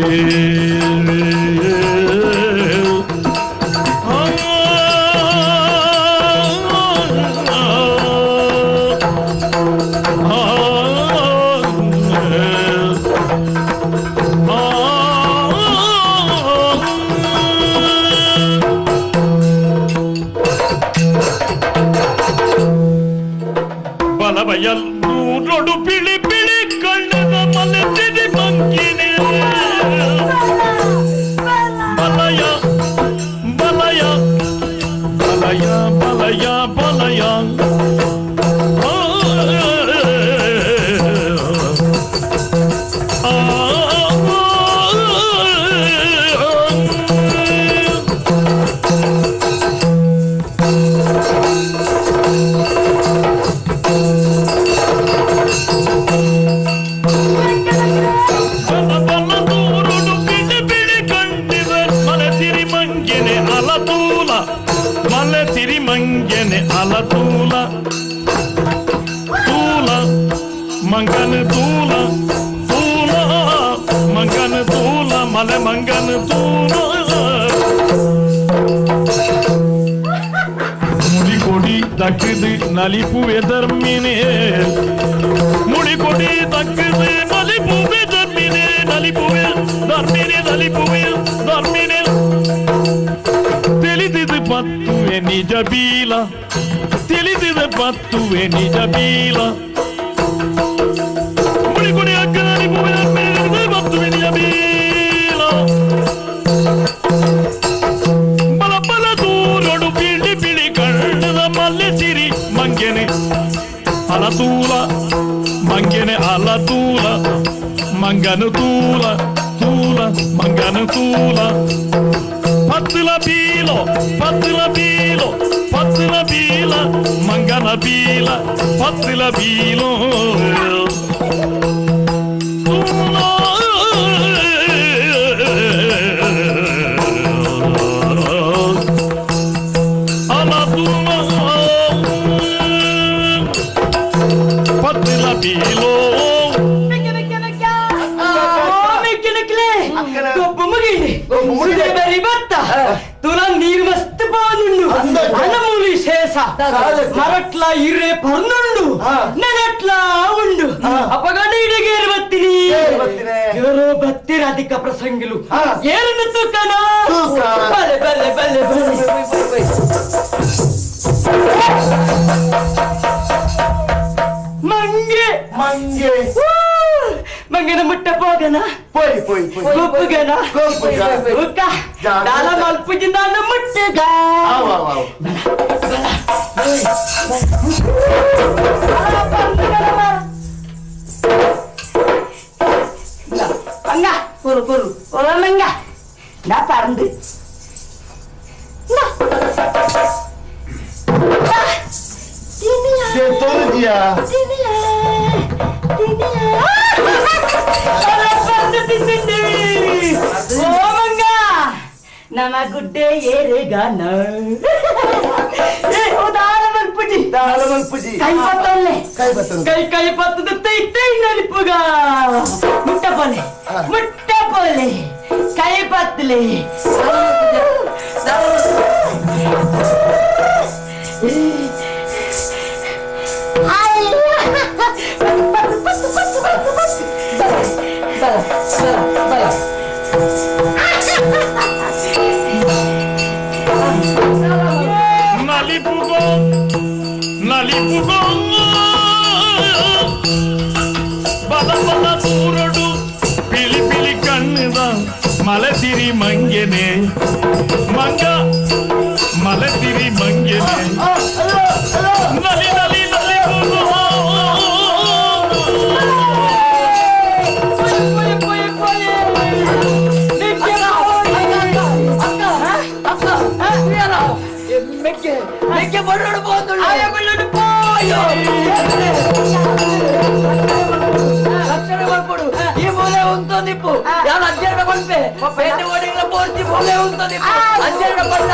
ಬಲಬಯಲ್ ನೂರೊಡು ಬಿಳಿ ಬಿಳಿ ಕಣ್ಣದ ಮಲತಿರಿ ಮಂಕಿನಿ ಬಲಯ ಬಲಯ ಬಲಯ ಬಲಯ ಬಲಯ ಮಂಗನೆ ಅಲತೂಲ ತೂಲ ಮಂಗನ ತೂಲ ತೂಲ ಮಂಗನ ತೂಲ ಮಲೆ ಮಂಗನ ತೂಲ ಮುಡಿಕೊಡಿ ತಕ್ಕದು ನಲಿಪುವೆ ಧರ್ಮಿನೇ ಮುಡಿಕೊಡಿ ತಕ್ಕದು ನಲಿಪುವೆ ಧರ್ಮಿನೇ ನಲಿಪುವೆ ಧರ್ಮಿನೇ ನಲಿಪುವೆ ಧರ್ಮಿನೇ ತಿಳಿದಿದು ಪತ್ತುವೆ ನಿಜ ಬೀಲ ತಿಳಿದಿದ ಪತ್ತುವೆ ನಿಜ ಬೀಲ ಮುಡಿಕೊಡಿ ಅಕ್ಕನಲ್ಲಿ ಪತ್ತುವೆ ನಿಜ ಬೀಲ ಬಲ ಬಲ ದೂರೊಡು ಬಿಳಿ ಬಿಳಿ ಕಣ್ಣದ ಮಲ್ಲೆ ಸಿರಿ ಮಂಗೆನೆ ಅಲತೂಲ ಮಂಗೆನೆ ಅಲತೂಲ ಮಂಗನು ತೂಲ ತೂಲ ಮಂಗನು ತೂಲ ಪತ್ತಲ ಬೀಲೋ ಪತ್ತಲ ಬೀಲೋ ಪತ್ತಲ ಬೀಲ ಮಂಗನ ಬೀಲ ಪತ್ತಲ ಬೀಲೋ ಅಲ ತೂಲ ಪತ್ತಲ ಬೀಲೋ ತುಲ ನೀರು ಮಸ್ತ್ ಪೋನುಂಡು ಅನಮೂಲಿ ಶೇಷ ಮರಟ್ಲ ಇರ್ರೆ ಪರ್ನುಂಡು ನನಟ್ಲ ಉಂಡು ಅಪಗಡ ಇಡಗೇರು ಬತ್ತಿನಿ ಇವರು ಬತ್ತಿರ ಅಧಿಕ ಪ್ರಸಂಗಿಲು ಏರನ್ನು ತೂಕನ ಬಲೆ ಬಲೆ ಬಲೆ ಬಲೆ ಮಂಗೆ ಮಂಗೆ ಮಂಗನ ಮುಟ್ಟ ಹೋಗನ ಪೋಯ್ ಪೋಯ್ ಪೋಯ್ ಗೊಪ್ಪುಗನ ಗೊಪ್ಪುಗ. ಉಕ್ಕ ದಾಲ ಮಲ್ಪುಜಿಂದ ಮುಟ್ಟುಗ ಆವ್ ಆವ್ ಆವ್ ಮಂಗ ಕೊರು ಕೊರು ಒಲ ಮಂಗ ನಾ ಪರಂದು ತೋರಿದ್ಯಾ ತಿನ್ನಿಯಾ ತಿನ್ನಿಯಾ ನಮ ಗುಡ್ಡೆ ಏರೆಗಾನ ದಾಲ ಮಲ್ಪುಜಿ ದಾಲ ಮಲ್ಪುಜಿ ಕೈ ಪತ್ತೊಲ್ಲೆ ಕೈ ಪತ್ತೊಲ್ಲೆ ಕೈ ಕೈ ಪತ್ತದ ತೈ ತೈ ನಲಿಪುಗ ಮುಟ್ಟ ಪೋಲೆ ಮುಟ್ಟ ಪೋಲೆ ಕೈ ಪತ್ತಲೆ నలిపుగో నలిపుగో బల బల దూరడు పిలి పిలి కన్నుద మలసిరి మంగెనే మంగ మలసిరి మంగెనే నలి నలి నలిపుగో ಮೆಕ್ಕೆ ಬಳ್ಳೋಡು ಪೋಯೋ ರಕ್ಷಣೆ ಮಾಡ್ಕೊಡು ಈ ಮೂಲೆ ಉಂಟು ನಿಪ್ಪು ಯಾರು ಅಜ್ಜರ ಕೊಡ್ಪೆ ಪೇಟೆ ಓಡಿಗಳ ಪೋರ್ತಿ ಮೂಲೆ ಉಂಟು ನಿಪ್ಪು ಅಜ್ಜರ ಪಡ್ಡ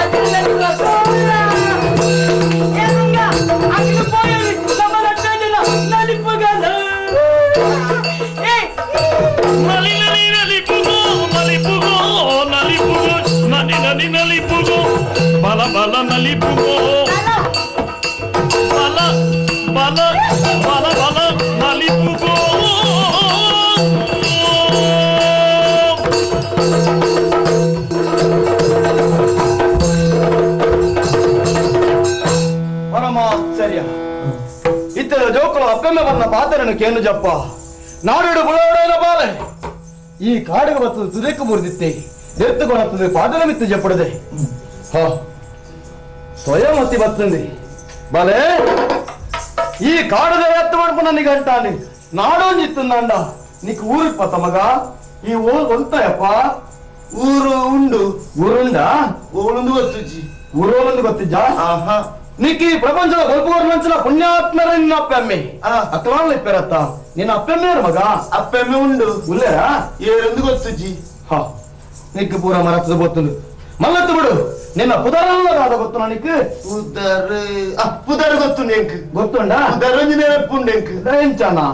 ನಲಿ ನಲಿ ನಲಿಪುಗೋ ನಲಿಪುಗೋ ನಲಿಪುಗೋ ನಲಿ ನಲಿ ನಲಿಪುಗೋ ಬಲ ಬಲ ನಲಿಪುಗೋ ಬಲ ಬಲ ಬಲ ಬಲ ನಲಿಪುಗೋ ಪರಮಾಶ್ಚರ್ಯ ಇತರ ಜೋಕುಲು ಅಪ್ಪೆಮ್ಮೆ ಬನ್ನ ಪಾತ್ರನು ಕೇನು ಜಪ್ಪ ನಾಡು ಬುಳೋಡೇನ ಬಾಲೆ ಈ ಕಾಡಿಗೆ ಬರ್ತದೆ ತುದಕ್ಕೆ ಮುರಿದಿತ್ತೆ ಎತ್ತುಕೊಳತ್ತದೆ ಪಾದನ ಮಿತ್ತು ಜಪ್ಪಡದೆ ಹಾ ಸ್ವಯಂ ಅತಿ ಬರ್ತದೆ ಬಾಲೆ ಈ ಕಾಡದ ಎತ್ತು ಮಾಡ್ಪ ನನಗೆ ಅಂಟಾನೆ ನಾಡೊಂಜಿತ್ತಂದಾಂಡ ನೀకు ಊರಿಗೆ ಪತ್ತ ಮಗ ಈ ಊರು ಒಂತಯಪ್ಪ ಊರು ಉಂಡು ಊರುಂಡ ಊರುಂದು ಗೊತ್ತುಜ್ಜಿ ಊರೋಂದು ಗೊತ್ತಿಜ್ಜಾ ಆಹಾ నీకు ఈ ప్రపంచంలో గొలుపుకోరు మంచిన పుణ్యాత్మర నిన్న అప్పమ్మి అక్కవాళ్ళు ఇప్పారత్త నేను అప్పమ్మేరు మగ అప్పమ్మి ఉండు ఉల్లేరా ఏరుందు ಗೊತ್ತುಜ್ಜಿ నీకు పూర మరత్తదు పోతుంది మల్లెత్తుడు నిన్న పుదరంలో రాద ಗೊತ್ತುన్నా నీకు పుదరు పుదరు ಗೊತ್ತುಂಡು ఎంకు ಗೊತ್ತುಂడా పుదరు నేనప్పుండు ఎంకు దయించానా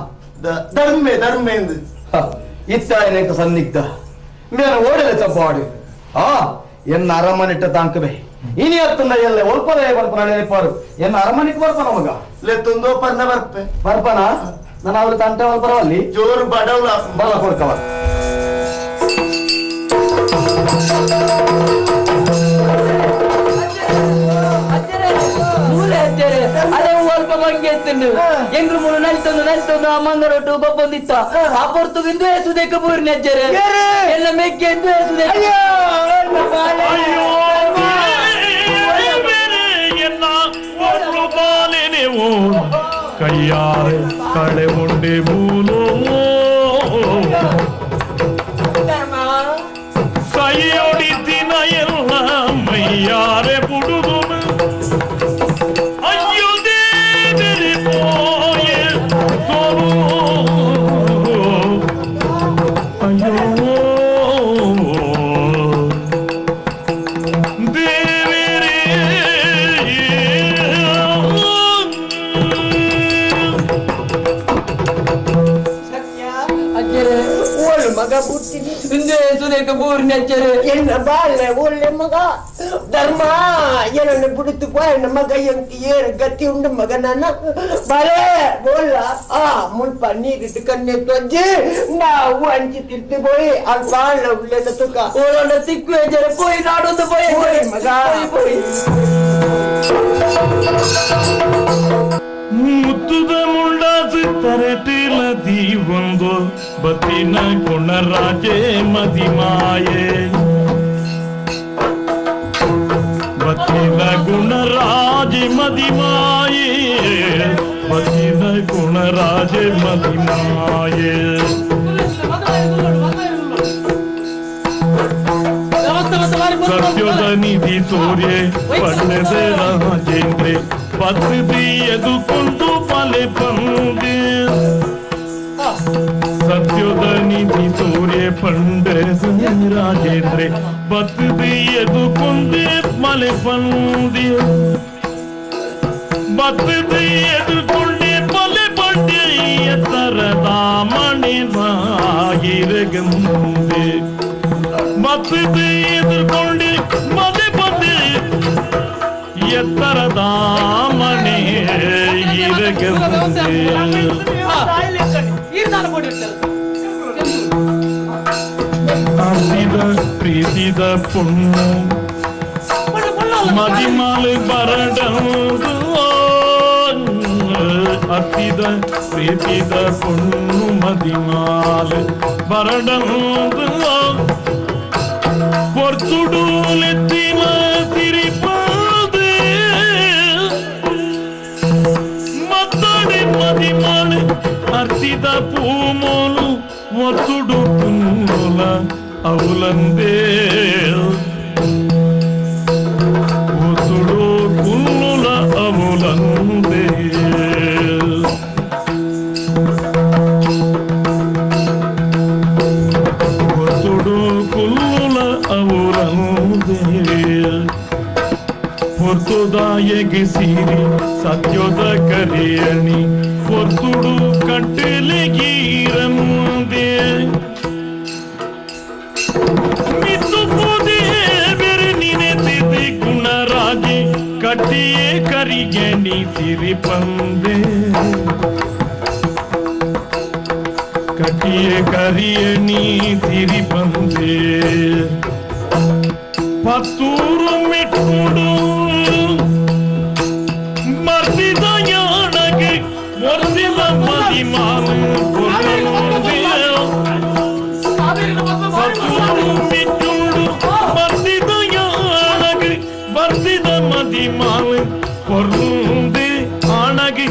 ధర్మే ధర్మేందు ಇತ್ತಾಯನೇಕ ಸನ್ನಿಗ್ಧ నేను ఓడలే చంపవాడు ఆ ఎన్న అరమనిట్ట తాంకవే ಇನಿ ಅತ್ತಂದ ಎಲ್ಲ ಒಲ್ಪದ ಬರ್ಪನ ನೆನಪಾರು ಎನ್ನ ಅರಮನಿಗೆ ಬರ್ಪನ ಮಗ ಲೆತ್ತೊಂದೋ ಪರ್ನ ಬರ್ಪೆ ಬರ್ಪನ ನಾನು ಅವ್ರ ತಂಟೆ ಪರವಲ್ಲಿ ಜೋರು ಬಡವಲ ಬಲ ಕೊಡ್ಕವ ಅದೇ ಅಲ್ಪ ಮಂಗೆ ಎತ್ತುಂಡು ಎಂಗ್ರು ಮೂರು ನಲ್ತೊಂದು ನಲ್ತೊಂದು ಆ ಮಂಗರೊಟ್ಟು ಗೊಬ್ಬೊಂದಿತ್ತ ಆ ಪೊರ್ತು ಇಂದು ಸುದೇಕ ಪೂರ್ಣ ಅಜ್ಜರೆ ಎಲ್ಲ ಮೆಕ್ಕೆ ಇಂದು ಸುದೇಕ ಕೈಯಾರೆ ಕಳೆ ಉಂಡೆ ಮೂಲೋ ಸೈಯೊಡಿ ದಿನ ಎಲ್ಲ ಮೈಯಾರೆ ಬುಡುದು ಅಯ್ಯೋ ದೇವರೇ ಪೋಯೆ ಸೋಲು ಅಯ್ಯೋ ದೇವರೇ ಮಗ ಬುಟ್ಟಿನಿ ಇಂದೇ ಸುದೇಕ ಪೂರ್ಣ ಅಜ್ಜರೆ ಎನ್ನ ಬಾಳೆ ಒಳ್ಳೆ ಮಗ ಧರ್ಮ ಏನನ್ನು ಬಿಡುತ್ತು ಪೋ ಎನ್ನ ಮಗ ಎಂಕ್ ಏರು ಗತಿ ಉಂಡು ಮಗ ನನ್ನ ಬಾಳೆ ಬೋಲ್ಲ ಆ ಮುಲ್ಪ ನೀರಿಟ್ಟು ಕಣ್ಣೆ ತೊಜ್ಜಿ ನಾವು ಅಂಚಿ ತಿರ್ತು ಪೋಯಿ ಅಲ್ಲಿ ಬಾಳ ಉಳ್ಳೆದ ತುಕ ಓಲೋಣ ತಿಕ್ಕು ಅಜ್ಜರೆ ಪೋಯಿ ನಾಡೊಂದು ಪೋಯಿ ಪೋಯಿ ಮಗ ಪೋಯಿ ಮುತ್ತುದ ಮುಂಡಾಸು ತರಟಿಲ ದೀವೊಂದು ಬತ್ತಿನ ಗುಣರಾಜೇ ಮದಿಮಾಯೆ ಬತ್ತಿನ ಗುಣರಾಜೆ ಮದಿಮಾಯೆ ಬತ್ತಿನ ಗುಣರಾಜೆ ಮದಿಮಾಯೆ ಸತ್ಯದ ನಿಧಿ ಸೂರ್ಯ ಪಣ್ಣದ ರಾಜೇಂದ್ರೆ ಪತ್ತು ಎದುಕೊಂಡು ಪಲೆ ಬಂದೆ ಸತ್ಯದ ನಿಧಿ ಸೂರ್ಯ ಪಂಡೆ ರಾಜೇಂದ್ರೆ ಬತ್ತದು ಎದುಕೊಂದೆ ಮಲೆ ಪಂದಿ ಬತ್ತದು ಎದುಕೊಂಡೆ ಮಲೆ ಪಂಡೆ ಎತ್ತರದ ಮಣಿ ಬಾಗಿರಗಂದೆ ಬತ್ತದು ಎದುರ್ಕೊಂಡೆ ಮಲೆ ಪಂದೆ ಎತ್ತರದ ಮಣಿ ಇರಗಂದೆ ಅರ್ತಿದ ಪ್ರೀತಿದ ಪೊಣ್ಣು ಮದಿಮಾಲು ಬರಡಂದು ಅರ್ತಿದ ಪ್ರೀತಿದ ಪೊಣ್ಣು ಮದಿಮಾಲು ಬರಡಂದು பொர்த்துடூலெத்தின திரிப்பாது மத்தடி மதிமாலு ಅರ್ತಿದ ಪೂಮೋಲು ಒತ್ತುಡು ಪುನ್ನೋಲ ಅವಲಂದೇ ಒತ್ತುಡು ಕುನ್ನುಲ ಅವಲಂದೇ ಒತ್ತುಡು ಕುನ್ನುಲ ಅವಲಂದೇ ಪೊರ್ತುದಾಯಗೆ ಸೀರಿ ಸತ್ಯೋದ ಕರಿಯಣಿ పొర్తుడు కట్టెలగీరందే మిత్తుపుదే ಬೆರನಿನೆತಿದೆ ಗುಣರಾಜೆ ಕಟ್ಟಿಯೇ ಕರಿಗಣಿ ಸಿರಿಪಂದೆ ಕಟ್ಟಿಯೇ ಕರಿಯಣಿ ಸಿರಿಪಂದೆ ಪತ್ತೂರು ಮೆಟ್ಟುಡು ಮರ್ದಿದ ಯಾಣಗೆ ವರ್ದಿದ ಮದಿಮಾನು ಮಿಟ್ಟುಂಡು ವರ್ದಿದ ಯಾಣಗೆ ವರ್ದಿದ ಮದಿಮಾನು பொருந்து ஆணகு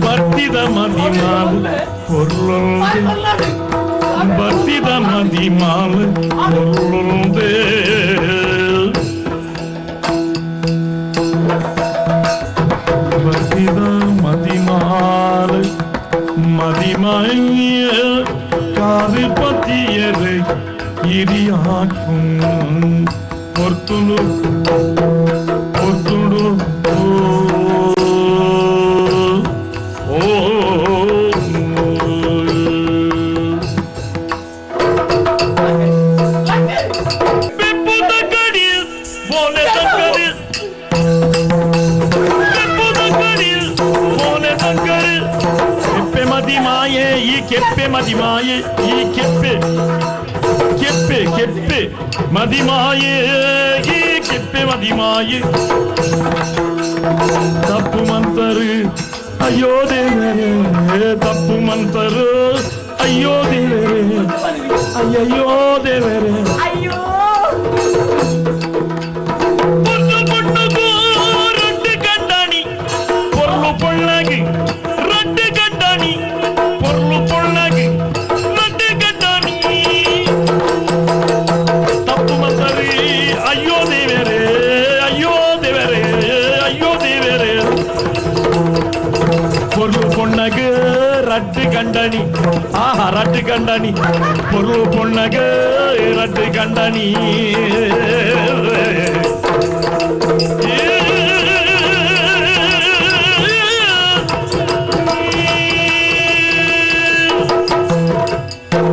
வர்த்தித மதிமால் பொருளுந்து வர்த்தித மதிமால் பொருளுந்து வர்த்தித மதிமால் மதிமாய காது பத்தியரை இரியாக்கும் பொர்த்துணு பொர்த்துடு ஓ மதிமாயே ஈ கெப்பே மதிமாயே ஈ கெப்பே கெப்பே கெப்பே மதிமாயே ஈ கெப்பே மதிமாயே தப்பு மந்தரு ஐயோ தேவரே தப்பு மந்தரு ஐயோ தேவரே ஐயோ தேவரே ஐயோ பொண்ணு பொண்ணுக்கு ரெண்டு கண்டாணி பொருள் பொள்ளாகி ரெண்டு கண்டாணி பொருள் பொள்ளாகி ரெண்டு கண்டாணி தப்பு மந்தரு ஐயோ தேவரே ஐயோ தேவரே ஐயோ தேவரே பொருள் பொண்ணகு ரட்டு கண்டனி ஆஹா ரட்டு கண்டனி பொருள் பொண்ணகு ரட்டு கண்டனி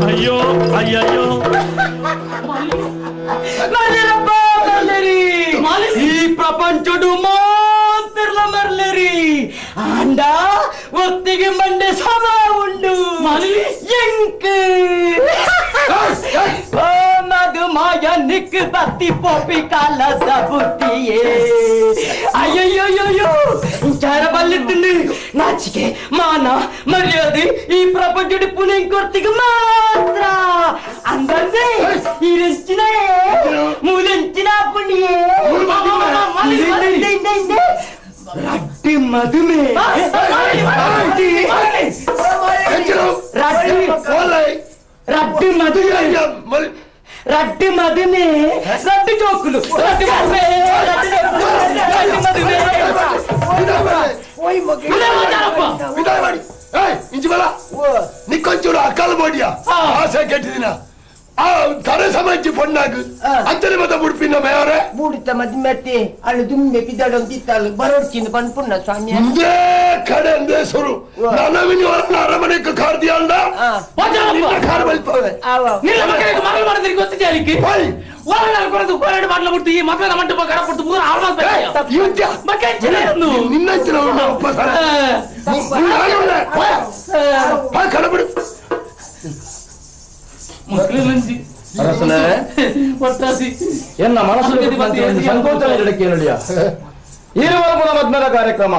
ஐயோ ஐயோ ಈ ಪ್ರಪಂಚಡು ಮಾತ್ರ ಮರ್ಲರಿ ಅಂಡ ಒತ್ತಿಗೆ ಮಂಡೆ ಸಮ ಉಂಡು ಎಂಕ್ ಓ ಮದು ಮಾಯ ನಿಕ್ ಬತ್ತಿ ಪೋಪಿ ಕಾಲದ ಬುದ್ಧಿಯೇ ಅಯ್ಯಯ್ಯೋ ಇಂಚಾರ ಬಲ್ಲಿದ್ದುಂಡು ನಾಚಿಕೆ ಮಾನ ಮರ್ಯಾದೆ ಈ ಪ್ರಪಂಚಡು ಪುಣೆಂಕೊರ್ತಿಗೆ ಮಾತ್ರ ಅಂದಂದೆ ಈ ರೆಂಚಿನ ಮೂಲೆಂಚಿನ ಪುಣ್ಯೇ ರಡ್ಡಿ ಮದುವೆ ರಡ್ಡಿ ಮದುವೆ ರಡ್ಡಿ ಮದುವೆ ರಡ್ಡಿ ಜೋಕುಲು ರಡ್ಡಿ ಮದುವೆ ರಡ್ಡಿ ಮದುವೆ ನಿಕ್ಕೊಂಚೂರು ಅಕ್ಕಲ್ ಬೋಡಿಯ ಆಸೆ ಕೆಟ್ಟಿದಿನ ಆ ತರೆ ಸಮಾಜಿ ಪೊಣ್ಣಾಗ ಅಂಚನೆ ಮತ ಬುಡ್ಪಿನ ಮೇವರೆ ಬೂಡಿತ ಮದ್ಮತ್ತೆ ಅಲ್ಲಿ ದುಂಬೆ ಪಿದಾಡೊಂದಿತ್ತಲ್ಲ ಬರೋಡ್ಚಿಂದ ಪನ್ಪುಣ್ಣ ಸ್ವಾಮಿ ಇಂದೇ ಕಡೆ ಅಂದೇ ಸುರು ನನವಿನ ಹೊರನ ಅರಮನೆಗೆ ಕಾರ್ದಿಯಲ್ಲ ಕಾರ್ ಬಲ್ಪವೆ ನಿನ್ನ ಮಕ್ಕಳಿಗೆ ಮರಳು ಮಾಡಿದ್ರಿಗೆ ಗೊತ್ತಿದೆ ಅದಕ್ಕೆ ಒಳಗಡೆ ಕೊಡದು ಕೋರಡು ಮಾಡ್ಲ ಬಿಟ್ಟು ಈ ಮಕ್ಕಳ ಮಂಟಪ ಕಡಪಟ್ಟು ಮೂರು ನಿನ್ನಂಚಿನ ಕಡಬಿಡು ಅರಸನೇ ಎನ್ನ ಮನಸ್ಸು ಸಂಕೋಚನ ಗಿಡಕ್ಕೆ ಹೇಳಿಯ ಈರುವರೆಗೂ ಮದ್ಮೇಲೆ ಕಾರ್ಯಕ್ರಮ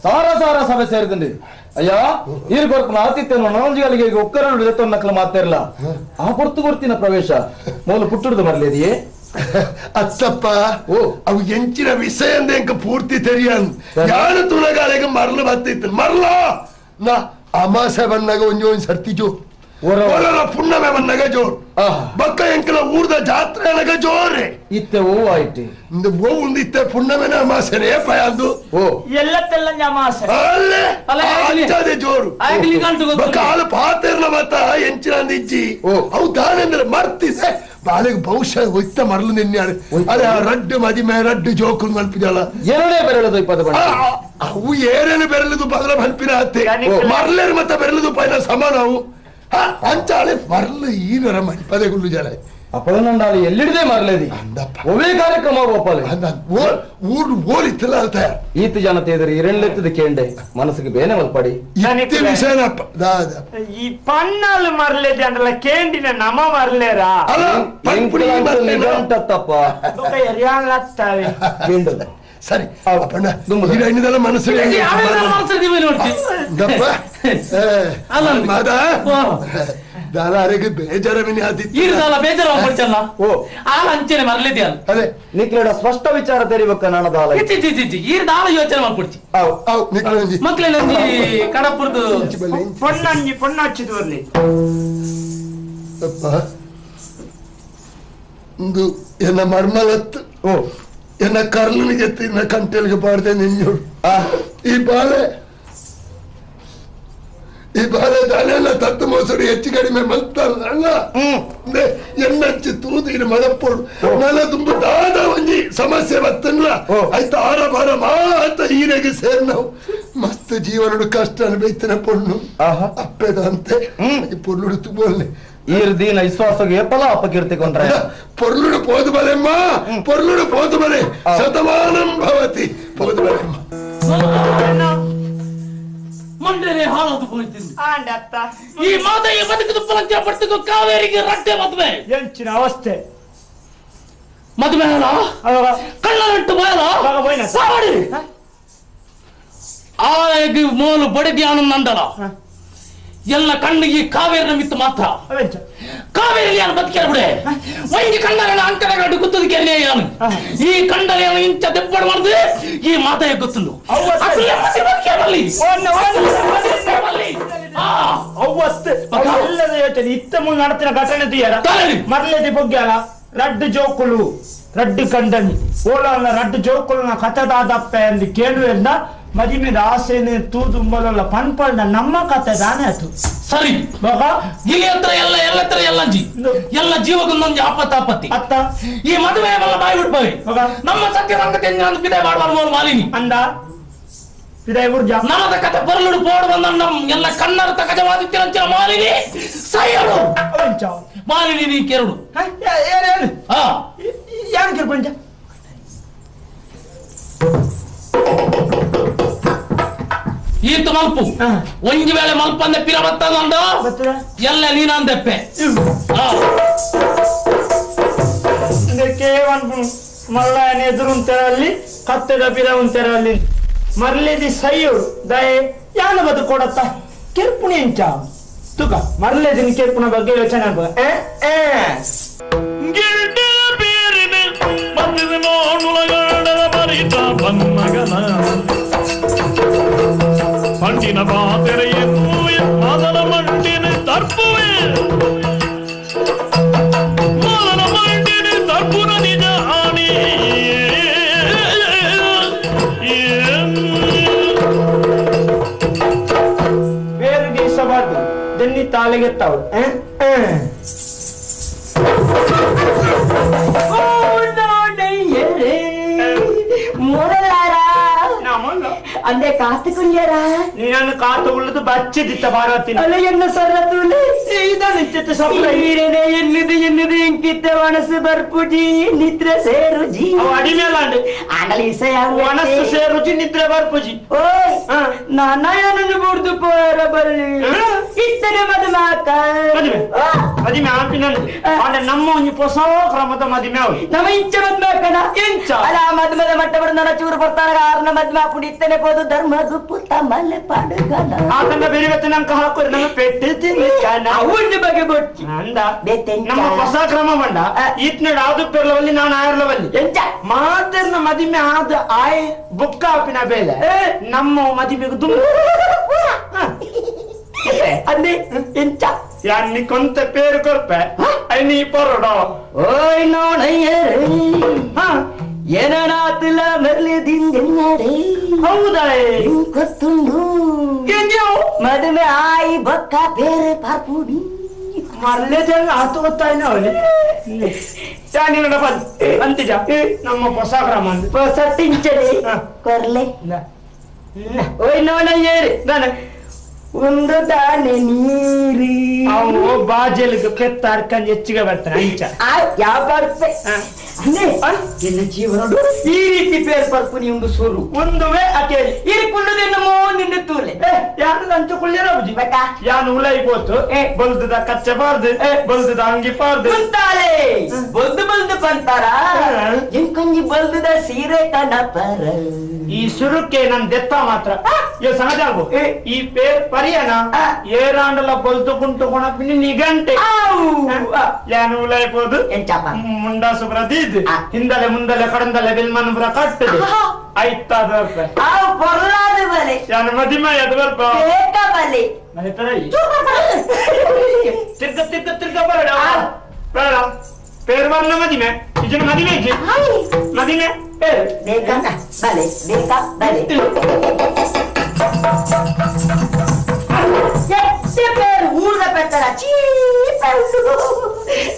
ಸಾರ ಸಾರ ಸಭೆ ಸೇರಿದಂಡಿ ಅಯ್ಯ ಈರು ಕೊರ್ಪನ ಆತಿಥ್ಯನು ನೊಂಜಿಗಳಿಗೆ ಒಕ್ಕರಡು ಎತ್ತೊನ್ನಕಲು ಮಾತಿರಲ್ಲ ಆ ಪೊರ್ತು ಕೊರ್ತಿನ ಪ್ರವೇಶ ಮೂಲ ಪುಟ್ಟುಡ್ದು ಮರಲೇದಿಯೇ ಅತ್ತಪ್ಪ ಓ ಅವು ಎಂಚಿನ ವಿಷಯ ಎಂಕ ಪೂರ್ತಿ ತೆರಿಯನ್ ಯಾರು ತುಣಗಾಲೆಗೆ ಮರಲು ಬತ್ತಿತ್ತು ಮರಲ ನಾ ಅಮಾಸೆ ಬಂದಾಗ ಒಂಜಿ ಒಂಜಿ ಸರ್ತಿ ಜೋ ಒರರ ಪುಣ್ಣಮೆ ಬಂದಾಗ ಜೋರ್ ಬಕ್ಕ ಎಂಕಲ ಊರ್ದ ಜಾತ್ರೆ ಅನಗ ಜೋರೆ ಇತ್ತೆ ಓ ಆಯ್ತು ಇಂದ ಓ ಒಂದು ಇತ್ತೆ ಪುಣ್ಣಮೆನ ಅಮಾಸೆನೇ ಪಯಾಂದು ಓ ಎಲ್ಲ ಅಮಾಸೆ ಅಲ್ಲೇ ಅಂಚದೆ ಜೋರು ಬಕ್ಕ ಹಾಲು ಪಾತೆರ್ನ ಮತ್ತ ಎಂಚಿನ ಇಜ್ಜಿ ಅವು ದಾನೆಂದ್ರೆ ಮರ್ತಿದೆ ಬಾಲೆಗೆ ಬಹುಶಃ ಒತ್ತ ಮರಲು ನಿನ್ನೆ ಅರೆ ಆ ರಡ್ಡು ಮದಿಮೆ ರಡ್ಡು ಜೋಕುಲ್ ಮಲ್ಪಿದಲ್ಲ ಎರಡೇ ಬೆರಳದು ಇಪ್ಪತ್ತು ಅವು ಏರೇನು ಬೆರಳುದು ಬದಲ ಮಲ್ಪಿನ ಅತ್ತೆ ಮರ್ಲೇರು ಮತ್ತೆ ಬೆರಳುದು ಪೈನ ಸಮಾನ ಅವು ಅಂಚಾಳೆ ಮರಲು ಈನರ ಮಲ್ಪದೆ ಗುಲ್ಲು ಜಲ ಅಪಳನಂಡಾಲಿ ಎಲ್ಲಿಡದೆ ಮರಲೇದಿ ಒವೇ ಕಾರ್ಯಕ್ರಮ ಒಪ್ಪಲೆ ಊರು ಓಲಿತ್ತಲ್ಲ ಅಂತ ಈತ ಜನತೆ ಎದುರು ಎರಳೆತ್ತದ ಕೇಂಡೆ ಮನಸ್ಸಿಗೆ ಬೇನೆ ಮಲ್ಪಡಿ ಇತ್ತೆ ವಿಷಯನಪ್ಪ ಈ ಪಣ್ಣಾಲು ಮರಲೇದಿ ಅಂದ್ರಲ್ಲ ಕೇಂಡಿನ ನಮ ಮರಲೇರಾ ತಪ್ಪ ಸರಿ ಅಪ್ಪಣ್ಣ ಇದೆಲ್ಲ ಮನಸ್ಸು ಮಾದ ದಾದಾರಿಗೆ ಬೇಜಾರ ಬೇಜಾರ ಓ ಆ ಅಂಚೆನೆ ಮರಲಿದ್ಯಾ ಅದೇ ನಿಕ್ಲೇಡ ಸ್ಪಷ್ಟ ವಿಚಾರ ತೆರಿಬೇಕ ನಾನು ದಾಲ ಈರ್ ದಾಲ ಯೋಚನೆ ಮಾಡ್ಕೊಡ್ತಿ ಮಕ್ಳೇನಂಜಿ ಕಡಪುರ್ದು ಪೊಣ್ಣಂಜಿ ಪೊಣ್ಣಾಚಿದು ಬರ್ಲಿ ಅಪ್ಪ ಇಂದು ಎನ್ನ ಮರ್ಮಲತ್ತು ಓ ಎನ್ನ ಕರ್ಲನಿಗೆ ತಿನ್ನ ಕಂಟೆಲ್ಗೆ ಬಾರ್ದೆ ನಿನ್ನೋಡು ಈ ಬಾಳೆ ಈ ಬಾಳೆ ದಾನೆಲ್ಲ ತತ್ತು ಮೋಸಡು ಹೆಚ್ಚು ಕಡಿಮೆ ಮಲ್ತಲ್ಲ ಎನ್ನಚ್ಚಿ ತೂದಿನ ಮಲಪ್ಪೋಡು ನಲ ತುಂಬ ದಾದ ಒಂಜಿ ಸಮಸ್ಯೆ ಬತ್ತಲ್ಲ ಆಯ್ತು ಆರ ಬಾರ ಮಾತ ಈರೆಗೆ ಸೇರ್ ನಾವು ಮಸ್ತ್ ಜೀವನಡು ಕಷ್ಟ ಅನುಭವಿತನ ಪೊಣ್ಣು ಅಪ್ಪೆದಂತೆ ಪೊರ್ಲುಡು ತುಬೋಲ್ನೆ ಈರ್ ದೀನ ವಿಶ್ವಾಸಗೆ ಏಪಲ ಅಪಕೀರ್ತಿ ಕೊಂಡ್ರೆ ಪೊರ್ಲುಡು ಪೋದು ಬಲೆಮ್ಮ ಪೊರ್ಲುಡು ಪೋದು ಬಲೆ ಶತಮಾನಂ ಭವತಿ ಪೋದು ಬಲೆಮ್ಮ ಮಂಡನೆ ಹಾಳಾದು ಹೋಯ್ತೀನಿ ಈ ಮಾದಯ್ಯ ಬದುಕದು ಪಲಂಚ ಪಡ್ತಿಗೂ ಕಾವೇರಿಗೆ ರಡ್ಡೆ ಮದುವೆ ಎಂಚಿನ ಅವಸ್ಥೆ ಮದುವೆ ಅಲ್ಲ ಕಳ್ಳನಂಟು ಬಯಲ ಸಾವಡಿ ಆಗ ಮೋಲು ಬಡದಿ ಆನಂದಲ್ಲ ಎಲ್ಲ ಕಣ್ಣಿಗೆ ಕಾವೇರಿ ನಮಿತ್ತು ಮಾತ್ರ ಕಾವೇರಿ ಯಾರು ಬದುಕೇರ್ ಬಿಡೆ ಒಂಜಿ ಕಣ್ಣರನ್ನ ಅಂಕಣಗಡ್ಡು ಗುತ್ತದ ಕೆರೆ ಯಾನು ಈ ಕಂಡರೆ ಇಂಚ ದೆಬ್ಬಡು ಮಾಡಿದ್ರೆ ಈ ಮಾತಾಯ ಗೊತ್ತುಂಡು ಎಲ್ಲದ ಯೋಚನೆ ಇತ್ತ ಮುಂದೆ ನಡತಿನ ಘಟನೆ ತೀಯರ ಮರಲೇದಿ ಬೊಗ್ಗ್ಯಾಲ ರಡ್ಡು ಜೋಕುಲು ರಡ್ಡು ಕಂಡನಿ ಓಲಾಲ ರಡ್ಡು ಜೋಕುಲು ಕಥದಾದಪ್ಪೆ ಅಂದು ಕೇಳುವೆಂದ ಮದಿಮೆದ ಆಸೆನೆ ತೂದು ಮೊದಲ ಪನ್ಪಂಡ ನಮ್ಮ ಕತೆ ದಾನೆ ಆಯ್ತು ಸರಿ ಇಲ್ಲಿ ಹತ್ರ ಎಲ್ಲ ಎಲ್ಲ ಹತ್ರ ಎಲ್ಲಂಜಿ ಎಲ್ಲ ಜೀವಕ್ಕೊಂದೊಂದು ಆಪತ್ತಾಪತ್ತಿ ಅತ್ತ ಈ ಮದುವೆ ಬಲ್ಲ ಬಾಯಿ ಬಿಡ್ಬಾವಿ ನಮ್ಮ ಸತ್ಯ ಸಂಗತಿ ಬಿದಾಯ ಮಾಡುವ ಮಾಲಿನಿ ಅಂದ ಬಿದಾಯ ಬುರ್ಜ ನಮ್ಮದ ಕತೆ ಬರಲುಡು ಪೋಡು ಬಂದ ನಮ್ಮ ಎಲ್ಲ ಕಣ್ಣರ ತಕಜವಾದಿತ್ತಿರಂಚಿನ ಮಾಲಿನಿ ಸೈಯಡು ಮಾಲಿನಿ ನೀ ಕೆರಡು ಹಾ ಯಾರು ಕೆರ್ಪಂಚ ಈತ ಮಲ್ಪು ಒಂಜಿ ವೇಳೆ ಮಲ್ಪ ಅಂದೆ ಪಿರ ಬತ್ತಂದ ಎಲ್ಲ ನೀನಂದೆಪ್ಪೆ ಮಲ್ಲಾಯನ ಎದುರುಂತೆರಲ್ಲಿ ಕತ್ತೆದ ಪಿರ ಉಂತೆರಲ್ಲಿ ಮರ್ಲೇದಿ ಸೈಯೋಡು ದಯೆ ಯಾನ ಬದು ಕೊಡತ್ತ ಕೆರ್ಪುಣಿ ಎಂಚ ತುಕ ಮರ್ಲೇದಿನ ಕೆರ್ಪುಣ ಬಗ್ಗೆ ಯೋಚನೆ பண்டின பாத்திரையே மதன மண்டின தற்புவே மதன மண்டின தற்புன நிஜ ஆணி வேறு ದೇಶವಾದು ದೆನ್ನಿ ತಾಳಿಗೆತ್ತಾವು. ಅಂದೆ ಕಾತುಕುಂಜರಾ ನೀನನ್ನು ಕಾತುಕೊಳ್ಳುದು ಬಚ್ಚಿದಿತ್ತ ಭಾರತಿ ಅಲ್ಲ ಎನ್ನ ಸರತುಲೆ ಎನ್ನುದು ಎನ್ನುದು ಇಂಕಿತ್ತ ಮನಸ್ಸು ಬರ್ಪುಜಿ ನಿದ್ರೆ ಸೇರುಜಿ ಅಡಿಮೇಲಾಂಡ್ ಆಂಡಲ ಇಸಯ ಮನಸ್ಸು ಸೇರುಜಿ ನಿದ್ರೆ ಬರ್ಪುಜಿ. ಓಯ್ ನಾನಯನನ್ನು ಬುಡ್ದು ಪೋರ ಬಲ್ಲಿ ಇತ್ತನೆ ಮದುಮಾಕ ಮದುವೆ ಮದುವೆ ಆಪಿನ ಆಂಡ ನಮ್ಮ ಒಂಜಿ ಪೊಸ ಕ್ರಮದ ಮದುವೆ ಅವು ನಮ್ಮ ಇಂಚ ಮದ್ಮಾಕನ ಇಂಚ ಅಲ್ಲ ಮದುಮದ ಮಟ್ಟ ಬಡ್ದು ನನ್ನ ಚೂರು ಬರ್ತಾರ ಆರ್ನ ಮದ್ಮ ಪುಡಿ ಇತ್ತನೆ ಪೋದು ಧರ್ಮ ಗುಪ್ಪು ತಮ್ಮಲೆ ಪಾಡುಗನ ಆತನ ಬೇರೆ ಬೆತ್ತ ನಂಗೆ ಹಾಕೋರು ನಮ್ಮ ಪೆಟ್ಟು ತಿನ್ನಿಕ್ಕನ ಅವನ ಬಗ್ಗೆ ಬೊಚ್ಚಿ ಅಂದ ನಮ್ಮ ಹೊಸ ಕ್ರಮ ಬಂಡ ಈತ್ನಡು ಆದು ಪೆರ್ಲವಲ್ಲಿ ನಾನು ಆಯರ್ಲವಲ್ಲಿ ಎಂಚ ಮಾತರ್ನ ಮದಿಮೆ ಆದ ಆಯ್ ಬುಕ್ಕ ಆಪಿನ ಬೇಲೆ ನಮ್ಮ ಮದಿಮೆಗೆ ದುಂಬ ಅಂದೆ ಎಂಚ ಯಾನ್ನಿ ಕೊಂತ ಪೇರು ಕೊರ್ಪೆ I ನೀ ಪೊರಡೋ. ಓಯ್ ನೋಡಯ್ಯರೇ ಏನನಾತಿಲ್ಲ ಮೆರ್ಲಿದಿಂದೆನ್ನರೇ. ಹೌದಾ ಗೊತ್ತುಂಡು ಮದುವೆ ಆಯಿ ಬೊಕ್ಕ ಬೇರೆ ಪಾರ್ಪುಡಿ ಮರ್ಲೆ ಜನ ಆತು ಗೊತ್ತಾಯ್ನ ಅವಳಿ ಚಾನಿನಡ ಬಂದ್ ಅಂತಿಜ ನಮ್ಮ ಹೊಸ ಕ್ರಮ ಅಂದ್ ಹೊಸ ಟಿಂಚಡಿ ಕೊರ್ಲೆ. ಓಯ್ ನೋಡಯ್ಯರೇ ದಾನೆ ಒಂದು ದಾನೆ ನೀರಿ ಅವನು ಬಾಜೆಲ್ಗೆ ಪೆತ್ತ ಅರ್ಕಂಜ್ ಹೆಚ್ಚಿಗೆ ಬರ್ತಾನೆ ಅಂಚ ಯಾವ ಬರ್ಪೆ ಅಂದ್ರೆ ಎನ್ನ ಜೀವನಡು ಈ ರೀತಿ ಪೇರ್ ಪರ್ಪು ಒಂದು ಸುರು ಒಂದುವೆ ಅಕೇಲಿ ಇರಿಕೊಳ್ಳುದೇನಮೋ ನಿನ್ನ ತೂಲೆ ಯಾರು ಅಂಚು ಕುಳ್ಳಿರ ಬುಜಿ ಯಾನು ಉಲೈ ಪೋತು ಬಲ್ದದ ಕಚ್ಚೆ ಬಾರ್ದು ಬಲ್ದದ ಅಂಗಿ ಪಾರ್ದು ಕುಂತಾಲೆ ಬಲ್ದು ಬಲ್ದು ಬಂತಾರ ಎಂಕಂಜಿ ಬಲ್ದದ ಸೀರೆ ಕಣಪರ ಈ ಸುರುಕ್ಕೆ ನನ್ ದೆತ್ತ ಮಾತ್ರ ಸಹಜಾಗು ಈ ಪೇರ್ ಪರಿಯನ ಏರಾಂಡಲ ಬಲ್ದು ಕುಂಟು ಕೊಣಪಿನಿ ನಿಗಂಟೆ ಯಾನು ಉಲೈ ಪೋದು ಮುಂಡಾಸು ಪ್ರದೀದ್ ಹಿಂದಲೆ ಮುಂದಲೆ ಕಡಂದಲೆ ಬಿಲ್ಮನ್ ಪುರ ಕಟ್ಟದೆ ಐತ್ತಾದ ಯಾನು ಮದಿಮ ಅದು ಬರ್ಪ ತಿರ್ಗ ತಿರ್ಗ ತಿರ್ಗ ಬರಡ ಬೇಡ ಪೇರ್ ಬರ್ನ ಮದಿಮೆ ಇದನ್ನ ಮದಿಮೆ ಮದಿಮೆ ಪೇರು ಬೇಕಾ ಬಲೆ ಬೇಕಾ ಬಲೆ ಎಟ್ಟೆ ಪೇರು ಊರ್ದ ಪೆತ್ತಡ ಚೀ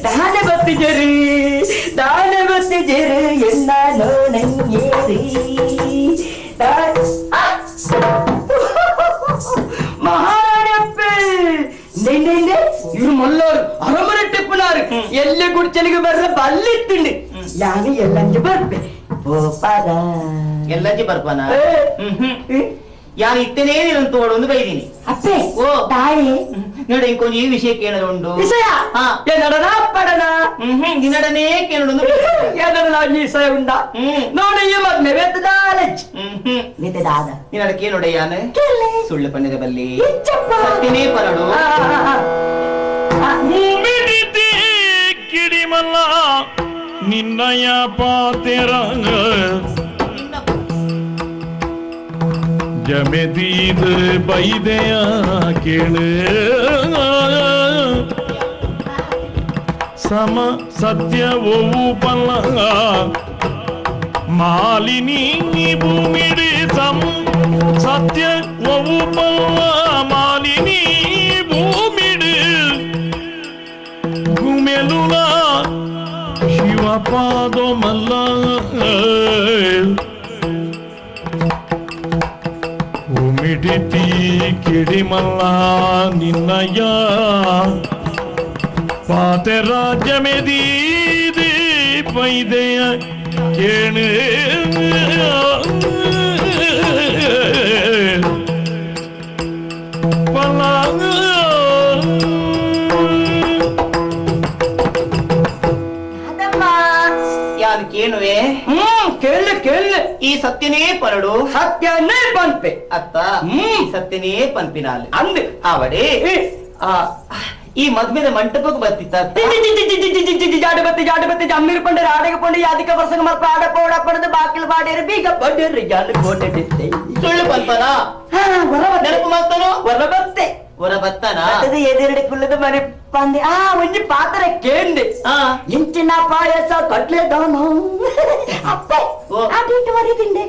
ದಾನೆ ಬತ್ತಿಜರಿ ದಾನೆ ಬತ್ತಿಜರಿ ಎನ್ನ ನೋಣಂಗೇರಿ ಮಹಾರಾಣಿ ಇವ್ರು ಮಲ್ಲೋರು ಅರಮನೆ ಟಿಪ್ಪನಾರು ಎಲ್ಲೆ ಗುಡ್ಚಲಿಗೆ ಬರ್ರ ಬಲ್ಲಿತ್ತುಂಡು ಯಾನು ಎಲ್ಲಂಜಿ ಬರ್ಪೆ ಪೋಪಾರ ಎಲ್ಲಂಜಿ ಬರ್ಪನ ಯಾನು ಇತ್ತನೇ ನೀನು ತೋಡೊಂದು ಬೈದೀನಿ ಅಪ್ಪೆ ಓ ತಾಯಿ ನೋಡ ಇಂಕೊಂಜಿ ಈ ವಿಷಯಕ್ಕೆ ಏನಾರ ಉಂಡು ವಿಷಯ ಏನಡನ ಪಡನ ನಿನ್ನಡನೇ ಕೇಳೊಂದು ಏನಡನ ಈ ವಿಷಯ ಉಂಡ ನೋಡ ಈ ಮದ್ಮೆ ವೆತ್ತದಾಲಜ್ ವೆತ್ತದಾದ ನಿನ್ನಡ ಕೇಳೋಡ ಯಾನು ಸುಳ್ಳು ಪನ್ನಿರ ಬಲ್ಲಿ ಸತ್ಯನೇ ಪರಡು ಭೂಮಿಡಿತಿ ಕಿಡಿಮಲ್ಲ ನಿನ್ನಯ ಪಾತೆರಂಗ ಜಮೆದೀದು ಬೈದೆಯ ಕೇಳು ಸಮ ಸತ್ಯ ಓವು ಪಲ್ಲ ಮಾಲಿನಿ ಭೂಮಿಡಿ ಸಮ ಸತ್ಯ ಓವು ಪಲ್ಲ ಮಾಲಿನಿ ಭೂಮಿಡು ಗುಮೆಲುಲ ಶಿವಪಾದೋ ಮಲ್ಲ ಉಮಿಡಿತಿ ಕಿಡಿಮಲ್ಲ ನಿನ್ನಯ ಪಾತೆ ರಾಜ್ಯಮೆದೀದಿ ಪೈದೆಯ ಕೇಳು ಪಲ ಯಾನು ಕೇಳುವೆ ಕೇಳು ಕೇಳು ಈ ಸತ್ಯನೇ ಪರಡು ಸತ್ಯನೇ ಪನ್ಪೆ ಅತ್ತ ಸತ್ಯನೇ ಪನ್ಪಿನಾಲ್ ಅಂದ್ ಆವಡೆ ಈ ಮದ್ಮೆದ ಮಂಟಪಕ್ಕೆ ಬರ್ತಿತ್ತ ಜಾಡು ಬತ್ತಿ ಜಾಡು ಬತ್ತಿ ಜಮ್ಮೀರ್ ಪಂಡರು ಆಡಗೆ ಪಂಡು ಯಾದಿಕ ಪ್ರಸಂಗ ಮಲ್ಪ ಆಡ ಪೋಡ ಪಡೆದು ಬಾಕಿಲ್ ಬಾಡೇರು ಬೀಗ ಪಂಡರು ಜಾಲು ಕೋಟೆಡಿತ್ತೆ ಸುಳ್ಳು ಪನ್ಪನ ನೆನಪು ಮಾಡ್ತಾನೋ ಹೊರ ಬತ್ತೆ ಹೊರ ಬತ್ತನ ಎದುರಡೆ ಕುಲ್ಲದ ಮನೆ ಪಂದೆ ಆ ಒಂಜಿ ಪಾತ್ರ ಕೇಂದೆ ಇಂಚಿನ ಪಾಯಸ ಕಟ್ಲೆ ದಾನು ಅಪ್ಪೆ ಆ ಬೀಟು ಮರಿದಿಂಡೆ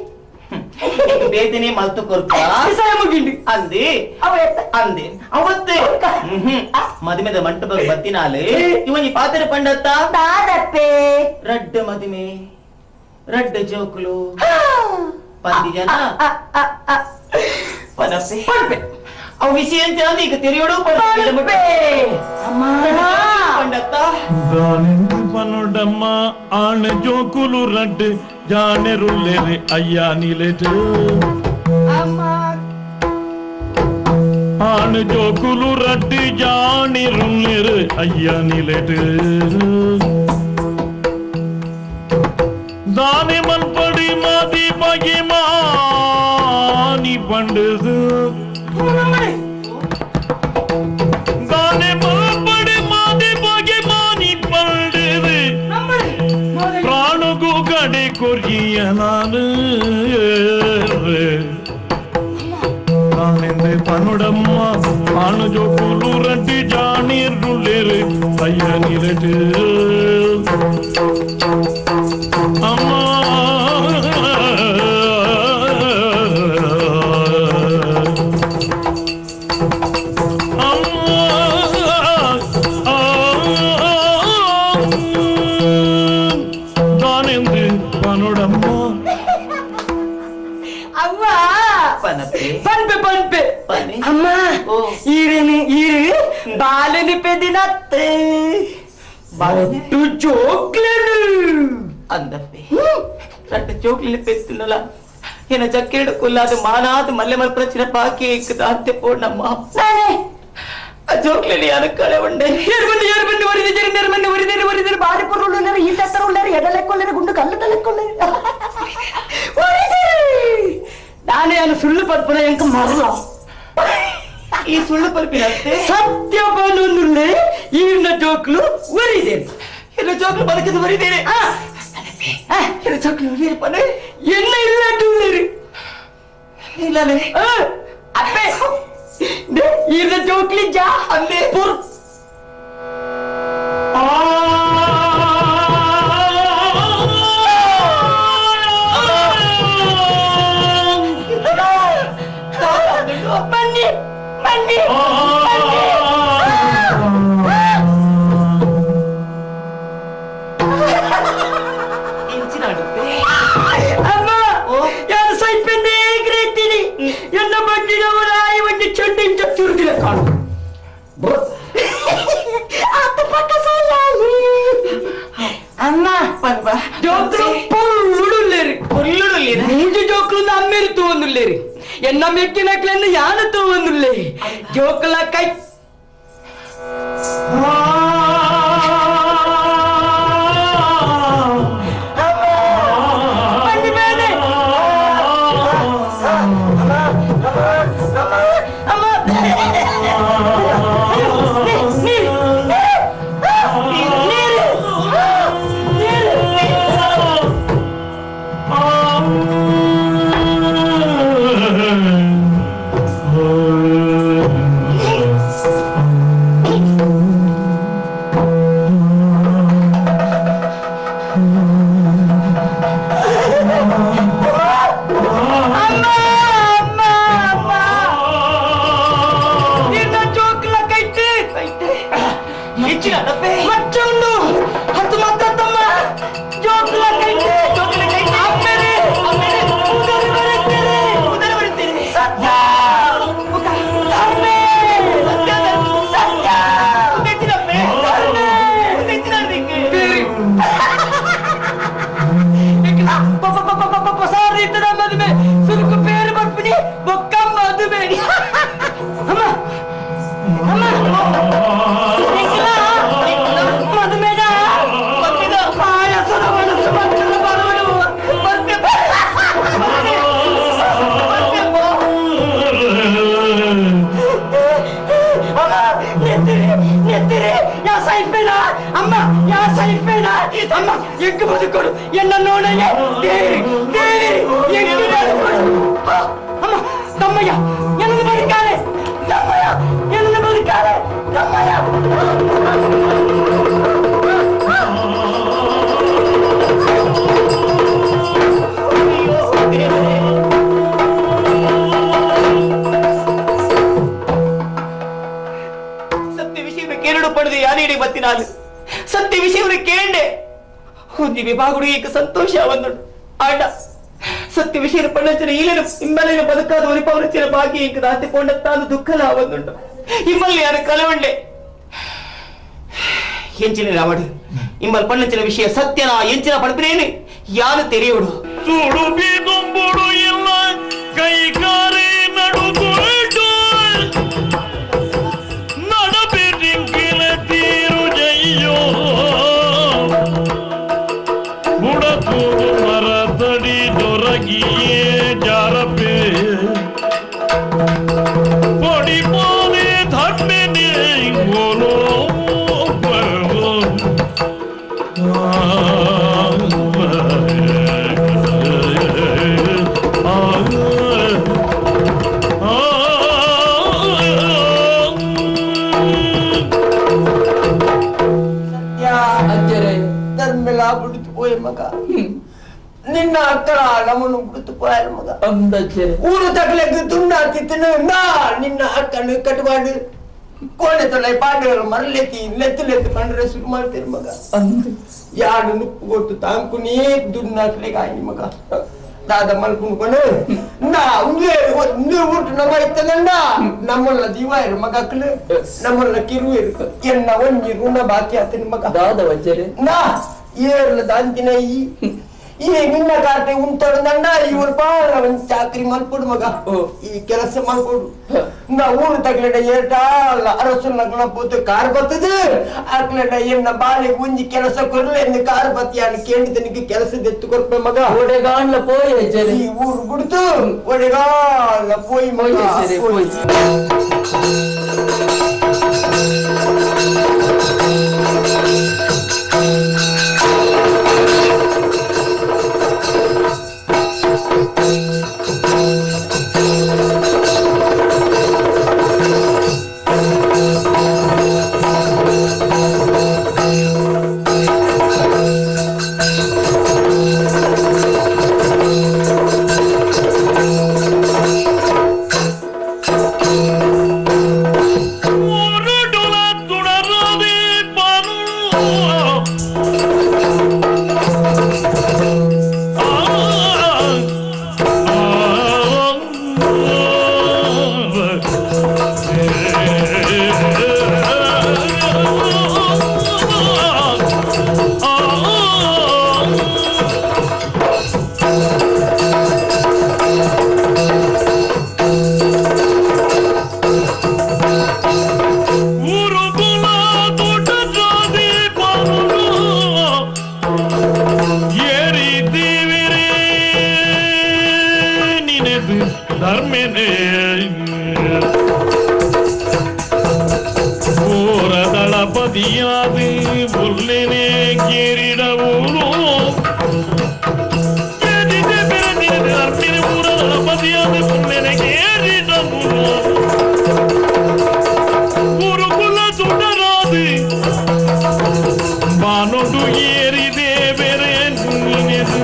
ಬೇತನೆ ಮಲ್ತು ಕೊರ್ಪ ಮುಗಿಂಡು ಅಂದೆ ಅಂದೆ ಅವತ್ತೆ ಮದುಮೆದ ಮಂಟಪ ಬತ್ತಿನಾಲೆ ಇವನಿ ಪಾತ್ರ ಪಂಡತ್ತ ದಾದಪ್ಪೆ ರಡ್ಡ ಮದುಮೆ ರಡ್ಡ ಜೋಕುಲು ಪಂದಿ ಜನ ಪನಪ್ಪೆ ಪನ್ಪೆ ಅವು ವಿಷಯ ಅಂತ ಈಗ ತೆರೆಯೋಡು ಪನ್ಪೆ ಪಂಡತ್ತ ಪನುಡಮ್ಮ ಆಣ ಜೋಕುಲು ರಡ್ಡು ಜಾನೆರುಲ್ಲೆರೆ ಅಯ್ಯ ನಿಲೆಟು ಆಣ ಜೋಕುಲು ರಡ್ಡು ಜಾಣಿರುಲ್ಲೆರೆ ಅಯ್ಯ ನಿಲೆಟು தானே மண்படி மதி மகிமானி பண்டுது தானே மண்படி மதி மகிமானி பண்டுது பிராணுகு கடை கொரிய நானு தானெந்து பனுடம்மா ஆணு ஜோக்குலு ரெண்டு ஜானீர் ருள்ளிரு ஐய நிலட்டு அம்மா தானெந்து பனுடம்மா ಅವ್ವ ಪನ್ಪೆ ಪನ್ಪೆ ಅಮ್ಮ ಈರೇನು ಈರು ಬಾಲನಿ ಪೆದಿನತ್ತೆ ಬಟ್ಟು ಜೋಕ್ಲೇನು ಅಂದಪ್ಪೆ ರಡ್ಡ ಜೋಕ್ಲಿನ ಪೆತ್ತುನಲ ಏನ ಜಕ್ಕೆರಡು ಕುಲ್ಲಾದ ಮಾನಾದ ಮಲ್ಲೆ ಮಲ್ಪರಚಿನ ಬಾಕಿ ಇಕ್ಕದ ಅಂತೆ ಪೋಣಮ್ಮ ಆ ಜೋಕ್ಲಿನ ಯಾರು ಕಳೆ ಉಂಡೆ ಏರ್ಬಂದು ಏರ್ಬಂದು ಒರಿದಿದ್ದೀರಿ ನೆರ್ಬಂದು ಒರಿದಿರಿ ಒರಿದಿರಿ ಬಾರಿ ಪೊರ್ರುಳ್ಳೇರು ಈ ತತ್ತರ ಉಳ್ಳೇರು ಎಡಲೆಕ್ಕೊಳ್ಳೇರು ಗುಂಡು ಕಲ್ಲು ತಲೆಕ್ಕೊಳ್ಳೇರು ಒರಿದಿರಿ ನಾನೇ ಅನು ಸುಳ್ಳು ಪರ್ಪುನ ಎಂಕ ಮರಲ ಈ ಸುಳ್ಳು ಪಲ್ಪಿನತ್ತೆ ಸತ್ಯ ಬನುಲ್ಲೆ ಈರ್ನ ಜೋಕ್ಲು ಒರಿದೆ ಎಲ್ಲ ಜೋಕ್ಲು ಬದುಕದು ಬರಿದೇನೆ ಎಲ್ಲ ಜೋಕ್ಲು ಒರಿದೆ ಪನೆ என்ன இல்லாட்டுள்ளேரு ಇಲ್ಲಲೇ ಅಪ್ಪೆ ಈರ್ನ ಜೋಕ್ಲಿ ಜಾ ಅಂದೆ ಪುರ್ ಬನ್ನಿ ಬನ್ನಿ ಅಮ್ಮ ಯಾರು ಸೈಪೆಂದೇ ಗ್ರೇತೀನಿ ಎನ್ನ ಬಡ್ಡಿನವರಾಯಿ ಒಂದು ಚೆಂಡಿಂಚ ತುರುದಿಲ್ಲ ಕಾಣು ಆತ ಪಕ್ಕ ಸಾಲಾಯಿ ಅಮ್ಮ ಜೋಕ್ಲು ಪೊಳ್ಳುಡುಲ್ಲೇರಿ ಪೊಳ್ಳುಡುಲ್ಲೇರಿ ಮೂಜು ಜೋಕ್ಲು ಅಮ್ಮೇರಿ ತೂವೊಂದುಲ್ಲೇರಿ ಎನ್ನ ಮೆಕ್ಕಿನಕ್ಲೆನ್ನು ಯಾನು ತೂವೊಂದುಲ್ಲೆ ಜೋಕ್ಲ ಕೈ ಅಯ್ಯೋ ದೇವರೇ. ಪಂಡಾಲು ಸತ್ಯ ವಿಷಯವನ್ನು ಕೇಂಡೆ ಒಂಜಿ ವಿಭಾಗುಡು ಏಕ ಸಂತೋಷ ಬಂದುಡು ಆಂಡ ಸತ್ಯ ವಿಷಯ ಪಂಡಚನ ಈಲನು ಇಮ್ಮಲಿನ ಬದುಕಾದ ಒಲಿಪವರಚಿನ ಭಾಗ್ಯ ಏಕ ದಾತಿ ಪೋಂಡತ್ತಾದ ದುಃಖಲ ಬಂದುಂಡು ಇಮ್ಮಲ್ಲಿ ಯಾರು ಕಲವಂಡೆ ಎಂಚಿನ ರಾವಡು ಇಮ್ಮಲ್ ಪಣ್ಣಚಿನ ವಿಷಯ ಸತ್ಯನ ಎಂಚಿನ ಪಡ್ಪಿನೇನು ಯಾರು ತೆರೆಯೋಡು ತುಡುಬಿ ದುಂಬುಡು ಇಲ್ಲ ಕೈಕಾರಿ ನಡುಗುಡು ನಡಬಿರಿಂಕಿನ ತೀರು ಜಯ್ಯೋ ಬುಡತೂರು ಮರದಡಿ ದೊರಗಿಯೇ ಜಾರಪೆ ಪೊಡಿ ಪೋನೆ ಧರ್ಮಿನಿ ಗೋಲೋ ಧರ್ಮೆಲ ಬಿಡುತ್ತು ಪೋಯ ಮಗ ನಿನ್ನ ಅಕ್ಕಳ ನಮ್ಮನ್ನು ಬಿಡುತ್ತು ಪೋಯ ಮಗ ಊರು ತಗ್ಲಕ್ಕೆ ತುಂಡಾತಿತ್ತು ನಿನ್ನ ಅಕ್ಕನು ಕಟ್ಟುಪಾಡು ಕೋಣೆ ತೊಲೆ ಪಾಂಡವರು ಮರಲೆತ್ತಿ ಲೆತ್ತು ಲೆತ್ತು ಪಂಡ್ರೆ ಶುರು ಮಾಡ್ತೀರಿ ಮಗ ಯಾಡು ನುಪ್ಪು ಕೊಟ್ಟು ತಾಂಕುನೇ ದುಡ್ಡು ಹಾಕ್ಲಿಕ್ಕೆ ಆಯ್ತು ಮಗ ದಾದ ಮಲ್ಕೊಂಡು ನಾ ಉಂದೇ ಉಂದೇ ಊಟ ನಮ್ಮ ಇತ್ತದಂಡ ನಮ್ಮಲ್ಲ ದೀವ ಇರು ಮಗಕ್ಲು ನಮ್ಮಲ್ಲ ಕಿರು ಇರು ಎನ್ನ ಒಂಜಿ ಋಣ ಬಾಕಿ ಆತನ ಮಗ ದಾದ ವಜ್ಜರೆ ನಾ ಏರ್ಲ ದಾಂತಿನ ಈ ಈ ನಿನ್ನ ಕಾರ್ಟೆ ಉಂಟೊಡದಂಡ ಇವರು ಬಾಳ ಒಂದ್ ಚಾಕ್ರಿ ಮಲ್ಕೊಡು ಮಗ ಈ ಕೆಲಸ ಮಲ್ಕೊಡು ನಾ ಊರು ತಗ್ಲಡ ಏಟಾಲ ಅರಸುನಗ್ಲ ಪೋತು ಕಾರ್ ಬರ್ತದೆ ಆಕ್ಲಡ ಎನ್ನ ಬಾಳೆ ಒಂಜಿ ಕೆಲಸ ಕೊರ್ಲೆ ಎಂದು ಕಾರ್ ಬತ್ತಿಯಾನು ಕೇಳಿದನಿಗೆ ಕೆಲಸದೆತ್ತು ಕೊರ್ಪೆ ಮಗ ಒಡೆಗಾಣ್ಲ ಪೋಯಿ ಅಜ್ಜರೆ ಈ ಊರು ಗುಡ್ತು ಒಡೆಗಾಲ ಪೋಯಿ ಮಗ ಪೋಯಿ. ಮುರುಡುಲ ತುಡರದೆ ಬರು ಉರುಗುಲ ದೊಡ್ಡದಾದೆ ಬರು ಏರಿದ್ದೀವಿರೇ ನಿನೆದು ಧರ್ಮೆನೆ ಊರ ದಳಪತಿಯಾದೆ ಬುಲ್ಲೆನೆ ಕೇರಿಡವೂರು ಕೇರಿದೆ ಬೆರೆದಿದೆ ಧರ್ಮಿನ ಊರ ದಳಪತಿಯಾದೆ ಬುಲ್ಲೆನೆ ಕೇರಿಡವೂರು ಗುರುಕುಲ ಸುಡರಾದಿ ಬಾನೊಡು ಏರಿದೆ ಬೇರೆ ನೀನೆದು.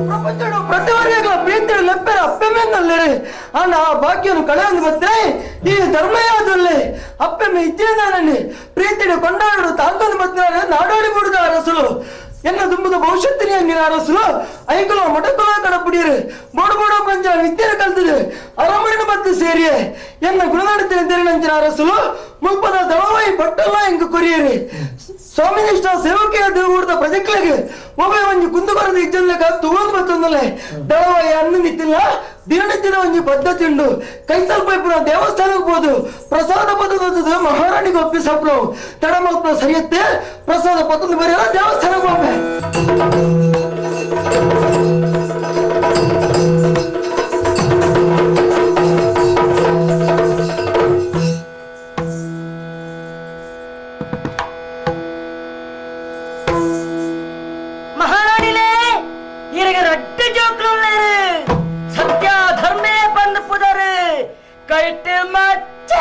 ಪ್ರಪಂಚಡು ಪ್ರತಿವರ್ಯಗಳ ಪ್ರೀತಿಯ ಲೆಪ್ಪೆರ ಅಪ್ಪೆಮೆನ್ನಲ್ಲೇರೆ ಆಂಡ ಆ ಭಾಗ್ಯನು ಕಳೆಯೊಂದು ಬತ್ತೆ ಈ ಧರ್ಮಯಾದಲ್ಲಿ ಅಪ್ಪೆಮ್ಮೆ ಇದ್ದೇನಾನನ್ನಿ ಪ್ರೀತಿಯ ಕೊಂಡಾಡಲು ತಾಂತೊಂದು ಬತ್ತಿನಾರೆ ನಾಡೋಡಿ ಬಿಡುದ ಅರಸುಲು ಎನ್ನ ದುಂಬುದ ಭವಿಷ್ಯತ್ತಿನ ನಿನ್ನ ಅರಸುಲು ಐಕುಲ ಮೊಟಕುಲ ಕಡಪುಡಿಯರು ಬೋಡು ಬೋಡೋ ಪಂಚ ವಿದ್ಯೆ ಕಲ್ತಿದೆ ಅರಮರಿನ ಬತ್ತು ಸೇರಿಯೇ ಎನ್ನ ಗುಣನಡತಿನ ತೆರಿನಂಚಿನ ಅರಸುಲು ಮುಲ್ಪದ ದಳವಾಯಿ ಬಟ್ಟಲ್ಲ ಎಂಕು ಕೊರಿಯರಿ ಸ್ವಾಮಿನಿಷ್ಠ ಸೇವಕಿಯ ದೇವೂರ್ದ ಪ್ರಜೆಕ್ಲೆಗ್ ಒಬ್ಬ ಒಂಜಿ ಕುಂದುಕೊರದ ಇಜ್ಜನ್ಲೆಕ ತುಗೊಂದು ಬತ್ತೊಂದಲೆ ದಳವಾಯಿ ಅನ್ನ ನಿತ್ತಿಲ್ಲ ದಿನನಿತ್ಯದ ಒಂಜಿ ಪದ್ಧತಿ ಉಂಡು ಕೈತಲ್ಪ ಇಪ್ಪುನ ದೇವಸ್ಥಾನಕ್ಕೆ ಹೋದು ಪ್ರಸಾದ ಪದ್ಧತಿ ಮಹಾರಾಣಿಗೆ ಒಪ್ಪಿಸಪ್ಲು ತಡ ಮಲ್ಪನ ಸರಿಯತ್ತೆ ಪ್ರಸಾದ ಪತ್ತೊಂದು ಬರೆಯಲ್ಲ ದೇವಸ್ಥಾನಕ್ಕೆ ಒಮ್ಮೆ ಮಹಾರಾಣಿಲೇ ಇರಗ ರಡ್ಡು ಜೋಕ್ಲು ಸತ್ಯ ಧರ್ಮೇ ಬಂದು ಪುದರು ಕೈಟ್ ಮಚ್ಚ.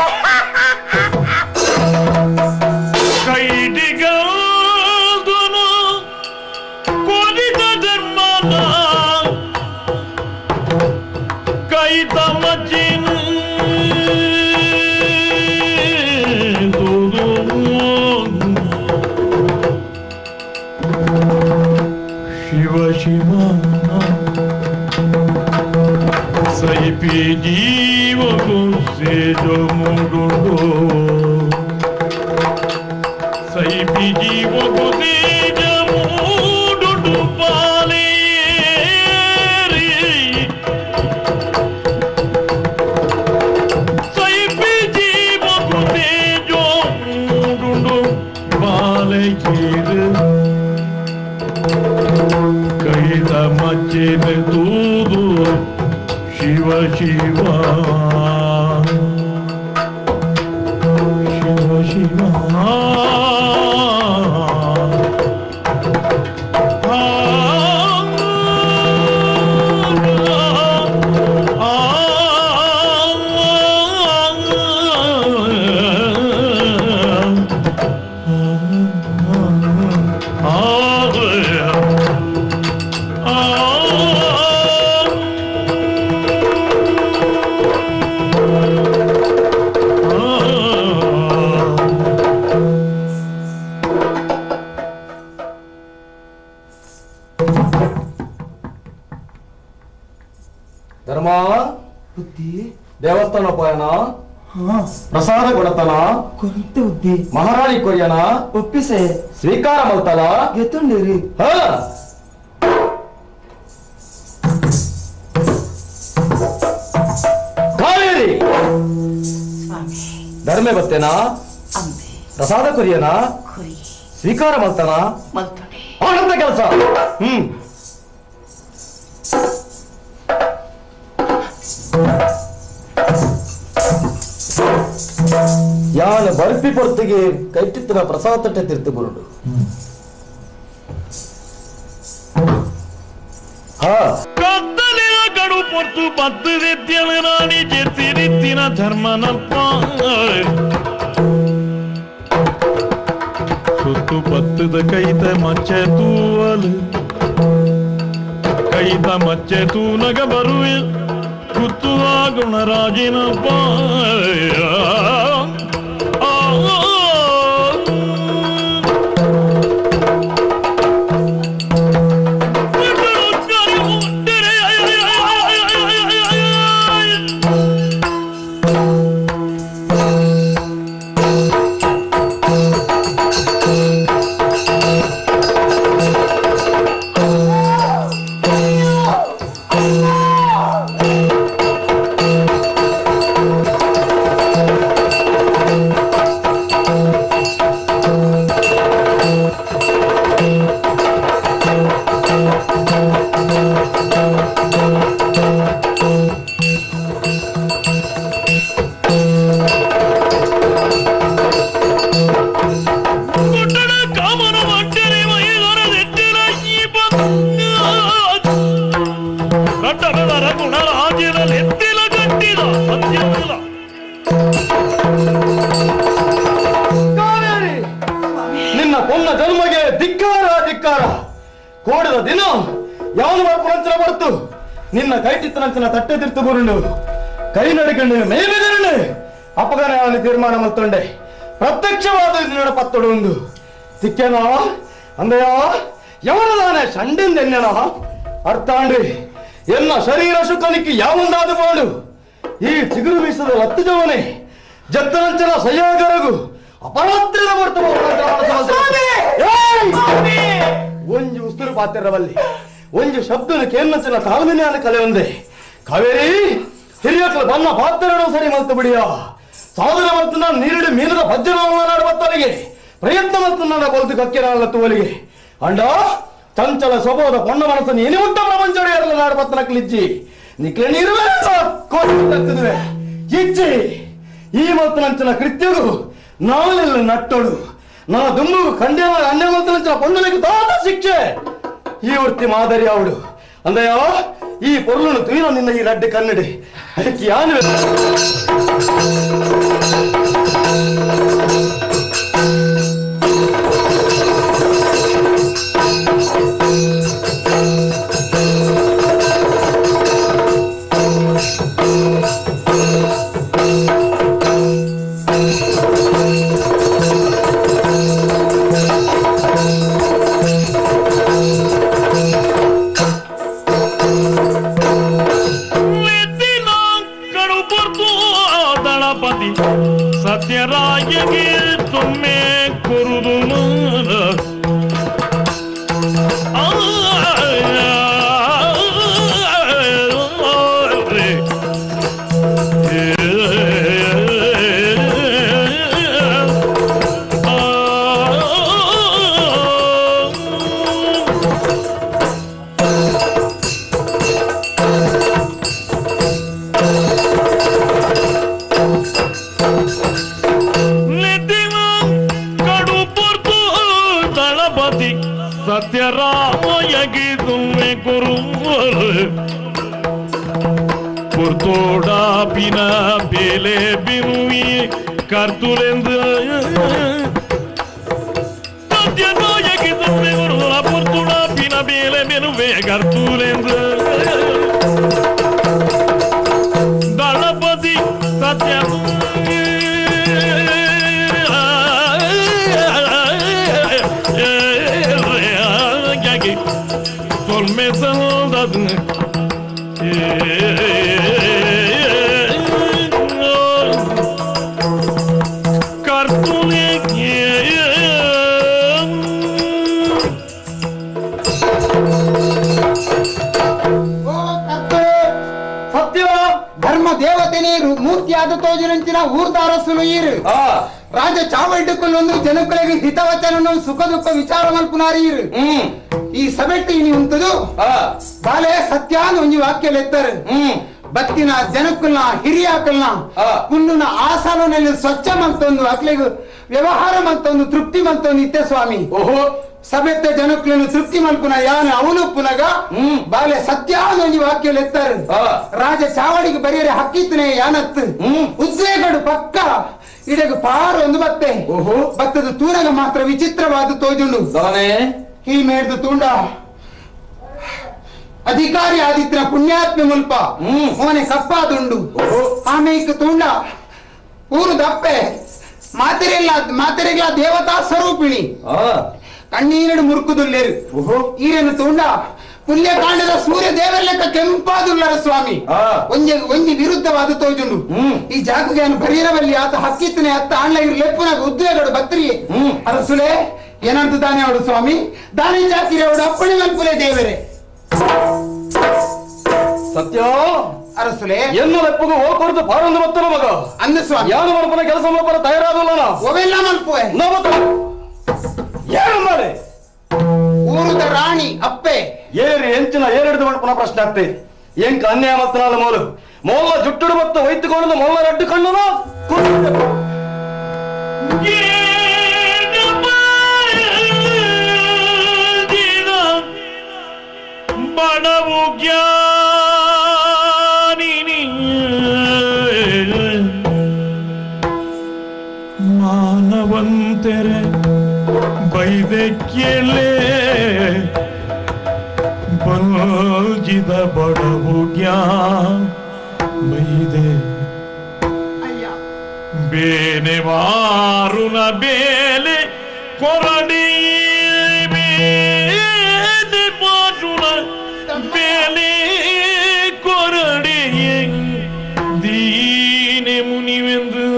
ಮಚ್ಚಿನ ತೂದು ಶಿವ ಶಿವ ಸೈಪಿ ಜೀವಕು ಸೇಜೋ ಮೂಡುಂಡು ಸೈಪಿ ಜೀವಕು ತೇಜ ಮೂಡುಂಡು ಪಾಲೇರಿ ಸೈಪಿ ಜೀವಕು ತೇಜೋ ಮೂಡುಂಡು ಪಾಲೇರಿ ಕೈದ ಮಚ್ಚಿನ ತೂದು ಶಿವ ಶಿವ ಶಿವ ಶಿವ ಧರ್ಮ ದೇವಸ್ಥಾನ ಪಯಣ ಪ್ರಸಾದ ಕೊಡತನ ಮಹಾರಾಣಿ ಕೊರಿಯನ ಒಪ್ಪಿಸೆ ಸ್ವೀಕಾರ ಮಲ್ತಲ ಗೆತ್ತುಂಡಿರಿ ಹ ಕಾವೇರಿ ಧರ್ಮೆ ಬತ್ತೇನಾ ಪ್ರಸಾದ ಕೊರಿಯನ ಸ್ವೀಕಾರ ಮಲ್ತನ ಆನಂದ ಕೆಲಸ. ಹ್ಮ್ ಯಾನ ಬರ್ಪಿ ಪೊರ್ತಿಗೆ ಕೈಟಿತ್ತಿನ ಪ್ರಸಾದ ತಟ್ಟೆ ತಿರ್ತು ಬರುಡು. ಹಾ ಕತ್ತಲಿನ ಕಡು ಪೊರ್ತು ಪತ್ತು ರೀತಿಯ ರಾಣಿ ಜೆತ್ತಿರಿತ್ತಿನ ಧರ್ಮನಲ್ಪ ಸುತ್ತು ಪತ್ತದ ಕೈತ ಮಚ್ಚೆ ತೂವಲು ಕೈತ ಮಚ್ಚೆ ತೂನಗ ಬರುವೆ ಕುತ್ತುವ ಗುಣರಾಜಿನಪ್ಪ ನಿನ್ನ ಪೊನ್ನ ಜನ್ಮಗೆ ಧಿಕ್ಕಾರ ಧಿಕ್ಕಾರ. ಕೋಡಿದ ದಿನ ಯಾವನು ಬರ್ಪುಣಂಚನ ಬರ್ತು ನಿನ್ನ ಕೈಟಿತ್ತನಂಚನ ತಟ್ಟೆ ತಿರ್ತು ಬರುಂಡು ಕೈ ನಡಿಕೊಂಡು ಮೇಲೆದಿರುಂಡು ಅಪಗನ ಯಾವನು ತೀರ್ಮಾನ ಮಲ್ತೊಂಡೆ ಪ್ರತ್ಯಕ್ಷವಾದ ನಿನ್ನಡ ಪತ್ತೊಡು ಒಂದು ತಿಕ್ಕೇನೋ ಅಂದೆಯೋ ಯವನದಾನೆ ಸಂಡಿಂದ ಎನ್ನೆನೋ ಅರ್ಥಾಂಡ್ರಿ ಎನ್ನ ಶರೀರ ಸುಖನಿಕ್ಕೆ ಯಾವೊಂದಾದ ಬೋಡು ಈ ಚಿಗುರು ಬೀಸದ ಲತ್ತು ಜವನೆ ಜತ್ತನಂಚನ ಸಯ್ಯಾಗರಗು ಅಪರಾತ್ರಿದ ಒಂಜಿ ಉಸ್ತುರು ಪಾತಿರವಲ್ಲಿ ಒಂಜಿ ಶಬ್ದನ ಕೇನ್ನಂಚನ ತಾಳ್ಮೆನ ಕಲೆ ಒಂದೆ ಕಾವೇರಿ ಹಿರಿಯಕಲು ಬನ್ನ ಪಾತ್ರನು ಸರಿ ಮಲ್ತು ಬಿಡಿಯ ಸಾಧನೆ ಮತ್ತು ನೀರಿಡು ಮೀನದ ಭಜ್ಜನ ಬತ್ತಲಿಗೆ ಪ್ರಯತ್ನ ಮತ್ತು ನನ್ನ ಕೊಲ್ತು ಕಕ್ಕಿರಾಳ ತೂವಲಿಗೆ ಅಂಡ ಚಂಚಲ ಸ್ವಭಾವದ ಪೊಣ್ಣ ಮನಸ್ಸನ್ನು ಏನೇ ಉಂಟ ಪ್ರಪಂಚ ನಾಡು ಬತ್ತನ ಕ್ಲಿಜ್ಜಿ ನಿಕ್ಲೆ ನೀರುವೆ ತಕ್ಕದುವೆ ಇಜ್ಜಿ ಈ ಮಲ್ತನಂಚನ ಕೃತ್ಯವು ನಾವೆಲ್ಲ ನಟ್ಟೋಡು ನಾ ದುಂಬು ಖಂಡೇವ ಅನ್ಯ ಮಲ್ತನಂಚನ ಪೊಣ್ಣಲಿಗೆ ದಾದ ಶಿಕ್ಷೆ ಈ ವೃತ್ತಿ ಮಾದರಿ ಅವಳು ಅಂದಯ್ಯ ಈ ಪೊರ್ಲನು ತುಯಿನ ನಿನ್ನ ಈ ರಡ್ಡೆ ಕನ್ನಡಿ ಅದಕ್ಕೆ ಯಾನು ಪೊರ್ತೋಡಾಪಿನ ಬೇಲೆ ಬಿನುವಿ ಕರ್ತುಲೆಂದು ಸತ್ಯನಾಯಕಿ ಸತ್ಯಗುರುಳ ಪೊರ್ತುಡಾಪಿನ ಬೇಲೆ ಬಿನುವೆ ಕರ್ತುಲೆಂದು ದಳಪತಿ ಸತ್ಯ ಧರ್ಮ ದೇವತೆ ನೀರು ಮೂರ್ತಿಯಾದ ತೋಜಿನಂಚಿನ ಊರ್ದಾರಸುಲು ಈರು ರಾಜ ಚಾವಡ್ಡುಕುಲ್ಲೊಂದು ಜನಕುಲೆಗೆ ಹಿತವಚನನು ಸುಖ ದುಃಖ ವಿಚಾರ ಮಲ್ಪುನಾರಿ ಈರು ಈ ಸಭೆಟ್ಟು ಇನಿ ಉಂಟುದು ಬಾಲೆ ಸತ್ಯಾನು ಒಂಜಿ ವಾಕ್ಯ ಲೆತ್ತರು ಬತ್ತಿನ ಜನಕುಲ್ನ ಹಿರಿಯಾಕಲ್ನ ಕುಲ್ಲುನ ಆಸನನಲ್ಲಿ ಸ್ವಚ್ಛ ಮಂತೊಂದು ಅಕ್ಲೆಗು ವ್ಯವಹಾರ ಮಂತೊಂದು ತೃಪ್ತಿ ಮಂತೊಂದು ಇತ್ತೆ ಸ್ವಾಮಿ. ಓಹೋ ಸಭೆತ್ತ ಜನಕ್ಕನ್ನು ತೃಪ್ತಿ ಮಲ್ಪುನ ಯಾನು ಅವನು ಪುನಗ ಬಾಲೆ ಸತ್ಯಾನು ಒಂಜಿ ವಾಕ್ಯ ಲೆತ್ತರು ರಾಜ ಚಾವಡಿಗೆ ಬರೆಯರೆ ಹಕ್ಕಿತ್ತನೆ ಯಾನತ್ತು ಉದ್ವೇಗಡು ಪಕ್ಕ ಇಡಗ ಪಾರು ಒಂದು ಬತ್ತೆ. ಓಹೋ ಬತ್ತದ ತೂರಗ ಮಾತ್ರ ವಿಚಿತ್ರವಾದ ತೋಜುಂಡು ಈ ಮೇಡ್ದು ತೂಂಡ ಅಧಿಕಾರಿ ಆದಿತ್ಯ ಪುಣ್ಯಾತ್ಮ ಮುಲ್ಪ ಮೋನೆ ಕಪ್ಪಾದುಂಡು ಆಮೇಕ ತೂಂಡ ಊರು ದಪ್ಪೆ ಮಾತೆರೆಲ್ಲ ಮಾತೆರೆಗಳ ದೇವತಾ ಸ್ವರೂಪಿಣಿ ಕಣ್ಣೀರಡು ಮುರುಕುದುಲ್ಲೇರು ಈರೇನು ತೂಂಡ ಪುಣ್ಯಕಾಂಡದ ಸೂರ್ಯ ದೇವರ ಲೆಕ್ಕ ಕೆಂಪಾದುಲ್ಲರ ಸ್ವಾಮಿ. ಒಂಜಿ ಒಂಜಿ ವಿರುದ್ಧವಾದ ತೋಜುಂಡು ಈ ಜಾಗಗೆ ಬರೀರವಲ್ಲಿ ಆತ ಹಕ್ಕಿತ್ತನೆ ಅತ್ತ ಆಣ್ಲ ಇರು ಲೆಪ್ಪುನಾಗ ಉದ್ವೇಗಡು ಬತ್ರಿ ಅರಸುಲೆ ಏನಂತ ದಾನೆ ಅವಡು ಸ್ವಾಮಿ ದಾನೆ ಜಾತಿರೆ ಅವಡು ಅಪ್ಪಣೆ ಮನ್ಪುಲೆ ದೇವರೇ ಸತ್ಯ ಅರಸುಲೆ ಎನ್ನು ಲೆಪ್ಪಗೂ ಹೋಗ್ಕೊಡ್ದು ಪಾರೊಂದು ಮತ್ತನ ಮಗ ಅಂದ ಸ್ವಾಮಿ ಯಾರು ಮಲ್ಪನ ಕೆಲಸ ಮಲ್ಪನ ತಯಾರಾದಲ್ಲ ಒವೆಲ್ಲ ಮಲ್ಪುವೆ ಏನು ಮಾಡಿ ಊರುದ ರಾಣಿ ಅಪ್ಪೆ ಏರಿ ಎಂಚಿನ ಏರೆಡ್ದು ಮಲ್ಪನ ಪ್ರಶ್ನೆ ಆಗ್ತೆ ಎಂಕ ಅನ್ಯಾಯ ಮತ್ತನಾಲ ಮೋಲು ಮೊಲ್ಲ ಜುಟ್ಟುಡು ಮತ್ತು ಹೊಯ್ತುಕೊಂಡು ಮೊಲ್ಲ ರಡ್ಡು ಕಣ್ಣು ಬಡವು ಜ್ಞಾನಿನಿ ಮಾನವಂತೆರೆ ಬೈದೆ ಕೇಳೆ ಬಲ್ಜಿದ ಬಡವು ಜ್ಞಾನ ಬೈದೆ ಬೇನೆ ವಾರುನ ಬೇಲೆ ಕೊರಡಿ ಬೇನೆ ಮಾರುನ ಬೇಲೆ ಕೊರಡಿ ದೀನೆ ಮುನಿವೆಂದು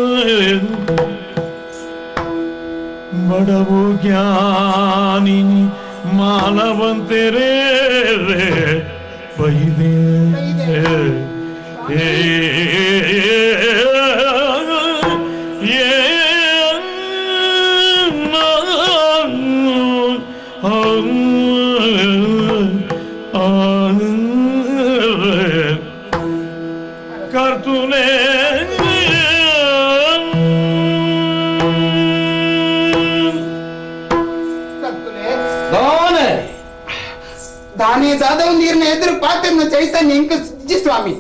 ಬಡವು ಜ್ಞಾನಿನಿ ಮಾನವಂತೆರೇ ಬೈದೆ ಕರ್ತುನೆ ದಾನೆ ದಾದವ ನೀರಿನ ಎದುರು ಪಾತ್ರನ ಚೈತನ್ಯ ಇಂಕ ಸ್ವಾಮಿ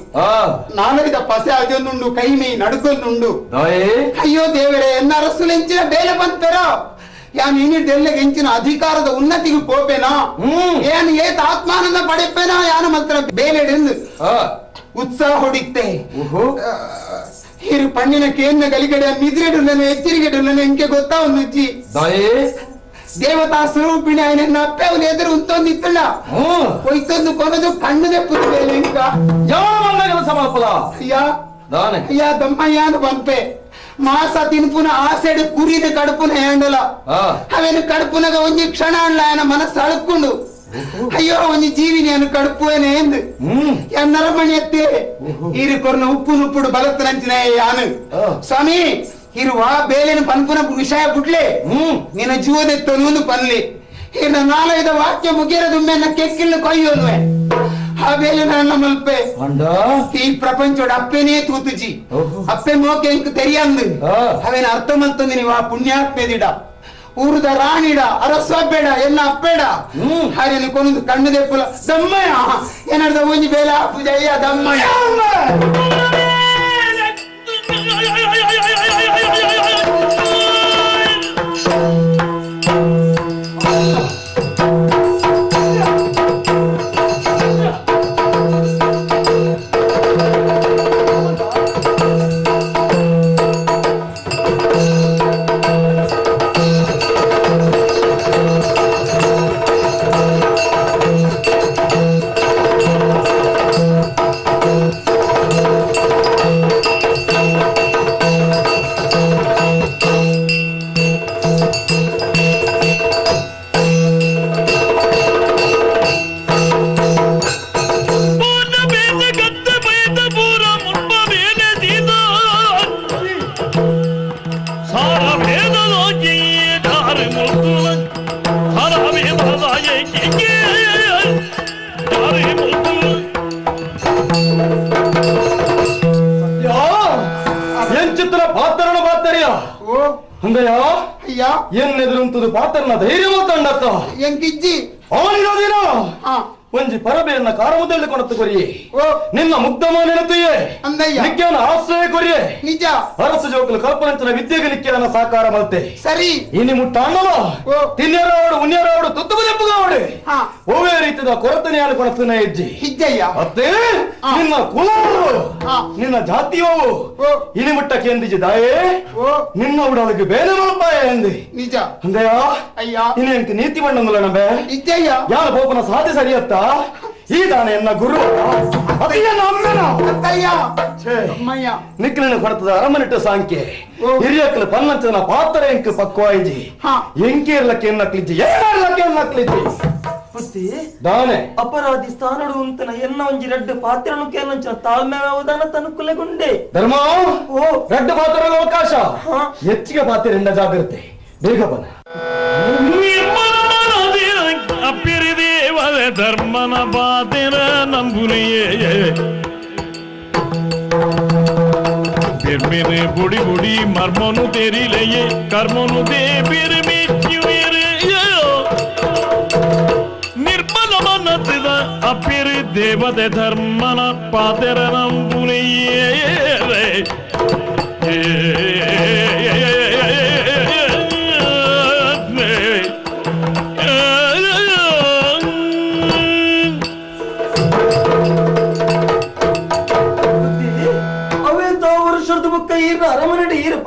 ನಾನೈದ ಪಸೆ ಅದೊಂದುಂಡು ಕೈ ಮೈ ನಡುಕೊಂದುಂಡು. ಅಯ್ಯೋ ದೇವರೇ ಎನ್ನ ಅರಸುಲೆಂಚಿನ ಬೇಲೆ ಬಂದ್ಪೆರ ಯಾನ್ ಇನ್ನಿಡ್ದೆಲ್ಲ ಎಂಚಿನ ಅಧಿಕಾರದ ಉನ್ನತಿಗೆ ಪೋಪೇನಾ ಏನ್ ಏತ ಆತ್ಮಾನಂದ ಪಡೆಪೇನಾ ಯಾನ ಮಂತ್ರ ಬೇಲೆಡೆಂದು ಉತ್ಸಾಹ ಹೊಡಿತ್ತೆ ಹಿರು ಪಣ್ಣಿನ ಕೇಂದ್ರ ಗಲಿಗಡೆ ನಿದ್ರೆಡು ನನ್ನ ಎಚ್ಚರಿಕೆಡು ನನ್ನ ಇಂಕೆ ಗೊತ್ತಾ ಒಂದು ಅಜ್ಜಿ ದೇವತಾ ಸ್ವರೂಪಿಣಿ ఆయన ಅಪ್ಪೆ ಅವನ ಎದುರು ಉಂತೊಂದಿತ್ತಲ್ಲ ಕೊಯ್ತೊಂದು ಕೊನದು ಕಣ್ಣದೆ ಪುತ್ತೇನೆ ಇಂಕ ಯಾವ ಕೆಲಸ ಮಲ್ಪಲ ಅಯ್ಯ ಅಯ್ಯ ದಮ್ಮಯ್ಯ ಬಂಪೆ ಮಾಸ ತಿನ್ಪುನ ಆಸೆಡು ಕುರಿದ ಕಡುಪುನ ಹೇಂಡಲ ಅವೇನು ಕಡುಪುನಗ ಒಂಜಿ ಕ್ಷಣ ಅಣ್ಣ ఆయన ಮನಸ್ಸು ಅಳ್ಕೊಂಡು ಅಯ್ಯೋ ಒಂಜಿ ಜೀವಿನಿ ಅನ್ನು ಕಡುಪುವೇನೆ ಎಂದು ನರಮಣಿ ಎತ್ತೆ ಈರು ಕೊರ್ನ ಉಪ್ಪು ನುಪ್ಪುಡು ಬಲತ್ತನಂಚಿನ ಯಾನು ಸ್ವಾಮಿ ಇರುವ ಬೇಲಿನ ಪನ್ಪುನ ವಿಷಯ ಬಿಡ್ಲೆ ನಿನ್ನ ಜೀವದೆತ್ತೊಂದು ಪನ್ಲಿ ಇನ್ನು ನಾಲೈದ ವಾಕ್ಯ ಮುಗಿಯರದುಮ್ಮೆನ್ನ ಕೆಕ್ಕಿಲ್ಲು ಕೊಯ್ಯೋನ್ವೆ ಆ ಬೇಲೆ ನನ್ನ ಮಲ್ಪೆ ಈ ಪ್ರಪಂಚೋಡ ಅಪ್ಪೆನೇ ತೂತುಜಿ ಅಪ್ಪೆ ಮೋಕೆ ಇಂಕ್ ತೆರಿಯಂದು ಅವೇನ ಅರ್ಥ ಮಂತಂದು ನೀವು ಆ ಪುಣ್ಯಾತ್ಮೆದಿಡ ಊರುದ ರಾಣಿಡ ಅರಸ್ವಬೇಡ ಎನ್ನ ಅಪ್ಪೇಡ ಹರಿನ ಕೊನೊಂದು ಕಣ್ಣು ದೆಪ್ಪುಲ ದಮ್ಮಯ್ಯ ಏನಾರ್ದ ಒಂಜಿ ಬೇಲ ಪೂಜಯ್ಯ ದಮ್ಮಯ್ಯ ಎನ್ನೆದುರುಂತದು ಪಾತ್ರನ ಧೈರ್ಯ ತಂಡತ್ತ ಎಂಕಿಜ್ಜಿ ಅವನಿರೋದಿನ ಒಂಜಿ ಪರಬೆಯನ್ನ ಕಾರ ಮುದ್ದೆಳ್ಳಿ ಕೊಣತ್ತು ಕೊರಿಯೆ ನಿನ್ನ ಮುಗ್ಧ ಮಾನೆನತೆಯೇ ನಿಕ್ಯಾನ ಆಶ್ರಯ ಕೊರಿಯೆ ನಿಜ ಅರಸು ಜೋಕುಲು ಕಲ್ಪನಂಚನ ವಿದ್ಯೆಗೆ ನಿಕ್ಯಾನ ಸಾಕಾರ ಮಲ್ತೆ ಸರಿ ಇನಿ ಮುಟ್ಟಾಂಡಲ ತಿನ್ಯರಾವಡು ಉನ್ಯರಾವಡು ತುತ್ತು ದೆಪ್ಪುಗಾವಡೆ ಒವೇ ರೀತಿಯ ಕೊರತನೆಯನ್ನು ಕೊಣತನ ಹೆಜ್ಜೆ ಹಿಜ್ಜಯ್ಯ ಅತ್ತೆ ನಿನ್ನ ಕುಲವು ನಿನ್ನ ಜಾತಿಯವು ಇನಿ ಮುಟ್ಟ ಕೇಂದಿಜಿ ದಾಯೇ ನಿನ್ನ ಉಡಲಿಗೆ ಬೇರೆ ಮಲ್ಪಾಯ ಎಂದಿ ನಿಜ ಅಂದಯ್ಯ ಅಯ್ಯ ಇನ್ನೆಂತ ನೀತಿ ಬಣ್ಣಂಗುಲ ನಂಬೆ ಇಜ್ಜಯ್ಯ ಯಾರ ಬೋಪನ ಸಾಧಿ ಸರಿಯತ್ತ ಈ ದಾನೆ ಎನ್ನ ಗುರು ನಿಕ್ಲಿನ ಕೊಡತದ ಅರಮನಿಟ್ಟು ಸಾಂಖ್ಯೆ ಹಿರಿಯಕ್ಲು ಪನ್ನಂಚನ ಪಾತ್ರ ಎಂಕ್ ಪಕ್ವಾಯಿಜಿ ಎಂಕೆ ಇರ್ಲಕ್ಕೆ ಎನ್ನಕ್ಲಿಜ್ಜಿ ಏರ್ಲಕ್ಕೆ ಎನ್ನಕ್ಲಿಜ್ಜಿ ದಾನೆ ಅಪರಾಧಿ ಸ್ಥಾನಡು ಉಂತನ ಎನ್ನ ಒಂಜಿ ರಡ್ಡು ಪಾತ್ರನು ಕೇನಂಚನ ತಾಳ್ಮೆ ಅವದಾನ ತನುಕುಲೆಗುಂಡೆ ಧರ್ಮ ರಡ್ಡು ಪಾತ್ರ ಅವಕಾಶ ಹೆಚ್ಚಿಗೆ ಪಾತ್ರ ಎಂಡ ಜಾಗ್ರತೆ ಬೇಗ ಬನ ಧರ್ಮನ ಬಾತಿರ ನಂಬುನಿಯೇ ಬಿರ್ಮಿರೆ ಬುಡಿ ಬುಡಿ ಮರ್ಮನು ತೆರಿಲೆಯೇ ಕರ್ಮನು they ಬಿರ್ಮಿಚ್ಯುವಿರೆ ನಿರ್ಮಲ ಮನಸಿದ ಅಪಿರಿ ದೇವತೆ ಧರ್ಮನ ಪಾತಿರ ನಂಬುನಿಯೇ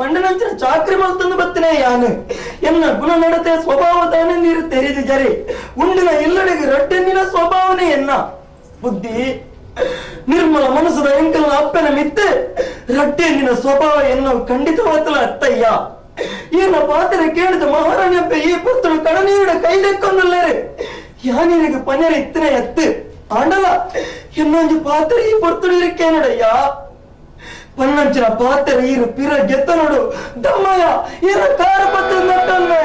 ಪಂಡನಂಚನ ಚಾಕ್ರಿ ಮಲ್ತಂದು ಬತ್ತನೆ ಯಾನು ಎನ್ನ ಗುಣ ನಡತೆ ಸ್ವಭಾವ ತಾನೇ ನೀರು ತೆರೆದು ಜರೆ ಉಂಡಿನ ಇಲ್ಲಡೆಗೆ ರೊಟ್ಟೆನ್ನಿನ ಸ್ವಭಾವನೆ ಎನ್ನ ಬುದ್ಧಿ ನಿರ್ಮಲ ಮನಸ್ಸದ ಎಂಕಲ್ನ ಅಪ್ಪನ ಮಿತ್ತೆ ರೊಟ್ಟೆನ್ನಿನ ಸ್ವಭಾವ ಎನ್ನ ಖಂಡಿತವಾತಲ ಅತ್ತಯ್ಯ ಈನ ಪಾತ್ರೆ ಕೇಳಿದ ಮಹಾರಾಣಿ ಅಪ್ಪ ಈ ಪುತ್ರನು ಕಡನೀರಿನ ಕೈಲೆಕ್ಕೊಂದುಲ್ಲೇರೆ ಯಾನಿನಗೆ ಪನ್ನೆರ ಇತ್ತನೆ ಎತ್ತು ಆಂಡಲ ಇನ್ನೊಂದು ಪಾತ್ರೆ ಈ ಪುರ್ತುಡು ಇರಕ್ಕೇನಡಯ್ಯ ಪನ್ನಂಚಿನ ಪಾತ್ರೆ ಈರು ಪಿರ ಗೆತ್ತ ನೋಡು ದಮ್ಮಯ್ಯ ಈರ ಕಾರ ಪತ್ರ ನಟ್ಟಲ್ವೇ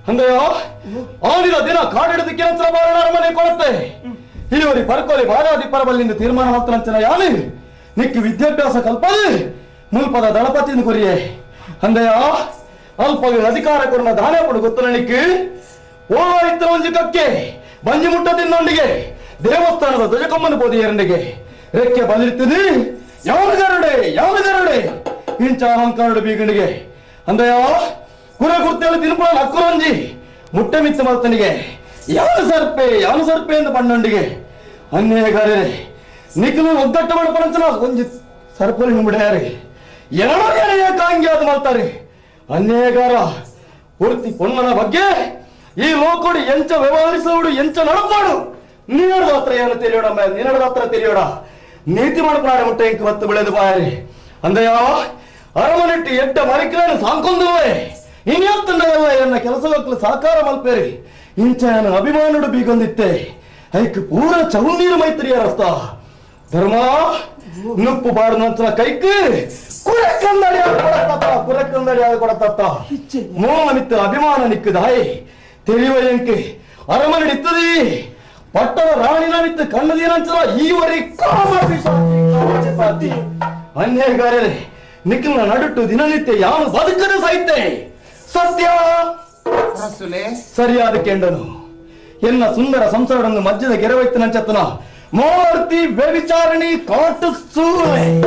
ಅಂದಯ್ಯ ಆನಿನ ದಿನ ಕಾಡಿಡದ ಕೆಲಸ ಅರಮನೆ ಕೊಡುತ್ತೆ ಇವರು ಪರ್ಕೋಲಿ ಬಾಲಾಧಿಪರ ಬಲ್ಲಿಂದ ತೀರ್ಮಾನ ಮಾಡ್ತಾನಂಚನ ಯಾಲಿ ನಿಕ್ಕಿ ವಿದ್ಯಾಭ್ಯಾಸ ಕಲ್ಪನೆ ಮುಲ್ಪದ ದಳಪತಿನ ಕೊರಿಯೆ ಅಂದಯ್ಯ ಅಲ್ಪ ಅಧಿಕಾರ ಕೊರನ ದಾನ ಪಡು ಗೊತ್ತಲ ನಿಕ್ಕಿ ಓ ಇತ್ತರ ಒಂಜಿ ಕಕ್ಕೆ ಬಂಜಿ ಮುಟ್ಟ ತಿನ್ನೊಂಡಿಗೆ ದೇವಸ್ಥಾನದ ಧ್ವಜಕೊಮ್ಮನ ಬೋಧಿಯರೊಂದಿಗೆ ರೆಕ್ಕೆ ಬಂದಿರ್ತೀನಿ ಯಾವನಗರಡೆ ಯಾವನಗರಡೆ ಇಂಚ ಅಹಂಕಾರಡು ಬೀಗಣಿಗೆ ಅಂದಯ್ಯ ಕುರ ಕುರ್ತಿಯಲ್ಲಿ ತಿನ್ಪುಳ ಅಕ್ಕುರಂಜಿ ಮುಟ್ಟೆ ಮಿತ್ತ ಮಲ್ತನಿಗೆ ಯಾವನು ಸರ್ಪೆ ಯಾವನು ಸರ್ಪೆ ಎಂದು ಬಣ್ಣೊಂಡಿಗೆ ಅನ್ಯಾಯಗಾರರೇ ನಿಖಲು ಒಗ್ಗಟ್ಟು ಮಾಡ್ಕೊಂಡಂತಲ್ಲ ಒಂಜಿ ಸರ್ಪಲಿ ಬಿಡ್ಯಾರೆ ಏನೋ ಏನೇ ಕಾಂಗಿ ಅದು ಮಾಡ್ತಾರೆ ಅನ್ಯಾಯಗಾರ ಪೂರ್ತಿ ಪೊಣ್ಣನ ಬಗ್ಗೆ ಈ ಲೋಕೋಡು ಎಂಚ ವ್ಯವಹರಿಸೋಡು ಎಂಚ ನಡಪಾಡು ನೀನಡ ಹತ್ರ ಏನು ತಿಳಿಯೋಣ ನೀನಡ ಹತ್ರ ತಿಳಿಯೋಣ ನೀತಿ ಮಾಡ್ಕೊಳಾರೆ ಮುಟ್ಟೆ ಇಂಕ ಹೊತ್ತು ಬೆಳೆದು ಬಾಯರಿ ಅಂದೆಯ ಅರಮನೆಟ್ಟು ಎಡ್ಡ ಮರಿಕలను ಸಾಂಕೊಂದುವೆ ಇನ್ಯತ್ತಂಡಲ್ಲ ಎನ್ನ ಕೆಲಸ ಮಕ್ಕಳು ಸಾಕಾರ ಮಲ್ಪೇರಿ ಇಂಚ ಅಭಿಮಾನುಡು ಬೀಗೊಂದಿತ್ತೆ ಐಕ್ ಪೂರ ಚೌನೀರು ಮೈತ್ರಿಯ ರಸ್ತ ಧರ್ಮ ನುಪ್ಪು ಬಾಡು ಕೈಕ್ ಕುರಕಂದಡಿ ಕೊಡತ್ತ ಕುರಕಂದಡಿ ಕೊಡತ್ತ ಮೋಹನಿತ್ತು ಅಭಿಮಾನ ನಿಕ್ಕದಾಯಿ ತಿಳಿಯುವ ಎಂಕೆ ಅರಮನೆಡಿತ್ತದಿ ಪಟ್ಟಣ ರಾಣಿನ ಮಿತ್ತು ಕಣ್ಣದೇನಂಚಲ ಈವರೆ ಅನ್ಯಾಯಗಾರರೇ ನಿಖಿಲ್ನ ನಡುಟ್ಟು ದಿನನಿತ್ಯ ಯಾವ ಬದುಕದು ಸಹಿತೆ ಸತ್ಯ ಸರಿಯಾದ ಕೆಂಡನು ಎನ್ನ ಸುಂದರ ಸಂಸಾರವನ್ನು ಮಧ್ಯದ ಗೆರವೈತನಂಚತನ ಮೋರ್ತಿ ವ್ಯವಿಚಾರಣಿ ಕಾಟು ಸೂಳೆ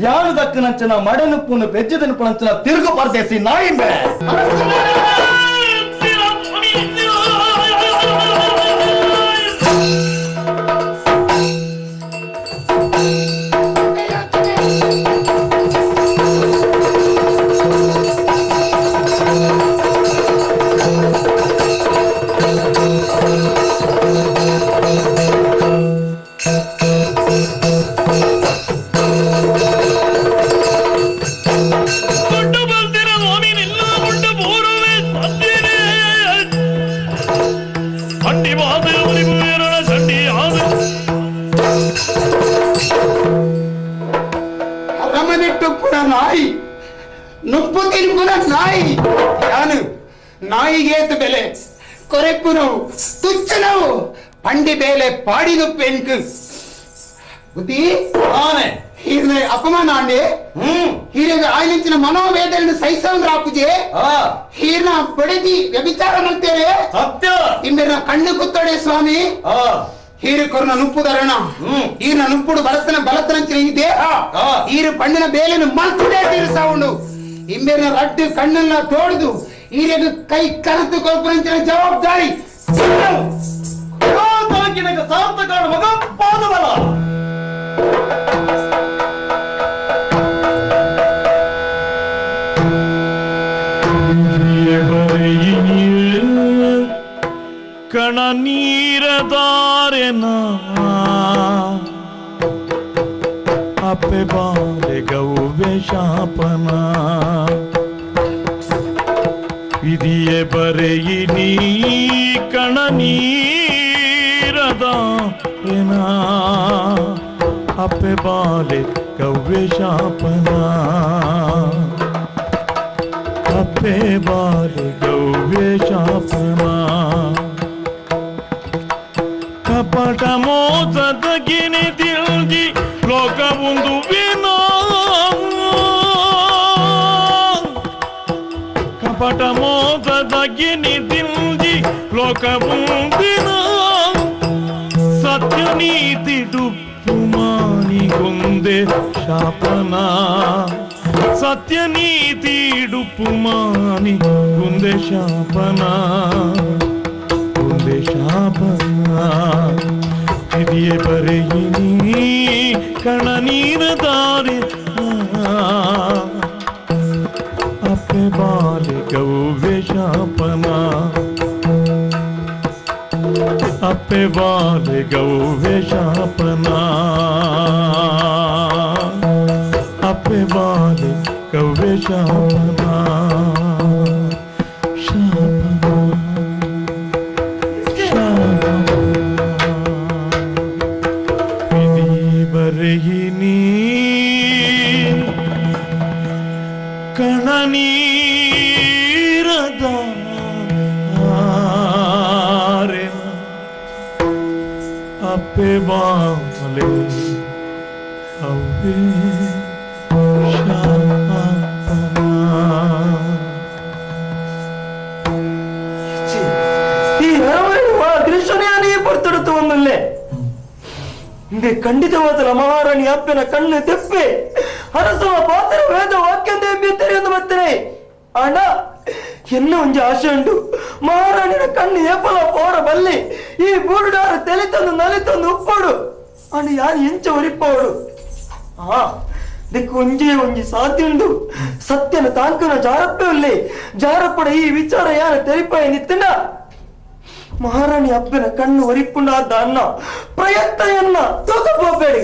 ಯಾನು ದಕ್ಕನಂಚನ ಮಡನುಪ್ಪುನು ಬೆಜ್ಜದನುಪ್ಪುನಂಚನ ತಿರುಗು ಪರದೇಸಿ ನಾಯಿ ಬೇ ನಾಯಿ ನುಪ್ಪು ತಿನ್ಪುನ ನಾಯಿ ಯಾನು ನಾಯಿಗೇತು ಬೆಲೆ ಕೊರೆಪ್ಪು ನೋವು ತುಚ್ಚ ನೋವು ಪಂಡಿ ಬೇಲೆ ಪಾಡಿ ನುಪ್ಪು ಎನ್ಕು ಬುದ್ಧಿ ಹೀರ್ನ ಅಪಮಾನ ಆಂಡೆ ಹೀರೆಗೆ ಆಯ್ಲಿಂಚಿನ ಮನೋವೇದನೆ ಸಹಿಸೋನ್ ರಾಪುಜೆ ಹೀರ್ನ ಬಡದಿ ವ್ಯಭಿಚಾರ ಮಾಡ್ತೇವೆ ಸತ್ಯ ಇಂಬೆರ್ನ ಕಣ್ಣು ಕುತ್ತಡೆ ಸ್ವಾಮಿ ಹೀರು ಕೊರ್ನ ನುಪ್ಪುದರಣ ಈರ್ನ ನುಪ್ಪುಡು ಬಲತನ ಬಲತನಂಚಿನ ಈ ದೇಹ ಈರು ಪಣ್ಣಿನ ಬೇಲೆನು ಮಲ್ತುದೇ ತೀರಿಸವುಂಡು ಇಂಬೆರ್ನ ರಡ್ಡು ಕಣ್ಣನ್ನ ತೋಡ್ದು ಈರೆಗೆ ಕೈ ಕನತು ಕೊಲ್ಪನಂಚಿನ ಜವಾಬ್ದಾರಿ ಮಗ ಪಾದಬಲ ಕಣ ನೀರದಾರೆನ ಅಪ್ಪೆ ಬಾಲೆ ಗೌವೆ ಶಾಪನ ವಿಧಿಯೇ ಬರೆಯಿನಿ ಕಣ ನೀರದಾರೆನ ಅಪ್ಪೆ ಬಾಲೆ ಗೌವೆ ಶಾಪನ ಅಪ್ಪೆ ಬಾಲೆ ಗೌವೆ ಶಾಪನ ಕಪಟ ಮೋಸದ ಗಿನಿ ತಿಲ್ಜಿ ಲೋಕವುಂದು ವಿನೋ ಕಪಟ ಮೋಸದ ಗಿನಿ ತಿಲ್ಜಿ ಲೋಕವುಂದಿನ ಸತ್ಯ ನೀತಿ ಡುಪ್ಪು ಮಾನಿಗೊಂದೆ ಶಾಪನ ಸತ್ಯ ನೀತಿ ಡುಪ್ಪು ಮಾನಿ ಗುಂದೆ ಶಾಪನ ಗುಂದೆ ಶಾಪನ ವಿಧಿಯೇ ಬರೆಯಿನಿ ಕಣ ನೀರ ದಾರಿ ಅಪ್ಪೆ ಬಾಲೆ ಗೌವೆ ಶಾಪನ ಅಪ್ಪೆ ಬಾಲೆ ಗೌವೆ ಶಾಪನ ಅಪ್ಪೆ ಬಾಲೆ ಗೌವೆ ಶಾಪನ ಬರೆಯಿನಿ ಕಣ ನೀರದ ಅಪ್ಪೆ ಬಾಲೆ ಅವ್ವೆ ಈ ದೃಶ್ಯನೇ ಪೊರ್ತುಡುತ್ತು ಒಂದಲ್ಲೇ ಇಂದೆ ಖಂಡಿತವಾದ ಮಹಾರಾಣಿ ಅಪ್ಪನ ಕಣ್ಣು ತೆಪ್ಪೆ ಅರಸುವ ಪಾತ್ರ ವೇದ ವಾಕ್ಯಂದೇ ಬಿತ್ತರೆ ಬರ್ತಾರೆ ಅಣ್ಣ ಎನ್ನ ಒಂಜಿ ಆಶೆ ಉಂಟು ಮಹಾರಾಣಿನ ಕಣ್ಣು ಏಪಲ ಪೋರ ಬಲ್ಲಿ ಈ ಬೂರುಡಾರ ತೆಲಿತಂದು ನಲಿತಂದು ಉಪ್ಪೋಡು ಅಣ್ಣ ಯಾರು ಎಂಚ ಒರಿಪ್ಪೋಡು ಆ ದಿಕ್ಕು ಒಂಜೇ ಒಂಜಿ ಸಾಧ್ಯ ಉಂಡು ಸತ್ಯನ ತಾಂಕನ ಜಾರಪ್ಪೆ ಉಲ್ಲೆ ಜಾರಪ್ಪಡ ಈ ವಿಚಾರ ಯಾರ ತೆರಿಪಾಯ ನಿತ್ತನ ಮಹಾರಾಣಿ ಅಪ್ಪನ ಕಣ್ಣು ಒರಿಪುಂಡಾದ ಅನ್ನ ಪ್ರಯತ್ನ ಎನ್ನ ತೂಕ ಹೋಗ್ಬೇಡಿ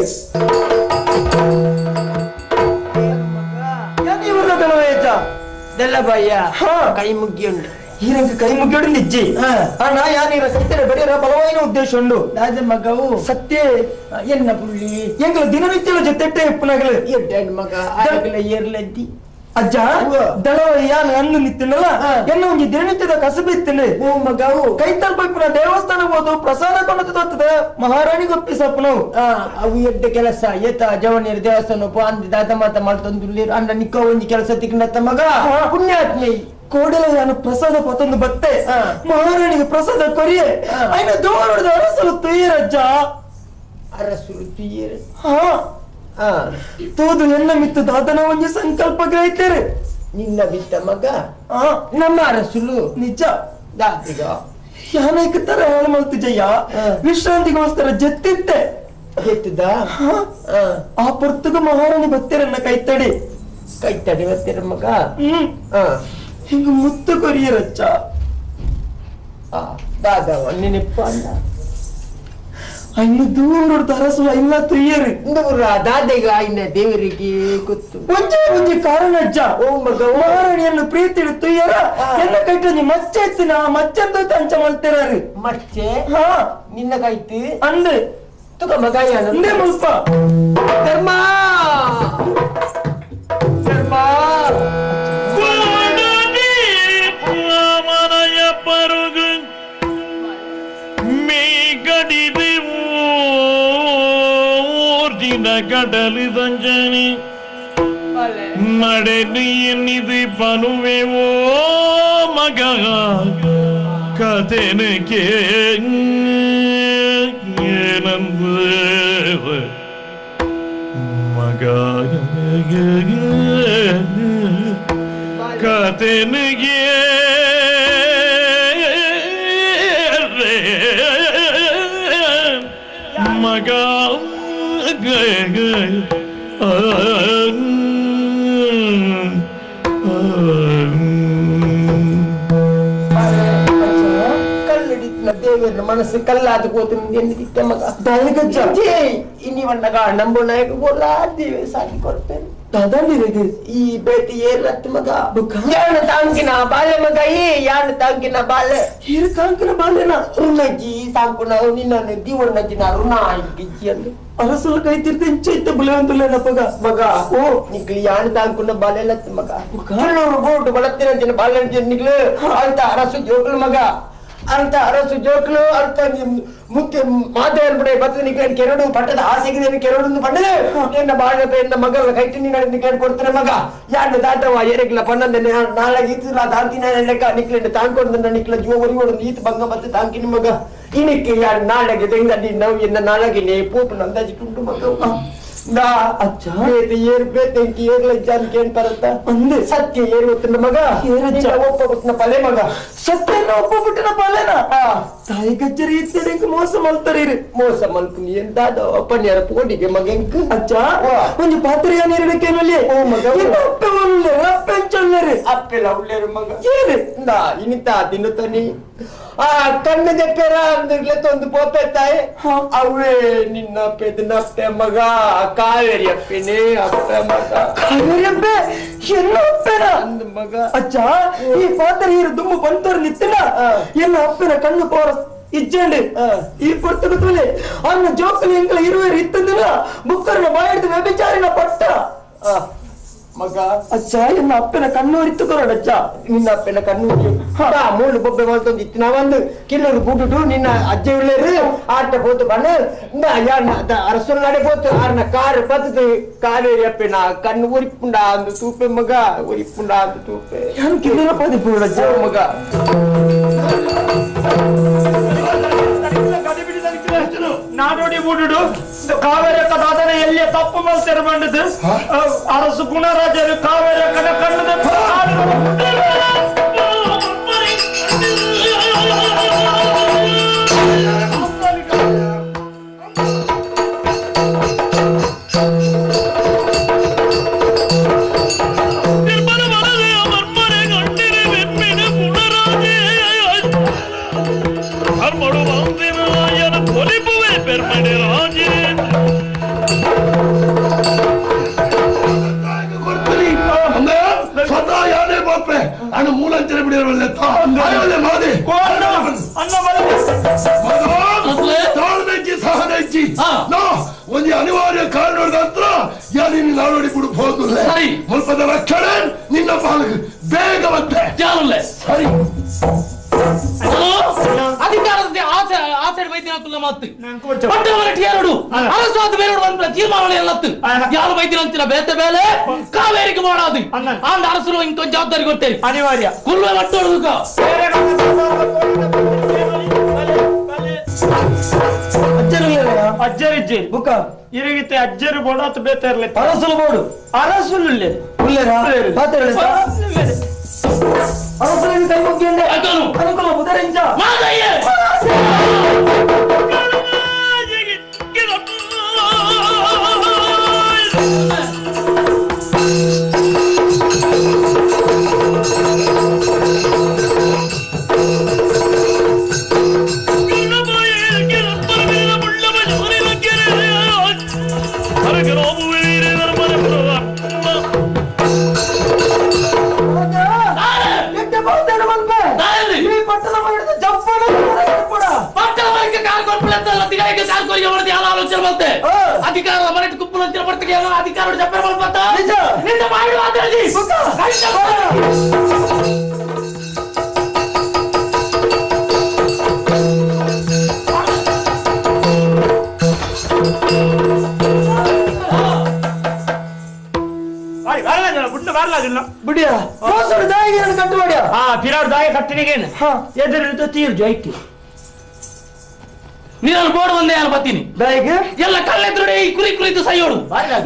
ಕೈ ಮುಗ್ಗಿಯುಂಡು ಈರಂಗ ಕೈ ಮುಗ್ಗಿಯೋಡು ನಿಜ್ಜಿ ಅಣ್ಣ ಯಾನೀರ ಸತ್ಯನ ಬಡಿಯರ ಬಲವಾಯಿನ ಉದ್ದೇಶ ಉಂಡು ದಾದ ಮಗವು ಸತ್ಯ ಎನ್ನ ಪುಳ್ಳಿ ಎಂಗಳ ದಿನನಿತ್ಯದ ಜೊತೆಟ್ಟೆ ಇಪ್ಪುನಗಲು ಎಡ್ಡ ಮಗ ಆಗಲ ಏರ್ಲದ್ದಿ ಅಜ್ಜ ದಳವ ಯಾನ್ ಅನ್ನು ನಿತ್ತಿನಲ್ಲ ಎನ್ನ ಒಂಜಿ ದಿನನಿತ್ಯದ ಕಸಬು ಇತ್ತಿನ ಓ ಮಗವು ಕೈತಲ್ ಪೈಪುನ ದೇವಸ್ಥಾನ ಹೋದು ಪ್ರಸಾದ ಕೊಂಡು ತೋರ್ತದೆ ಮಹಾರಾಣಿ ಗೊಪ್ಪಿಸಪ್ಪನು ಅವು ಎಡ್ಡ ಕೆಲಸ ಏತ ಜವನಿಯರ ದೇವಸ್ಥಾನ ಅಂದ ದಾದ ಮಾತ ಮಾಡ್ತಂದುಲ್ಲೇರು ಅಂಡ ನಿಕ್ಕ ಒಂಜಿ ಕೆಲಸ ತಿಕ್ಕಂಡತ್ತ ಮಗ ಪುಣ್ಯಾತ್ಮೆ ಕೋಡಲ ನಾನು ಪ್ರಸಾದ ಪತ್ತೊಂದು ಬತ್ತೆ ಮಹಾರಾಣಿಗೆ ಪ್ರಸಾದ ಕೊರಿಯೆ ಐನ ದೋರದ ಅರಸಲು ತುಯ್ಯರಜ್ಜ ಅರಸಲು ತುಯ್ಯರು ಹಾ ತೋದು ಎನ್ನ ಮಿತ್ತು ದಾದನ ಒಂಜಿ ಸಂಕಲ್ಪ ಗ್ರಹಿತೇರೆ ನಿನ್ನ ಬಿತ್ತ ಮಗ ನಮ್ಮ ಅರಸುಲು ನಿಜ ದಾದಿಗ ಯಾನೈಕ ತರ ಹೇಳ ಮಲ್ತಿಜಯ್ಯ ವಿಶ್ರಾಂತಿಗೋಸ್ಕರ ಜತ್ತಿತ್ತೆ ಜೆತ್ತದ ಆ ಪೊರ್ತುಗ ಮಹಾರಾಣಿ ಬತ್ತೆರನ್ನ ಕೈತಡಿ ಕೈತಡಿ ಬತ್ತೆರ ಮಗ ಹಿಂಗ ಮುತ್ತು ಕೊರಿಯರಚ್ಚ ದಾದವ ನೆನಪು ಅಲ್ಲ ಇನ್ನು ದೂರ ಅರಸು ಇಲ್ಲ ತುಯ್ಯರು ದಾದೆಗ ಇನ್ನ ದೇವರಿಗೆ ಗೊತ್ತು ಒಂಜೇ ಒಂಜಿ ಕಾರಣ ಅಜ್ಜ ಓ ಮಗ ಮಹಾರಾಣಿಯನ್ನು ಪ್ರೀತಿ ತುಯ್ಯರ ಎನ್ನ ಕೈಟೊಂಜಿ ಮಚ್ಚೆ ಇತ್ತಿನ ಆ ಮಚ್ಚೆ ಅಂತ ಅಂಚ ಮಲ್ತಿರಾರು ಮಚ್ಚೆ ಹಾ ನಿನ್ನ ಕೈತು ಅಂದೆ ತುಕ ಮಗ ಅಂದೆ ಮುಲ್ಪ ಧರ್ಮ ಧರ್ಮ கடலு தஞ்சனி நடனிது பனுவேவோ மகா கதனுக்கே மகா கதனுக்கே மகா ಕಲ್ಲಡಿತ್ತಿನ ದೇವರ ಮನಸ್ಸು ಕಲ್ಲಾದ ಕೋತು ಎನ್ನಿತ್ತ ಮಗ ಇನಿ ವಣ್ಣಗ ನಂಬು ನಾಯಕ ಬೋಲಾ ದೇವ ಸಾಕಿ ಕೊಡ್ತೇನೆ ಈ ಬೇತಿ ಏರ್ಲತ್ ಮಗ ಯಾಣ ತಾಂಕಿನ ಬಾಲೆ ಮಗ ಏ ಯಾಣ ತಾಂಕಿನ ಬಾಲೆ ಹಿರು ತಾಂಕಿನ ಬಾಲೆನ ರುಣಜಿ ತಾಂಕುನ ನಿನ್ನ ದಿವಣ್ಣಜಿನ ರುಣ ಗಿಜ್ಜಿ ಅಂದು ಅರಸುಲ ಕೈ ತಿರ್ದು ಇಂಚ ಇತ್ತ ಬುಲೆವಂతులేನಪ್ಪಗ ಮಗ ಓ ನಿಕ್ಲಿ ಯಾಣ ತಾಂಕುನ ಬಾಲೆಲತ್ ಮಗ ಕಳ್ಳೂರು ಬೋಟು ಬಳತ್ತಿನ ಜನ ಬಾಲೆ ನಿಕ್ಲು ಅಂತ ಅರಸು ಜೋಕ್ಲು ಮಗ ಅಂತ ಅರಸು ಜೋಕ್ಲು ಅಂತ ಮುಖ್ಯ ಮಾತೆ ಅನ್ಬಿಡೆ ಬರ್ತದೆ ನಿಕ್ಲೇನ್ ಕೆರಡು ಪಟ್ಟದ ಆಸೆಗೆ ಕೆರಡು ಪಟ್ಟದ ಎನ್ನ ಬಾಳ ಎನ್ನ ಮಗಳ ಕೈಟಿ ನಿಕ್ಲೇನ್ ಕೊಡ್ತಾರೆ ಮಗ ಯಾಂಡ ದಾಟವ ಏರೆಗ್ಲ ಪನ್ನಂದೆ ನಾಳೆ ಈತಲ ತಾಂತಿನ ಲೆಕ್ಕ ನಿಕ್ಲೇನ್ ತಾಂಕೊಂಡು ನಿಕ್ಲ ಜೀವ ಒರಿಗೋಡು ಈತ ಬಂಗ ಮತ್ತೆ ತಾಂಕಿನ ಮಗ ಇನಿಕ್ಕೆ ಯಾರು ನಾಳೆಗೆ ದೆಂಗಡಿ ನಾವು ಎನ್ನ ನಾಳೆಗೆ ನೇ ಪೋಪು ನಂದಾಜಿ ಮಗ ದಾ ಅಚ್ಚ ಬೇತೆ ಏರ್ ಬೇತೆ ಏರ್ಲ ಜಾನ್ ಕೇನ್ ಪರತ್ತ ಅಂದೆ ಸತ್ಯ ಏರು ಗೊತ್ತಿನ ಮಗ ಏರಜ್ಜ ಒಪ್ಪ ಬಿಟ್ಟಿನ ಪಲೆ ಮಗ ಸತ್ಯನ ಒಪ್ಪ ಬಿಟ್ಟಿನ ಪಲೆನ ತಾಯಿ ಕಚ್ಚರಿ ಇತ್ತಡೆಂಕ ಮೋಸ ಮಲ್ತಾರೀ ಮೋಸ ಮಲ್ಪುನಿ ಎಂದಾದ ಅಪ್ಪನ್ಯಾರ ಪೋಡಿಗೆ ಮಗ ಎಂಕ್ ಅಚ್ಚ ಒಂಜಿ ಪಾತ್ರೆಯ ನೀರಿಡಕ್ಕೇನಲ್ಲಿ ಓ ಮಗ ಅಪ್ಪೆ ಉಲ್ಲೇರು ಅಪ್ಪೆ ಅಂಚೊಲ್ಲೇರು ಅಪ್ಪೆಲ ಉಲ್ಲೇರು ಮಗ ಏರು ದಾ ಇನಿತ ತಿನ್ನುತ್ತಾನಿ ಆ ಕಣ್ಣು ದೆಪ್ಪೆರ ಅಂದಿರ್ಲೆ ತೊಂದು ಪೋಪೆ ತಾಯಿ ಅವೇ ನಿನ್ನ ಅಪ್ಪೆ ಅಪ್ಪೆ ಮಗ ಕಾವೇರಿ ಅಪ್ಪೆನೇ ಅಪ್ಪೆ ಮಗ ಕಾವೇರಿ ಅಪ್ಪೆ ಎನ್ನ ಅಪ್ಪೆನ ಅಂದ ಮಗ ಅಚ್ಚ ಈ ಪಾತ್ರೆ ಹೀರು ದುಮ್ಮು ಬಂತೋರು ನಿತ್ತಿನ ಎನ್ನ ಅಪ್ಪೆನ ಕಣ್ಣು ಪೋರ ಇಜ್ಜಂಡು ಈ ಪುರ್ತಕದಲ್ಲಿ ಅನ್ನ ಜೋಕಲಿ ಎಂಕಲ ಇರುವೇರು ಇತ್ತಂದಿನ ಬುಕ್ಕರನ್ನ ಬಾಯಿಡ್ದು ವ್ಯಭಿಚಾರಿನ ಪಟ್ಟ ಮಗ ಅಚ್ಚ ಎನ್ನ ಅಪ್ಪನ ಕಣ್ಣು ಇತ್ತುಕೊರಡ ಅಚ್ಚ ನಿನ್ನ ಅಪ್ಪನ ಕಣ್ಣು ಮೂಳು ಬೊಬ್ಬೆ ಮಾಡ್ತೊಂದು ಇತ್ತು ನಾವೊಂದು ಕಿಲ್ಲೂರು ಬುಡುಡು ನಿನ್ನ ಅಜ್ಜೆ ಉಳ್ಳೇರು ಆಟ ಪೋತು ಬಣ್ಣ ಅರಸುಲ್ ನಡೆ ಪೋತು ಆರ್ನ ಕಾರು ಪತ್ತದು ಕಾವೇರಿ ಅಪ್ಪೆನ ಕಣ್ಣು ಉರಿಪುಂಡ ಅಂದು ತೂಪೆ ಮಗ ಉರಿಪುಂಡ ಅಂದು ತೂಪೆ ಯಾನು ಕಿಲ್ಲೂರ ಪಾದಿ ಪೋಡಜ್ಜ ಮಗ ನಾಡೋಡಿ ಬುಡುಡು ಕಾವೇರಕ್ಕ ದಾದನ ಎಲ್ಲಿಯ ತಪ್ಪು ಮಲ್ತೆರ ಬಂಡದು ಅರಸು ಗುಣರಾಜರು ಕಾವೇರಕ್ಕನ ಕಣ್ಣದ ಒಂಜಿ ಅನಿವಾರ್ಯ ಕಾರಣದ ಯಾನಿ ನಾಡೋಡಿ ಬಿಡು ಹೋಗುಲ್ಲ ಸರಿ ಮುಲ್ಪದ ರಕ್ಷಣೆ ನಿನ್ನ ಪಾಲಕ ಬೇಗ ಮತ್ತೆ ಜಾನುಲ್ಲೆ ಸರಿ ಅಧಿಕಾರದ ಆಸೆ ಆಸೆ ವೈದ್ಯನಾಥುಲ್ಲ ಮಾತು ಪಟ್ಟಣವರ ಎರಡು ಅರಸಾದ ಬೇರೆ ಒಂದು ತೀರ್ಮಾನ ಎಲ್ಲತ್ತು ಯಾರು ವೈದ್ಯನಂತಿನ ಬೇತೆ ಬೇಲೆ ಕಾವೇರಿಗೆ ಮಾಡಾದು ಅಂದ ಅರಸರು ಇಂಕೊಂದು ಜವಾಬ್ದಾರಿ ಕೊಡ್ತೇವೆ ಅನಿವಾರ್ಯ ಕುಲ್ವೆ ಮಟ್ಟೋಡುಕ ಅಜ್ಜರಿಜ್ಜಿ ಬುಕ್ಕ ಇರಗಿತ್ತೆ ಅಜ್ಜರು ಬೋಡು ಅತ್ತು ಬೇತೆ ಇರಲಿ ಅರಸುಲು ಬೋಡು ಅರಸುಲು ಅರಸುಲಿಗೆ ಕೈ ಮುಗ್ಗಿಂಡೆ ಅನುಕೂಲ ಬುಧರಿಂಜ ಅಧಿಕಾರ ಮರಟ್ ಕುಪ್ಪು ಬರ್ತಿಗೆ ಅಧಿಕಾರ ಜಪ್ಪರ ಮಲ್ಪತ್ತ ನಿನ್ನ ಮಾಡುವ ಬಿಡಿಯಾ ದಾಯಿಗೆ ಕಟ್ಟು ಮಾಡಿಯಾ ಹಾ ಪಿರಾಡ್ ದಾಯ ಕಟ್ಟಿನಿಗೇನು ಎದುರು ತೀರು ಜೈಕಿ ನೀನು ಬೋರ್ಡ್ ಒಂದೇ ಯಾರು ಬತ್ತೀನಿ ದಾಯಿಗೆ ಎಲ್ಲ ಕಲ್ಲೆದ್ರು ಈ ಕುರಿ ಕುರಿತು ಸೈಯೋಡು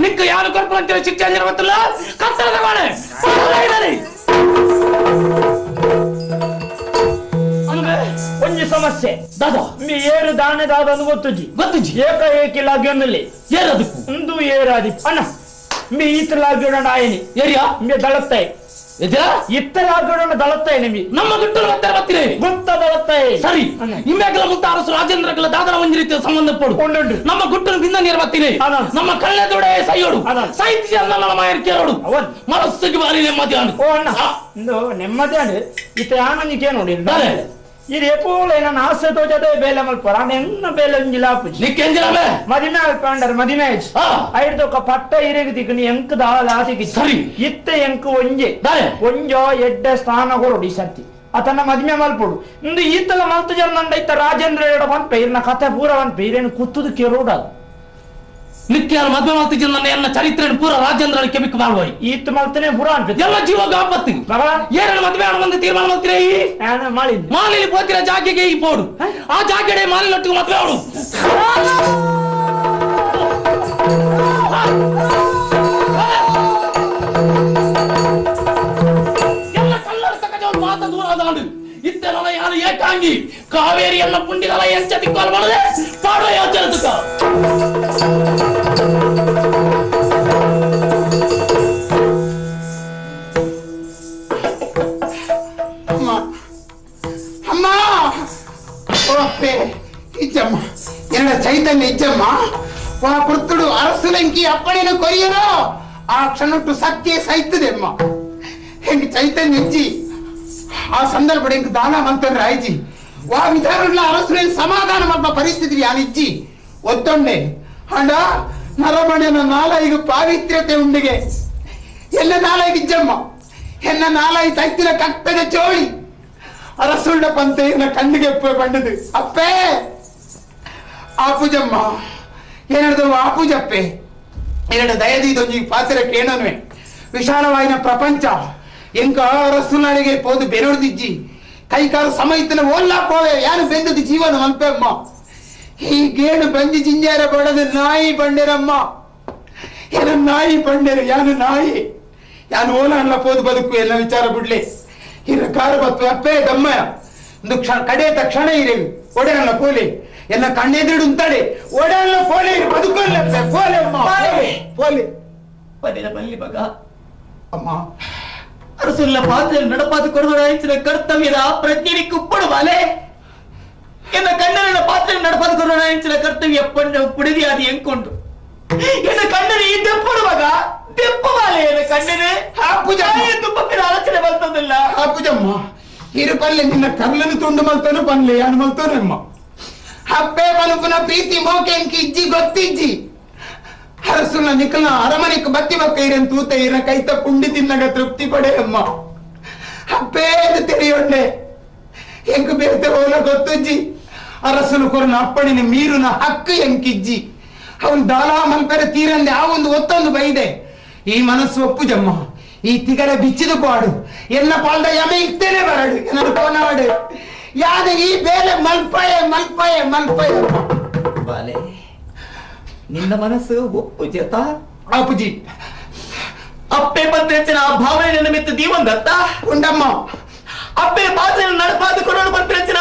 ನಿಕ್ಕ ಯಾರು ಕೊರ್ಪು ಅಂತೇಳಿ ಶಿಕ್ಷೆ ಅಂಜನ ಗೊತ್ತಿಲ್ಲ ಕತ್ತಲದ ಕೋಣೆ ಒಂಜಿ ಸಮಸ್ಯೆ ದಾದಾ ಮಿ ಏರು ದಾನೆ ದಾದ ಅಂದು ಗೊತ್ತುಜಿ ಗೊತ್ತುಜಿ ಏಕ ಏಕಿ ಲಾಗ್ಯನಲ್ಲಿ ಏರದಕ್ಕು ಒಂದು ಏರಾದಿ ಅಣ್ಣ ಮಿ ಈತ ಲಾಗ್ಯೋಣ ಆಯನಿ ಏರಿಯಾ ಮಿ ದಳತ್ತಾಯಿ ಇತ್ತ ಲಾಗ್ಯೋಣ ದಳತ್ತಾಯಿ ನಿಮಿ ನಮ್ಮ ಗುಟ್ಟಲು ಬರ್ತಾರೆ ಬರ್ತೀರಿ ಗುಪ್ತ ದಳತ್ತಾಯಿ ಸರಿ ಇಮ್ಯಾಗಲ ಮುತ್ತ ಅರಸು ರಾಜೇಂದ್ರಗಳ ದಾದರ ಒಂಜಿ ರೀತಿಯ ಸಂಬಂಧ ಪಡು ನಮ್ಮ ಗುಟ್ಟಲು ಬಿಂದ ನೀರು ಬರ್ತೀನಿ ನಮ್ಮ ಕಳ್ಳೆದೊಡೆ ಸೈಯೋಡು ಸಾಹಿತ್ಯ ನಮ್ಮ ಮಾಯರ್ ಕೇಳೋಡು ಮನಸ್ಸಿಗೆ ಬಾರಿ ನೆಮ್ಮದಿ ಅಣ್ಣ ಓ ಅಣ್ಣ ನೆಮ್ಮದಿ ಅಣ್ಣ ಇತ್ತ ಆನಂದಿಕೆ ನೋಡಿ ಇದು ಎಪೋಲ ನನ್ನ ಆಸೆ ತೋಜದೆ ಬೇಲೆ ಮಲ್ಪರ ಎನ್ನ ಬೇಲೆ ಒಂಜಿಲಾಪುಜಿ ನಿಕ್ಕೆಂಜಿಲಾಮೆ ಮದಿಮೆ ಅಲ್ಪಾಂಡರ್ ಮದಿಮೆ ಐಡ್ದೊಕ್ಕ ಪಟ್ಟ ಇರೆಗ್ ದಿಗ್ನಿ ಎಂಕ್ ದಾಲ ಆದಿಗೆ ಸರಿ ಇತ್ತ ಎಂಕ್ ಒಂಜೆ ಒಂಜೋ ಎಡ್ಡೆ ಸ್ಥಾನ ಕೊರಡು ಈ ಸರ್ತಿ ಆತನ ಮದಿಮೆ ಮಲ್ಪೊಡು ಇಂದು ಈತಲ ಮಲ್ತು ಜನ ನಂಡ ಇತ್ತ ರಾಜೇಂದ್ರ ಎಡ ಪನ್ಪೆ ಇರ್ನ ಕತೆ ಪೂರ ಪನ್ಪೆ ಇರೇನು ಕುತ್ತುದು ಕೆರೋಡ ನಿತ್ಯ ಮದುವೆ ಮಲ್ತಿದ್ದ ನನ್ನ ಎನ್ನ ಚರಿತ್ರೆ ಪೂರ ರಾಜೇಂದ್ರ ಕೆಮಿಕ್ ಮಾಡುವ ಈತ ಮಲ್ತನೆ ಪೂರ ಅನ್ಪೆ ಎಲ್ಲ ಜೀವ ಆಪತ್ತು ಏನೇನು ಮದುವೆ ಬಂದು ತೀರ್ಮಾನ ಮಲ್ತಿರೇ ಮಾಲಿ ಮಾಲಿಲಿ ಪೋತಿರ ಜಾಗೆಗೆ ಈ ಪೋಡು ಆ ಜಾಗೆಡೆ ಮಾಲಿನೊಟ್ಟಿಗೆ ಮದುವೆ ಅವಳು ಎಲ್ಲ ಕಲ್ಲರ್ ತಕ್ಕ ಮಾತ ದೂರ ಆದಾಡು ಇತ್ತೆಲ್ಲ ಯಾರು ಏಕಾಂಗಿ ಕಾವೇರಿ ಎಲ್ಲ ಪುಂಡಿಗಳ ಎಂಚ ತಿಕ್ಕೋಲ್ ಮಾಡದೆ ಪಾಡುವ ಯೋಚನೆ ತುಕ್ಕ ಅಮ್ಮ ಅಮ್ಮ ಓ ಅಪ್ಪೆ ಇಜ್ಜಮ್ಮ ಎನ್ನ ಚೈತನ್ಯ ಇಜ್ಜಮ್ಮ ವಾ ಪುರ್ತುಡು ಅರಸುಲಂಕಿ ಅಪ್ಪಣೆನ ಕೊರಿಯರೋ ಆ ಕ್ಷಣಟ್ಟು ಸತ್ಯ ಸೈತದೆ ಅಮ್ಮ ಹೆಂಗ್ ಚೈತನ್ಯ ಇಜ್ಜಿ ಆ ಸಂದರ್ಭ ಎಂಕ್ ದಾನ ಮಂತಂದ್ರೆ ಆಯ್ಜಿ ವಾ ವಿಧಾನ ಅರಸುಲೇನ್ ಸಮಾಧಾನ ಮಲ್ಪ ಪರಿಸ್ಥಿತಿ ಯಾನಿಜ್ಜಿ ಒತ್ತೊಂಡೆ ಅಂಡ ನರಮಣೆನ ನಾಲಾಯಿಗೆ ಪಾವಿತ್ರ್ಯತೆ ಉಂಡಿಗೆ ಎಲ್ಲ ನಾಲಾಯಿಗೆ ಇಜ್ಜಮ್ಮ ಎನ್ನ ನಾಲಾಯಿ ತೈತಿನ ಕಟ್ಟದ ಚೋಳಿ ಅರಸುಳ್ಳ ಪಂತೆ ಎನ್ನ ಕಣ್ಣಿಗೆ ಪಂಡದು ಅಪ್ಪೇ ಆಪುಜಮ್ಮ ಏನದು ಆಪುಜಪ್ಪೆ ಎರಡು ದಯದೀದೊಂಜಿ ಪಾತ್ರ ಕೇಣನ್ವೆ ವಿಶಾಲವಾಯಿನ ಪ್ರಪಂಚ ಎಂಕ ಅರಸುನಾಳಿಗೆ ಪೋದು ಬೆರೊಡ್ದಿಜ್ಜಿ ಕೈಕಾಲು ಸಮಯತನ ಓಲ್ಲಾ ಪೋವೆ ಯಾನು ಬೆಂದದ್ದು ಜೀವನ ಮಲ್ಪೆಮ್ಮ ಈ ಗೇಣು ಬಂದಿ ಜಿಂಜಾರ ಬಡದು ನಾಯಿ ಬಂಡೆರಮ್ಮ ಏನು ನಾಯಿ ಬಂಡೆರು ಯಾನು ನಾಯಿ ಯಾನು ಓಲ ಅಲ್ಲ ಪೋದು ಬದುಕು ಎಲ್ಲ ವಿಚಾರ ಬಿಡ್ಲಿ ಇರ ಕಾರು ಬತ್ತು ಅಪ್ಪೇ ದಮ್ಮಯ್ಯ ಒಂದು ಕ್ಷಣ ಕಡೆ ತಕ್ಷಣ ಇರೇವಿ ಒಡೆಯಲ್ಲ ಪೋಲಿ ಎಲ್ಲ ಕಣ್ಣೆದುರು ಉಂತಾಡೆ ಒಡೆಯಲ್ಲ ಪೋಲಿ ಬದುಕಲ್ಲ ಪೋಲೆ ಅಮ್ಮ ಪೋಲಿ ಪದಿನ ಬಲ್ಲಿ ಮಗ ಅಮ್ಮ ಅರಸುಲ್ಲ ಪಾತ್ರೆ ನಡಪಾದು ಕೊಡುವ ಕರ್ತವ್ಯದ ಪ್ರಜ್ಞೆ ಕುಪ್ಪಡು ಬಾಲೆ ಎನ್ನ ಕಣ್ಣನ ಪಾತ್ರೆ ನಡಪಾದು ಕೊಡುವ ಕರ್ತವ್ಯ ಪಂಡ ಪುಡಿದಿ ಅದು ಎಂಕೊಂಡು ಎನ್ನ ಕಣ್ಣನ ಈ ದೆಪ್ಪಡು ಮಗ ದೆಪ್ಪು ಬಾಲೆ ಎನ್ನ ಕಣ್ಣನೆ ತುಂಬ ಆಲೋಚನೆ ಬರ್ತದಿಲ್ಲ ಆಪುಜಮ್ಮ ಇರು ಪಲ್ಲೆ ನಿನ್ನ ಕರ್ಲನ್ನು ತುಂಡು ಮಲ್ತಾನು ಪಲ್ಲೆ ಯಾನು ಮಲ್ತಾನಮ್ಮ ಅಪ್ಪೆ ಮನುಪುನ ಪ್ರೀತಿ ಮೋಕೆ ಎಂಕಿ ಇಜ್ಜಿ ಗೊತ್ತಿಜ್ಜಿ ಅರಸುನ ನಿಕಲ್ನ ಅರಮನೆಗೆ ಬತ್ತಿ ಬಕ್ಕ ಇರನ್ ತೂತ ಇರ ಕೈತ ಪುಂಡಿ ತಿನ್ನಗ ತೃಪ್ತಿ ಪಡೆ ಅಮ್ಮ ಅಪ್ಪೇದು ತೆರೆಯೊಂಡೆ ಎಂಕು ಬೇತೆ ಹೋಲ ಗೊತ್ತುಜ್ಜಿ ಅರಸುಲು ಕೊರನ ಅಪ್ಪಣಿನ ಮೀರುನ ಹಕ್ಕು ಎಂಕಿಜ್ಜಿ ಅವನು ದಾಲಾ ಮಲ್ಪೆರ ತೀರಂದೆ ಆ ಒಂದು ಒತ್ತೊಂದು ಬೈದೆ ಈ ಮನಸ್ಸು ಒಪ್ಪು ಜಮ್ಮ ಈ ತಿಗರ ಬಿಚ್ಚಿದು ಪಾಡು ಎನ್ನ ಪಾಲ್ದ ಯಮೆ ಇತ್ತೇನೆ ಬರಡು ಎನ್ನದು ಕೋನಾಡು ಯಾದ ಈ ಬೇಲೆ ಮಲ್ಪಯೆ ಮಲ್ಪಯೆ ಮಲ್ಪಯೆ ಬಾಲೆ ನಿನ್ನ ಮನಸ್ಸು ಒಪ್ಪು ಜತ ಅಪ್ಪುಜಿ ಅಪ್ಪೆ ಪಂಪಿನ ಆ ಭಾವನೆ ನಿನ್ನ ಮಿತ್ತು ದೀವಂದತ್ತ ಉಂಡಮ್ಮ ಅಪ್ಪೆ ಪಾತ್ರ ನಡಪಾದ ಕೊಡೋಣ ಪಂಪಿನ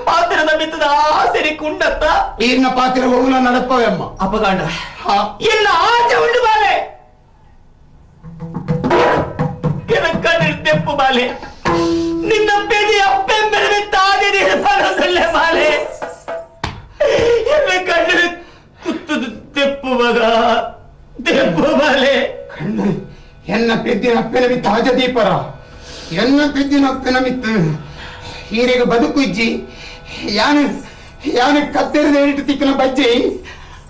ಪಾತ್ರದ ಮಿತ್ತದ ಆಸೆರಿ ಕುಂಡತ್ತ ಈರ್ನ ಪಾತ್ರ ಹೋಗುನ ನಡಪವೆಮ್ಮ ಅಪಗಾಂಡ ಇಲ್ಲ ಆಚೆ ಉಂಡು ಬಾಲೆ ಕಣ್ಣು ತೆಪ್ಪು ಬಾಲೆ ನಿನ್ನ ಪೆದಿ ಅಪ್ಪೆ ಬೆಳೆದ ತಾದೇ ಬರದಲ್ಲೇ ಬಾಲೆ ಎಲ್ಲ ಕಣ್ಣು ಕುತ್ತದು ತೆಪ್ಪು ಮಗ ತೆಪ್ಪು ಬಾಲೆ ಕಣ್ಣು ಎನ್ನ ಪೆದ್ದಿನ ಅಪ್ಪೆನ ಮಿತ್ತ ಆಜದೀಪರ ಎನ್ನ ಪೆದ್ದಿನ ಅಪ್ಪೆನ ಮಿತ್ತು ಹೀರೆಗೆ ಬದುಕು ಇಜ್ಜಿ ಯಾನು ಯಾನು ಕತ್ತೆರಿದ ಇಟ್ಟು ತಿಕ್ಕನ ಬಜ್ಜಿ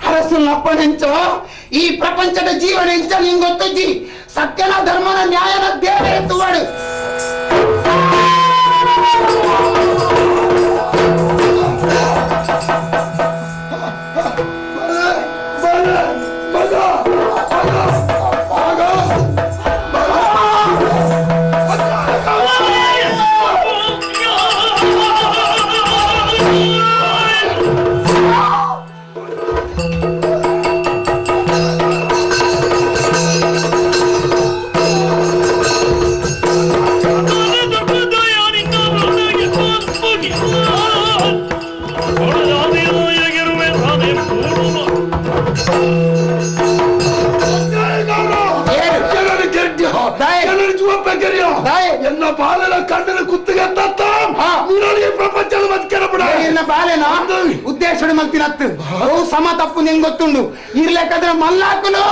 ಅರಸು ಅಪ್ಪನೆಂಚ ಈ ಪ್ರಪಂಚದ ಜೀವನ ಎಂಚ ನಿಂಗೆ ಗೊತ್ತಜ್ಜಿ ಸತ್ಯನ ಧರ್ಮನ ನ್ಯಾಯನ ದೇವರ ಎತ್ತುವಾಡು ಎನ್ನ ಬಾಲನ ಕಣ್ಣನ ಕುತ್ತಿಗೆ ಪ್ರಪಂಚದ ನಿನ್ನ ಬಾಲೆನ ಉದ್ದೇಶ ಮಲ್ತಿನತ್ತು ಅವು ಸಮ ತಪ್ಪು ನಿಂಗೆ ಗೊತ್ತುಂಡು ಇರ್ಲೆಕ್ಕಾದ್ರೆ ಮಲ್ಲಾಕುಲು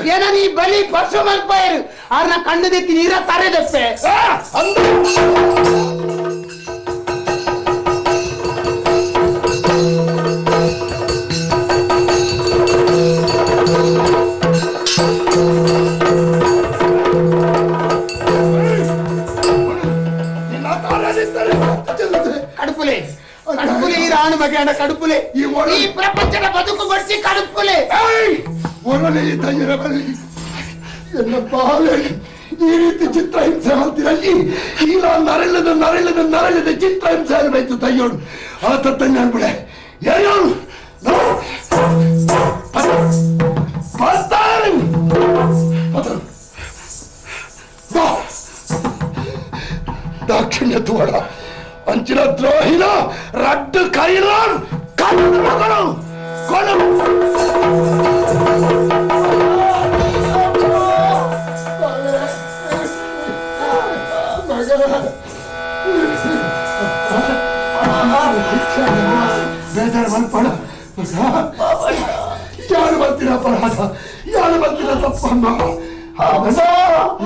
ಏನ ನೀ ಬಲಿ ಪಶು ಮಲ್ಪಾಯರು ಆರ್ನ ಕಣ್ಣು ದೆತ್ತಿ ನೀರ ತರೆದಪ್ಪೆ ಕಡುಪುಲೆ ಕಡುಪುಲೆ ಈ ರಾಣು ಬಗೆಯ ಕಡುಪುಲೆ ಈ ಪ್ರಪಂಚದ ಬದುಕು ಬಡಿಸಿ ಕಡುಪುಲೆ ಒರಳೆ ತಯ್ಯರ ಬಲ್ಲಿ ಎನ್ನ ಬಾಲೆ ಈ ರೀತಿ ಚಿತ್ರಹಿಂಸೆ ಮಾಡ್ತೀರಲ್ಲಿ ಈಗ ನರಳದ ನರಳದ ನರಳದ ಚಿತ್ರಹಿಂಸೆ ಆಗಬೇಕು ತಯ್ಯೋಡು ಆ ತತ್ತಂಗೆ ಅನ್ಬಿಡೆ ಯಾರು ದಾಕ್ಷಿಣ್ಯ ತುವಡ ಅಂಚಿನ ದ್ರೋಹಿನ ರಡ್ಡು ಕೈಲ ಕಣ್ಣು ಮಗಳು ಕೊಡು ಬೇಜಾರು ಮಲ್ಪಡ ಯಾರು ಬರ್ತೀರ ಅಪರಾಧ ಯಾರು ಬರ್ತೀರ ತಪ್ಪಮ್ಮ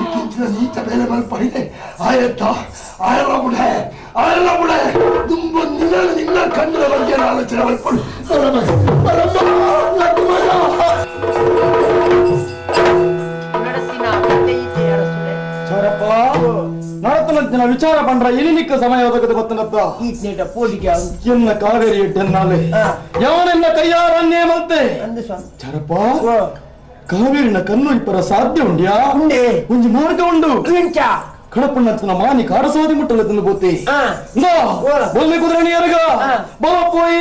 ಇತ್ತೀಚಿನ ನೀಚ ಬೇರೆ ಮಲ್ಪಡಿದೆ ಆಯತ್ತ ಆಯಲ್ಲ ಬುಡೆ ಆಯಲ್ಲ ಬುಡೆ ತುಂಬ ನಿನ್ನ ನಿನ್ನ ಕಣ್ಣದ ಬಗ್ಗೆ ಆಲೋಚನೆ ಮಲ್ಪಡು ನಡತನಂತಿನ ವಿಚಾರ ಪಂಡ್ರ ಇಲಿನಿಕ್ಕ ಸಮಯ ಒದಗದ ಗೊತ್ತನತ್ತ ಎನ್ನ ಕಾವೇರಿ ಎಡ್ಡನ್ನಾಲೆ ಯಾವನೆನ್ನ ಕೈಯಾರನ್ನೇ ಮಲ್ತೆ ಚರಪ್ಪ ಕಾವೇರಿನ ಕಣ್ಣು ಇಪ್ಪರ ಸಾಧ್ಯ ಉಂಡ್ಯಾ ಒಂಜಿ ಮಾರ್ಗ ಉಂಡು ಕಡಪಣ್ಣನ ಮಾನಿ ಕಾರಸಾದಿ ಮುಟ್ಟಲ ತಿಂದು ಬೋತಿ ಬೊಲ್ಲೆ ಕುದುರೆ ಯಾರಗ ಬಾ ಪೋಯ್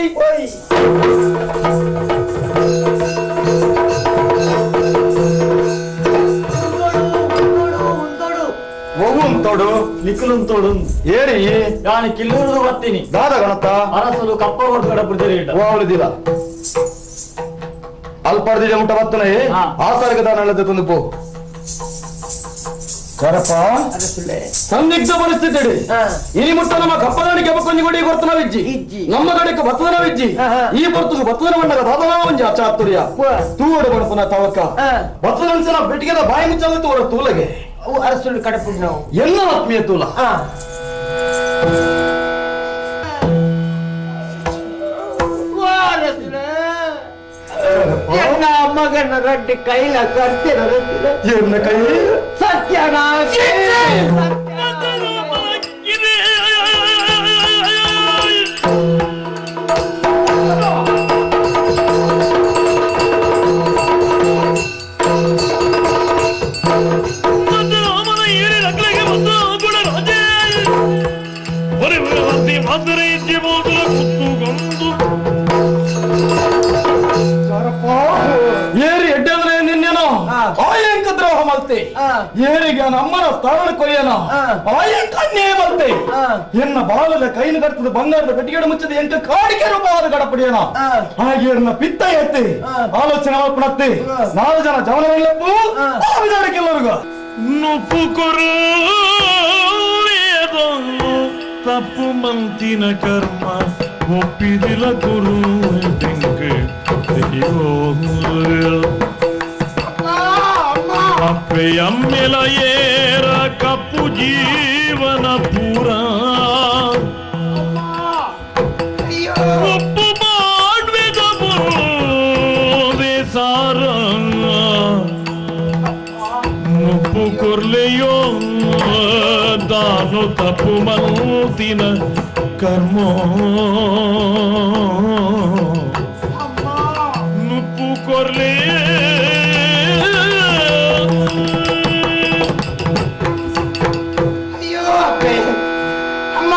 ತೋಡು ನಿಕ್ಕುಲುಂ ತೋಡು ಏರಿ ಯಾನಿ ಕಿಲ್ಲೂರುದು ಬರ್ತೀನಿ ದಾದ ಗಣತ ಅರಸಲು ಕಪ್ಪ ಕೊಟ್ಟು ಕಡಪುಡ್ತೀರಿ ಓವಳಿದಿಲ್ಲ ಅಲ್ಪಡ್ದಿದೆ ಮುಟ್ಟ ಬತ್ತನೆ ಆ ಸಾರಿಗೆ ದಾನ ತಂದು ಪೋ ಕರಪ್ಪ ಸಂದಿಗ್ಧ ಪರಿಸ್ಥಿತಿ ಇನಿ ಮುಟ್ಟ ನಮ್ಮ ಕಪ್ಪದಾಣಿಗೆ ಕೊಂಜಿ ಕೊಡಿ ಕೊರ್ತನವಿಜ್ಜಿ ನಮ್ಮ ಕಡೆಗೆ ಬತ್ತದನವಿಜ್ಜಿ ಈ ಪೊರ್ತುಗು ಬತ್ತದನ ಮಂಡಗ ದಾದನ ಒಂಜಿ ಅಚಾತುರ್ಯ ತೂವಡು ಬಣಪುನ ತವಕ ಬತ್ತದನ್ಸನ ಬೆಟ್ಟಿಗೆದ ಬಾಯಿ ಮುಚ್ಚಲು ತೋರ ತೂಲಗೆ ಅರಸುಲು ಕಡಪುಡ್ ನಾವು ಎಲ್ಲ ಆತ್ಮೀಯ ತೂಲ ಎನ್ನ ಮಗನ ರಡ್ಡಿ ಕೈಲ ಕರ್ತಿರ ಎನ್ನ ಕೈ ಸತ್ಯನಾಶ. ಏರಿ ಎಡ್ಡಂದ್ರೆ ನಿನ್ನೇನೋ ಆಯಂಕ ದ್ರೋಹ ಮಲ್ತೆ, ಏರಿಗೆ ಅಮ್ಮನ ಸ್ಥಾನ ಕೊಯ್ಯನ ಆಯಂಕ ಅನ್ಯಾಯ ಮಲ್ತೆ, ಎನ್ನ ಬಾಲದ ಕೈನ ಕರ್ತದ ಬಂಗಾರದ ಪೆಟ್ಟಿಗೆ ಮುಚ್ಚದ ಎಂಕ ಕಾಡಿಕೆ ರೂಪವಾದ ಗಡಪಡಿಯನ ಹಾಗೆ ಎನ್ನ ಪಿತ್ತ ಎತ್ತಿ ಆಲೋಚನೆ ಮಲ್ಪಣತ್ತೆ 4 ಜನ ಜವನವಿಲ್ಲಪ್ಪು ಕೆಲವರಿಗ ನುಪ್ಪು ತಪ್ಪು ಮಂತಿನ ಕರ್ಮ ಒಪ್ಪಿದಿಲ ಗುರು ಅಪ್ಪೆಯಮ್ಮೆಲ ಏರ ಕಪ್ಪು ಜೀವನ ಪೂರ ಒಪ್ಪು ಮಾಡುವೆದ ಸಾರ ಮುಪ್ಪು ಕೊರ್ಲೆಯೋ ದಾನು ತಪ್ಪು ಮಂತಿನ ಕರ್ಮೋ ನುಪ್ಪು ಕೊರ್ಲೆ. ಅಯ್ಯೋ ಅಪ್ಪೆ ಅಮ್ಮ,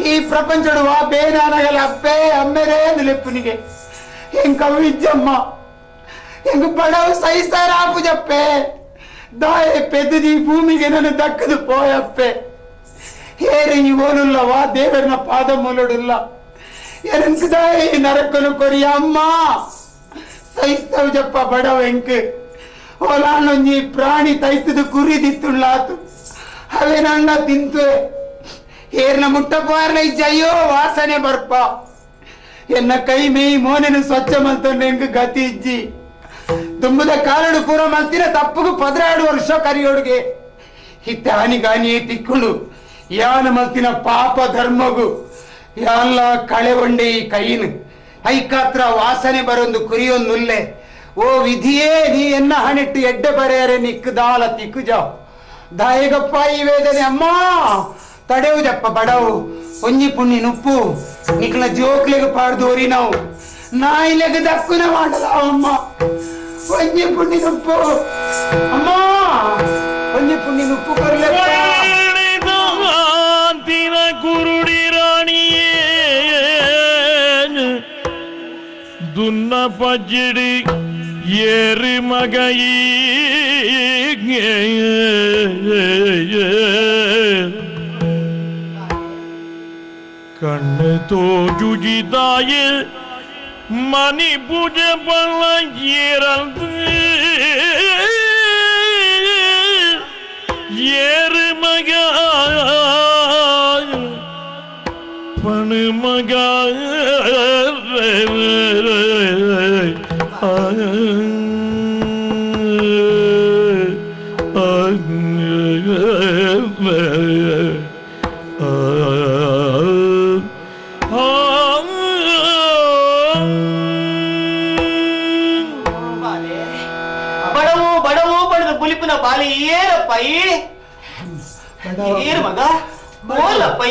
ಈ ಪ್ರಪಂಚಡು ವಾ ಬೇನಾನಗಲ ಅಪ್ಪೆ ಅಮ್ಮೆರೇ ಲೆಪ್ಪುನಿಗೆ ಎಂಕ ವಿಜ್ಜಮ್ಮ ಎಂಗ ಬಡವು ಸೈಸಾರ ಆಪುಜಪ್ಪೆ ದಾಯೆ ಪೆದ್ದದಿ ಭೂಮಿಗೆ ನನ್ನ ದಕ್ಕದು ಪೋಯಪ್ಪೆ. ಹೇರಿ ಓನುಲ್ಲವಾ ದೇವರನ ಪಾದ ಮೂಲಡುಲ್ಲ ಎನಂಕು ದಾಯಿ ನರಕನು ಕೊರಿಯ ಅಮ್ಮ ಸೈಸ್ತವು ಜಪ್ಪ ಬಡವ ಎಂಕ್ ಓಲಾನೊಂಜಿ ಪ್ರಾಣಿ ತೈತದು ಕುರಿದಿತ್ತುಳ್ಳಾತು ಅವೇ ನನ್ನ ತಿಂತುವೆ ಏರ್ನ ಮುಟ್ಟಪಾರ್ನ ಇಜ್ಜಯ್ಯೋ ವಾಸನೆ ಬರ್ಪ ಎನ್ನ ಕೈ ಮೇಯ್ ಮೋನೆನು ಸ್ವಚ್ಛ ಮಲ್ತೊಂಡು ಎಂಕ್ ಗತಿ ಇಜ್ಜಿ ದುಂಬುದ ಕಾಲಡು ಪೂರ ಮಲ್ತಿನ ತಪ್ಪುಗು 12 ವರ್ಷ ಕರಿಯೋಡುಗೆ ಇತ್ತೆ ಹಾನಿಗಾನಿಯೇ ತಿಕ್ಕುಂಡು ಯಾನ ಮಲ್ತಿನ ಪಾಪ ಧರ್ಮಗು ಯಾನ್ಲ ಕಳೆ ಒಂಡೆ ಈ ಕೈನು ಐಕಾತ್ರ ವಾಸನೆ ಬರೊಂದು ಕುರಿಯೊಂದುಲ್ಲೆ ಓ ವಿಧಿಯೇ ನೀ ಎನ್ನ ಹಣಿಟ್ಟು ಎಡ್ಡೆ ಬರೆಯರೆ ನಿಕ್ಕುದಾಲ ತಿಕ್ಕುಜ ದಾಯಗಪ್ಪ ಈ ವೇದನೆ ಅಮ್ಮ ತಡೆವುದಪ್ಪ ಬಡವು ಒಂಜಿ ಪುಣ್ಣಿ ನುಪ್ಪು ನಿಕ್ಲ ಜೋಕ್ಲೆಗ್ ಪಾಡ್ದೋರಿ ನಾವು ನಾಯಿಲೆಗ್ ದಕ್ಕುನ ಮಾಡಲ ಅಮ್ಮ ಒಂಜಿ ಪುಣ್ಣಿ ನುಪ್ಪು ಅಮ್ಮ ಒಂಜಿ ಪುಣ್ಣಿ ನುಪ್ಪು ಕೊರ್ಲೆ. ಗುರುಡಿ ರಾಣಿಯೇ ದುನ್ನ ಪಜ್ಜಿಡಿ ಏರಿ ಮಗಯಿ ಕಣ್ಣು ತೋಜುಜಿದಾಯೆ ಮನಿ ಪೂಜೆ ಬಲ್ಲ ಏರಂದು ಏರು ಮಗ பணு மக ಬಡವು ಬಡವು ಬಡದು ಪುಲಿಪಿನ ಬಾಲಿ ಏರಪ್ಪ ಏರು ಮಗ ಓಲಪ್ಪ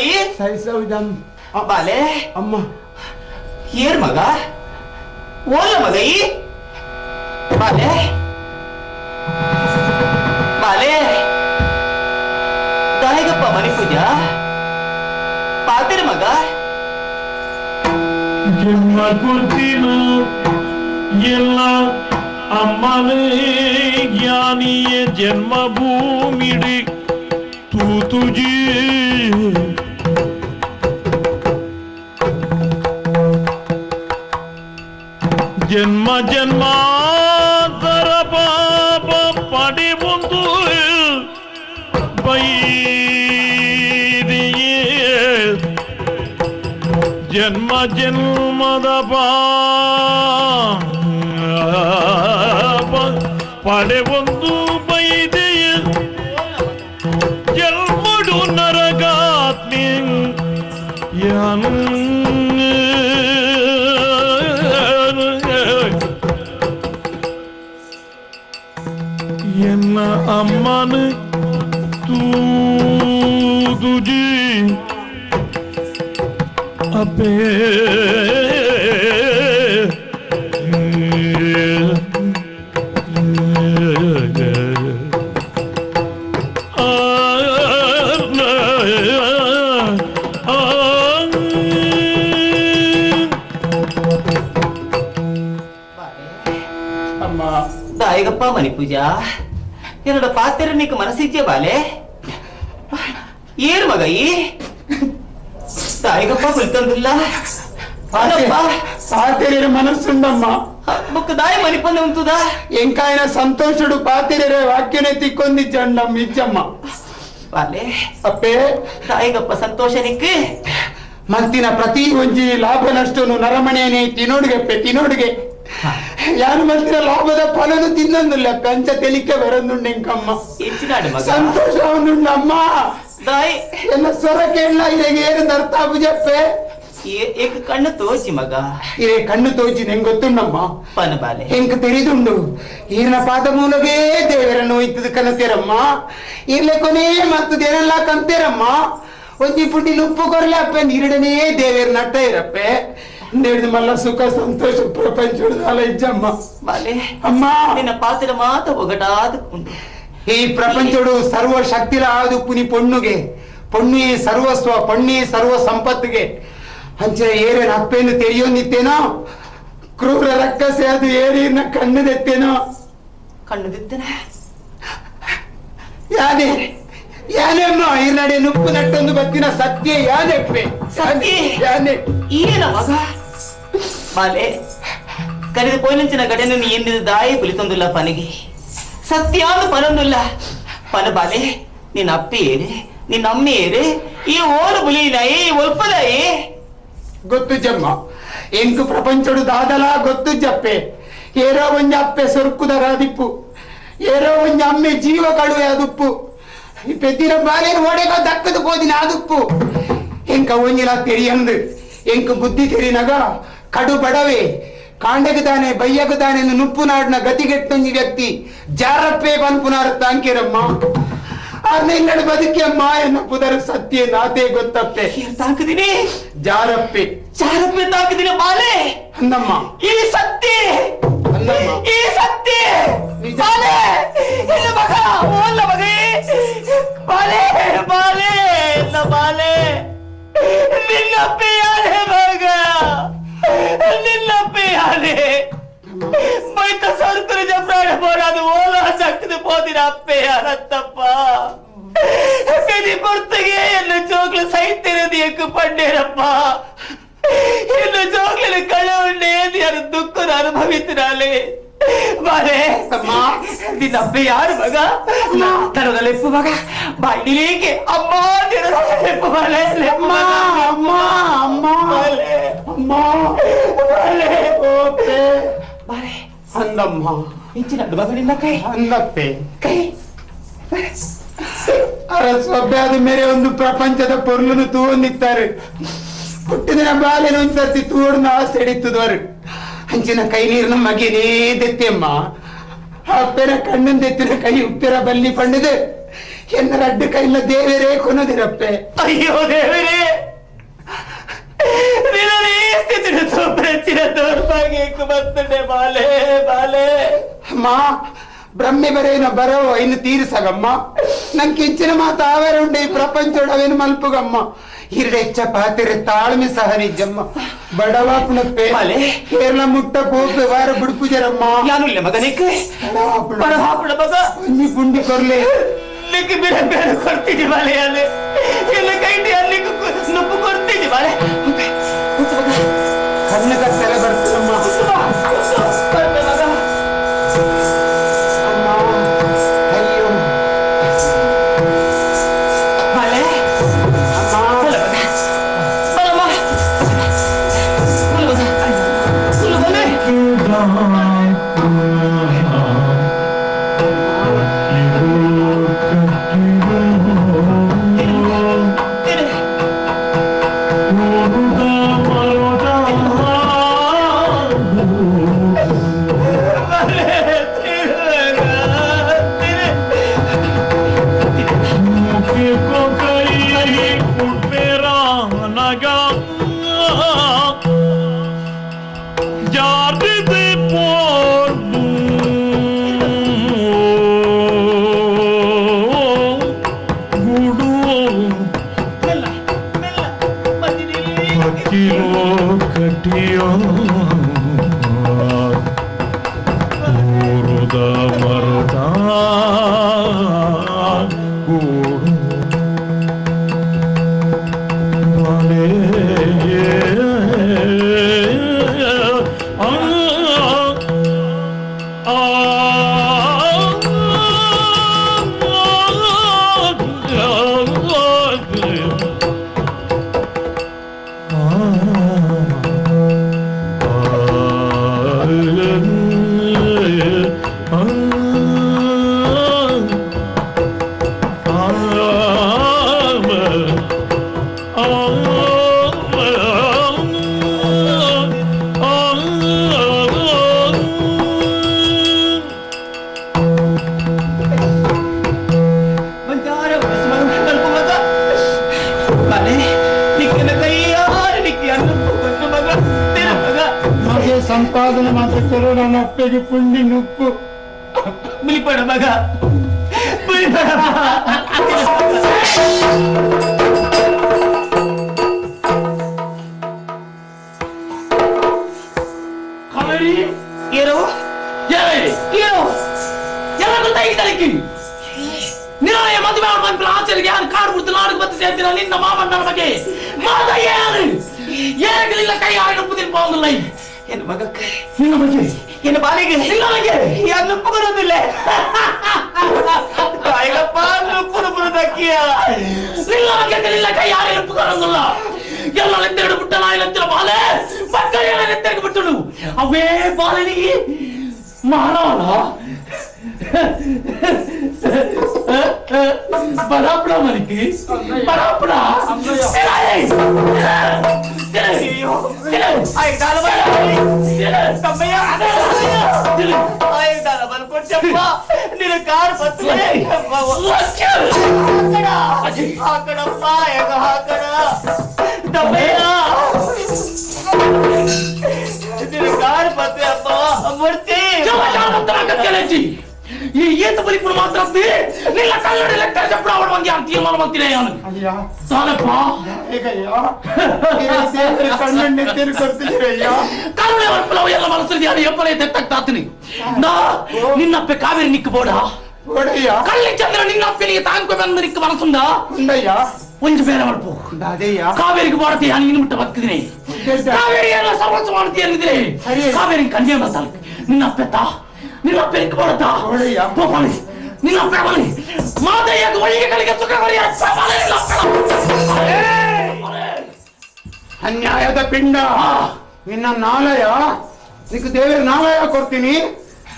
ಬಾಲೆ ಅಮ್ಮ ಏರ್ ಮಗ ಓಲ ಮಗ ಈ ಬಾಲೆ ಬಾಲೆ ದಾಯಗಪ್ಪ ಮನಿ ಪೂಜಾ ಪಾತಿರ ಮಗ ಜನ್ಮ ಕೊಡ್ತೀನ ಎಲ್ಲ ಅಮ್ಮನೇ ಜ್ಞಾನಿಯ ಜನ್ಮಭೂಮಿಡಿ ತೂತುಜಿ ಜನ್ಮ ಜನ್ಮಾಂತರ ಪಾಪ ಪಡೆಬಂದು ಬೈದಿಯೇ ಜನ್ಮ ಜನ್ಮದ ಪಾಪ ಪಡೆಬಂದು ಬೈದೆಯ ಜನ್ಮಡು ನರಗಾತ್ಮಿ ಯಾನು ಎನ್ನ ಅಮ್ಮನ ತೂದುಜಿ ಅಪೇ ದಾಯಗಪ್ಪ ಮನಿ ಪೂಜಾ என்னோட பாத்திரம் நீக்கு மனசிச்சே பாலே ஏறு மக ಈ தாயகப்பா ಕುಳಿತಂದಿಲ್ಲ ಪಾತೆರೆ ಮನಸ್ಸುಂಡಮ್ಮ ಬೊಕ್ಕ ದಾಯ ಮನಿಪಂದೆ ಉಂತುದ ಎಂಕಾಯನ ಸಂತೋಷಡು ಪಾತೆರೆ ವಾಕ್ಯನೆ ತಿಕ್ಕೊಂದಿಜ್ಜಂಡಮ್ಮ ಇಜ್ಜಮ್ಮ ಬಾಲೆ ಅಪ್ಪೇ ತಾಯಿಗಪ್ಪ ಸಂತೋಷ ನಿಕ್ಕು ಮತ್ತಿನ ಪ್ರತಿ ಒಂಜಿ ಲಾಭ ನಷ್ಟನು ನರಮಣೆಯನೇ ತಿನೋಡುಗೆಪ್ಪೆ ತಿನೋಡುಗೆ ಯಾನು ಮಲ್ತಿನ ಲಾಭದ ಫಲನು ತಿನ್ನೊಂದಿಲ್ಲ ಕಂಚ ತೆಲಿಕೆ ಬರೊಂದುಂಡು ಎಂಕಮ್ಮ ಹೆಚ್ಚಿನಾಡು ಮಗ ಸಂತೋಷ ಅಮ್ಮ ದಾಯ್ ಎಲ್ಲ ಸ್ವರ ಕೇಳಲ ಇರೆಗೆ ಏನು ಅರ್ಥ ಆಪುಜಪ್ಪೆ ಏಕ ಕಣ್ಣು ತೋಚಿ ಮಗ ಇರೇ ಕಣ್ಣು ತೋಚಿ ಹೆಂಗ್ ಗೊತ್ತುಂಡಮ್ಮ ಪನ ಬಾಲೆ ಎಂಕ್ ತೆರಿದುಂಡು ಈರ್ನ ಪಾದ ಮೂಲವೇ ದೇವರನ್ನು ಒಯ್ತದ ಕನತೇರಮ್ಮ ಇರ್ಲೆ ಕೊನೆ ಮತ್ತು ದೇನೆಲ್ಲ ಕಂತೇರಮ್ಮ ಒಂಜಿ ಪುಂಡಿ ನುಪ್ಪು ಕೊರಲೆ ಅಪ್ಪೆ ನೀರಿಡನೇ ದೇವೇರ್ ನಟ್ಟ ಇರಪ್ಪೆ ದೇವ್ರದ್ದು ಮಲ್ಲ ಸುಖ ಸಂತೋಷ ಪ್ರಪಂಚ ಇಜ್ಜಮ್ಮ ಬಾಲೆ ಅಮ್ಮ ನಿನ್ನ ಪಾತ್ರ ಮಾತ ಒಗಟಾದ ಉಂಟು ಈ ಪ್ರಪಂಚಡು ಸರ್ವ ಶಕ್ತಿಲ ಆದು ಪುನಿ ಪೊಣ್ಣುಗೆ ಪೊಣ್ಣಿ ಸರ್ವಸ್ವ ಪೊಣ್ಣಿ ಸರ್ವ ಸಂಪತ್ತಿಗೆ ಅಂಚೆ ಏರೇನ ಅಪ್ಪೇನು ತೆರಿಯೋನಿತ್ತೇನೋ ಕ್ರೂರ ರಕ್ಕಸೆ ಅದು ಏರಿನ ಕಣ್ಣುದೆತ್ತೇನೋ ಕಣ್ಣುದಿತ್ತೇನೆ ಯಾನೇ ಯಾನೆಮ್ಮ ಈ ನಡೆ ನುಪ್ಪು ನಟ್ಟೊಂದು ಬತ್ತಿನ ಸತ್ಯ ಯಾನೆಪ್ಪೆ ಸತ್ಯ ಯಾನೆ ಏನ ಮಗ ಬಾಲೆ ಕರೆದು ಪೋಯಿನಂಚಿನ ಘಟನೆ ಎನ್ನಿದ ದಾಯಿ ಪುಲಿತೊಂದುಲ್ಲ ಪನಿಗೆ ಸತ್ಯಾಂದು ಪನೊಂದುಲ್ಲ ಪನ ಬಾಲೆ ನಿನ್ನ ಅಪ್ಪೆ ಏರಿ ನಿನ್ನ ಅಮ್ಮೆ ಏರಿ ಈ ಓಲು ಬುಲಿನಾಯಿ ಈ ಒಲ್ಪದಾಯಿ ಗೊತ್ತು ಜಮ್ಮ ಎಂಕು ಪ್ರಪಂಚಡು ದಾದಲಾ ಗೊತ್ತು ಜಪ್ಪೆ ಏರೋ ಒಂಜ ಅಪ್ಪೆ ಸೊರ್ಕುದರ ದಿಪ್ಪು ಏರೋ ಒಂಜ ಅಮ್ಮೆ ಜೀವ ಕಳುವೆ ಅದುಪ್ಪು ಈ ಪೆದ್ದಿನ ಬಾಲೇನು ಓಡೆಗ ದಕ್ಕದು ಪೋದಿನ ಆದುಪ್ಪು ಎಂಕ ಒಂಜಿಲ ತೆರಿಯಂದು ಎಂಕು ಬುದ್ಧಿ ತೆರಿನಗ ಕಡು ಬಡವೆ ಕಾಂಡಗದಾನೆ ಬಯ್ಯಗದಾನೆ ನುಪ್ಪು ನಾಡಿನ ಗತಿಗೆಟ್ಟೊಂಜಿ ವ್ಯಕ್ತಿ ಜಾರಪ್ಪೆ ಪನ್ಪುನಾರ ತಾಂಕಿರಮ್ಮ ಆರ್ನ ಇಲ್ಲಡ ಬದುಕಿ ಅಮ್ಮ ಎನ್ನ ಪುದರ ಸತ್ಯ ನಾತೆ ಗೊತ್ತಪ್ಪೆ ತಾಕದಿನಿ ಜಾರಪ್ಪೆ ಜಾರಪ್ಪೆ ತಾಕದಿನ ಬಾಲೆ ಅಂದಮ್ಮ ಈ ಸತ್ಯ ಅಂದಮ್ಮ ಈ ಸತ್ಯ ಬಾಲೆ ಇಲ್ಲ ಮಗ ಓಲ್ಲ ಮಗ ಬಾಲೆ ಬಾಲೆ ಇಲ್ಲ ಬಾಲೆ ನಿನ್ನಪ್ಪೆ ಯಾರೇ ಮಗ ನಿನ್ನಪ್ಪೆ ಯಾರೇ ಬೈತ ಸರ್ಕುಲ ಜಪ್ರಾಣ ಬೋರಾದ ಓಲ ಚಕ್ಕದ ಪೋದಿನ ಅಪ್ಪೆ ಯಾರತ್ತಪ್ಪ ಕದಿ ಪೊರ್ತಗೆ ಎನ್ನ ಜೋಗ್ಲು ಸೈತಿರದು ಎಕ್ಕು ಪಂಡೇರಪ್ಪ ಎನ್ನ ಜೋಗ್ಲಿನ ಕಳೆ ಉಂಡೆ ಯಾರು ದುಃಖದ ಅನುಭವಿಸಿನಾಲೆ ಬಾಲೆ ನಿನ್ನ ಅಪ್ಪೆ ಯಾರು ಮಗ ತರದ ಲೆಪ್ಪು ಮಗ ಬಾಯಿಲೇಕೆ ಅಮ್ಮ ಲೆಪ್ಪು ಬಾಲೆ ಅಮ್ಮ ಅಮ್ಮ ಅಮ್ಮ ಬಾಲೆ ಅಮ್ಮ ಬಾಲೆ ಓಪೆ ಬಾಲೆ ಅಂದಮ್ಮ ಹೆಚ್ಚಿನ ಮಗ ನಿನ್ನ ಕೈ ಅಂದಪ್ಪೆ ಕೈ ಅರಸೊಬ್ಬೆ ಮೇರೆ ಒಂದು ಪ್ರಪಂಚದ ಪೊರ್ಲನ್ನು ತೂವೊಂದಿತ್ತಾರೆ ಹುಟ್ಟಿದಿನ ಬಾಲೆನ ಒಂದ್ಸರ್ತಿ ತೂವಡ್ನ ಆಸೆ ಹಿಡಿತದವರು ಅಂಚಿನ ಕೈ ನೀರಿನ ಮಗಿನೇ ದೆತ್ತೆಮ್ಮ ಅಪ್ಪೆರ ಕಣ್ಣಂದೆತ್ತಿನ ಕೈ ಉಪ್ಪಿರ ಬಲ್ಲಿ ಪಂಡದು ಎನ್ನ ರಡ್ಡು ಕೈಲ ದೇವರೇ ಕೊನದಿರಪ್ಪೆ ಅಯ್ಯೋ ದೇವರೇ ನಿನ್ನ ಸ್ಥಿತಿನ ತೋಪ್ರಚಿನ ದೌರ್ಭಾಗ್ಯಕ್ಕೆ ಬರ್ತದೆ ಬಾಲೆ ಬಾಲೆ ಅಮ್ಮ ಬ್ರಹ್ಮೆ ಬರೇನ ಬರೋ ಇನ್ನು ತೀರಿಸಗಮ್ಮ ನನ್ ಕಿಂಚಿನ ಮಾತು ಆವರ ಉಂಡೆ ಈ ಪ್ರಪಂಚೊಡವೇನು ಮಲ್ಪುಗಮ್ಮ ಹಿರಡೆಚ್ಚ ಪಾತಿರೆ ತಾಳ್ಮೆ ಸಹ ನಿಜಮ್ಮ ಬಡವ ಪುಣಪ್ಪೆ ಬಾಲೆ. ಕೇರಳ ಮುಟ್ಟ ಪೋಪೆ ವಾರ ಬಿಡ್ಪುಜರಮ್ಮ ಯಾನುಲ್ಲ ಮಗನಿಕ್ ಬಡವಾಪುಣ ಮಗ ಒಂಜಿ ಪುಂಡಿ ಕೊರ್ಲೆ ನಿಕ್ ಬೇರೆ ಬೇರೆ ಕೊಡ್ತಿದ್ದಿ ಬಾಲೆ ಯಾನೆ ಎಲ್ಲ ಕೈಂಡಿ ಅಲ್ಲಿ ನುಪ್ಪು ಕೊಡ್ತಿದ್ದಿ ಬಾಲೆ ಕಣ್ಣು ಕತ್ತಲೆ ಬರ್ತದಮ್ಮ ಮಗ ಅಮ್ಮ ಅಯ್ಯೋ ಬಾಲೆ ಅಮ್ಮ ಬಲ ಮಗ ಬಲಮ್ಮ ಬಲ ಮಗ ಬಲ ಬಾಲೆ ಕಟ್ಟಿರೋ ಕೂಡುದ ಮರುತ ಕೂಡು ಮನೆ ಸಂಪಾದನೆ ಮಾತಾಡ್ತಾರೋ ನನ್ನ ಅಪ್ಪಗೆ ಪುಂಡಿ ನುಪ್ಪು ಮುಲಿಪಡ ಮಗ ಮುಲಿಪಡ. ಕಾವೇರಿ ಏನೋ ಏ ಏನೋ ಎಲ್ಲ ಗೊತ್ತಾಗಿದ್ದಕ್ಕೆ ನಿರಾಯ ಮದುವೆ ಬಂದ್ರೆ ಆಚೆಗೆ ಯಾರು ಕಾಡು ಬಿಡ್ತು ನಾಡಿಗೆ ಮತ್ತೆ ಸೇರ್ತೀರ ನಿನ್ನ ಮಾಮಣ್ಣನ ಬಗ್ಗೆ ಮಾದಯ್ಯ ಯಾರು ಏನಿಲ್ಲ ಕೈ ಆಡಿ ಉಪ್ಪು ಹೋಗಲ್ಲ. ಎನ್ನ ಮಗಕ್ಕೆ ನಿನ್ನ ಬಗ್ಗೆ ಎನ್ನ ಬಾಲಿಗೆ ನಿನ್ನ ಬಗ್ಗೆ ಯಾರು ನುಪ್ಪು ಬರೋದಿಲ್ಲ ತಾಯಿಗಪ್ಪ ನುಪ್ಪು ನುಪ್ಪು ದಕ್ಕಿಯ ನಿನ್ನ ಬಗ್ಗೆ ನಿಲ್ಲ ಕೈ ಯಾರು ಉಪ್ಪು ಬರೋದಿಲ್ಲ. ಎಲ್ಲ ಎತ್ತೆರಡು ಬಿಟ್ಟ ನಾಯಿ ಎತ್ತಿರ ಬಾಲೆ ಮಕ್ಕಳು ಎಲ್ಲ ಎತ್ತೆರಡು ಬಿಟ್ಟಳು ಅವೇ ಬಾಲನಿಗೆ ಮಾನವನ ಬರಾಪಡ ಮನಿకి ಬರಾಪಡ. ನೀನು ಕಾರ್ ಹಾಕಡಪ್ಪ ಹಾಕಡ ತಮ್ಮಯ್ಯ ನೀನು ಕಾರ್ ಬತ್ತೆ ಅಪ್ಪ ಮೂರ್ತಿ ಈ ಏತ ಬಲಿಪುರ ಮಾತ್ರ ನಿಲ್ಲ ಕಲ್ಲಡಿ ಲೆಕ್ಕ ಚಪ್ಪಡ ಅವಳು ಬಂದು ಯಾರು ತೀರ್ಮಾನ ಮಾಡ್ತೀನಿ ಅವನು ಸಾಲಪ್ಪ ಕರುಣೆ ವರ್ಪಲವು ಎಲ್ಲ ಮನಸ್ಸು ಯಾರು ಎಪ್ಪಲೆ ತೆತ್ತಾಗ್ತಾತೀನಿ ನಾ ನಿನ್ನಪ್ಪೆ ಕಾವೇರಿ ನಿಕ್ಕ ಬೋಡ ಕಳ್ಳಿ ಚಂದ್ರ ನಿನ್ನಪ್ಪನಿಗೆ ತಾಂಕೊ ಬಂದು ನಿಕ್ಕ ಮನಸ್ಸುಂದ ಒಂಜು ಬೇರೆ ಮಲ್ಪು ಕಾವೇರಿಗೆ ಬೋಡತೆ ನಾನು ಇನ್ನು ಮುಟ್ಟ ಬದುಕಿದ್ದೀನಿ ಕಾವೇರಿ ಎಲ್ಲ ಸರ್ವಸ್ವ ಮಾಡ್ತೀಯ ಅಂದಿದ್ದೀನಿ ಕಾವೇರಿ ಕನ್ಯೆ ಮಾತಾಡ ನಿನ್ನಪ್ಪೆ ತಾ ನಿನ್ನಪ್ಪೆ ನಿಕ್ಕ ಬೋಡತಾ ಪೋಪಾಳಿ ನಿನ್ನಪ್ಪೆ ಬಲಿ ಮಾದಯ್ಯ ಒಳ್ಳೆಗಳಿಗೆ ಸುಖ ಕೊರಿಯ ಅನ್ಯಾಯದ ಪಿಂಡ ನಿನ್ನ ನಾಲಯ ನಿಕ್ಕ ದೇವರ ನಾಲಯ ಕೊಡ್ತೀನಿ.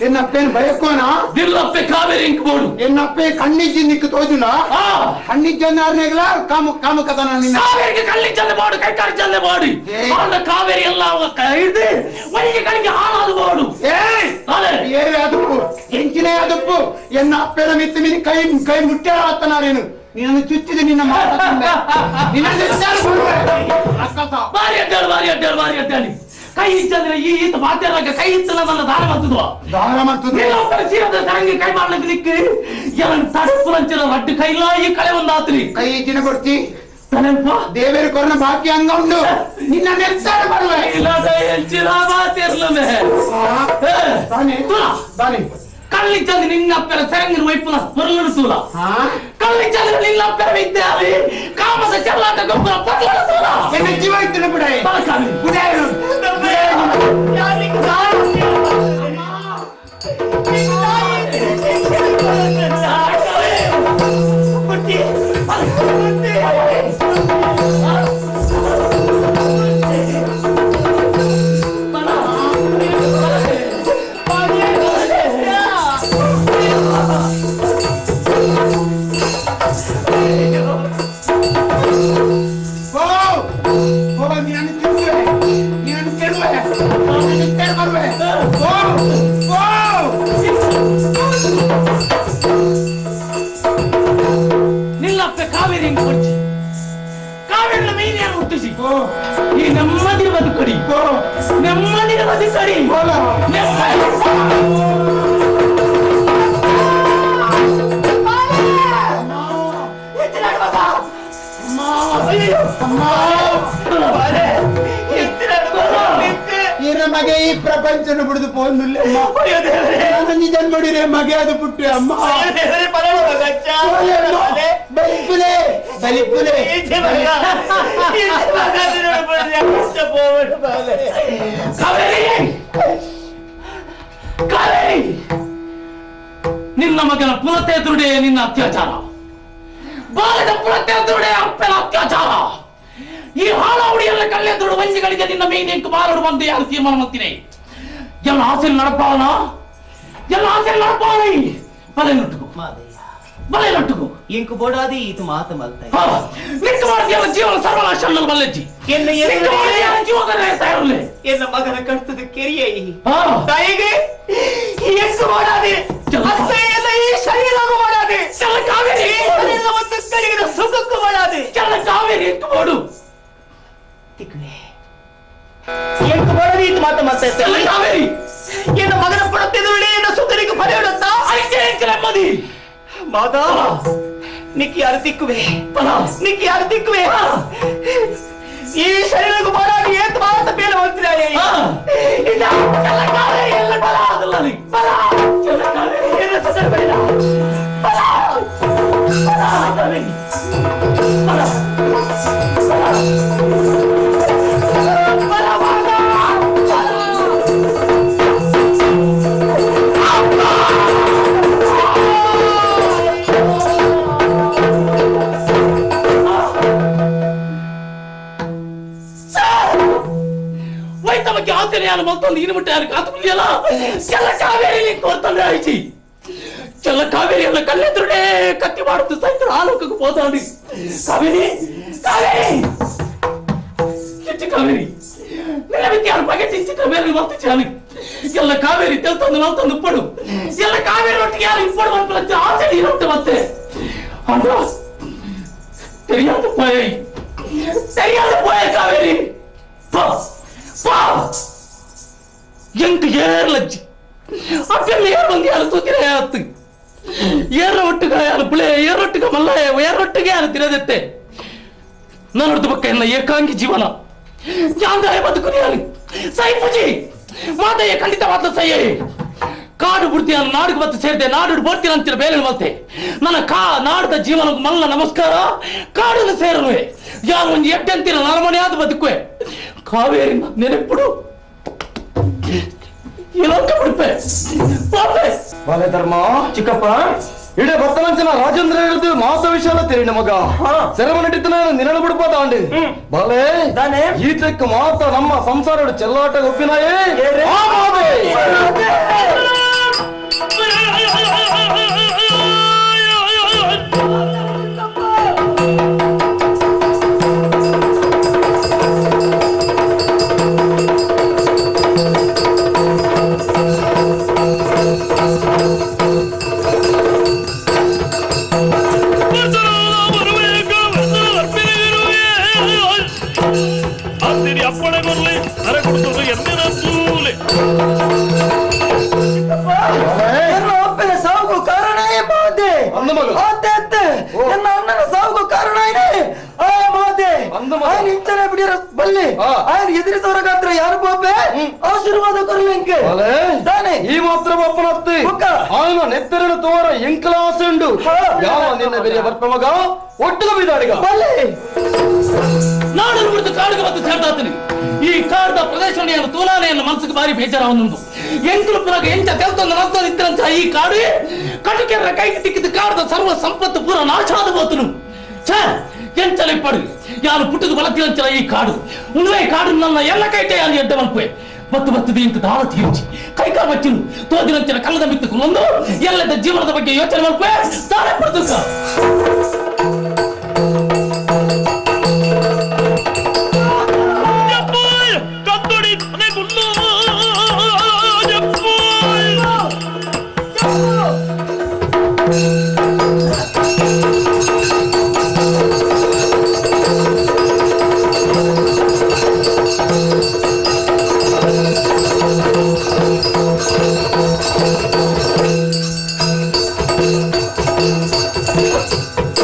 ಎನ್ನಪ್ಪೇನು ಬಯಕೋನ ದಿಲ್ಲಪ್ಪೆ ಕಾವೇರಿ ಇಂಕ್ಬೋಡು ಎನ್ನಪ್ಪೆ ಕಣ್ಣಿಜ್ಜಿ ನಿಕ್ಕ ತೋಜುನ ಕಣ್ಣಿಜ್ಜಂದಾರ್ನೆಗ್ಲ ಕಾಮ ಕಾಮಕತನ ನಿನ್ನ ಕಾವೇರಿಗೆ ಕಳ್ಳಿಜ್ಜಲ್ಲೆ ಬಾಡು ಕೈಕಾರಿಜ್ಜಲ್ಲೆ ಬಾಡಿ ಆಂಡ ಕಾವೇರಿ ಎಲ್ಲ ಹಿಡ್ದು ಒಳ್ಳೆ ಕಳಿಗೆ ಹಾಳಾದ ಬಾಡು. ಏರೇ ಅದಪ್ಪು ಎಂಚಿನೇ ಅದಪ್ಪು ಎನ್ನ ಅಪ್ಪೆನ ಮಿತ್ತು ಮಿನಿ ಕೈ ಕೈ ಮುಟ್ಟ್ಯಾರ ಆತನಾರೇನು ನಿನ್ನನ್ನು ಚುಚ್ಚಿದೆ ನಿನ್ನ ಮಾತಾಡ ನಿನ್ನ ಬಾರಿ ಅಡ್ಡಾಡು ಬಾರಿ ಅಡ್ಡಾಡು ಬಾರಿ ಅಡ್ಡಾಡಿ ಕೈ ಇಚ್ಚಂದ್ರೆ ಈ ಈತ ಮಾತಾಡುವಾಗ ಕೈ ಇತ್ತಲ್ಲ ನನ್ನ ದಾರ ಮಾಡ್ತದ್ವ ದಾರ ಮಾಡ್ತದ ಸೀರದ ಸರಂಗಿ ಕೈ ಮಾಡ್ಲಿಕ್ಕೆ ನಿಕ್ಕಿ ಎಲ್ಲ ತಡುಪು ನಂಚಿನ ರಡ್ಡು ಕೈಲ ಈ ಕಳೆ ಒಂದು ಆತ್ರಿ ಕೈ ಇಚ್ಚಿನ ಕೊಡ್ತಿ ದೇವರ ಕೊರನ ಬಾಕಿ ಅಂಗ ಉಂಡು ನಿನ್ನ ನೆಚ್ಚಾರ ಬರುವೆ ಇಲ್ಲದ ಹೆಚ್ಚಿನ ಮಾತಿರ್ಲನೆ ಕಳ್ಳಿ ಚಂದ್ರ ನಿನ್ನ ಅಪ್ಪರ ಸರಂಗಿನ ವೈಪುನ ಹೊರಲಿಡಿಸೂಲ ಕಳ್ಳಿ ಚಂದ್ರ ನಿನ್ನ ಅಪ್ಪರ ವಿದ್ಯಾಲಿ ಕಾಮದ ಚೆಲ್ಲಾಟ ಗೊಬ್ಬರ ಪರ್ಲಿಡಿಸೂಲ ಎನ್ನ ಜೀವ ಇತ್ತು ಬಿಡ ನಿಲ್ಲಪ್ಪ ಕಾವೇರಿ ಹೆಂಗ್ ಕೊಡ್ಚಿ ಕಾವೇರಿನ ಮೈನಿಯನ್ನು ಹುಟ್ಟಿಸಿ ಈ ನೆಮ್ಮದಿ ಬದುಕಡಿ ನೆಮ್ಮದಿ ಬದುಕಡಿ ಮಗ ಈ ಪ್ರಪಂಚನ ಬಿಡಿದು ಪೋಂದಿಲ್ಲ. ಜನ್ಮ ಜನ್ಮಡಿರೆ ಮಗೆಯಾದ ಪುಟ್ಟಿ ಅಮ್ಮ ಬಲಿಪುಲೆ ಬಲಿಪುಲೆ ಕಾವೇರಿ ಕಾವೇರಿ ನಿನ್ನ ಮಗನ ಪುನತೆ ನಿನ್ನ ಅತ್ಯಾಚಾರ ಬಾಲದ ಪುನತೆ ಅಪ್ಪನ ಅತ್ಯಾಚಾರ ಈ ಹಾಳಾವಡಿಯಲ್ಲ ಕಲ್ಲೆದುರು ವಂಜಿಗಳಿಗೆ ನಿನ್ನ ಮೇನಿಂಕು ಬಾರಡು ಬಂದು ಯಾರು ತೀರ್ಮಾನ ಮಾಡ್ತೀನಿ ಎಲ್ಲ ಆಸೆ ನಡಪಾವನ ಎಲ್ಲ ಆಸೆ ನಡಪಾವನಿ ಬಲೆ ನಟ್ಟುಕು ಬಲೆ ನಟ್ಟುಕು ಇಂಕು ಬೋಡಾದಿ ಇದು ಮಾತು ಮಲ್ತ ನಿಕ್ಕ ಮಾಡ್ತೀಯಲ್ಲ ಜೀವನ ಸರ್ವನಾಶ ಬಲ್ಲೆಜ್ಜಿ ಎನ್ನ ಮಗನ ಕರ್ತದ ಕೆರಿಯ ತಾಯಿಗೆ ಎಷ್ಟು ಮಾಡಾದೆ ಈ ಶರೀರಗೂ ಮಾಡಾದೆ ಕಾವೇರಿ ಶರೀರದ ಒಂದು ಕಡೆಗಿನ ಸುಖಕ್ಕೂ ಮಾಡಾದೆ ಚಲ ಕಾವೇರಿ ಎಂಟು ಮಾಡು ತಿಕ್ಕುವೆ ಎಂಟು ಮಾಡದೆ ಇದು ಮಾತು ಮಾತಾಡ್ತಾರೆ ಚಲ ಕಾವೇರಿ ಎನ್ನ ಮಗನ ಪಡುತ್ತಿದ್ದರೆ ಎನ್ನ ಸುಖನಿಗೆ ಫಲ ಐತೆ ನೆಮ್ಮದಿ ಮಾತಾ ನಿಕ್ಕಿ ಯಾರು ತಿಕ್ಕುವೆ ನಿಕ್ಕಿ ಯಾರು ತಿಕ್ಕುವೆ ಈ ಶರೀರಕ್ಕೂ ಮಾಡಾದಿ ಏತ್ ಮಾತ ಬೇರೆ ಹೋಗ್ತಿದ್ದಾರೆ ಇಲ್ಲ ಚಲ ಕಾವೇರಿ ಎಲ್ಲ ಬಲ ಅದಲ್ಲ ಬಲ ಚಲ ಕಾವೇರಿ ಎಲ್ಲ ಸಂದರ್ಭ ಬಲ ಬಲ ಕಾವೇರಿ ಬಲ ಬಲ ಬಲ ವೈತಮಕ್ಕೆ ಆಸೆಯನ್ನು ಮಲ್ತೊಂದು ಇನ್ನು ಯಾರು ಕಾತುಕುಲಿಯಲ್ಲ ಕೆಲ ಕಾವೇರಿ ಕೋರ್ತಂದ್ರೆ ಆಯ್ತು ಕೆಲ ಕಾವೇರಿಯನ್ನ ಕಲ್ಲೆದುರುಡೆ ಕತ್ತಿ ಮಾಡುತ್ತ ಸೈತರ ಆಲೋಕಕ್ಕೆ ಹೋದಾಡಿ ಕಾವೇರಿ ಕಾವೇರಿ ಹೆಚ್ಚು ಕಾವೇರಿ ನಿನ್ನ ಯಾರು ಬಗೆ ಚಿಕ್ಕ ಬೇರೆ ಮತ್ತೆ ಚಾಲಿ ಎಲ್ಲ ಕಾವೇರಿ ತೆಲ್ತಂದು ನಲ್ತಂದು ಉಪ್ಪಡು ಎಲ್ಲ ಕಾವೇರಿ ಒಟ್ಟಿಗೆ ಯಾರು ಇಪ್ಪಡು ಮಾಡ್ಕೊಳ್ಳತ್ತೆ ಆಸೆ ಇರುತ್ತೆ ಮತ್ತೆ ಅಣ್ಣ தெரியாத போய் தெரியாத போய காவேரி பா பா எங்க ஏர்லச்சு அப்பெல்லாம் ஏர் வந்து யாரும் தூக்கிற ஏத்து ಏರ ಒಟ್ಟಿಗೆ ಯಾರು ಪುಳೆ ಏರೊಟ್ಟಿಗೆ ಮಲ್ಲ ಏರೊಟ್ಟಿಗೆ ಯಾರು ತಿರದೆತ್ತೆ ನಾನೊಡ್ದು ಪಕ್ಕ ಎಲ್ಲ ಏಕಾಂಗಿ ಜೀವನ ಯಾಂದಾಯ ಬದುಕು ಸೈ ಪೂಜಿ ಮಾತಯ್ಯ ಖಂಡಿತವಾದ ಸೈಯೇ ಕಾಡು ಬಿಡ್ತೀಯ ನಾಡಿಗೆ ಮತ್ತೆ ಸೇರಿದೆ ನಾಡು ಬರ್ತೀರ ಅಂತೀರ ಬೇರೆ ಮತ್ತೆ ನನ್ನ ಕಾ ನಾಡದ ಜೀವನ ಮಲ್ಲ ನಮಸ್ಕಾರ ಕಾಡನ್ನು ಸೇರನುವೆ ಯಾರು ಒಂದು ಎಡ್ಡೆ ಅಂತೀರ ನರಮನೆ ಆದ ಬದುಕುವೆ ಕಾವೇರಿ ನೆನಪುಡು ಇಲೋಕ ಬಿಡ್ಪೆ ಪಾಪೆ ಬಾಲೆ ಧರ್ಮ ಚಿಕ್ಕಪ್ಪ ಇಡೇ ಬರ್ತನಂಚಿನ ರಾಜೇಂದ್ರ ಹಿಡಿದು ಮಾಸ ವಿಶಾಲ ತೇರಿನ ಮಗ ಸೆರೆಮನಿಟ್ಟಿನ ನಿನಲು ಬಿಡ್ಪ ತಾಂಡಿ ಬಾಲೆ ಈತಕ್ಕೆ ಮಾತ್ರ ನಮ್ಮ ಸಂಸಾರ ಚೆಲ್ಲಾಟ ಒಪ್ಪಿನಾಯೇ ಸಾವುಗೂ ಕಾರಣ ಮಾತೆ ನನ್ನ ಅಣ್ಣನ ಸಾವುಗೂ ಕಾರಣ ಆ ಮಾತೆ ఆయన ಇಂಚನೆ ಬಿಡಿರ ಬಲ್ಲಿ ఆయన ಎದುರಿಸೋರ ಗಾತ್ರ ಯಾರು ಬಾಪೆ ಆಶೀರ್ವಾದ ಕೊರಲಿಂಕೆ ತಾನೆ ಈ ಮಾತ್ರ ಬಾಪನತ್ತಿ ఆయన ನೆತ್ತರನು ತೋರ ಎಂಕಲ ಆಸೆ ಉಂಡು ಯಾವ ನಿನ್ನ ಬೆರೆಯ ಬರ್ಪ ಮಗ ಒಟ್ಟಿಗೆ ಬಿದ್ದಾಡಿಗ ಬಲ್ಲಿ ನಾಡನ್ನು ಬಿಡ್ತು ಕಾಡಿಗೆ ಮತ್ತು ಸೇರ್ದಾತನಿ ಈ ಕಾಡದ ಪ್ರದೇಶವನ್ನು ತೂಲಾನೆಯನ್ನು ಮನಸ್ಸಿಗೆ ಭಾರಿ ಬೇಜಾರಾವನುಂಡು ಎಂಕಲು ಪುನಗ ಎಂಚ ತೆಲ್ತೊಂದು ನಲ್ತೊಂದು ಇತ್ತರಂಚ ಈ ಕಾಡು ಕಟುಕೆರ ಕೈಗೆ ತಿಕ್ಕಿದ ಕಾಡದ ಸರ್ವ ಸಂಪತ್ತು ಪೂರ ನಾಶಾದ ಹೋತನು ಛೇ ಎಂಚಲ ಇಪ್ಪಡು ಯಾರು ಪುಟ್ಟದ ಬಲತಿರಂಚಲ ಈ ಕಾಡು ಉಣುವೆ ಕಾಡು ನನ್ನ ಎಲ್ಲ ಕೈಟೆ ಯಾರು ಎಡ್ಡ ಮಲ್ಪೆ ಮತ್ತು ಬತ್ತದ ಇಂಕ ದಾಳ ತೀರ್ಚಿ ಕೈಕಾಲು ಬಚ್ಚಿನು ತೋದಿರಂಚಿನ ಕಲ್ಲದ ಮಿತ್ತು ಕುಲೊಂದು ಎಲ್ಲದ ಜೀವನದ ಬಗ್ಗೆ ಯೋಚನೆ ಮಲ್ಪೆ ತಾಳೆ ಪಡ್ದುಕ Thank you.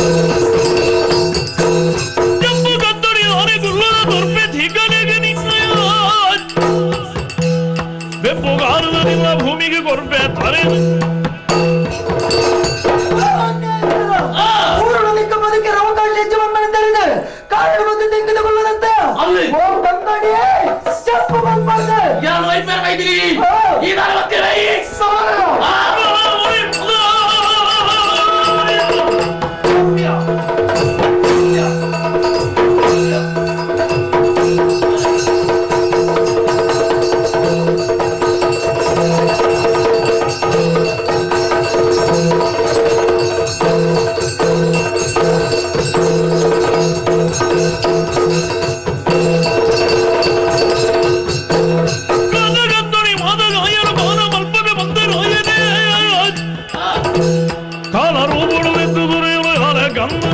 ಕಾಲರೂಪುಡು ದೊರೆಯುವ ಗಂಧ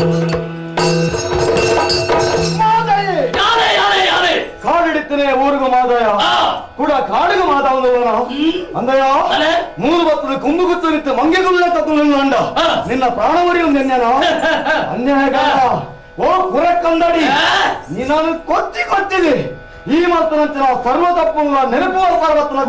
ಕಾಡಿಡುತ್ತೇನೆ ಊರಿಗೂ ಮಾದಾಯ ಕೂಡ ಕಾಡಿಗೂ ಮಾತಾವನ ಅಂದಯ ಮೂರು ಬತ್ತದ ಕುಂಬು ಗುತ್ತು ನಿಂತು ಮಂಗೆಗುಳ್ಳ ತತ್ತು ಅಂಡ ನಿನ್ನ ಪ್ರಾಣವರಿಯು ನೆನ್ನೆನ ಅನ್ಯಾಯ ಓ ಕುರಕ್ಕಂದಡಿ ನೀನು ಕೊಚ್ಚಿ ಕೊಚ್ಚಿದೆ ಈ ಮಾತನಂತೆ ನಾವು ಸರ್ವ ತಪ್ಪು ನೆನಪುವ ಪರ್ವತನ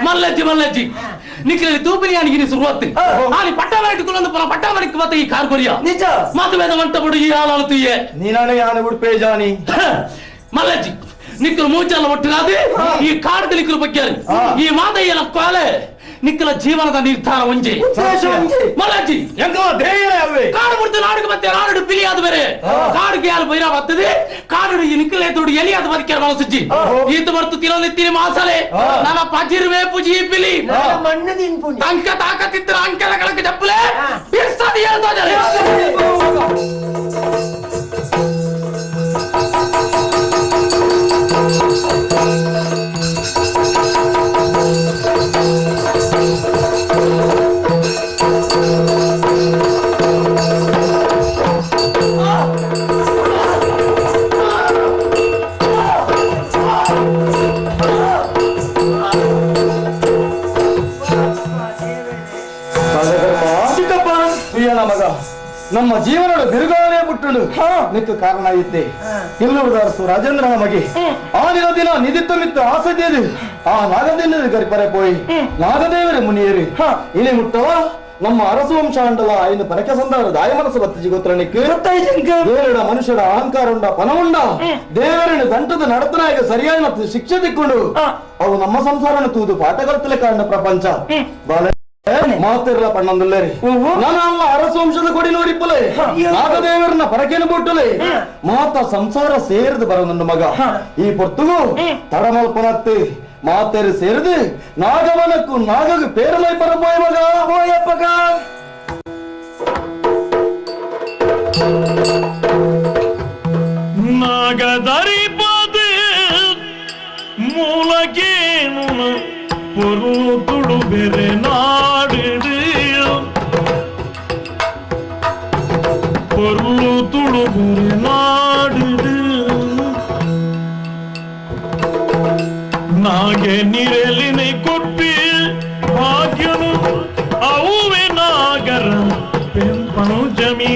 ಮಲ್ಲಜ್ಜಿ ಮಲ್ಲಜ್ಜಿ ನಿಖಿಲಲ್ಲಿ ತೂಪಿನಿಯಾನಿಗಿರಿ ಸುರುವತ್ತು ಆನಿ ಪಟ್ಟಮಡಿಕ್ಕುಲೊಂದು ಪುನ ಪಟ್ಟಮಡಿಕ್ಕು ಮತ್ತೆ ಈ ಕಾರ್ ಕೊರಿಯ ನಿಜ ಮದುವೆದ ಮಂಟ ಬಿಡು ಈ ಹಾಲಾಲು ತುಯ್ಯೆ ನೀನಾನೆ ಯಾನೆ ಉಡುಪೇ ಜಾನಿ ಮಲ್ಲಜ್ಜಿ ನಿಕ್ಕಲು ಮೂಚಲ್ಲ ಒಟ್ಟಿನಾದಿ ಈ ಕಾಡ್ದು ನಿಕ್ಕಲು ಬಗ್ಗೆ ಈ ಮಾದಯ್ಯನ ಕೋಲೆ ನಿಕ್ಕಲ ಜೀವನದ ನಿರ್ಧಾರ ಒಂಜಿ ಮಲ್ಲಜ್ಜಿ ಕಾಡು ಬಿಡ್ತು ನಾಡುಗೆ ಮತ್ತೆ ನಾಡು ಪಿಲಿಯಾದ ಬೇರೆ ಕಾಡುಗೆ ಯಾರು ಬೈರ ಬರ್ತದೆ ಕಾಡು ಈ ನಿಕ್ಕಲೆ ದುಡ್ಡು ಎಲಿಯಾದ ಬದುಕೆ ಮನಸ್ಸುಜ್ಜಿ ಈತ ಬರ್ತು ತಿನ್ನೊಂದಿತ್ತೀನಿ ಮಾಸಲೆ ನನ್ನ ಪಜಿರುವೆ ಪುಜಿ ಪಿಲಿ ಮಣ್ಣು ತಿನ್ಪುಣಿ ಅಂಕ ತಾಕತ್ತಿದ್ರ ಅಂಕದ ಕಳಕ್ಕೆ ಚಪ್ಪಲೆ ಬಿರ್ಸದಿ ಹೇಳ್ತಾ ಮಗ ನಮ್ಮ ಜೀವನದ ಬಿರುಗಾಲೇ ಬಿಟ್ಟಳು ನಿಕ್ಕು ಕಾರಣ ಇತ್ತೆ ಇಲ್ಲುವುದರಸು ರಾಜೇಂದ್ರನ ಮಗೆ ಆ ದಿನ ದಿನ ನಿಧಿತ್ತು ಮಿತ್ತು ಆಸೆ ಆ ನಾಗದೇನ ಗರಿಪರೆ ಪೋಯಿ ನಾಗದೇವರ ಮುನಿಯರಿ ಇನಿ ಮುಟ್ಟವ ನಮ್ಮ ಅರಸು ವಂಶ ಅಂಡಲ ಐನು ಪರಕೆ ಸಂದಾರ ದಾಯ ಮನಸ್ಸು ಬತ್ತಿಜಿ ಗೊತ್ತರಣಿಕ್ ದೇವರ ಮನುಷ್ಯರ ಅಹಂಕಾರ ಉಂಡ ಪನವುಂಡ ದೇವರನ್ನು ದಂಟದ ನಡತನಾಗ ಸರಿಯಾದ ಶಿಕ್ಷೆ ತಿಕ್ಕೊಂಡು ಅವು ನಮ್ಮ ಸಂಸಾರನ ತೂದು ಪಾಠ ಕಲ್ತಲೆ ಕಾರಣ ಪ್ರಪಂಚ ಬಾಲ ಮಾತಿರ್ಲ ಪಣ್ಣಂದುಲ್ಲೇರಿ ನಾನು ಅಲ್ಲ ಅರಸು ವಂಶದ ಕೊಡಿ ನೋಡಿಪ್ಪಲೆ ನಾಗದೇವರನ್ನ ಪರಕೇನು ಬಿಟ್ಟಲೆ ಮಾತ ಸಂಸಾರ ಸೇರಿದು ಬರ ನನ್ನ ಮಗ ಈ ಪೊರ್ತುಗು ತಡಮಲ್ಪನತ್ತಿ ಮಾತೇರಿ ಸೇರಿದು ನಾಗವನಕ್ಕೂ ನಾಗகு ಪೇರಮೈ ಪರಪೋಯ ಮಗ ಹೋಯಪ್ಪಗ ನಾಗದರಿ ಪದೇ ಮೂಲಕೇನು பொருள் ಬೇರೆ ನಾಡಿಡು பொருள் துಳು ಬೇರೆ ನಾಡಿಡು ನಾಗೆ ನಿರೆಲಿனை ಕೊಪ್ಪಿ ಭಾಗ್ಯನು ಅವುವೆ ನಾಗರ ಪಂಚಮಿ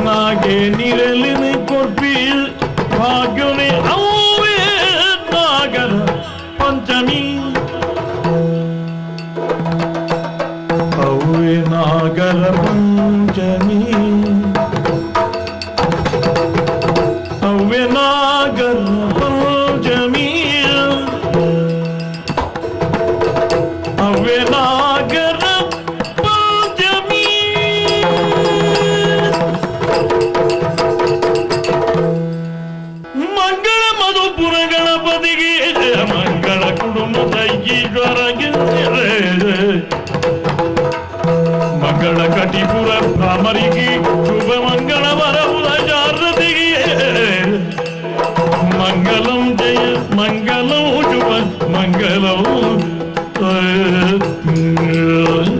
ನಾಗೆ ನಿರೆಲಿனை ಕೊಪ್ಪಿ ಭಾಗ್ಯನೆ ಅವುವೆ ನಾಗರ ಪಂಚಮಿ ಅವುವೆ ನಾಗರ ಪಂಚಮಿ ಅವ್ವೆ ನಾಗರ ಪಂಚಮಿ ಅವ್ವೆ ನಾಗರ ಪಂಚಮಿ ಮಂಗಳ ಮಧುಪುರ ಗಣಪತಿಗೆ ಮಂಗಳ ಕುಡುಂಬದ ಈಶ್ವರಗೆ ಮಂಗಳ ಕಟಿಪುರ ಭ್ರಮರಿಗೆ ಶುಭ ಮಂಗಳ ವರವುದ ಜಾರತಿಗೆ ಮಂಗಲಂ ಜಯ ಮಂಗಲಂ ಶುಭ ಮಂಗಲಂ.